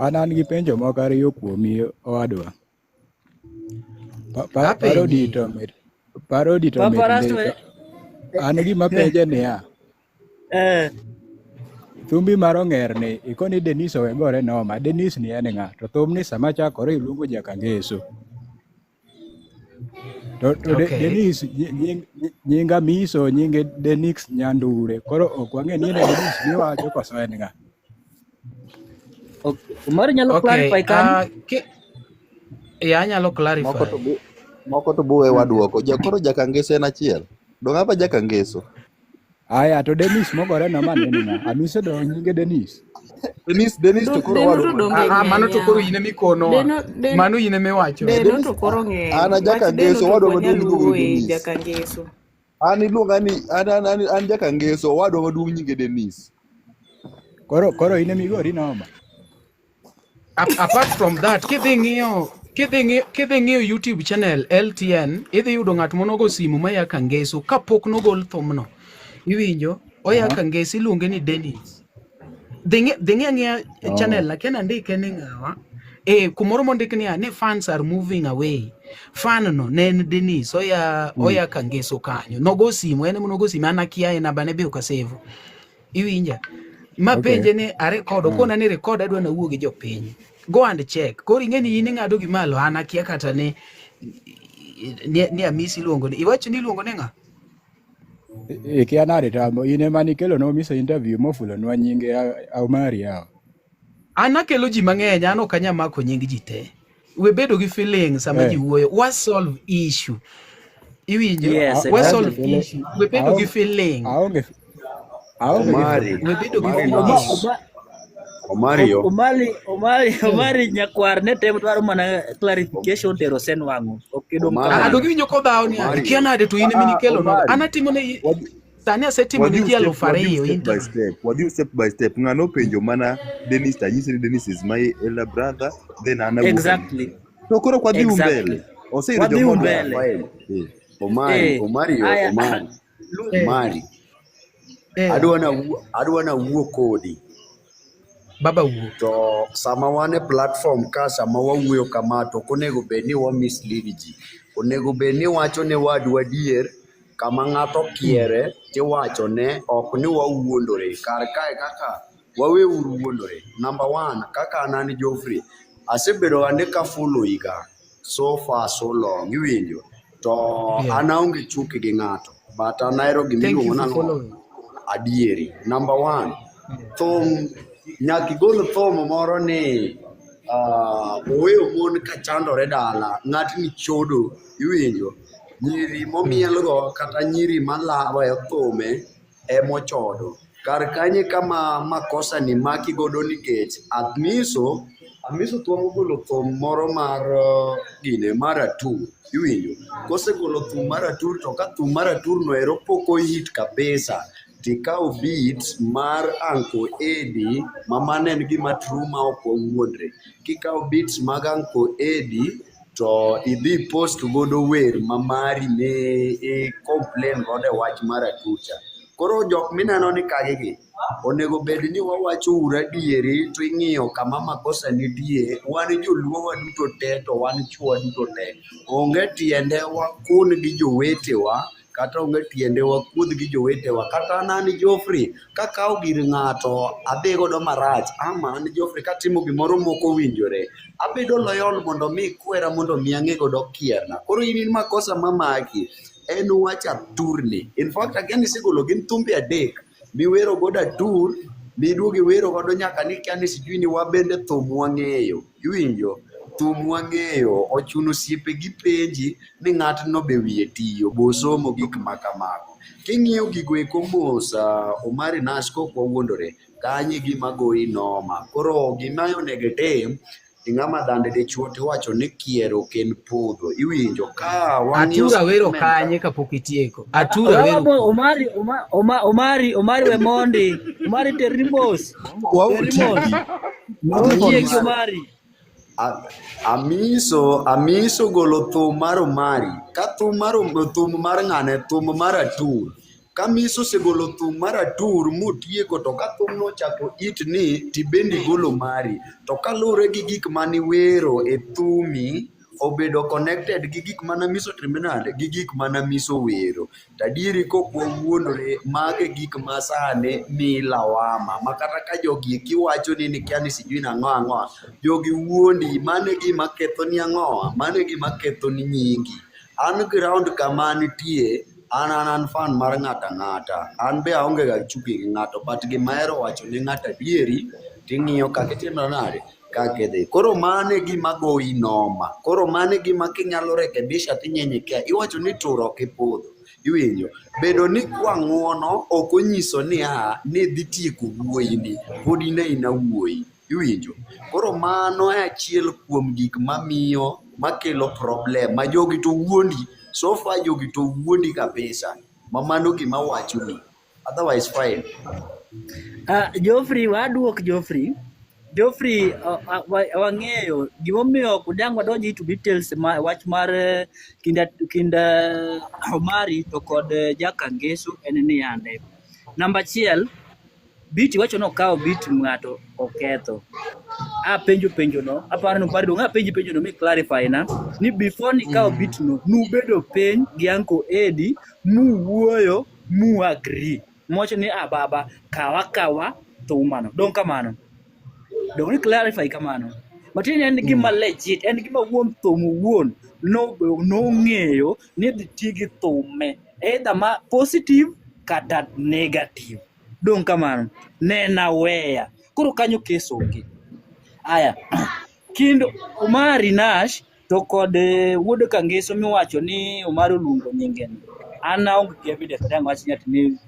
an gi penjo moko ariyo kuomi owadwa. Parodi Apenji. to mit, parodi to Papa mit Rasto ndi. To an gima penje niya, thumbi mar ong'er ni ikoni Denis owe gore noma, Denis ni en ng'a? To thumni sama chakore iluongo Jakangeso. To Okay. Denis nying Amiso nyinge Denix Nyandure. Koro ok wang'e ni en e Denis miwacho koso en ng'a. Omari nyalo Okay. clarify kanyo. Yeah, anyalo Moko clarify. to bu moko to buwe waduoko. Ja koro jakangeso en achiel. Dong' apa jakangeso. Aya to Denis mogore noma ne en ng'a? Amiso do nyinge Denis. Denis to koro Deno owadwa to maduong'. donge Ah, ah, mano ng'eny to koro yawa. in emikonowa. Deno den Mano in emiwacho. deno Denis to koro an ng'eny. a Wach deno jakangeso to ok owadwa wanyal maduong' iluongo ni wuoye Denis. jakangeso. An iluonga ni an jakangeso owadwa maduong' nyinge Denis. Koro in emigori noma. Apart from that, kidhi ng'iyo YouTube channel LTN, idhi yudo ng'at monogo simu maya Kangeso kapok nogol thumno. Iwinjo? Oya Kangeso iluonge ni Dennis. Dhi ng'i ang'iya channel na kena ndike ni ng'awa. Kumoro mondik niya ni fans are moving away. Fan no ne en Dennis oya oya Kangeso kanyo. Nogo simu, en ema nogo simu, an akia e namba ne be ok asevo. Iwinja? Mapenje ni arekodo, kona ni record adwa nawuo gi jopiny. Go and check. Koro ing'e ni in ing'ado gi malo, an akia kata ni Amisi iluongo ni. Iwacho ni iluongo ni ng'a? Ikia nade tambo in ema nikelo no miso interview mofulonwa nyinge Omari yawa. An akelo ji mang'eny, an ok anyal mako nying ji te. We bedo gi feeling sama ji wuoyo. Wa solve issue. Iwinjo? Yes, Wa Aonge solve feeling. issue. We bedo gi feeling. Aonge aonge gi Omari, feeling. We bedo gi Omari feeling. Nas, Omari yo. Omari nyakwar ne temo dwaro mana clarification tero sen wang'o. Ok idong' Omari. Ah, kamano. dog iwinjo kodhawo ni Omari ikia yo. nade to in ema nikelo nogo. Omari. An atimo ne sani asetimo ne Wadhi ji step aluf wadhi ariyo step by interview. step. Wadhi step by step. Ng'ano penjo mana Dennis to anyise ni Dennis is my elder brother then an awuok Exactly. To koro ok wadhi Exactly. mbele. Oseyudo Wadhi joma odwaro mbele. file. Omari, Omari yo, Aya. Omari, Omari. Adwa na wuo kodi. Baba wuo. To sama wan e platform ka sama wawuoyo kama to ok onego bed ni wa mislead ji. Onego bed ni wacho ne wadu adier kama ng'ato kiere tiwacho ne ok ni wawuondore. Kar kae kaka waweuru wuondore. Number one, kaka an Geoffrey, asebedo ande ka follow ga so far so long, iwinjo. To an aonge chuki gi ng'ato, but an ahero Thank you gimiluongo for nang'o? following. Adieri. Number one, thum nyaka igol thum moro ni oweyo mon ka chandore dala, ng'atni chodo, iwinjo. Nyiri momielgo kata nyiri malawo thume emochodo. Kar kanye kama makosa ni maki godo nikech Amiso twang'o golo thum moro mar gine mar atur, iwinjo. Kosegolo thum mar atur to ka thum mar atur no ero pok ohit kabisa, tikawo beat mar Uncle Eddie ma mano en gima true ma ok wawuondre. Kikawo beats mag Uncle Eddie to idhi post godo wer ma mari ne i complain godo e wach mar atur cha. Koro jok mineno ni kagi gi, onego bed ni wawacho uru adieri to ing'iyo kama makosa nitie. Wan joluo waduto te to wan chwo waduto te. Onge tiende wakun gi jowetewa kata onge tiende wakuodh gi jowetewa. Kata an an Geoffrey, kakawo gir ng'ato adhi godo marach, ama an Geoffrey katimo gimoro mok owinjore, abedo loyal mondo mi ikwera mondo mi ang'e godo kierna. Koro in makosa mamaki en wach aturni. In fact, akia ni isegolo gin thumbe adek miwero godo atur, miduogo iwero godo nyaka ni kia ni sijui ni wabende thum wang'eyo. Iwinjo? Thum wang'eyo. Ochuno osiepe gi penji ni ng'atno be wiye tiyo, bo somo gik ma kamago. King'iyo gigo eko mos, Omari Nash kok wawuondore, kanyo e gima goyi noma. Koro gima onego itim, ing'ama dhande dichuo tiwacho ni kier ok en podho. Iwinjo ka wang'iyo Atura wero statement kanye kapok itieko. Atura wero Omari, Omari, Omari we mondi. Omari terri mos. Terri mos. Otieki Omari. Amiso golo thum mar Omari. Ka thum mar thum mar ng'ane, thum mar Atur. Ka Miso osegolo thum mar Atur motieko to ka thumno ochako it ni tibendi igolo mari. To kaluwore gi gik maniwero e thumi, obedo connected gi gik mana Miso timo nade, gi gik mana Miso wero. To adieri kok wawuondore, mago e gik ma sani miyi lawama. Ma kata ka jogi eki wacho ni nikia ni sijui nang'o ang'o, jogi wuondi, mano e gima kethoni ang'owa, mano e gima kethoni nyingi. An ground kama antie, an an an fan mar ng'ato ang'ata. An be aonge ga chuki gi ng'ato, but gima ahero wacho ne ng'ato adieri, ting'iyo kaka itimra nade, kaka idhi. Koro mano e gima goyi noma. Koro mano e gima kinyalo rekebisha tinyenye kia. Iwacho ni tur ok ipudho. Iwinjo? Bedo ni kwa ng'uono ok onyiso niya ni dhi tieko wuoyini. Pod in aina wuoyi. Iwinjo? Koro mano e achiel kuom gik mamiyo makelo problem ma jogi to wuondi. So far jogi to wuondi kabisa. Ma mano gima awachoni. Otherwise fine. Ah, Geoffrey, waduok Geoffrey. Geoffrey, wang'eyo gimomiyo ok dang' wadonj into details ma wach mar kind Omari to kod Jakangeso en niyande. Namba achiel, beat iwacho ni okawo beat ng'ato oketho. Apenjo penjo no, aparo ni Omari dong' apenji penjo no mi clarify na ni before nikawo beat no, nubedo piny gi Uncle Eddie muwuoyo mu agree. Mowacho ni ah baba kawa kawa thumano. Dong' kamano. Dong' ni clarify kamano. Matiende en gima legit, en gima wuon thum owuon nong'eyo ni idhi ti gi thume either ma positive kata negative. Dong' kamano. Ne en aware. Koro kanyo kes onge. Aya, kind Omari Nash to kod wuod Kangeso miwacho ni Omari oluongo nyinge ni. An aonge gi evidence dang' wach ni ati ni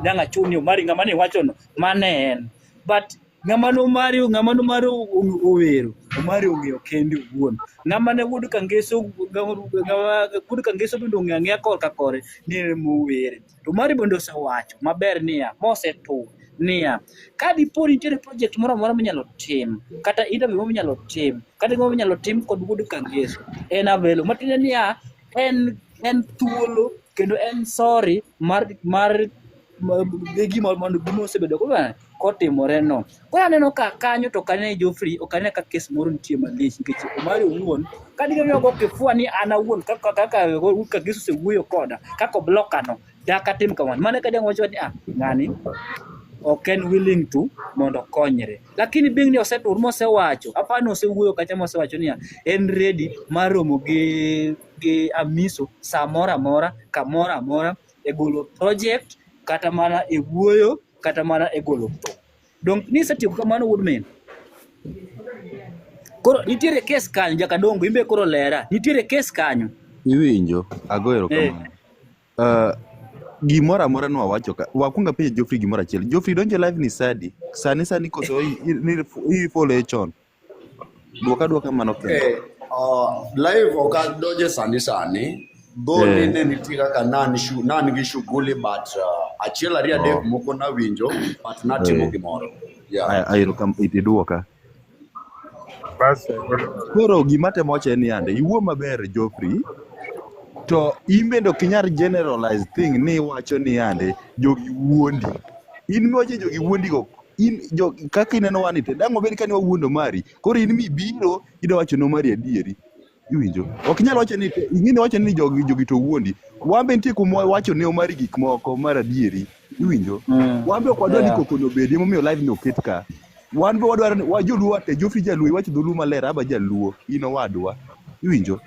dang' achun ni Omari ng'ama ni iwacho no mano e en. But ng'ama ne Omari ng'ama ne Omari owero Omari ong'eyo kende owuon. Ng'ama ne wuod Kangeso ng'ama wuod Kangeso bende ong'eyo ang'eya korka kore ni en mowere. To Omari bende osewacho maber niya mosetur niya ka dipo ni nitiere project moro amora minyalo tim kata interview moro minyalo tim kata gimoro minyalo tim kod wuod Kangeso en available. Matiende niya en thuolo kendo en sorry mar gi gima mondo gima osebedo kotimore no. Koro aneno ka kanyo to ok anene Geoffrey, ok anene ka kes moro nitie malich nikech Omari owuon ka digo ni ogo kifua ni an awuon kaka kaka Kangeso osewuoyo koda kaka obloka no dak atim kamano. Mano eka dang' wacho ni ah ng'ani ok en willing to mondo okonyre. Lakini being ni osetur mosewacho, aparo ni osewuoyo kacha mosewacho niya en ready mar romo gi Amiso saa moro amora, kamoro amora e golo project kata mana e wuoyo kata mana e golo thum. Dong' nisetieko kamano wuod min? Koro nitiere kes kanyo Jakadongo, imbe koro lera. Nitiere kes kanyo. Iwinjo, ago erokamano. Gimoro amora nwawacho ka, wakwongo apenjo Geoffrey gimoro achiel. Geoffrey donjo live ni sadi? Sani sani koso i follow e chon? Dwoka dwoka mano kende. Live ok adonje sani sani. Though ni ne nitie kaka ne an gi shughuli but achiel ariyo adek moko nawinjo but natimo gimoro. Yeah. Aya, idwoka. Koro gima atemo wacho en ni yande, iwuo maber Geoffrey, to in bende ok inyal generalize thing ni iwacho ni yande jogi wuondi. In miwacho jogi wuondi go, in jo kaka ineno wan te, dang' wabed ka ni wawuondo Omari, koro in mibiro idwa wacho ne Omari adieri. Iwinjo? Ok inyal wacho ni ing'e ni wacho ni jogi to wuondi. Wan be nitie kuma wacho ne Omari gik moko mar adieri. Iwinjo? Wan be ok wadwa ni koko no obedi emomiyo live ni oket ka. Wan be wadwaro ni wa joluo te Geoffrey jaluo iwacho dholuo maler aba jaluo in owadwa. Iwinjo?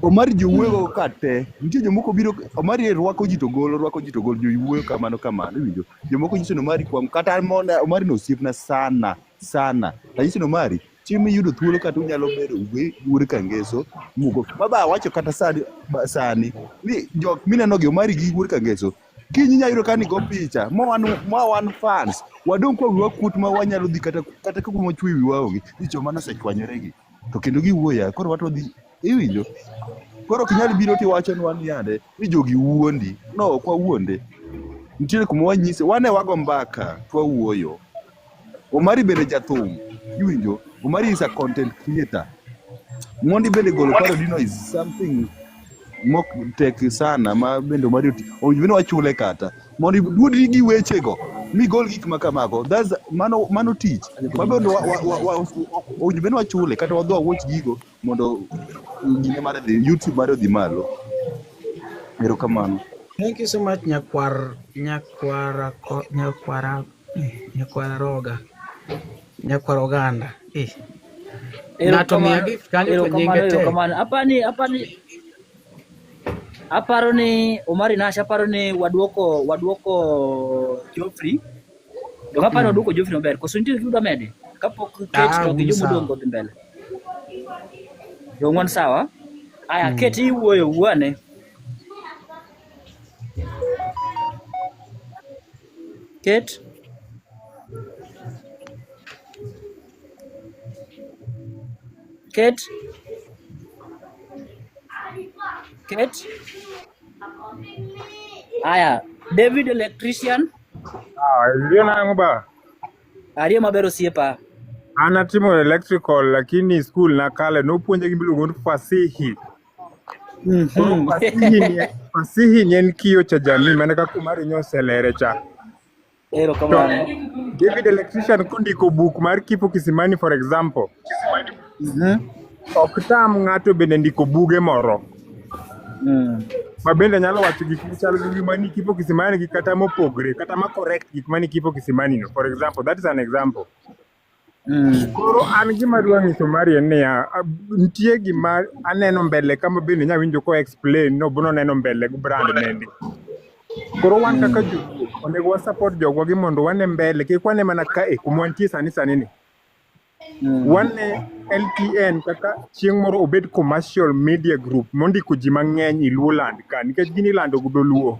Omari ji wuoyo ka te. Nitie jomoko biro Omari rwako ji to golo rwako ji to golo ji wuoyo kamano kamano iwinjo? Jomoko nyiso ni Omari kuom kata mona Omari no osiepna sana sana. Tanyiso ni Omari chieng' miyudo thuolo kata unyalo bedo gi wuod Kangeso mugo. Baba awacho kata sani sani ni jok mineno gi Omari gi wuod Kangeso kiny inya yudo ka ni go picha ma wan fans wadong' kwa wiwa kuot ma wanyalo dhi kata kata ka kuma chwe wiwa onge ni joma nosechwanyore gi to kendo giwuoyo koro wato dhi iwinjo koro ok inyal biro tiwachonwa ni yande ni jogi wuondi no ok wawuonde nitiere kuma wanyise wane wago mbaka to wawuoyo Omari bende jathum iwinjo Omari is a content creator Mondi bende golo parody no is something mok tek sana ma bende Omari owinjo bed ni wachule kata mondo iduodri gi wechego migol gik ma kamago. That's mano mano tich ma bende owinjo bed ni wachule kata wadhi wawuoch gigo mondo gine mare dhi YouTube mare odhi malo. Erokamano. Thank you so much nyakwar nyakwara nyakwara nyakwara roga nyakwar oganda. Ng'ato miya gift kanyo to nyinge tek. Erokamano. Apani apani Aparo ni Omari Nash, aparo ni waduoko waduoko Geoffrey. Donge aparo ni waduoko Geoffrey maber. Koso nitie gima idwa mede? Kapok Kate Ah, to gi un joma sawa. odong' odhi mbele. Dong' wan sawa? Aya, Kate iwuoyo, wuo ane. Kate? Kate? Kate? Aya, David electrician. Ah, iriyo nang'o ba? Ariyo maber osiepa. An atimo electrical lakini school nakale nopuonja gima iluongo ni fasihi. Koro fasihi ni en kioo cha jamii mana kaka Omari nyoselere cha. To Erokamano. David electrician kondiko buk mar Kifo Kisimani for example, ok tam ng'ato bende ndiko buge moro ma bende nyalo wacho gik machalo gi gima ni Kifo Kisimani gi kata mopogre kata ma correct gik mani Kifo Kisimani no for example, that is an example. Koro an gima adwa nyiso Mari en niya, nitie gima aneno mbele kama bende nya winjo ko explain no bono neno mbele gi brand nendi. Koro wan kaka joluo onego wa support jogwa gi mondo wane mbele kik wane mana kae kuma wantie sani sani ni. Wane LTN kaka chieng' moro obed commercial media group mondiko ji mang'eny i Luoland ka nikech gin ilando gi dholuo.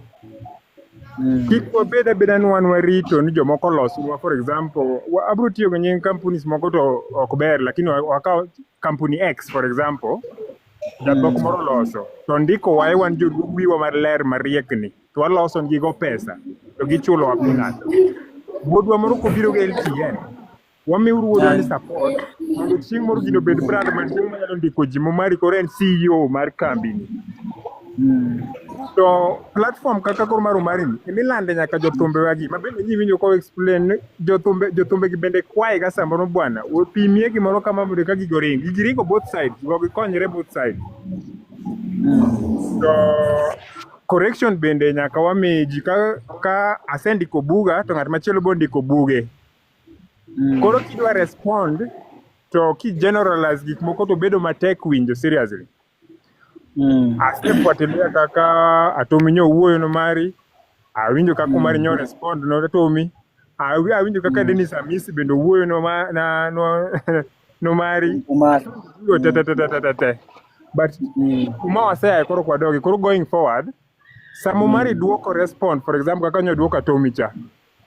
Kik wabed abeda ni wan warito ni jomoko olosnwa for example abro tiyo gi nying companies moko to ok ber lakini wakaw company X for example jadhok moro oloso to ndiko wae wan joluo wiwa maler mariek ni to waloso gigo pesa to gichulowa peanut. Wuodwa moro kobiro gi LTN wamiuru wuodwa ni support mondo chieng' moro gino obed brand maduong' manyalo ndiko ji momari koro en CEO mar kambi ni. To platform kaka koro mar Omari ni emilande nyaka jothumbe wagi ma bende nyi winjo ko explain ni jothumbe jothumbe gi bende kwaye ga samoro bwana opimie gimoro kama mondo ka gigo ring gigi ringo both sides go gikonyre both sides. To correction bende nyaka wami ji ka asendiko buga to ng'at machielo bo ndiko buge. Koro kidwa respond to ki generalize gik moko to bedo matek winjo seriously. Asefuatilia kaka Atomi nyo wuoyo no mari, awinjo kaka Omari nyo respond no Atomi, awinjo kaka Dennis Amisi bende owuoyo no ma, na, no, no mari. Omari. Gigo te te te te te te te. But kuma waseaye koro kwadogi, koro going forward, sama Omari duoko respond, for example kaka nyo duoko Atomi cha,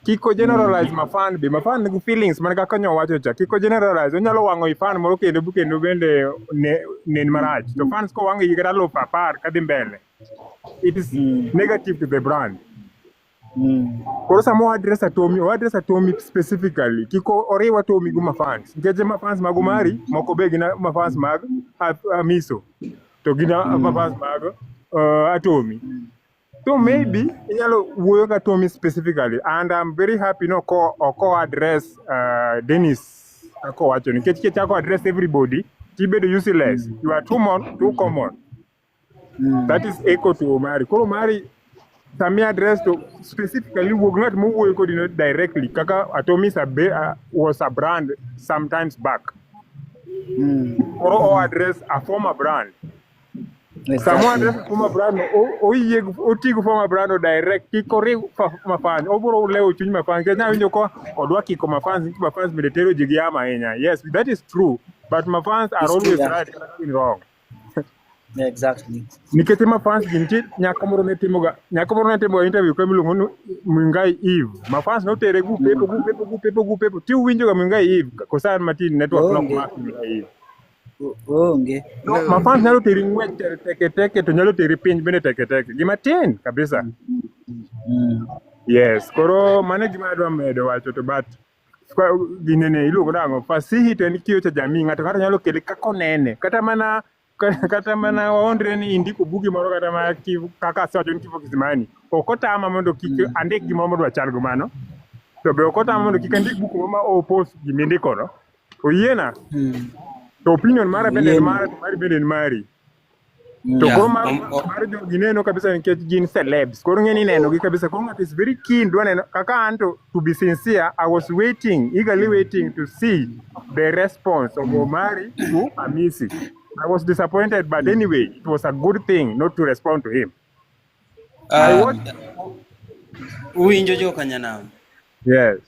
kik o generalize mafan be, mafan nigi feelings mana kaka nyo wacho cha, kik o generalize, onyalo wang'o i fan moro kendo kendo bende ne, nen marach. To fans kowang' igi kata 10,000 kadhi mbele, it is negative to the brand. Koro sama o address Atomi, o address Atomi specifically, kik oriw Atomi gi mafans. Nikech mafans mag Omari, moko be gin mafans mag Amiso, to gin mafans mag Atomi. So maybe inyalo wuoyo ga Atomi specifically and I'm very happy no ko oko address Dennis kaka owacho nikech kichako address everybody tibedo useless. You are too, too common. That is echo to Omari. Koro Omari sami address to specifically wuog ng'at mowuoyo kodi no directly kaka Atomi is a was a brand sometimes back. Koro o address a former brand. Sama o address a former brand no, oyie oti gi former brand no direct kik oriw mafans obiro lewo chuny mafans nikech nawinjo ko odwa kiko mafans nikech mafans bende tero ji gi yamo ahinya. Yes, that is true. But mafans are It's true, always yeah. right kata ka gin wrong. Yeah, exactly. Nikech mafans gi nitie nyako moro ne timoga nyako moro ne timoga interview ka miluongo ni Mungai Eve. Mafans notere gupepo gupepo gupepo gupepo. Ti uwinjoga Mungai Eve kosa an matin network nok Onge. mak Mungai Eve. Onge. No, mafans nyalo teri ng'wech teke teke to nyalo teri piny bende teke teke. Gima tin kabisa. Yes, koro mano e gima adwa medo wacho to but ginene iluongo nang'o fasihi to en kioo cha jamii ng'ato ng'ato nyalo kele kaka onene kata mana kata mana waondre ni indiko bugi moro kata mana kaka asewacho ni Kifo Kisimani ok otama mondo kik andik gimoro modwa chal go mano to be ok otama mondo kik andik buk moro ma oppose gimindikono oyiena to opinion mara bende en Oyieni. mara to mari bende en mari to Yeah. koro mar jogi neno kabisa nikech gin celebs koro ng'eni ineno gi kabisa koro ng'ato is very keen dwa neno kaka an to be sincere I was waiting eagerly waiting to see the response of Omari to Amisi I was disappointed but anyway it was a good thing not to respond to him. I Ah, watch uwinjo joka nyanam. Yes.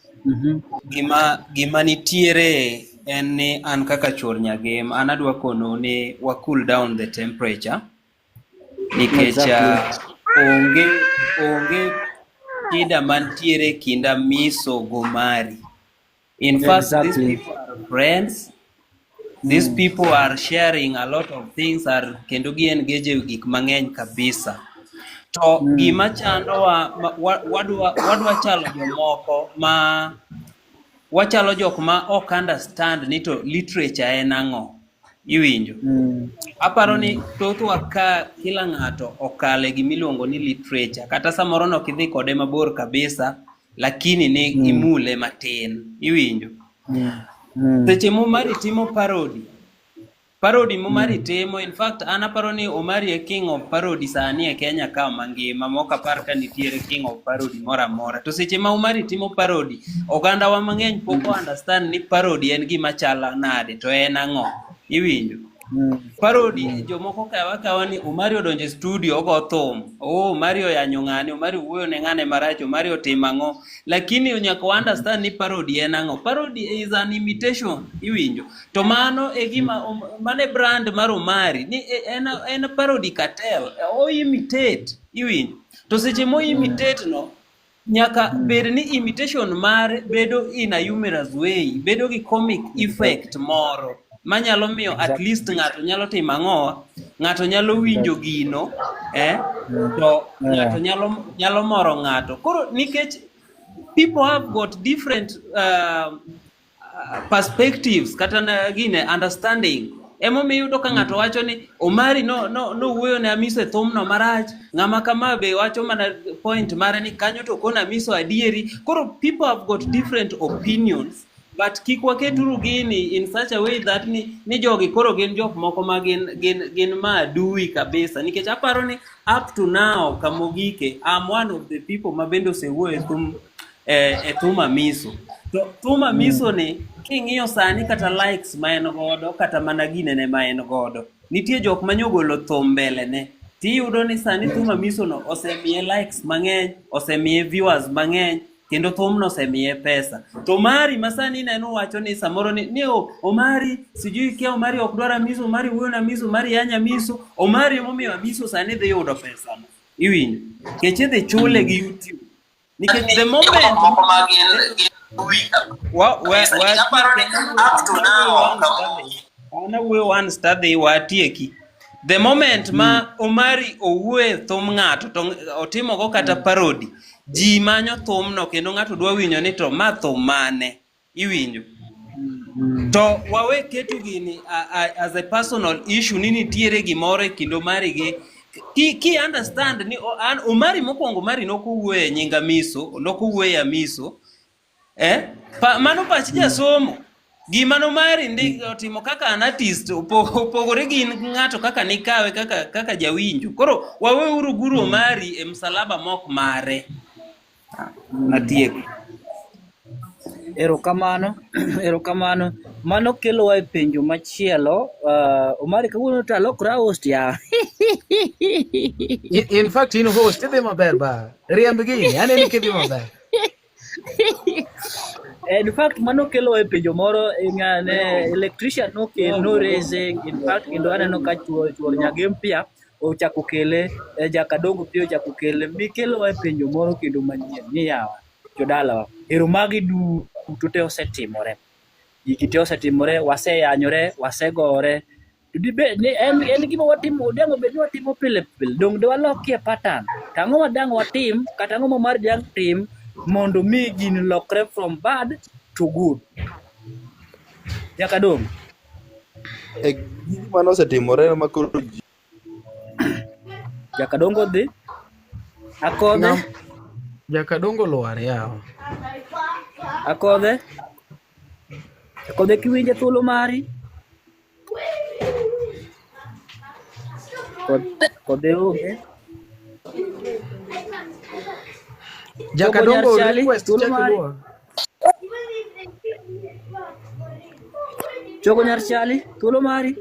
Gima nitiere en ni an kaka chuor nyagem, an adwa konou ni wa cool down the temperature nikech Exactly. onge shida mantiere kind Amiso gomari. In fact, these Exactly. people are friends. These people are sharing a lot of things are kendo gi engage e gik mang'eny kabisa. To gima chandowa wadwa chalo jomoko ma wachalo jok ma ok understand ni to literature en ang'o. Iwinjo? Aparo ni thothwa ka kila ng'ato okale gimiluongo ni literature kata samoro nok idhi kode mabor kabisa lakini ne imule matin. Iwinjo? Seche Momari timo parody, parody Momari timo, in fact an aparo ni Omari e king of parody sani e Kenya ka mangima, mok apar ka nitiere king of parody moro amora. To seche ma Omari timo parody, oganda wa mang'eny pok o understand ni parody en gima chalo nade to en ang'o. Iwinjo? Parody jomoko kawa akawa ni Omari odonjo e studio ogo thum. Oh, Omari oyanyo ng'ane, Omari owuoyo ne ng'ane marach, Omari otimo ang'o. Lakini nyaka wa understand ni parody en ang'o. Parody is an imitation, iwinjo. To mano e gima mano e brand mar Omari ni en parody cartel, o imitate, iwinjo. To seche mo imitate no nyaka bed ni imitation mare bedo in a humorous way, bedo gi comic effect moro manyalo miyo at least ng'ato nyalo timo ang'o, ng'ato nyalo winjo gino, to ng'ato nyalo moro ng'ato. Koro nikech people have got different perspectives kata na gine understanding. Emomiyo iyudo ka ng'ato wacho ni Omari no no nowuoyo ne Amiso e thumno marach, ng'ama kama be wacho mana point mare ni kanyo to kona Amiso adieri. Koro people have got different opinions, but kik waketuru gini in such a way that ni jogi koro gin jok moko ma gin maadui kabisa. Nikech aparo ni up to now kamogike, I'm one of the people ma bende osewuoyo e thum e thum Amiso. To thum Amiso ni king'iyo sani kata likes ma en godo kata mana ginene ma en godo, nitie jok ma nyogolo thum mbele ne. Tiyudo ni sani thum Amiso no osemiye likes mang'eny, osemiye viewers mang'eny, kendo thumno osemiye pesa. To Omari ma sani ineno wacho ni samoro ni oh, Omari sijui kia Omari ok dwar Amiso, Omari wuoyo na Amiso, Omari yanyo Amiso. Omari emomiyo Amiso sani dhi yudo pesa no. Iwinjo? Nikech idhi chule gi YouTube. Nikech the moment wa wa wa an awuoyo one study watieki. The moment ma Omari owuoyo e thum ng'ato to otimogo kata parody, ji manyo thumno kendo ng'ato dwa winjo ni to ma thum mane. Iwinjo? To wawe keto gini as a personal issue ni nitiere gimoro e kind Omari gi ki understand ni an Omari mokwongo Omari nokowuoyo e nying Amiso, nokowuoyo e Amiso. Mano pach jasomo. Gima nomari ndi otimo kaka an artist opogore gi in ng'ato kaka nikawe kaka jawinjo. Koro waweuru guru Omari e msalaba mok mare. Natieko. Erokamano, erokamano. Mano kelowa e penjo machielo. Omari kawuono to alokra host ya. In fact in host idhi maber ba. Riemb gini, aneno kidhi maber. In fact mano kelowa e penjo moro ng'ane electrician nokel norese in fact kendo aneno ka chuor Nyagem pia ochako kele Jakadongo pia ochako kele mikelowa e penjo moro kendo manyien ni yawa jodalawa ero magi duto te osetimore gigi te osetimore waseyanyore wasegore to dibed ni en gima watimo dang' obed ni watimo pile pile dong' de walokie pattern to ang'o ma dang' watim kata ang'o ma mar dang' tim mondo mi gini lokre from bad to good. Jakadongo. E gigi mane osetimore ma koro ji Jakadongo dhi. Akodhe. Jakadongo lwar yawa. Akodhe. Akodhe kiwinjo thuolo mari. Kodhe onge. Jakadongo Charlie, request thuolo chak mari. iluor. Chogo nyar Charlie, thuolo mari.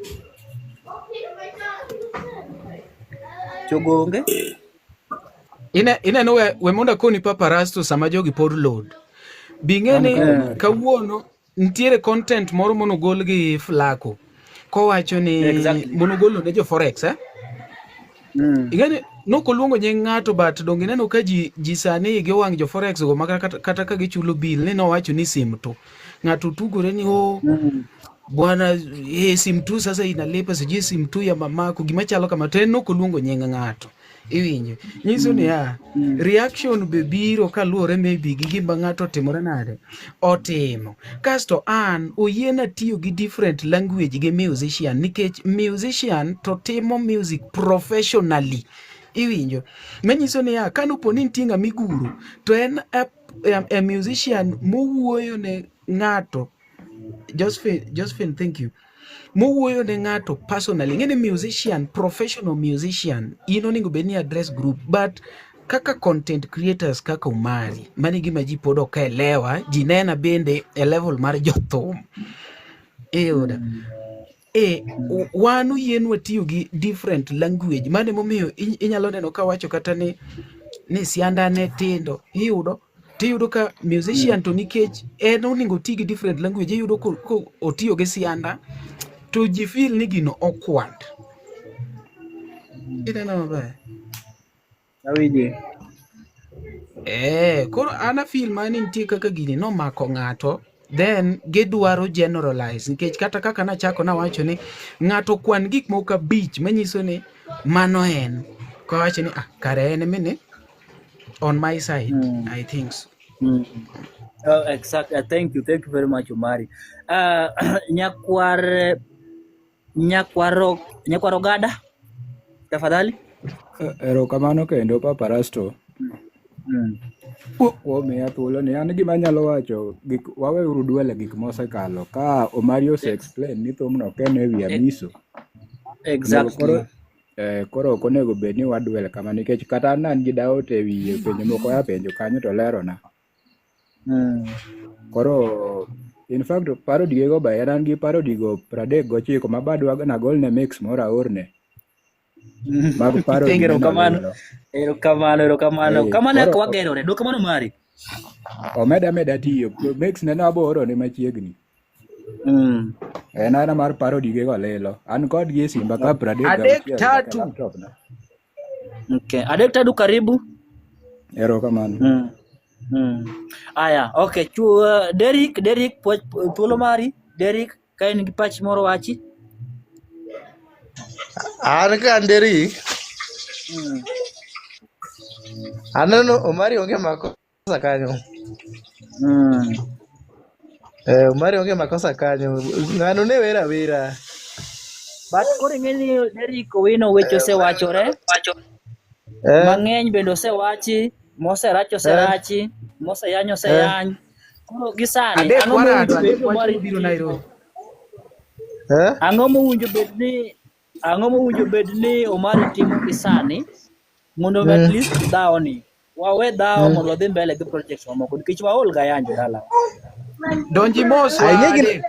Chogo onge. Ineno we mondo akoni Papa Rasto sama jogi pod load. Bing'e An ni ka Omari. kawuono nitiere content moro monogol gi Flaco kowacho ni Exactly. monogolo ne jo forex eh? Ing'e ni nokoluongo nying ng'ato but donge ineno ka ji sani igi owang' jo forex go ma kata ka gichulo bill ni nowacho ni sim to ng'ato tugore ni o bwana sim tu sasa inalipa sijui sim tu ya mamako gima chalo kama to en nokoluongo nying ng'ato iwinjo nyiso niya reaction be biro kaluwore maybe gi gima ng'ato otimore nade otimo kasto an oyiena tiyo gi different language gi musician nikech musician to timo music professionally iwinjo manyiso niya kanopo ni nitie ng'ama iguro to en a musician mowuoyo ne ng'ato Josephine, thank you. Mowuoyo ne ng'ato personally. Ing'e ni musician, professional musician, in onego bed ni address group, but kaka content creators kaka Omari, mano e gima ji pod ok elewa, ji nena bende e level mar jothum. Iyudo. Wan oyienwa tiyo gi different language, mano emomiyo inyalo neno kawacho kata ni sianda ne tindo, iyudo tiyudo ka musician to nikech en onego oti gi different language iyudo ko otiyo gi sianda to ji feel ni gino awkward. Ineno maber? Awinji. Koro an afeel mana ni nitie kaka gini nomako ng'ato then gidwaro generalize nikech kata kaka nachako nawacho ni ng'ato kwan gik moko abich manyiso ni mano en kowacho ni kare en mini on my side. I think so. Oh, exactly. Thank you. Thank you very much, Omari. Nyakwar Ogada, tafadhali. Erokamano kendo Papa Rasto. Kuom miya thuolo ni an gima anyalo wacho gik waweuru dwele gik mosekalo ka Omari ose explain ni thumno ok en e wi Amiso. Exactly. Koro ok onego bed ni wadwel kama nikech kata an an gi doubt e wiye penjo moko ya penjo kanyo to lerona. Koro in fact parody go be an gi parody go 39 ma badwa nagolne mix moro aorne. Mag parody Erokamano. Erokamano. Kamano eka wagerore. Dwoko mano mari. Omeda meda tiyo. Mix ne no abo orone machiegni. En ana mar parody ge go lilo. An kod gi e simba ka 36 Adek tatu. laptop na. Okay. Adek tatu karibu. Erokamano. Aya, okay. Derek, thuolo mari. Derek, ka in gi pach moro wachi. An ka an Derek, aneno Omari onge makosa kanyo. Omari onge makosa kanyo. Ng'ano ne wer awera. But koro ing'e ni Derek Owino weche osewachore. Mang'eny bende osewachi, moserach oserachi, moseyany oseyany. Koro gi sani, Adek ang'o warado, mowinjo adek bed ni wach Omari mobiro Nairobi. Ang'o mowinjo bed ni Omari timo gi sani mondo at least dhawo ni wawe dhawo mondo wadhi mbele gi projects mamoko nikech waol ga yanjo dala. Donji mos wa adek.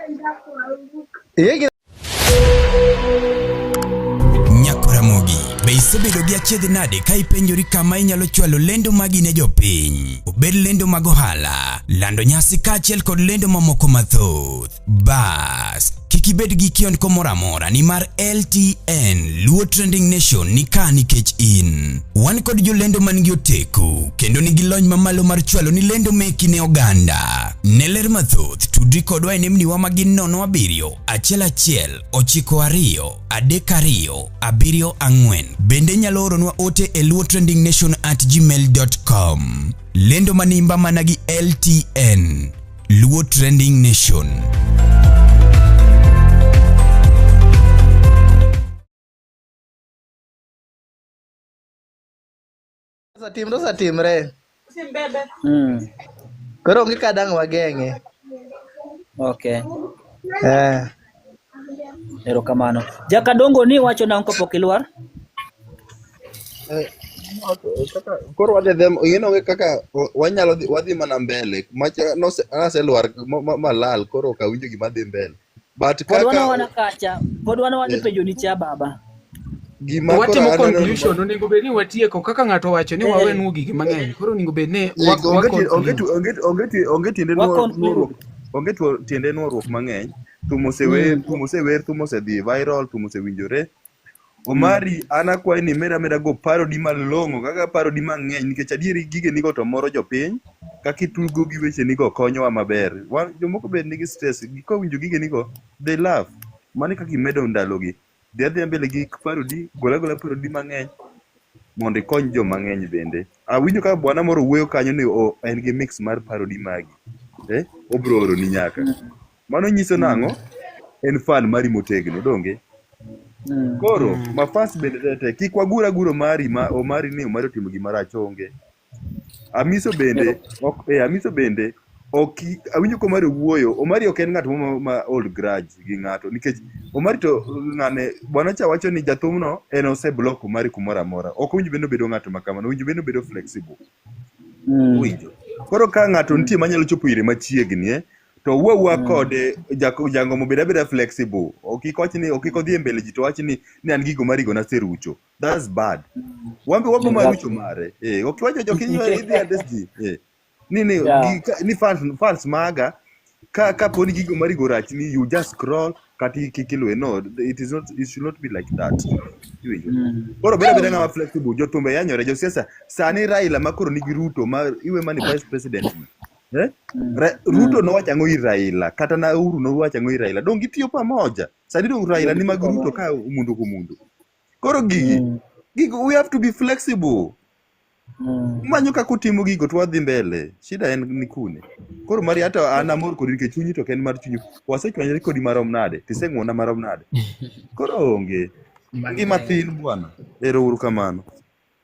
Nyakoramogi, be isebedo gi achiedh nade ka ipenjori kama inyalo chwalo lendo magi ne jopiny? Obed lendo mag ohala, lando nyasi kaachiel kod lendo mamoko mathoth. Bas, kik ibed gi kiondko moro amora nimar LTN Luo Trending Nation ni ka nikech in. Wan kod jolendo man gi oteku kendo nigi lony mamalo mar chwalo ni lendo meki ne oganda. Ne ler mathoth, tudri kodwa e nembniwa ma gin 07 11 92 32 74. Bende inyalo oronwa ote e luotrendingnation@gmail.com. Lendo manimba mana gi LTN Luo Trending Nation. Osetimre osetimre. Koro onge ka dang' wageng'e. Okay. Erokamano. Jakadongo ni wacho nang'o kapok ilwar? Koro wadhi adhiya, ing'e onge kaka wanyalo dhi, wadhi mana mbele. Macha naselwar malal, koro ok awinjo gima dhi mbele. But Pod kaka wana kacha, pod wana wadhi penjo ni cha baba. Gima koro Watimo aneno ni conclusion, onego bed ni watieko kaka ng'ato owacho ni wawenuo gigi mang'eny. Koro onego bed ni Eh, wa onge tie- onge conclude. tu- onge onge tie- onge tiende Wa nuo- nuoruok conclude. onge tiende nuoruok mang'eny. Thum osewer, thum osewer, thum osedhi viral, thum osewinjore. Omari, an akwayi ni imed ameda go parody malong'o kaka parody mang'eny nikech adieri gige nigo to moro jopiny kaka itugo gi weche nigo konyowa maber. Wan jomoko bed nigi stress kowinjo gige nigo they laugh. Mano e kaka imedo ndalogi. Dhi adhiya mbele gi parody, gol agola parody mang'eny mondo ikony joma ng'eny bende. Awinjo ka bwana moro wuoyo kanyo ni o, en gi mix mar parody magi. Eh, obro oroni nyaka. Mano nyiso nang'o? En fan mari motegno, donge? Koro, mafans bende te te, kik wagur aguro mari ma Omari ni Omari otimo gima rach onge. Amiso bende, ok, Amiso bende, ok awinjo ka Omari wuoyo. Omari ok en ng'at mo ma hold grudge gi ng'ato nikech Omari to ng'ane bwana cha wacho ni jathumno en oseblock Omari kumoro amora. Ok owinjo bed ni obedo ng'ato ma kamano, owinjo bed ni obedo flexible. Winjo. Koro ka ng'ato nitie manyalo chopo ire machiegni eh, to wuo awuoya kode jangomo obed abeda flexible. Ok wach ni ok odhi e mbele ji to wach ni ni an gigo marigo naserucho. That's bad. Wan be wabo marucho Exactly. mare. Eh, ok iwacho jok idhi address ji. Eh. Ni ni Yeah. gi, ka, ni fans maga ka kapo ni gigo marigo rach ni you just scroll kata kik iluwe. No, it is not it should not be like that. Iwinjo. Koro bed abeda ng'ama flexible, jothumbe yanyore, josiasa sani Raila ma koro nigi Ruto ma iwe mani vice president ni. Eh? Ruto nowacho ang'o ir Raila kata na Uhuru nowacho ang'o ir Raila. Dong gitiyo pamoja. Sani dong Raila ni mag Ruto ka mundu komundu. Koro gigi, we have to be flexible. Umanyo kaka utimo gigo to wadhi mbele. Shida en ni kune. Koro mari hata an amor kodi nikech chunyi to ok en mar chunyi. Wasechwanyore kodi marom nade? Tiseng'wona marom nade? Koro onge. Ngima thin bwana. Ero uru kamano.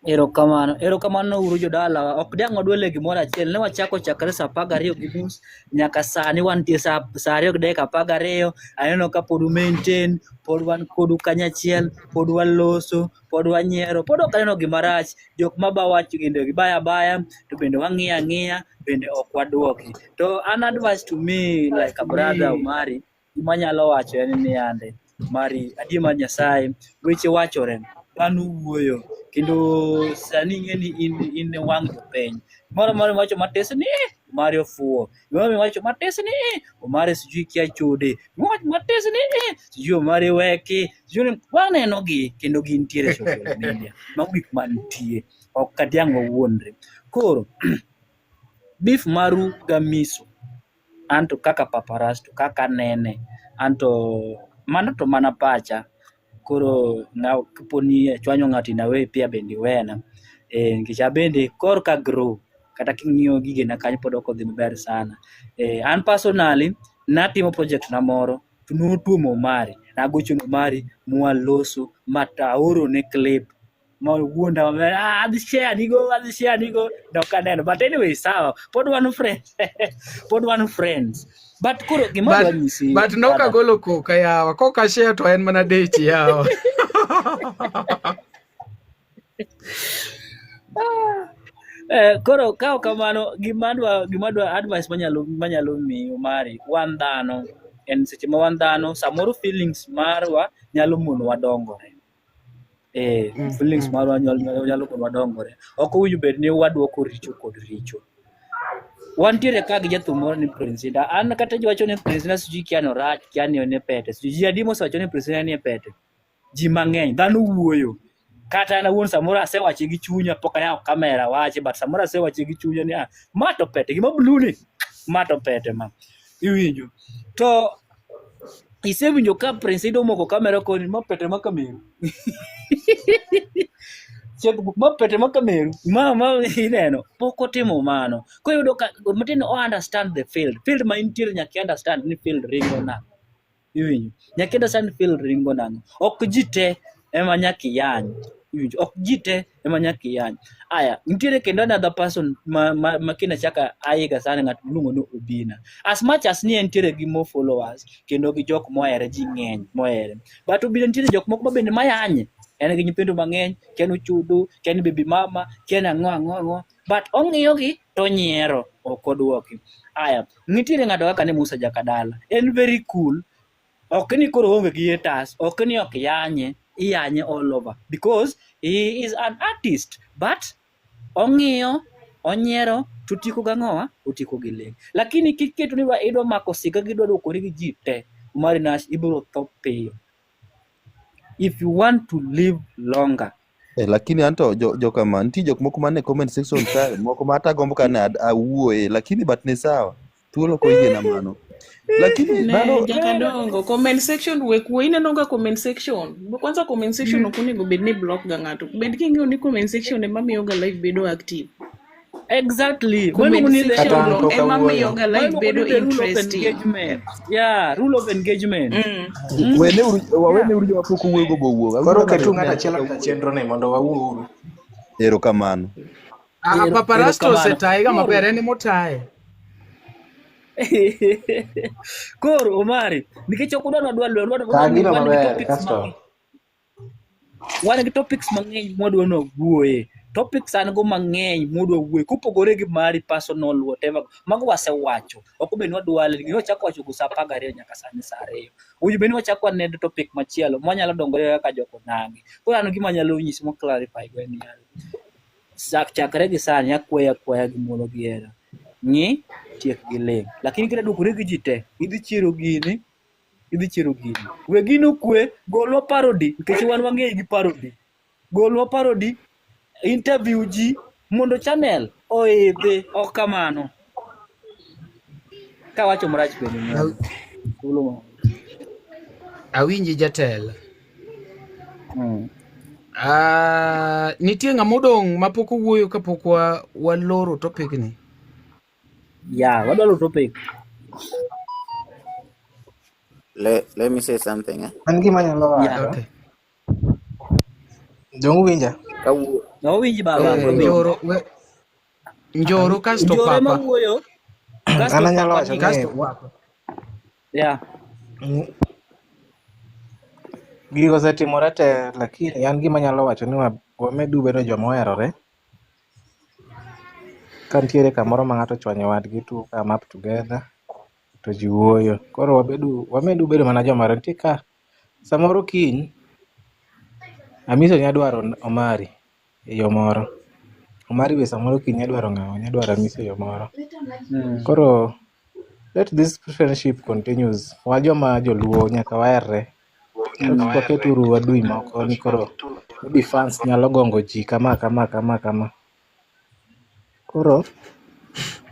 Erokamano, erokamano uru jodalawa. Ok dang' wadwel e gimoro achiel. Ne wachako chakre saa 12:30 nyaka sani wantie saa 2:12. Aneno ka pod u maintain, pod wan kodu kanyachiel, pod waloso, pod wanyiero, pod ok aneno gima rach. Jok ma ba wach ginde gibaya abaya, to bende wang'iyo ang'iya, bende ok waduoki. To an advice to me like a brother Omari, gima anyalo wacho en ni yande, Omari, adier mar Nyasaye, weche wachore, dhano wuoyo, kendo sani ing'e ni in e wang' jopiny. Gimoro amora miwacho matis ni "Eh, Omari ofuwo, gimoro miwacho matis ni "Eh, Omari sijui kia chode, miwacho matis ni "Eh, sijui Omari weki, sijui ni waneno gi kendo gintiere e social media. Mago gik mantie, ok kadiang' wawuondre. Koro, beef maru gamiso, anto kaka Paparasto, kaka anene, anto mano to mana pacha. Koro kapo ni achwanyo ng'ato in a way pia bende iwena. Nikech abende korka grow kata king'iyo gigena kanyo pod ok odhi maber sana. An personally natimo project na moro to notuomo Omari. Nagocho ne Omari mwaloso ma aoro ne clip ma owuonda maber, ah, adhi share nigo, adhi share nigo, nok aneno. But anyway, sawa, pod wan friends. Pod wan friends. But koro gima adwa nyisi, But nok brother. agolo koka yawa. Koka share to en mana dich yawa. Koro ka ok kamano, gima adwa advice manyalo miyi Omari, wan dhano, en seche ma wan dhano, samoro feelings marwa nyalo monowa dongore. Feelings marwa nyalo monowa dongore. Ok owinjo bed ni wadwoko richo kod richo. Wantiere ka gi jathum moro ni Prince Indah. An kata ji wacho ni Prince Indah sijui kia ni orach, kia ni en e pete. Sijui ji adi mosewacho ni Prince Indah ni e pete. Ji mang'eny, dhano wuoyo. Kata an awuon samoro asewache gi chunya, pok ayawo kamera wache, but samoro asewache gi chunya ni ah, ma to pete, gima blue ni, ma to pete ma. Iwinjo. To isewinjo ka Prince Indah omoko kamera koni, ma pete ma kameru. Ma pete ma kameru. Ma ineno, pok otimo mano. Koro iyudo ka matin o understand the field. Field ma intiere nyaka i understand ni field ringo nang'o. Iwinjo. Nyaka i understand field ringo nang'o. Ok ji te ema nyaka iyany. Iwinjo. Ok ji te ema nyaka iyany. Aya, nitiere kendo another person ma kina chaka aiga sana ng'at miluongo ni Obina. As much as ni entiere gi more followers kendo gi jok mohere ji ng'eny mohere. But Obina nitiere jok moko ma bende mayanye. En gi nyithindo mang'eny, kia ni ochudo, kia ni baby mama, kia ni ang'o ang'o ang'o. But ong'iyo gi to onyiero, ok odwoki. Aya, nitiere ng'ato kaka ni Musa Jakadala. En very cool. Ok ni koro oonge gi haters, ok ni ok yanye. iyanye all over because he is an artist but ong'iyo onyiero to otieko gang'owa otieko gi ling lakini kiketo ni idwa mako siga gidwa dwokori gi ji te Omari Nash ibiro tho piyo if you want to live longer. Eh, lakini anto jo, jokama nitie jok moko man e comment section ka moko ma hata agombo ka ne awuoye lakini but ni sawa thuolo ok oyiena mano lakini Ne, dhano Jakadongo, comment section wek wuoyi ineno ga comment section. Kwanza comment section ok onego bed ni block ga ng'ato. Bed king'eyo ni comment section ema miyo ga live bedo active. Exactly. Comment Waluongo ni the section Kata an no pok ema awuoyo. miyo ga live waluongo bedo ni the rule of interesting. engagement. Yeah, rule of engagement. Mm? weneuru Yeah. waweneuru joma pok owuoyogo bowuog Koro awinjo ka ketu ng'ato ng'ato ne achiel ota chenro ni mondo wawuo uru. erokamano Ah, Papa Rasto Erokamano. osetaye ga maber, Koro en emotaye. koro Omari, nikech ok udwa nwadwa lwe, Taa gino wan gi maber topics kasto. mang'eny. Wan gi topics mang'eny mwadwa nwawuoye. Topics an go mang'eny mwadwa wuoye kopogore gi mari personal whatever. Mago wasewacho. Ok obedo ni wadwale nikech wachako wacho go saa 12 nyaka sani saa 2. Owinjo bed ni wachako waneno topic machielo mwanyalo dongore kaka jokonagi. Koro an gima anyalo nyisi mo clarify go en niya, chakre gi sani akwayi akwaya gi muolo gi hera. Ng'i tiek gi ling. Lakini kidwa dwokori gi ji te, idhi chiero gini, idhi chiero gini. We gino kwe, golwa parody, nikech wan wang'eyi gi parody. Golwa parody, interview ji mondo channel oidhi, ok kamano. Kawacho marach bende ng'uono. Thuolo ma. Awinji jatelo. Ah, nitie ng'ama odong' mapok owuoyo kapok waloro topic ni. Yeah, wadwa loro topic. Let me say something. Eh? An gima anyalo Yeah. wacho. Okay. Jong winja. Kawuo Awinji baba, Eh, wawinji. Njoro, Njoro kasto Njoro ema Papa. wuoyo, kasto An anyalo Papa wacho Nick. ni Kasto Papa. Yeah. Gigo osetimore te lakini an gima anyalo wacho ni wamedu bedo joma oherore. Ka nitiere kamoro ma ng'ato ochwanyo wadgi to come up together to ji wuoyo. Koro wamedu bedo mana joma nitie ka samoro kiny Amiso nya dwaro Omari e yo moro. Omari be samoro kiny nya dwaro ng'awa, nya dwaro Amiso e yo moro. Koro let this friendship continues. Wa joma joluo nyaka waherre. Koro kik waket uru adui moko ni koro maybe fans nyalo gongo ji kama kama kama kama. Koro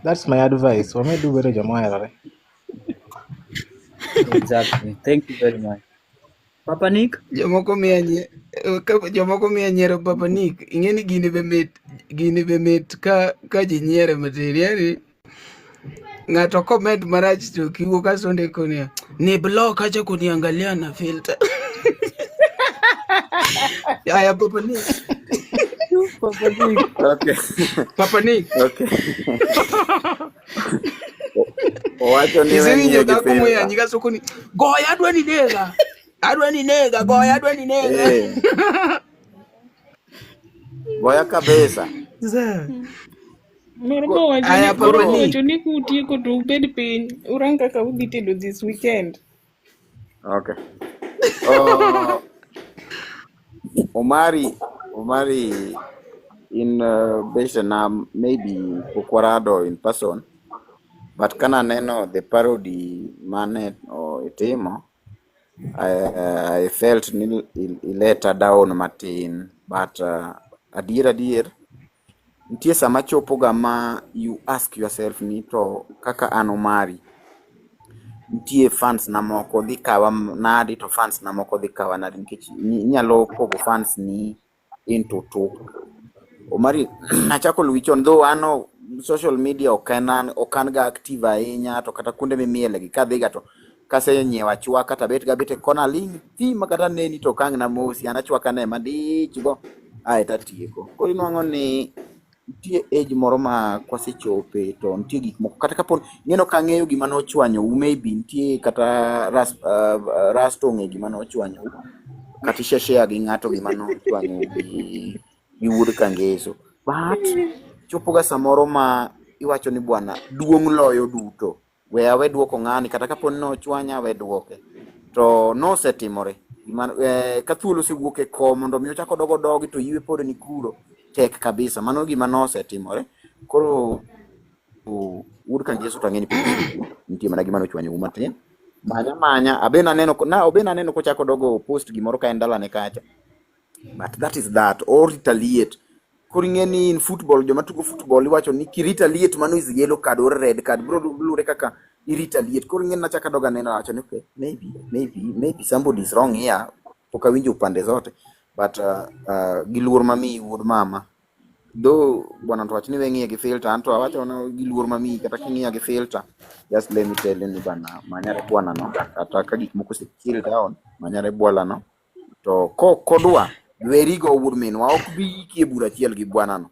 that's my advice. Wamedu bedo joma oherore. Exactly. Thank you very much. Papa Nick? Jomoko miya jomoko miya nyiero Papa Nick. Ing'e ni gini be mit, gini be mit ka ji nyiere matin. Yani ng'ato comment marach to kiwuok kasto ondiko niya, ni block acha kuniangalia na filter. Aya Papa Nick. Papa Nick. Okay. Papa Nick. Okay. Owacho ni we Isewinjo ng'iyo gi dhako filter. moyanyi kasto koni goya adwa ni nega. Adwa ni nega, goya adwa ni nega. Eh, goya kabisa. Sawa. Moro Ko- bowacho ni Aya moro Papa Koro Nick. bowacho ni kutieko to ubed piny urang kaka udhi tedo this weekend. okay. Omari in besena maybe pok warado in person but kana neno the parody mane itimo I felt ni ileta down matin but adier nitie sama chopo ga ma you ask yourself ni to kaka an Omari nitie fans na moko dhi kawa nadi to fans na moko dhi kawa nadi nikech inyalo pogo fans ni into two. Omari nachako luwi chon though an social media ok an ga active ahinya to kata kuonde mimiele gi kadhiga to kasenyiewo achwaka to abet ga abet e kona aling' thi ma kata neni to ok ang' namosi an achwaka ne madich go aeto atieko. Koro inwang'o ni nitie age moro ma kwasechope to nitie gik moko kata kapo ing'eno ok ang'eyo gima nochwanyou maybe nitie kata Rasto ong'e gima nochwanyou kata isha share gi ng'ato gima nochwanyou gi wuod Kangeso but chopo ga samoro ma iwacho ni bwana duong' loyo duto we awe duoko ng'ani kata kapo ni nochwanya awe duoke to nosetimore. Gima, ka thuol osewuok e ko mondo mi ochak odog odogi to yiwe pod ni kuro, tek kabisa. Mano gima nosetimore. Koro wuod Kangeso to ang'e ni pok nitie mana gima nochwanyou matin. Manya manya, abe naneno na obe naneno kochako dogo post gimoro ka en dalane kacha. But that is that, or retaliate. Koro ing'e ni in football, joma tugo football iwacho ni ki retaliate mano is yellow card or red card. Bro luwore kaka i retaliate. Koro ing'e ni nachako adogo aneno awacho ni okay, maybe somebody is wrong here. Pok awinjo pande zote. But gi luor mamiyi wuod mama. Though bwana to wach ni we ng'iye gi filter, anto awacho na gi luor mamiyi kata king'iya gi filter. Just let me tell you ni bana manyare bwana no kata ka gik moko ose chill down manyare bwala no to kodwa werigo wuod minwa ok bi yiki e bura achiel gi bwana no.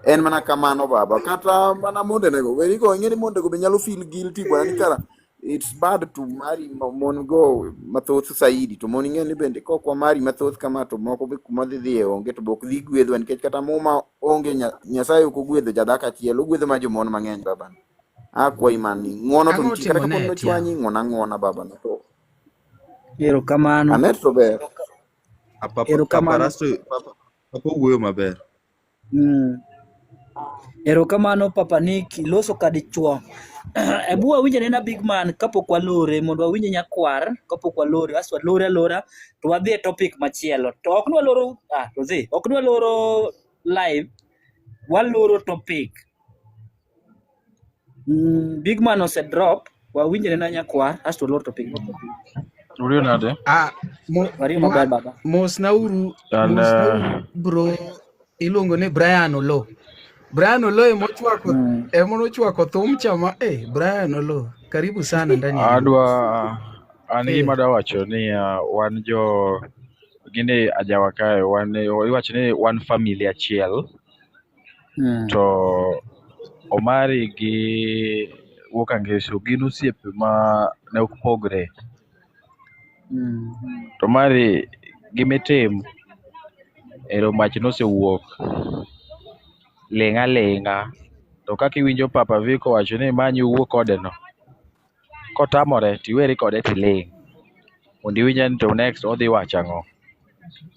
En mana kamano baba, kata mana mondenego werigo ing'e ni mondego be nyalo feel guilty bwana ni kara it's bad to marry mon go mathoth saidi to mon ing'e ni bende kok wamari mathoth kama to moko be kuma dhi dhiye onge to be ok dhi gwedhwa nikech kata muma onge Nyasaye ok ogwedho jadhako achiel ogwedho ma jomon mang'eny baba. Akwayi man ni ng'uono to Ang'o nitie kata otimo kapo ni net nochwanyi yawa? ng'uon ang'uona baba no to Erokamano. Anet to ber. Ah, Papa, Papa Erokamano. Rasto, Papa owuoyo maber. Erokamano Papa Nick, iloso ka dichuo. Ebu wawinj anena big man kapok walore mondo wawinj nyakwar kapok walore asto walore alora to wadhi e topic machielo. To ok nwaloro to dhi. Ok nwaloro live, waloro topic. Big man ose drop, wawinj anena nyakwar asto walor topic. Uriyo nade? Ah, Wariyo maber baba. mosnauru An mosnauru bro iluongo ni Brian Olo. Brian Olo emochwako emonochwako thum cha ma Brian Olo karibu sana ndani ya nyumba. adwa an Eh, gima adwa wacho ni wan jo gini ajawa kae wan iwacho ni wan familia achiel to Omari gi Wuok Angeso gin osiepe ma ne ok pogre. To Omari gimitim ero mach nosewuok ling' aling'a to kaka iwinjo Papa Vic owacho ni many iwuo kode no kotamore tiweri kode tiling' mondo iwinj ni to next odhi wacho ang'o.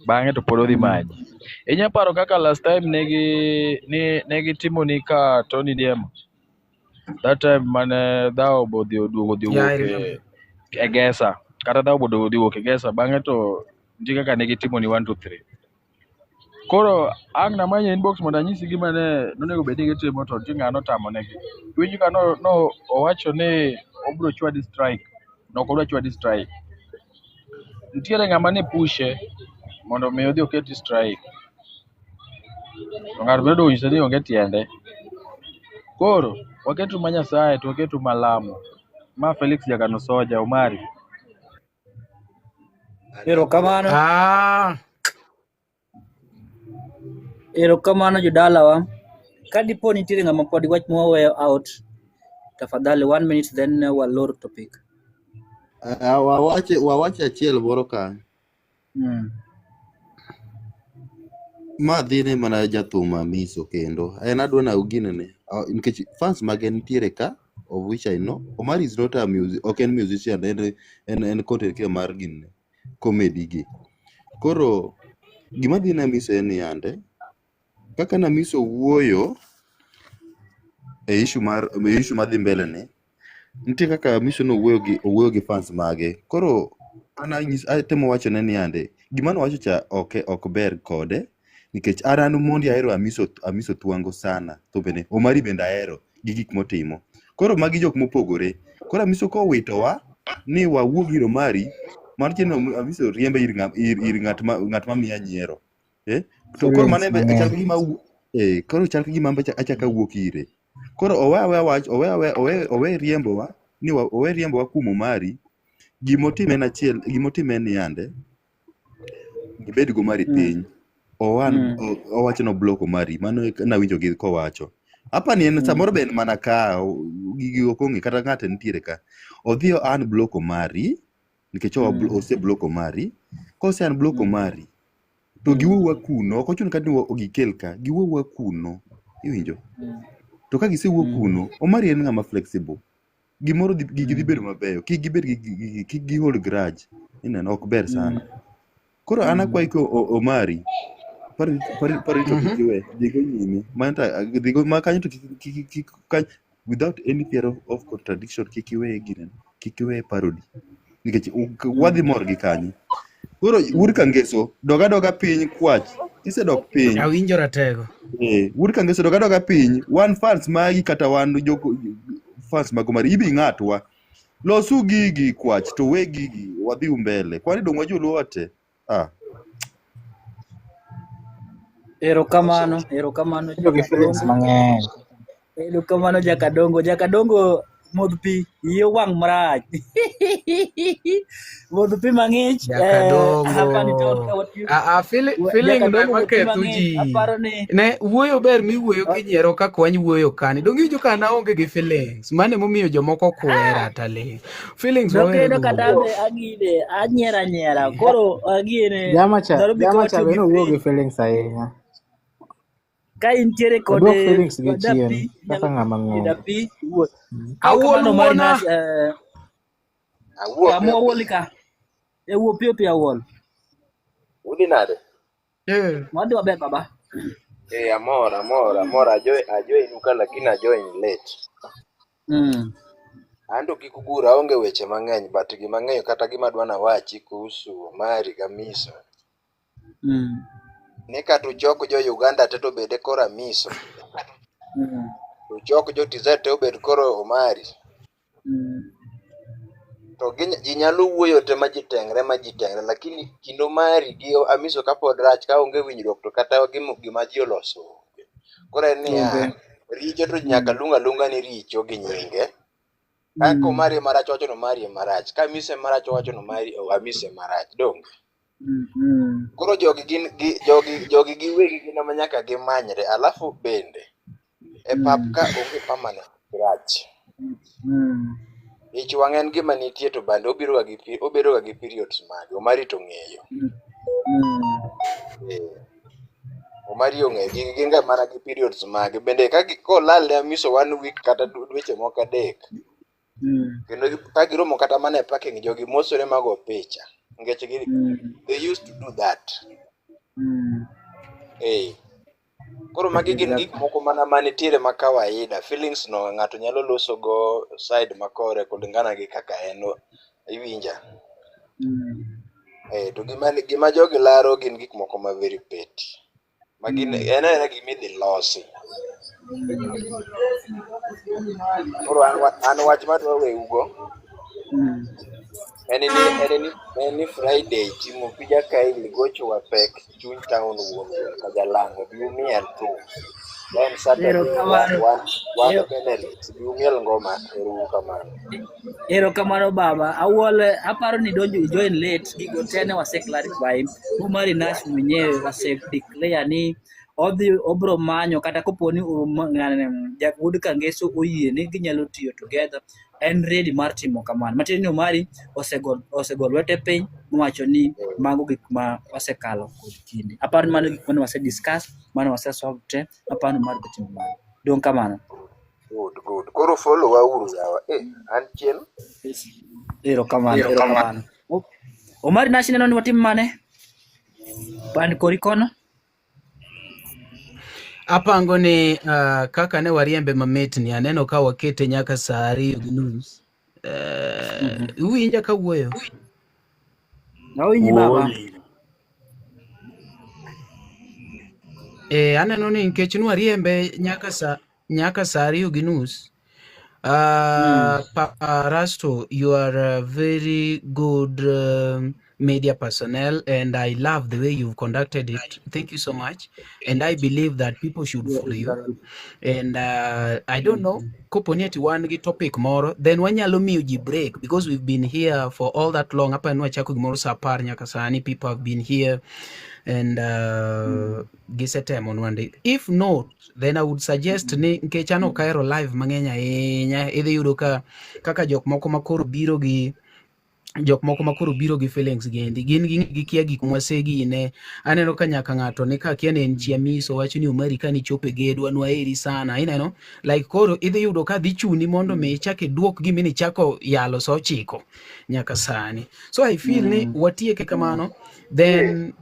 Bang'e to pod odhi manyi. Inya paro kaka last time negi ne gitimoni ka Tony Diemo. That time mane dhawo bo odhi oduogo odhi yeah, I owuok remember. e Gesa. Kata dhawo bo odhi owuok e Gesa bang'e to nitie kaka ne gitimoni 1 2 3. Koro ang' namany e inbox mondo anyisi gima ne nonego bed ni gitimo to nitie ng'ano otamonegi. Iwinjo ka no owacho ni obiro chwadi strike. Nok odwa chwadi strike. Nitiere ng'ama ne pushe mondo mi odhi oketi strike. To ng'ato bende onyise ni onge tiende. Koro waketu ma Nyasaye to waketu malamo. Ma Felix Jakano Soja Omari. Erokamano. Ah, Erokamano jodalawa. Ka dipo nitiere ng'ama pod wach mwaweyo out, tafadhali 1 minute then walor topic. Wawache achiel moro ka. Ma dhine mana jathum Amiso kendo. En adwa na ginene. Nikech fans mage nitiere ka of which I know. Omari is not a music, ok en musician, en content creator mar ginene, comedy gi. Koro gima dhi ne Amiso en ni yande, kaka Namiso wuoyo e issue mar e issue madhi mbele ni, nitie kaka Amiso nowuoyo gi owuoyo gi fans mage. Koro an atemo wachone ni yande, gima nowacho cha ok ber kode nikech an mondi ahero Amiso Thwango sana thumbene. Omari bende ahero gi gik motimo. Koro magi jok mopogore. Koro Amiso kowitowa ni wawuog ir Omari, mano tiende ni Amiso riembe ir ng'at ma miya nyiero. To koro mano en chal ka gima koro chal ka gima achako awuok ire. Koro owe aweya wach, owe aweya, owe riembowa, ni owe riembowa kuom Omari. Gimotim en achiel, gimotim en ni yande, gibed go Omari piny. Owacho no block Omari, mano e nawinjo gi kowacho. Apa ni en samoro be en mana ka, gigi ok ong'e kata ng'ate nitiere ka. Odhi o unblock Omari, nikech ose block Omari. Kose unblock Omari, to giwuowa kuno, ok ochuno kata ni gikel ka, giwuowa kuno, iwinjo? To ka gisewuok kuno, Omari en ng'ama flexible. Gimoro gigi dhi bedo mabeyo, kik gibed gi kik gi hold grudge. Ineno ok ber sana. Koro an akwayi ko Omari pari to kik iwe dhigo nyime mano to dhigo ma kanyo to kik kik kik kany without any fear of contradiction kik iwe ginene kik iwe parody nikech wadhi mor gi kanyo. Koro wuod Kangeso dog adoga piny kwach kisedok piny Awinjo ratego. Eh, wuod Kangeso dog adoga piny wan fans magi kata wan jok fans mag Omari ibi ng'atwa losu gigi kwach to we gigi wadhi mbele kwani dong wajoluo te ah. Erokamano, erokamano Bedo gi feelings Jakadongo. mang'eny. Erokamano Jakadongo. Jakadongo modh pi, iyi owang' marach. Modh pi mang'ich. Hapa ni town Jakadongo. ka watiyo. Ah, ah, feeling no Jakadongo ema modh pi ketho mang'ich. ji. Aparo ni Ne wuoyo ber miwuoyo kinyiero kaka wany wuoyo kani. Donge iwinjo ka an aonge gi feelings. Mano emomiyo jomoko kwera taling'. Feelings wawere nokeno go. kata ambe agine anyiero anyiera. Koro agine Jama cha, Nairobi ka jama cha watiyo be gi nowuo fridge. gi feelings ahinya. Ka intiere kod Oduok feelings gi dapi chien inyalo kaka ng'ama yudo ng'ongo. dapi iwuoth. Awuol Erokamano Omari wuona. Nash. Awuo Kama piyo awuol piyo. ka. E wuo piyo piyo awuol. Udhi nade? Eh. Wadhi maber baba. Eh, amor, amor, amor. Ajoin ka lakini ajoin late. An to kik ugura, aonge weche mang'eny, but gima ang'eyo kata gima adwa nawachi kuhusu Omari gi Amiso. Ni kata uchok jo Uganda te to obed e kor Amiso. Uchok jo TZ te obed koro Omari. To ji nyalo wuoyo te ma ji tengre ma ji tengre, lakini kind Omari gi Amiso kapod rach ka onge winjruok to kata gima ji oloso onge. Koro en niya, Onge. richo to nyaka luong aluonga ni richo gi nyinge. Ka Omari ema rach owacho ni Omari ema rach, ka Amiso ema rach owacho ni Omari Amiso ema rach, donge? Koro jogi gin gi jogi giwegi gin ema nyaka gimanyre, alafu bende e pap ka onge permanent grudge. Ich wang' en gima nitie to bende obiro ga gi obedo ga gi periods mage, Omari to ong'eyo. Eh, Omari ong'eyo, gigi gin ga mana gi periods mage. Bende ka kolal ne Amiso one week kata dweche moko adek, kendo ka giromo kata mana e parking, jogi mosore mago picha. Nikech they used to do that. Eh. Koro magi gin gik moko mana manitiere ma kawaida. Feelings no ng'ato nyalo loso go side makore kulingana gi kaka en iwinja. Eh, to gima jogi laro gin gik moko ma very petty. Ma gin en aena gima idhi losi. Koro an wach madwa weugo en ni Friday timo pija Kylie gocho wa pek chuny town wuon Kajalango bi umiel thum. Then Saturday wan Benedict bi umiel ngoma ero uru kamano. Erokamano baba. Awuol aparo ni donjo join late gigo te ne wase clarify. Omari Nash mwenyewe wase declare ni odhi obro manyo kata kopo ni Wuod Kangeso oyie ni ginyalo tiyo together, en ready mar timo kamano. Matiende ni Omari osego lwete piny mowacho ni mago gik ma osekalo kod kinde. Aparo ni mano gik mane wase discuss, mane wase solve te, aparo ni Omari dhi timo mano. Dong' kamano. Good, good. Koro follow wa uru yawa. Eh, an chien. Erokamano, erokamano. Omari Nash ineno ni watim mane? Pan kori kono? Apango ni kaka ne wariembe mamit ni aneno ka wakete nyaka saa 2:30. Uwinja ka wuoyo? Awinji baba. Eh, aneno ni nikech nwariembe nyaka saa 2:30. Rasto, you are a very good media personnel, and I love the way you've conducted it. Thank you so much. And I believe that people should follow you. And I don't know, koponi ati wan gi topic moro, then wanyalo miyo ji break because we've been here for all that long. Hapa nwachako gimoro saa 10 nyaka sani, people have been here and gisetemo nwande. If not, then I would suggest ni nikech an ok ahero live mang'eny ahinya, idhi yudo ka kaka jok moko ma koro biro gi Jok moko ma koro biro gi feelings gendi gin gi gikia gik mwasegine. Aneno ka nyaka ng'ato ni ka kia ne en Chiamiso wacho ni Omari ka nichopo e gedo nwaheri sana. Ineno like koro idhi yudo ka dhi chuni mondo mi ichak iduok gima nichako yalo sa 9 nyaka sani. So I feel ni watieke kamano, then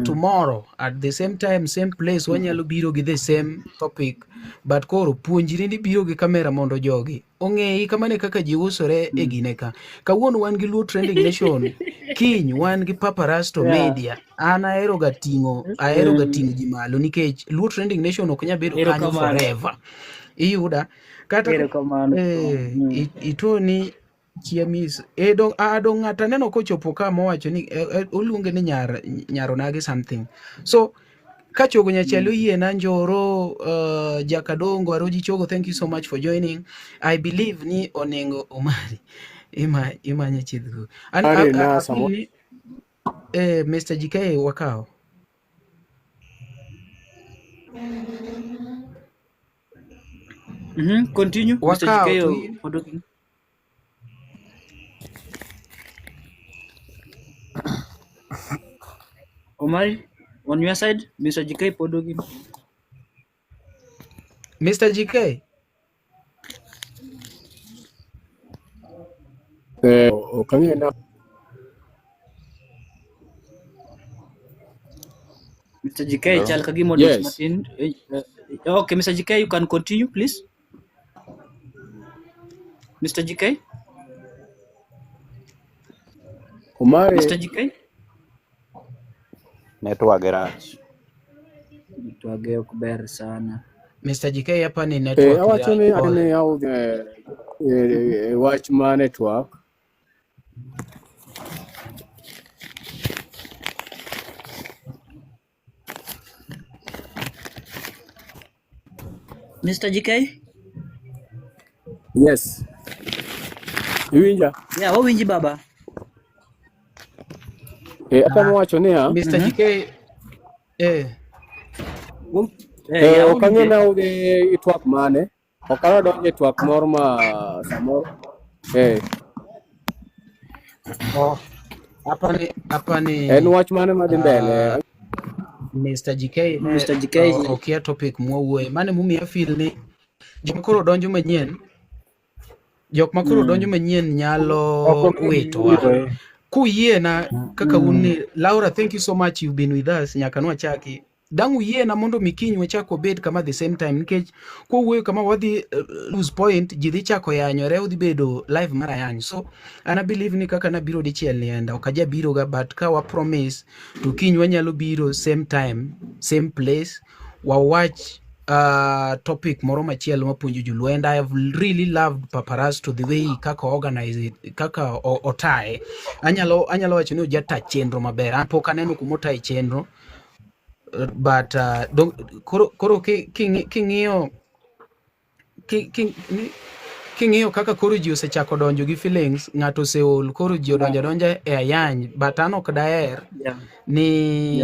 tomorrow at the same time, same place, wanyalo biro gi the same topic, but koro puonjri ni biro gi kamera mondo jogi ong'eyi kamano e kaka ji usore e gine ka. Kawuono wan gi Luo Trending Nation, kiny wan gi Paparasto Media. An ahero ga ting'o ahero ga ting'o ji malo nikech Luo Trending Nation ok nyal bedo kanyo Erokamano. forever. Iyuda kata Erokamano. ituo ni Chiamis e dong a dong ng'ato aneno kochopo ka mowacho ni oluonge ni nyar nyaronagi something. So kachogo nyachiel oyiena njoro Jakadongo Aroji Chogo, thank you so much for joining. I believe ni onengo Omari ima imanye chiedhgo. An Mari a, na a, samo feel ni Mr. GK wakao. Continue, Mr. Wakao GK. to in Odoki. Omari, on your side, Mr. GK Podogi. Mr. GK. Ok ang'eyo na Mr. GK, Hello? chal ka gima odich Yes. matin. Okay, Mr. GK, you can continue, please. Mr. GK? Omari Mr. GK? Network rach. Network ok ber sana. Mr. GK hapa ni network awacho ya ni pole. an yaw wach ma network. Mr. GK? Yes. Iwinja? Yeah, wawinji baba. Atemo wacho niya, Mr. GK Yeah, ok ang'e wawinje. na udhi e twak mane. Ok adwa donjo e twak moro ma samoro. Oh, hapa ni hapa ni En wach mane madhi mbele? Mr. GK ne Mr. GK okia topic mwawuoye. Mane mumiyo feel ni jok koro donjo manyien, jok ma koro donjo manyien nyalo Ok ong'e witowa. giwuoye. Kuyiena kaka un ni Laura, thank you so much, you've been with us nyaka nwachaki. Dang' uyiena mondo mi kiny wachak wabed kama the same time nikech kwawuoyo kama wadhi lose point, ji dhi chako yanyore, odhi bedo live mar ayany. So an I believe ni kaka nabiro dichiel ni enda ok aja biro ga, but ka wa promise to kiny wanyalo biro same time, same place, wawach topic moro machielo mapuonjo joluo. And I have really loved Paparasto, the way kaka organize it, kaka otaye. Anyalo wacho ni ojata chenro maber. An pok aneno kuma otaye chenro, but koro king'iyo king'iyo kaka koro ji osechako donjo gi feelings, ng'ato oseol, koro ji odonjo adonja e ayany, but an ok daher ni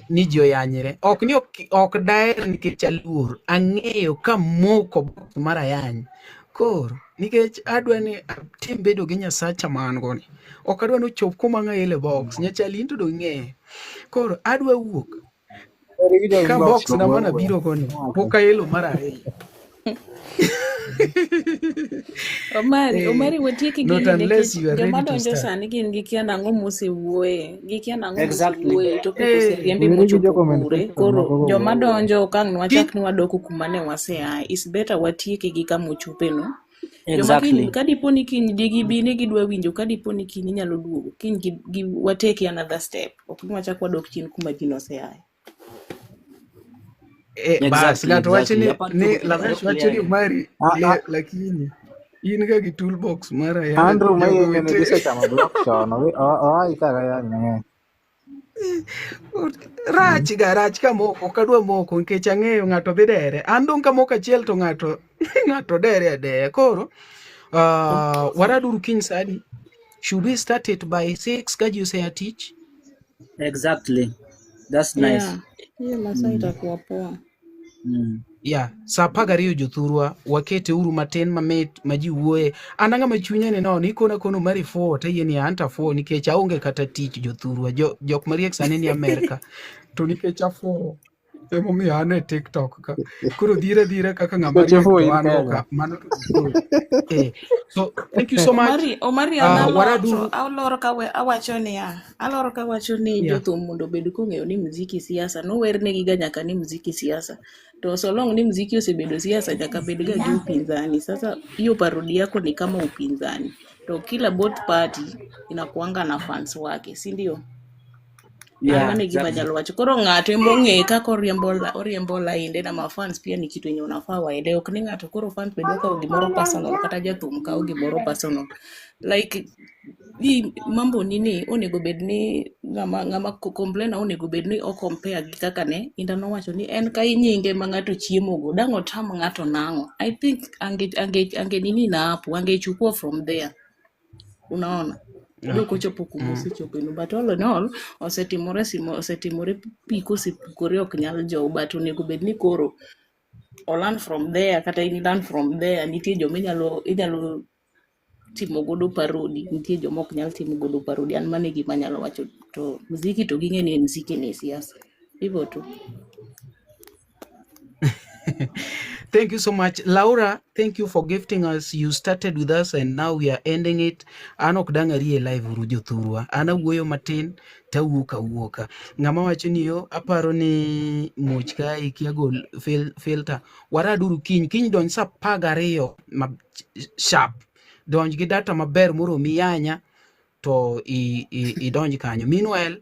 ni ji oyanyre. Ok ni ok daher nikech aluor, ang'eyo ka moko box mar ayany. Koro nikech adwa ni atim bedo gi Nyasacha ma an go ni. Ok adwa ni ochop kuma ang'aele box, nyachali in to dong ing'eye. Koro adwa wuok ka box na mana biro go ni, pok aelo mar ariyo. Omari, Omari watieki Not gini unless nikech you are joma ready to donjo start. sani gin gikia nang'o mosewuoye, gikia nang'o Exactly. mosewuoye, topic oseriembi Weri gi mochopo jo comment kure. section Koro moko go joma wuoyo. donjo ok ang' nwachak ni wadok kuma ne waseaye. It's better watieki gi kama ochopeno. Joma Exactly. kiny, kadipo ni kiny digibi ni gidwa winjo, kadipo ni kiny inyalo duogo, kiny gi wateki another step. Ok ni wachak wadok chien kuma ji noseaye. Bas, Exactly, ng'ato wacho exactly. ni Apart ni from Lamesh wacho ni clear. Omari Ah, le, ah, lakini in ga gi toolbox mar ayany Andrew jogo Mayenyo ne wete. gisechamo block chon. Oa kaka yany mang'eny. Rach ga rach ka moko, ok adwa moko nikech ang'eyo ng'ato dhi dere. An dong' ka moko achiel to ng'ato ng'ato dere adeya. Koro waraduru kiny sa adi? Should we start it by 6 ka ji osea tich? Exactly. That's nice. Yeah, hiyo masaa itakuwa poa. Ya, saa 12 jothurwa, wakete uru matin mamit ma ji wuoye. An ang'ama chunya ni no, ni kona kono mari fuwo tayie ni anta fuwo nikech aonge kata tich jothurwa. Jok mariek sani ni Amerka. To nikech afuwo emomiyo an e TikTok ka. Koro dhira dhira kaka ng'ama Nikech riek ifuwo to in an Kenya. oka. Mano to eh. So thank you so much. Omari, Omari an aloro, Waraduru. aloro ka awacho niya, aloro ka awacho ni Yeah. jothum mondo obed kong'eyo ni mziki siasa, nowernegi ga nyaka ni mziki siasa. To so long ni mziki osebedo siasa nyaka bed ga gi upinzani. Sasa hiyo parodi yako ni kama upinzani. To kila both party inakuanga na fans wake, si ndio? An Yeah, mano e gima exactly. anyalo wacho. Koro ng'ato ema ong'e kaka oriembo oriembo lainde na mafans pia ni kitu yenye unafaa waelewe. Ok ni ng'ato koro fans be dwa kawo gimoro personal kata jathum kawo gimoro personal. Like ni mambo nini onego bed ni ng'ama ng'ama complainer onego bed ni o compare gi kaka ne Inda nowacho ni en ka inyinge ma ng'ato chiemo go dang' otam ng'ato nang'o. I think ange nini na hapo angechukua from there. Unaona? Dok ochopo kuma osechopeno but all in all osetimore simo osetimore pi kosepukore ok nyal jow but onego bed ni koro o learn from there kata in learn from there nitie joma inyalo inyalo timo godo parodi nitie joma ok nyal timo godo parodi an mano e gima anyalo wacho to mziki to ging'e ni mziki ni siasa hivyo tu. Thank you so much. Laura, thank you for gifting us. You started with us and now we are ending it. An ok dang' arie live uru jothurwa. An awuoyo matin tawuok awuoka. Ng'ama wacho ni yo aparo ni muoch ka ikia gol filter. Waraduru kiny. Kiny donj sa 12 ma sharp. Donj gi data maber moromi yanya to idonj kanyo. Meanwhile,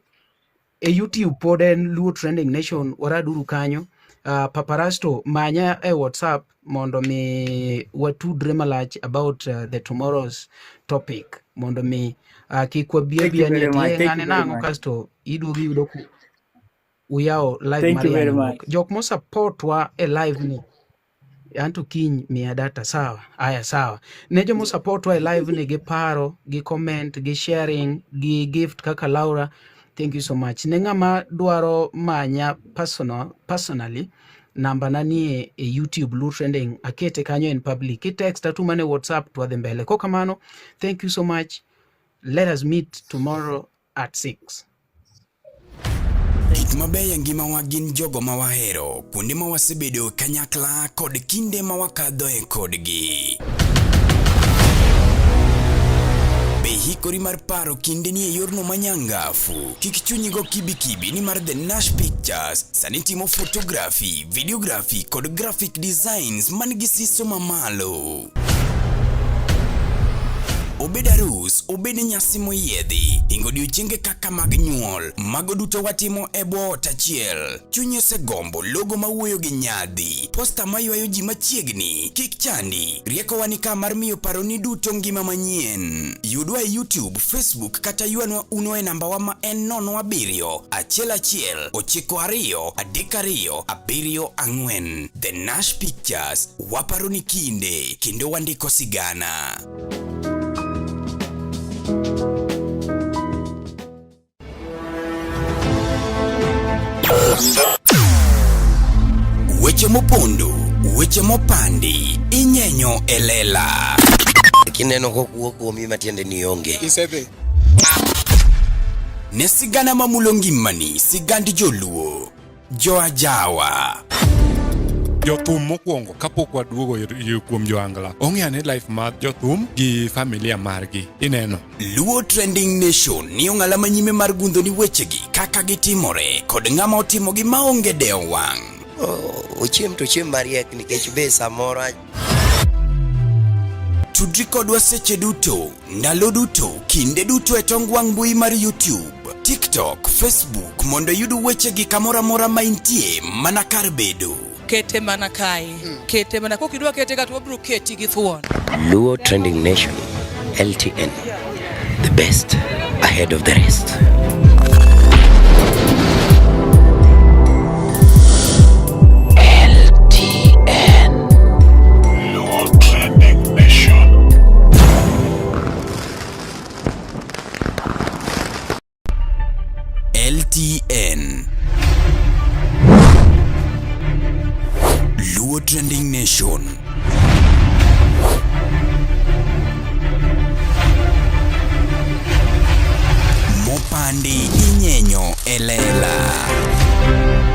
e YouTube pod en Luo Trending Nation, waraduru kanyo. Paparasto, manya e WhatsApp mondo mi watudre malach about the tomorrow's topic mondo mi kik wabi Thank you abiya ni very ati much. "Eh, Thank ng'ane you very nang'o much. kasto iduogo iyudo ku uyawo live Thank mar you very yanyruok. much. Jok mo supportwa e live ni anto kiny miya data sawa aya sawa ne jomo supportwa e live ni gi paro gi comment gi sharing gi gift kaka Laura thank you so much ne ng'ama dwaro manya personally namba na nie e YouTube Luo Trending akete kanyo en public ki text atumane WhatsApp to wadhi mbele kokamano thank you so much let us meet tomorrow at 6. Gik mabeyo e ngimawa gin jogo ma wahero, kuonde ma wasebedo kanyakla kod kinde ma wakadhoe kodgi. Be ihikori mar paro kindeni e yorno manyangafu? Kik chunyi go kibikibi nimar The Nash Pictures sani timo photography, videography kod graphic designs man gi siso mamalo. Obed arus, obed nyasi moyiedhi, hingo odiochienge kaka mag nyuol, mago duto watimo e bwo ot achiel. Chunyi osegombo logo mawuoyo gi nyadhi, posta maywayo ji machiegni, kik chandi, riekowa ni ka mar miyo paroni duto ngima manyien. Yudwa e YouTube, Facebook kata ywanwa uno e nambawa ma en 07 11 92 32 74. The Nash Pictures, waparo ni kinde kendo wandiko sigana. Weche mopondo, weche mopandi, inyenyo e lela. Kineno kokuo kuomi matiende ni onge. Isedhi. Ne sigana mamulo ngimani, sigand joluo. Joajawa. Jothum mokwongo kapok waduogo kuom joangla ong'e ane life mar jothum gi familia margi ineno. Luo Trending Nation ni ong'ala manyime mar gundho ni wechegi kaka gitimore kod ng'ama otimogi maonge dewo wang'. Ochiem to ochiem mariek nikech be samoro Tudri kodwa seche duto, ndalo duto, kinde duto e tong wang' mbui mar YouTube, TikTok, Facebook mondo iyud wechegi kamoro amora ma intie mana kar bedo. Kete mana kae. Kete mana kok idwa kete ka to wabiro keti gi thuon. Luo Trending Nation, LTN, the best ahead of the rest. LTN. Luo Trending Nation. LTN. Luo Mopandi inyenyo e lela.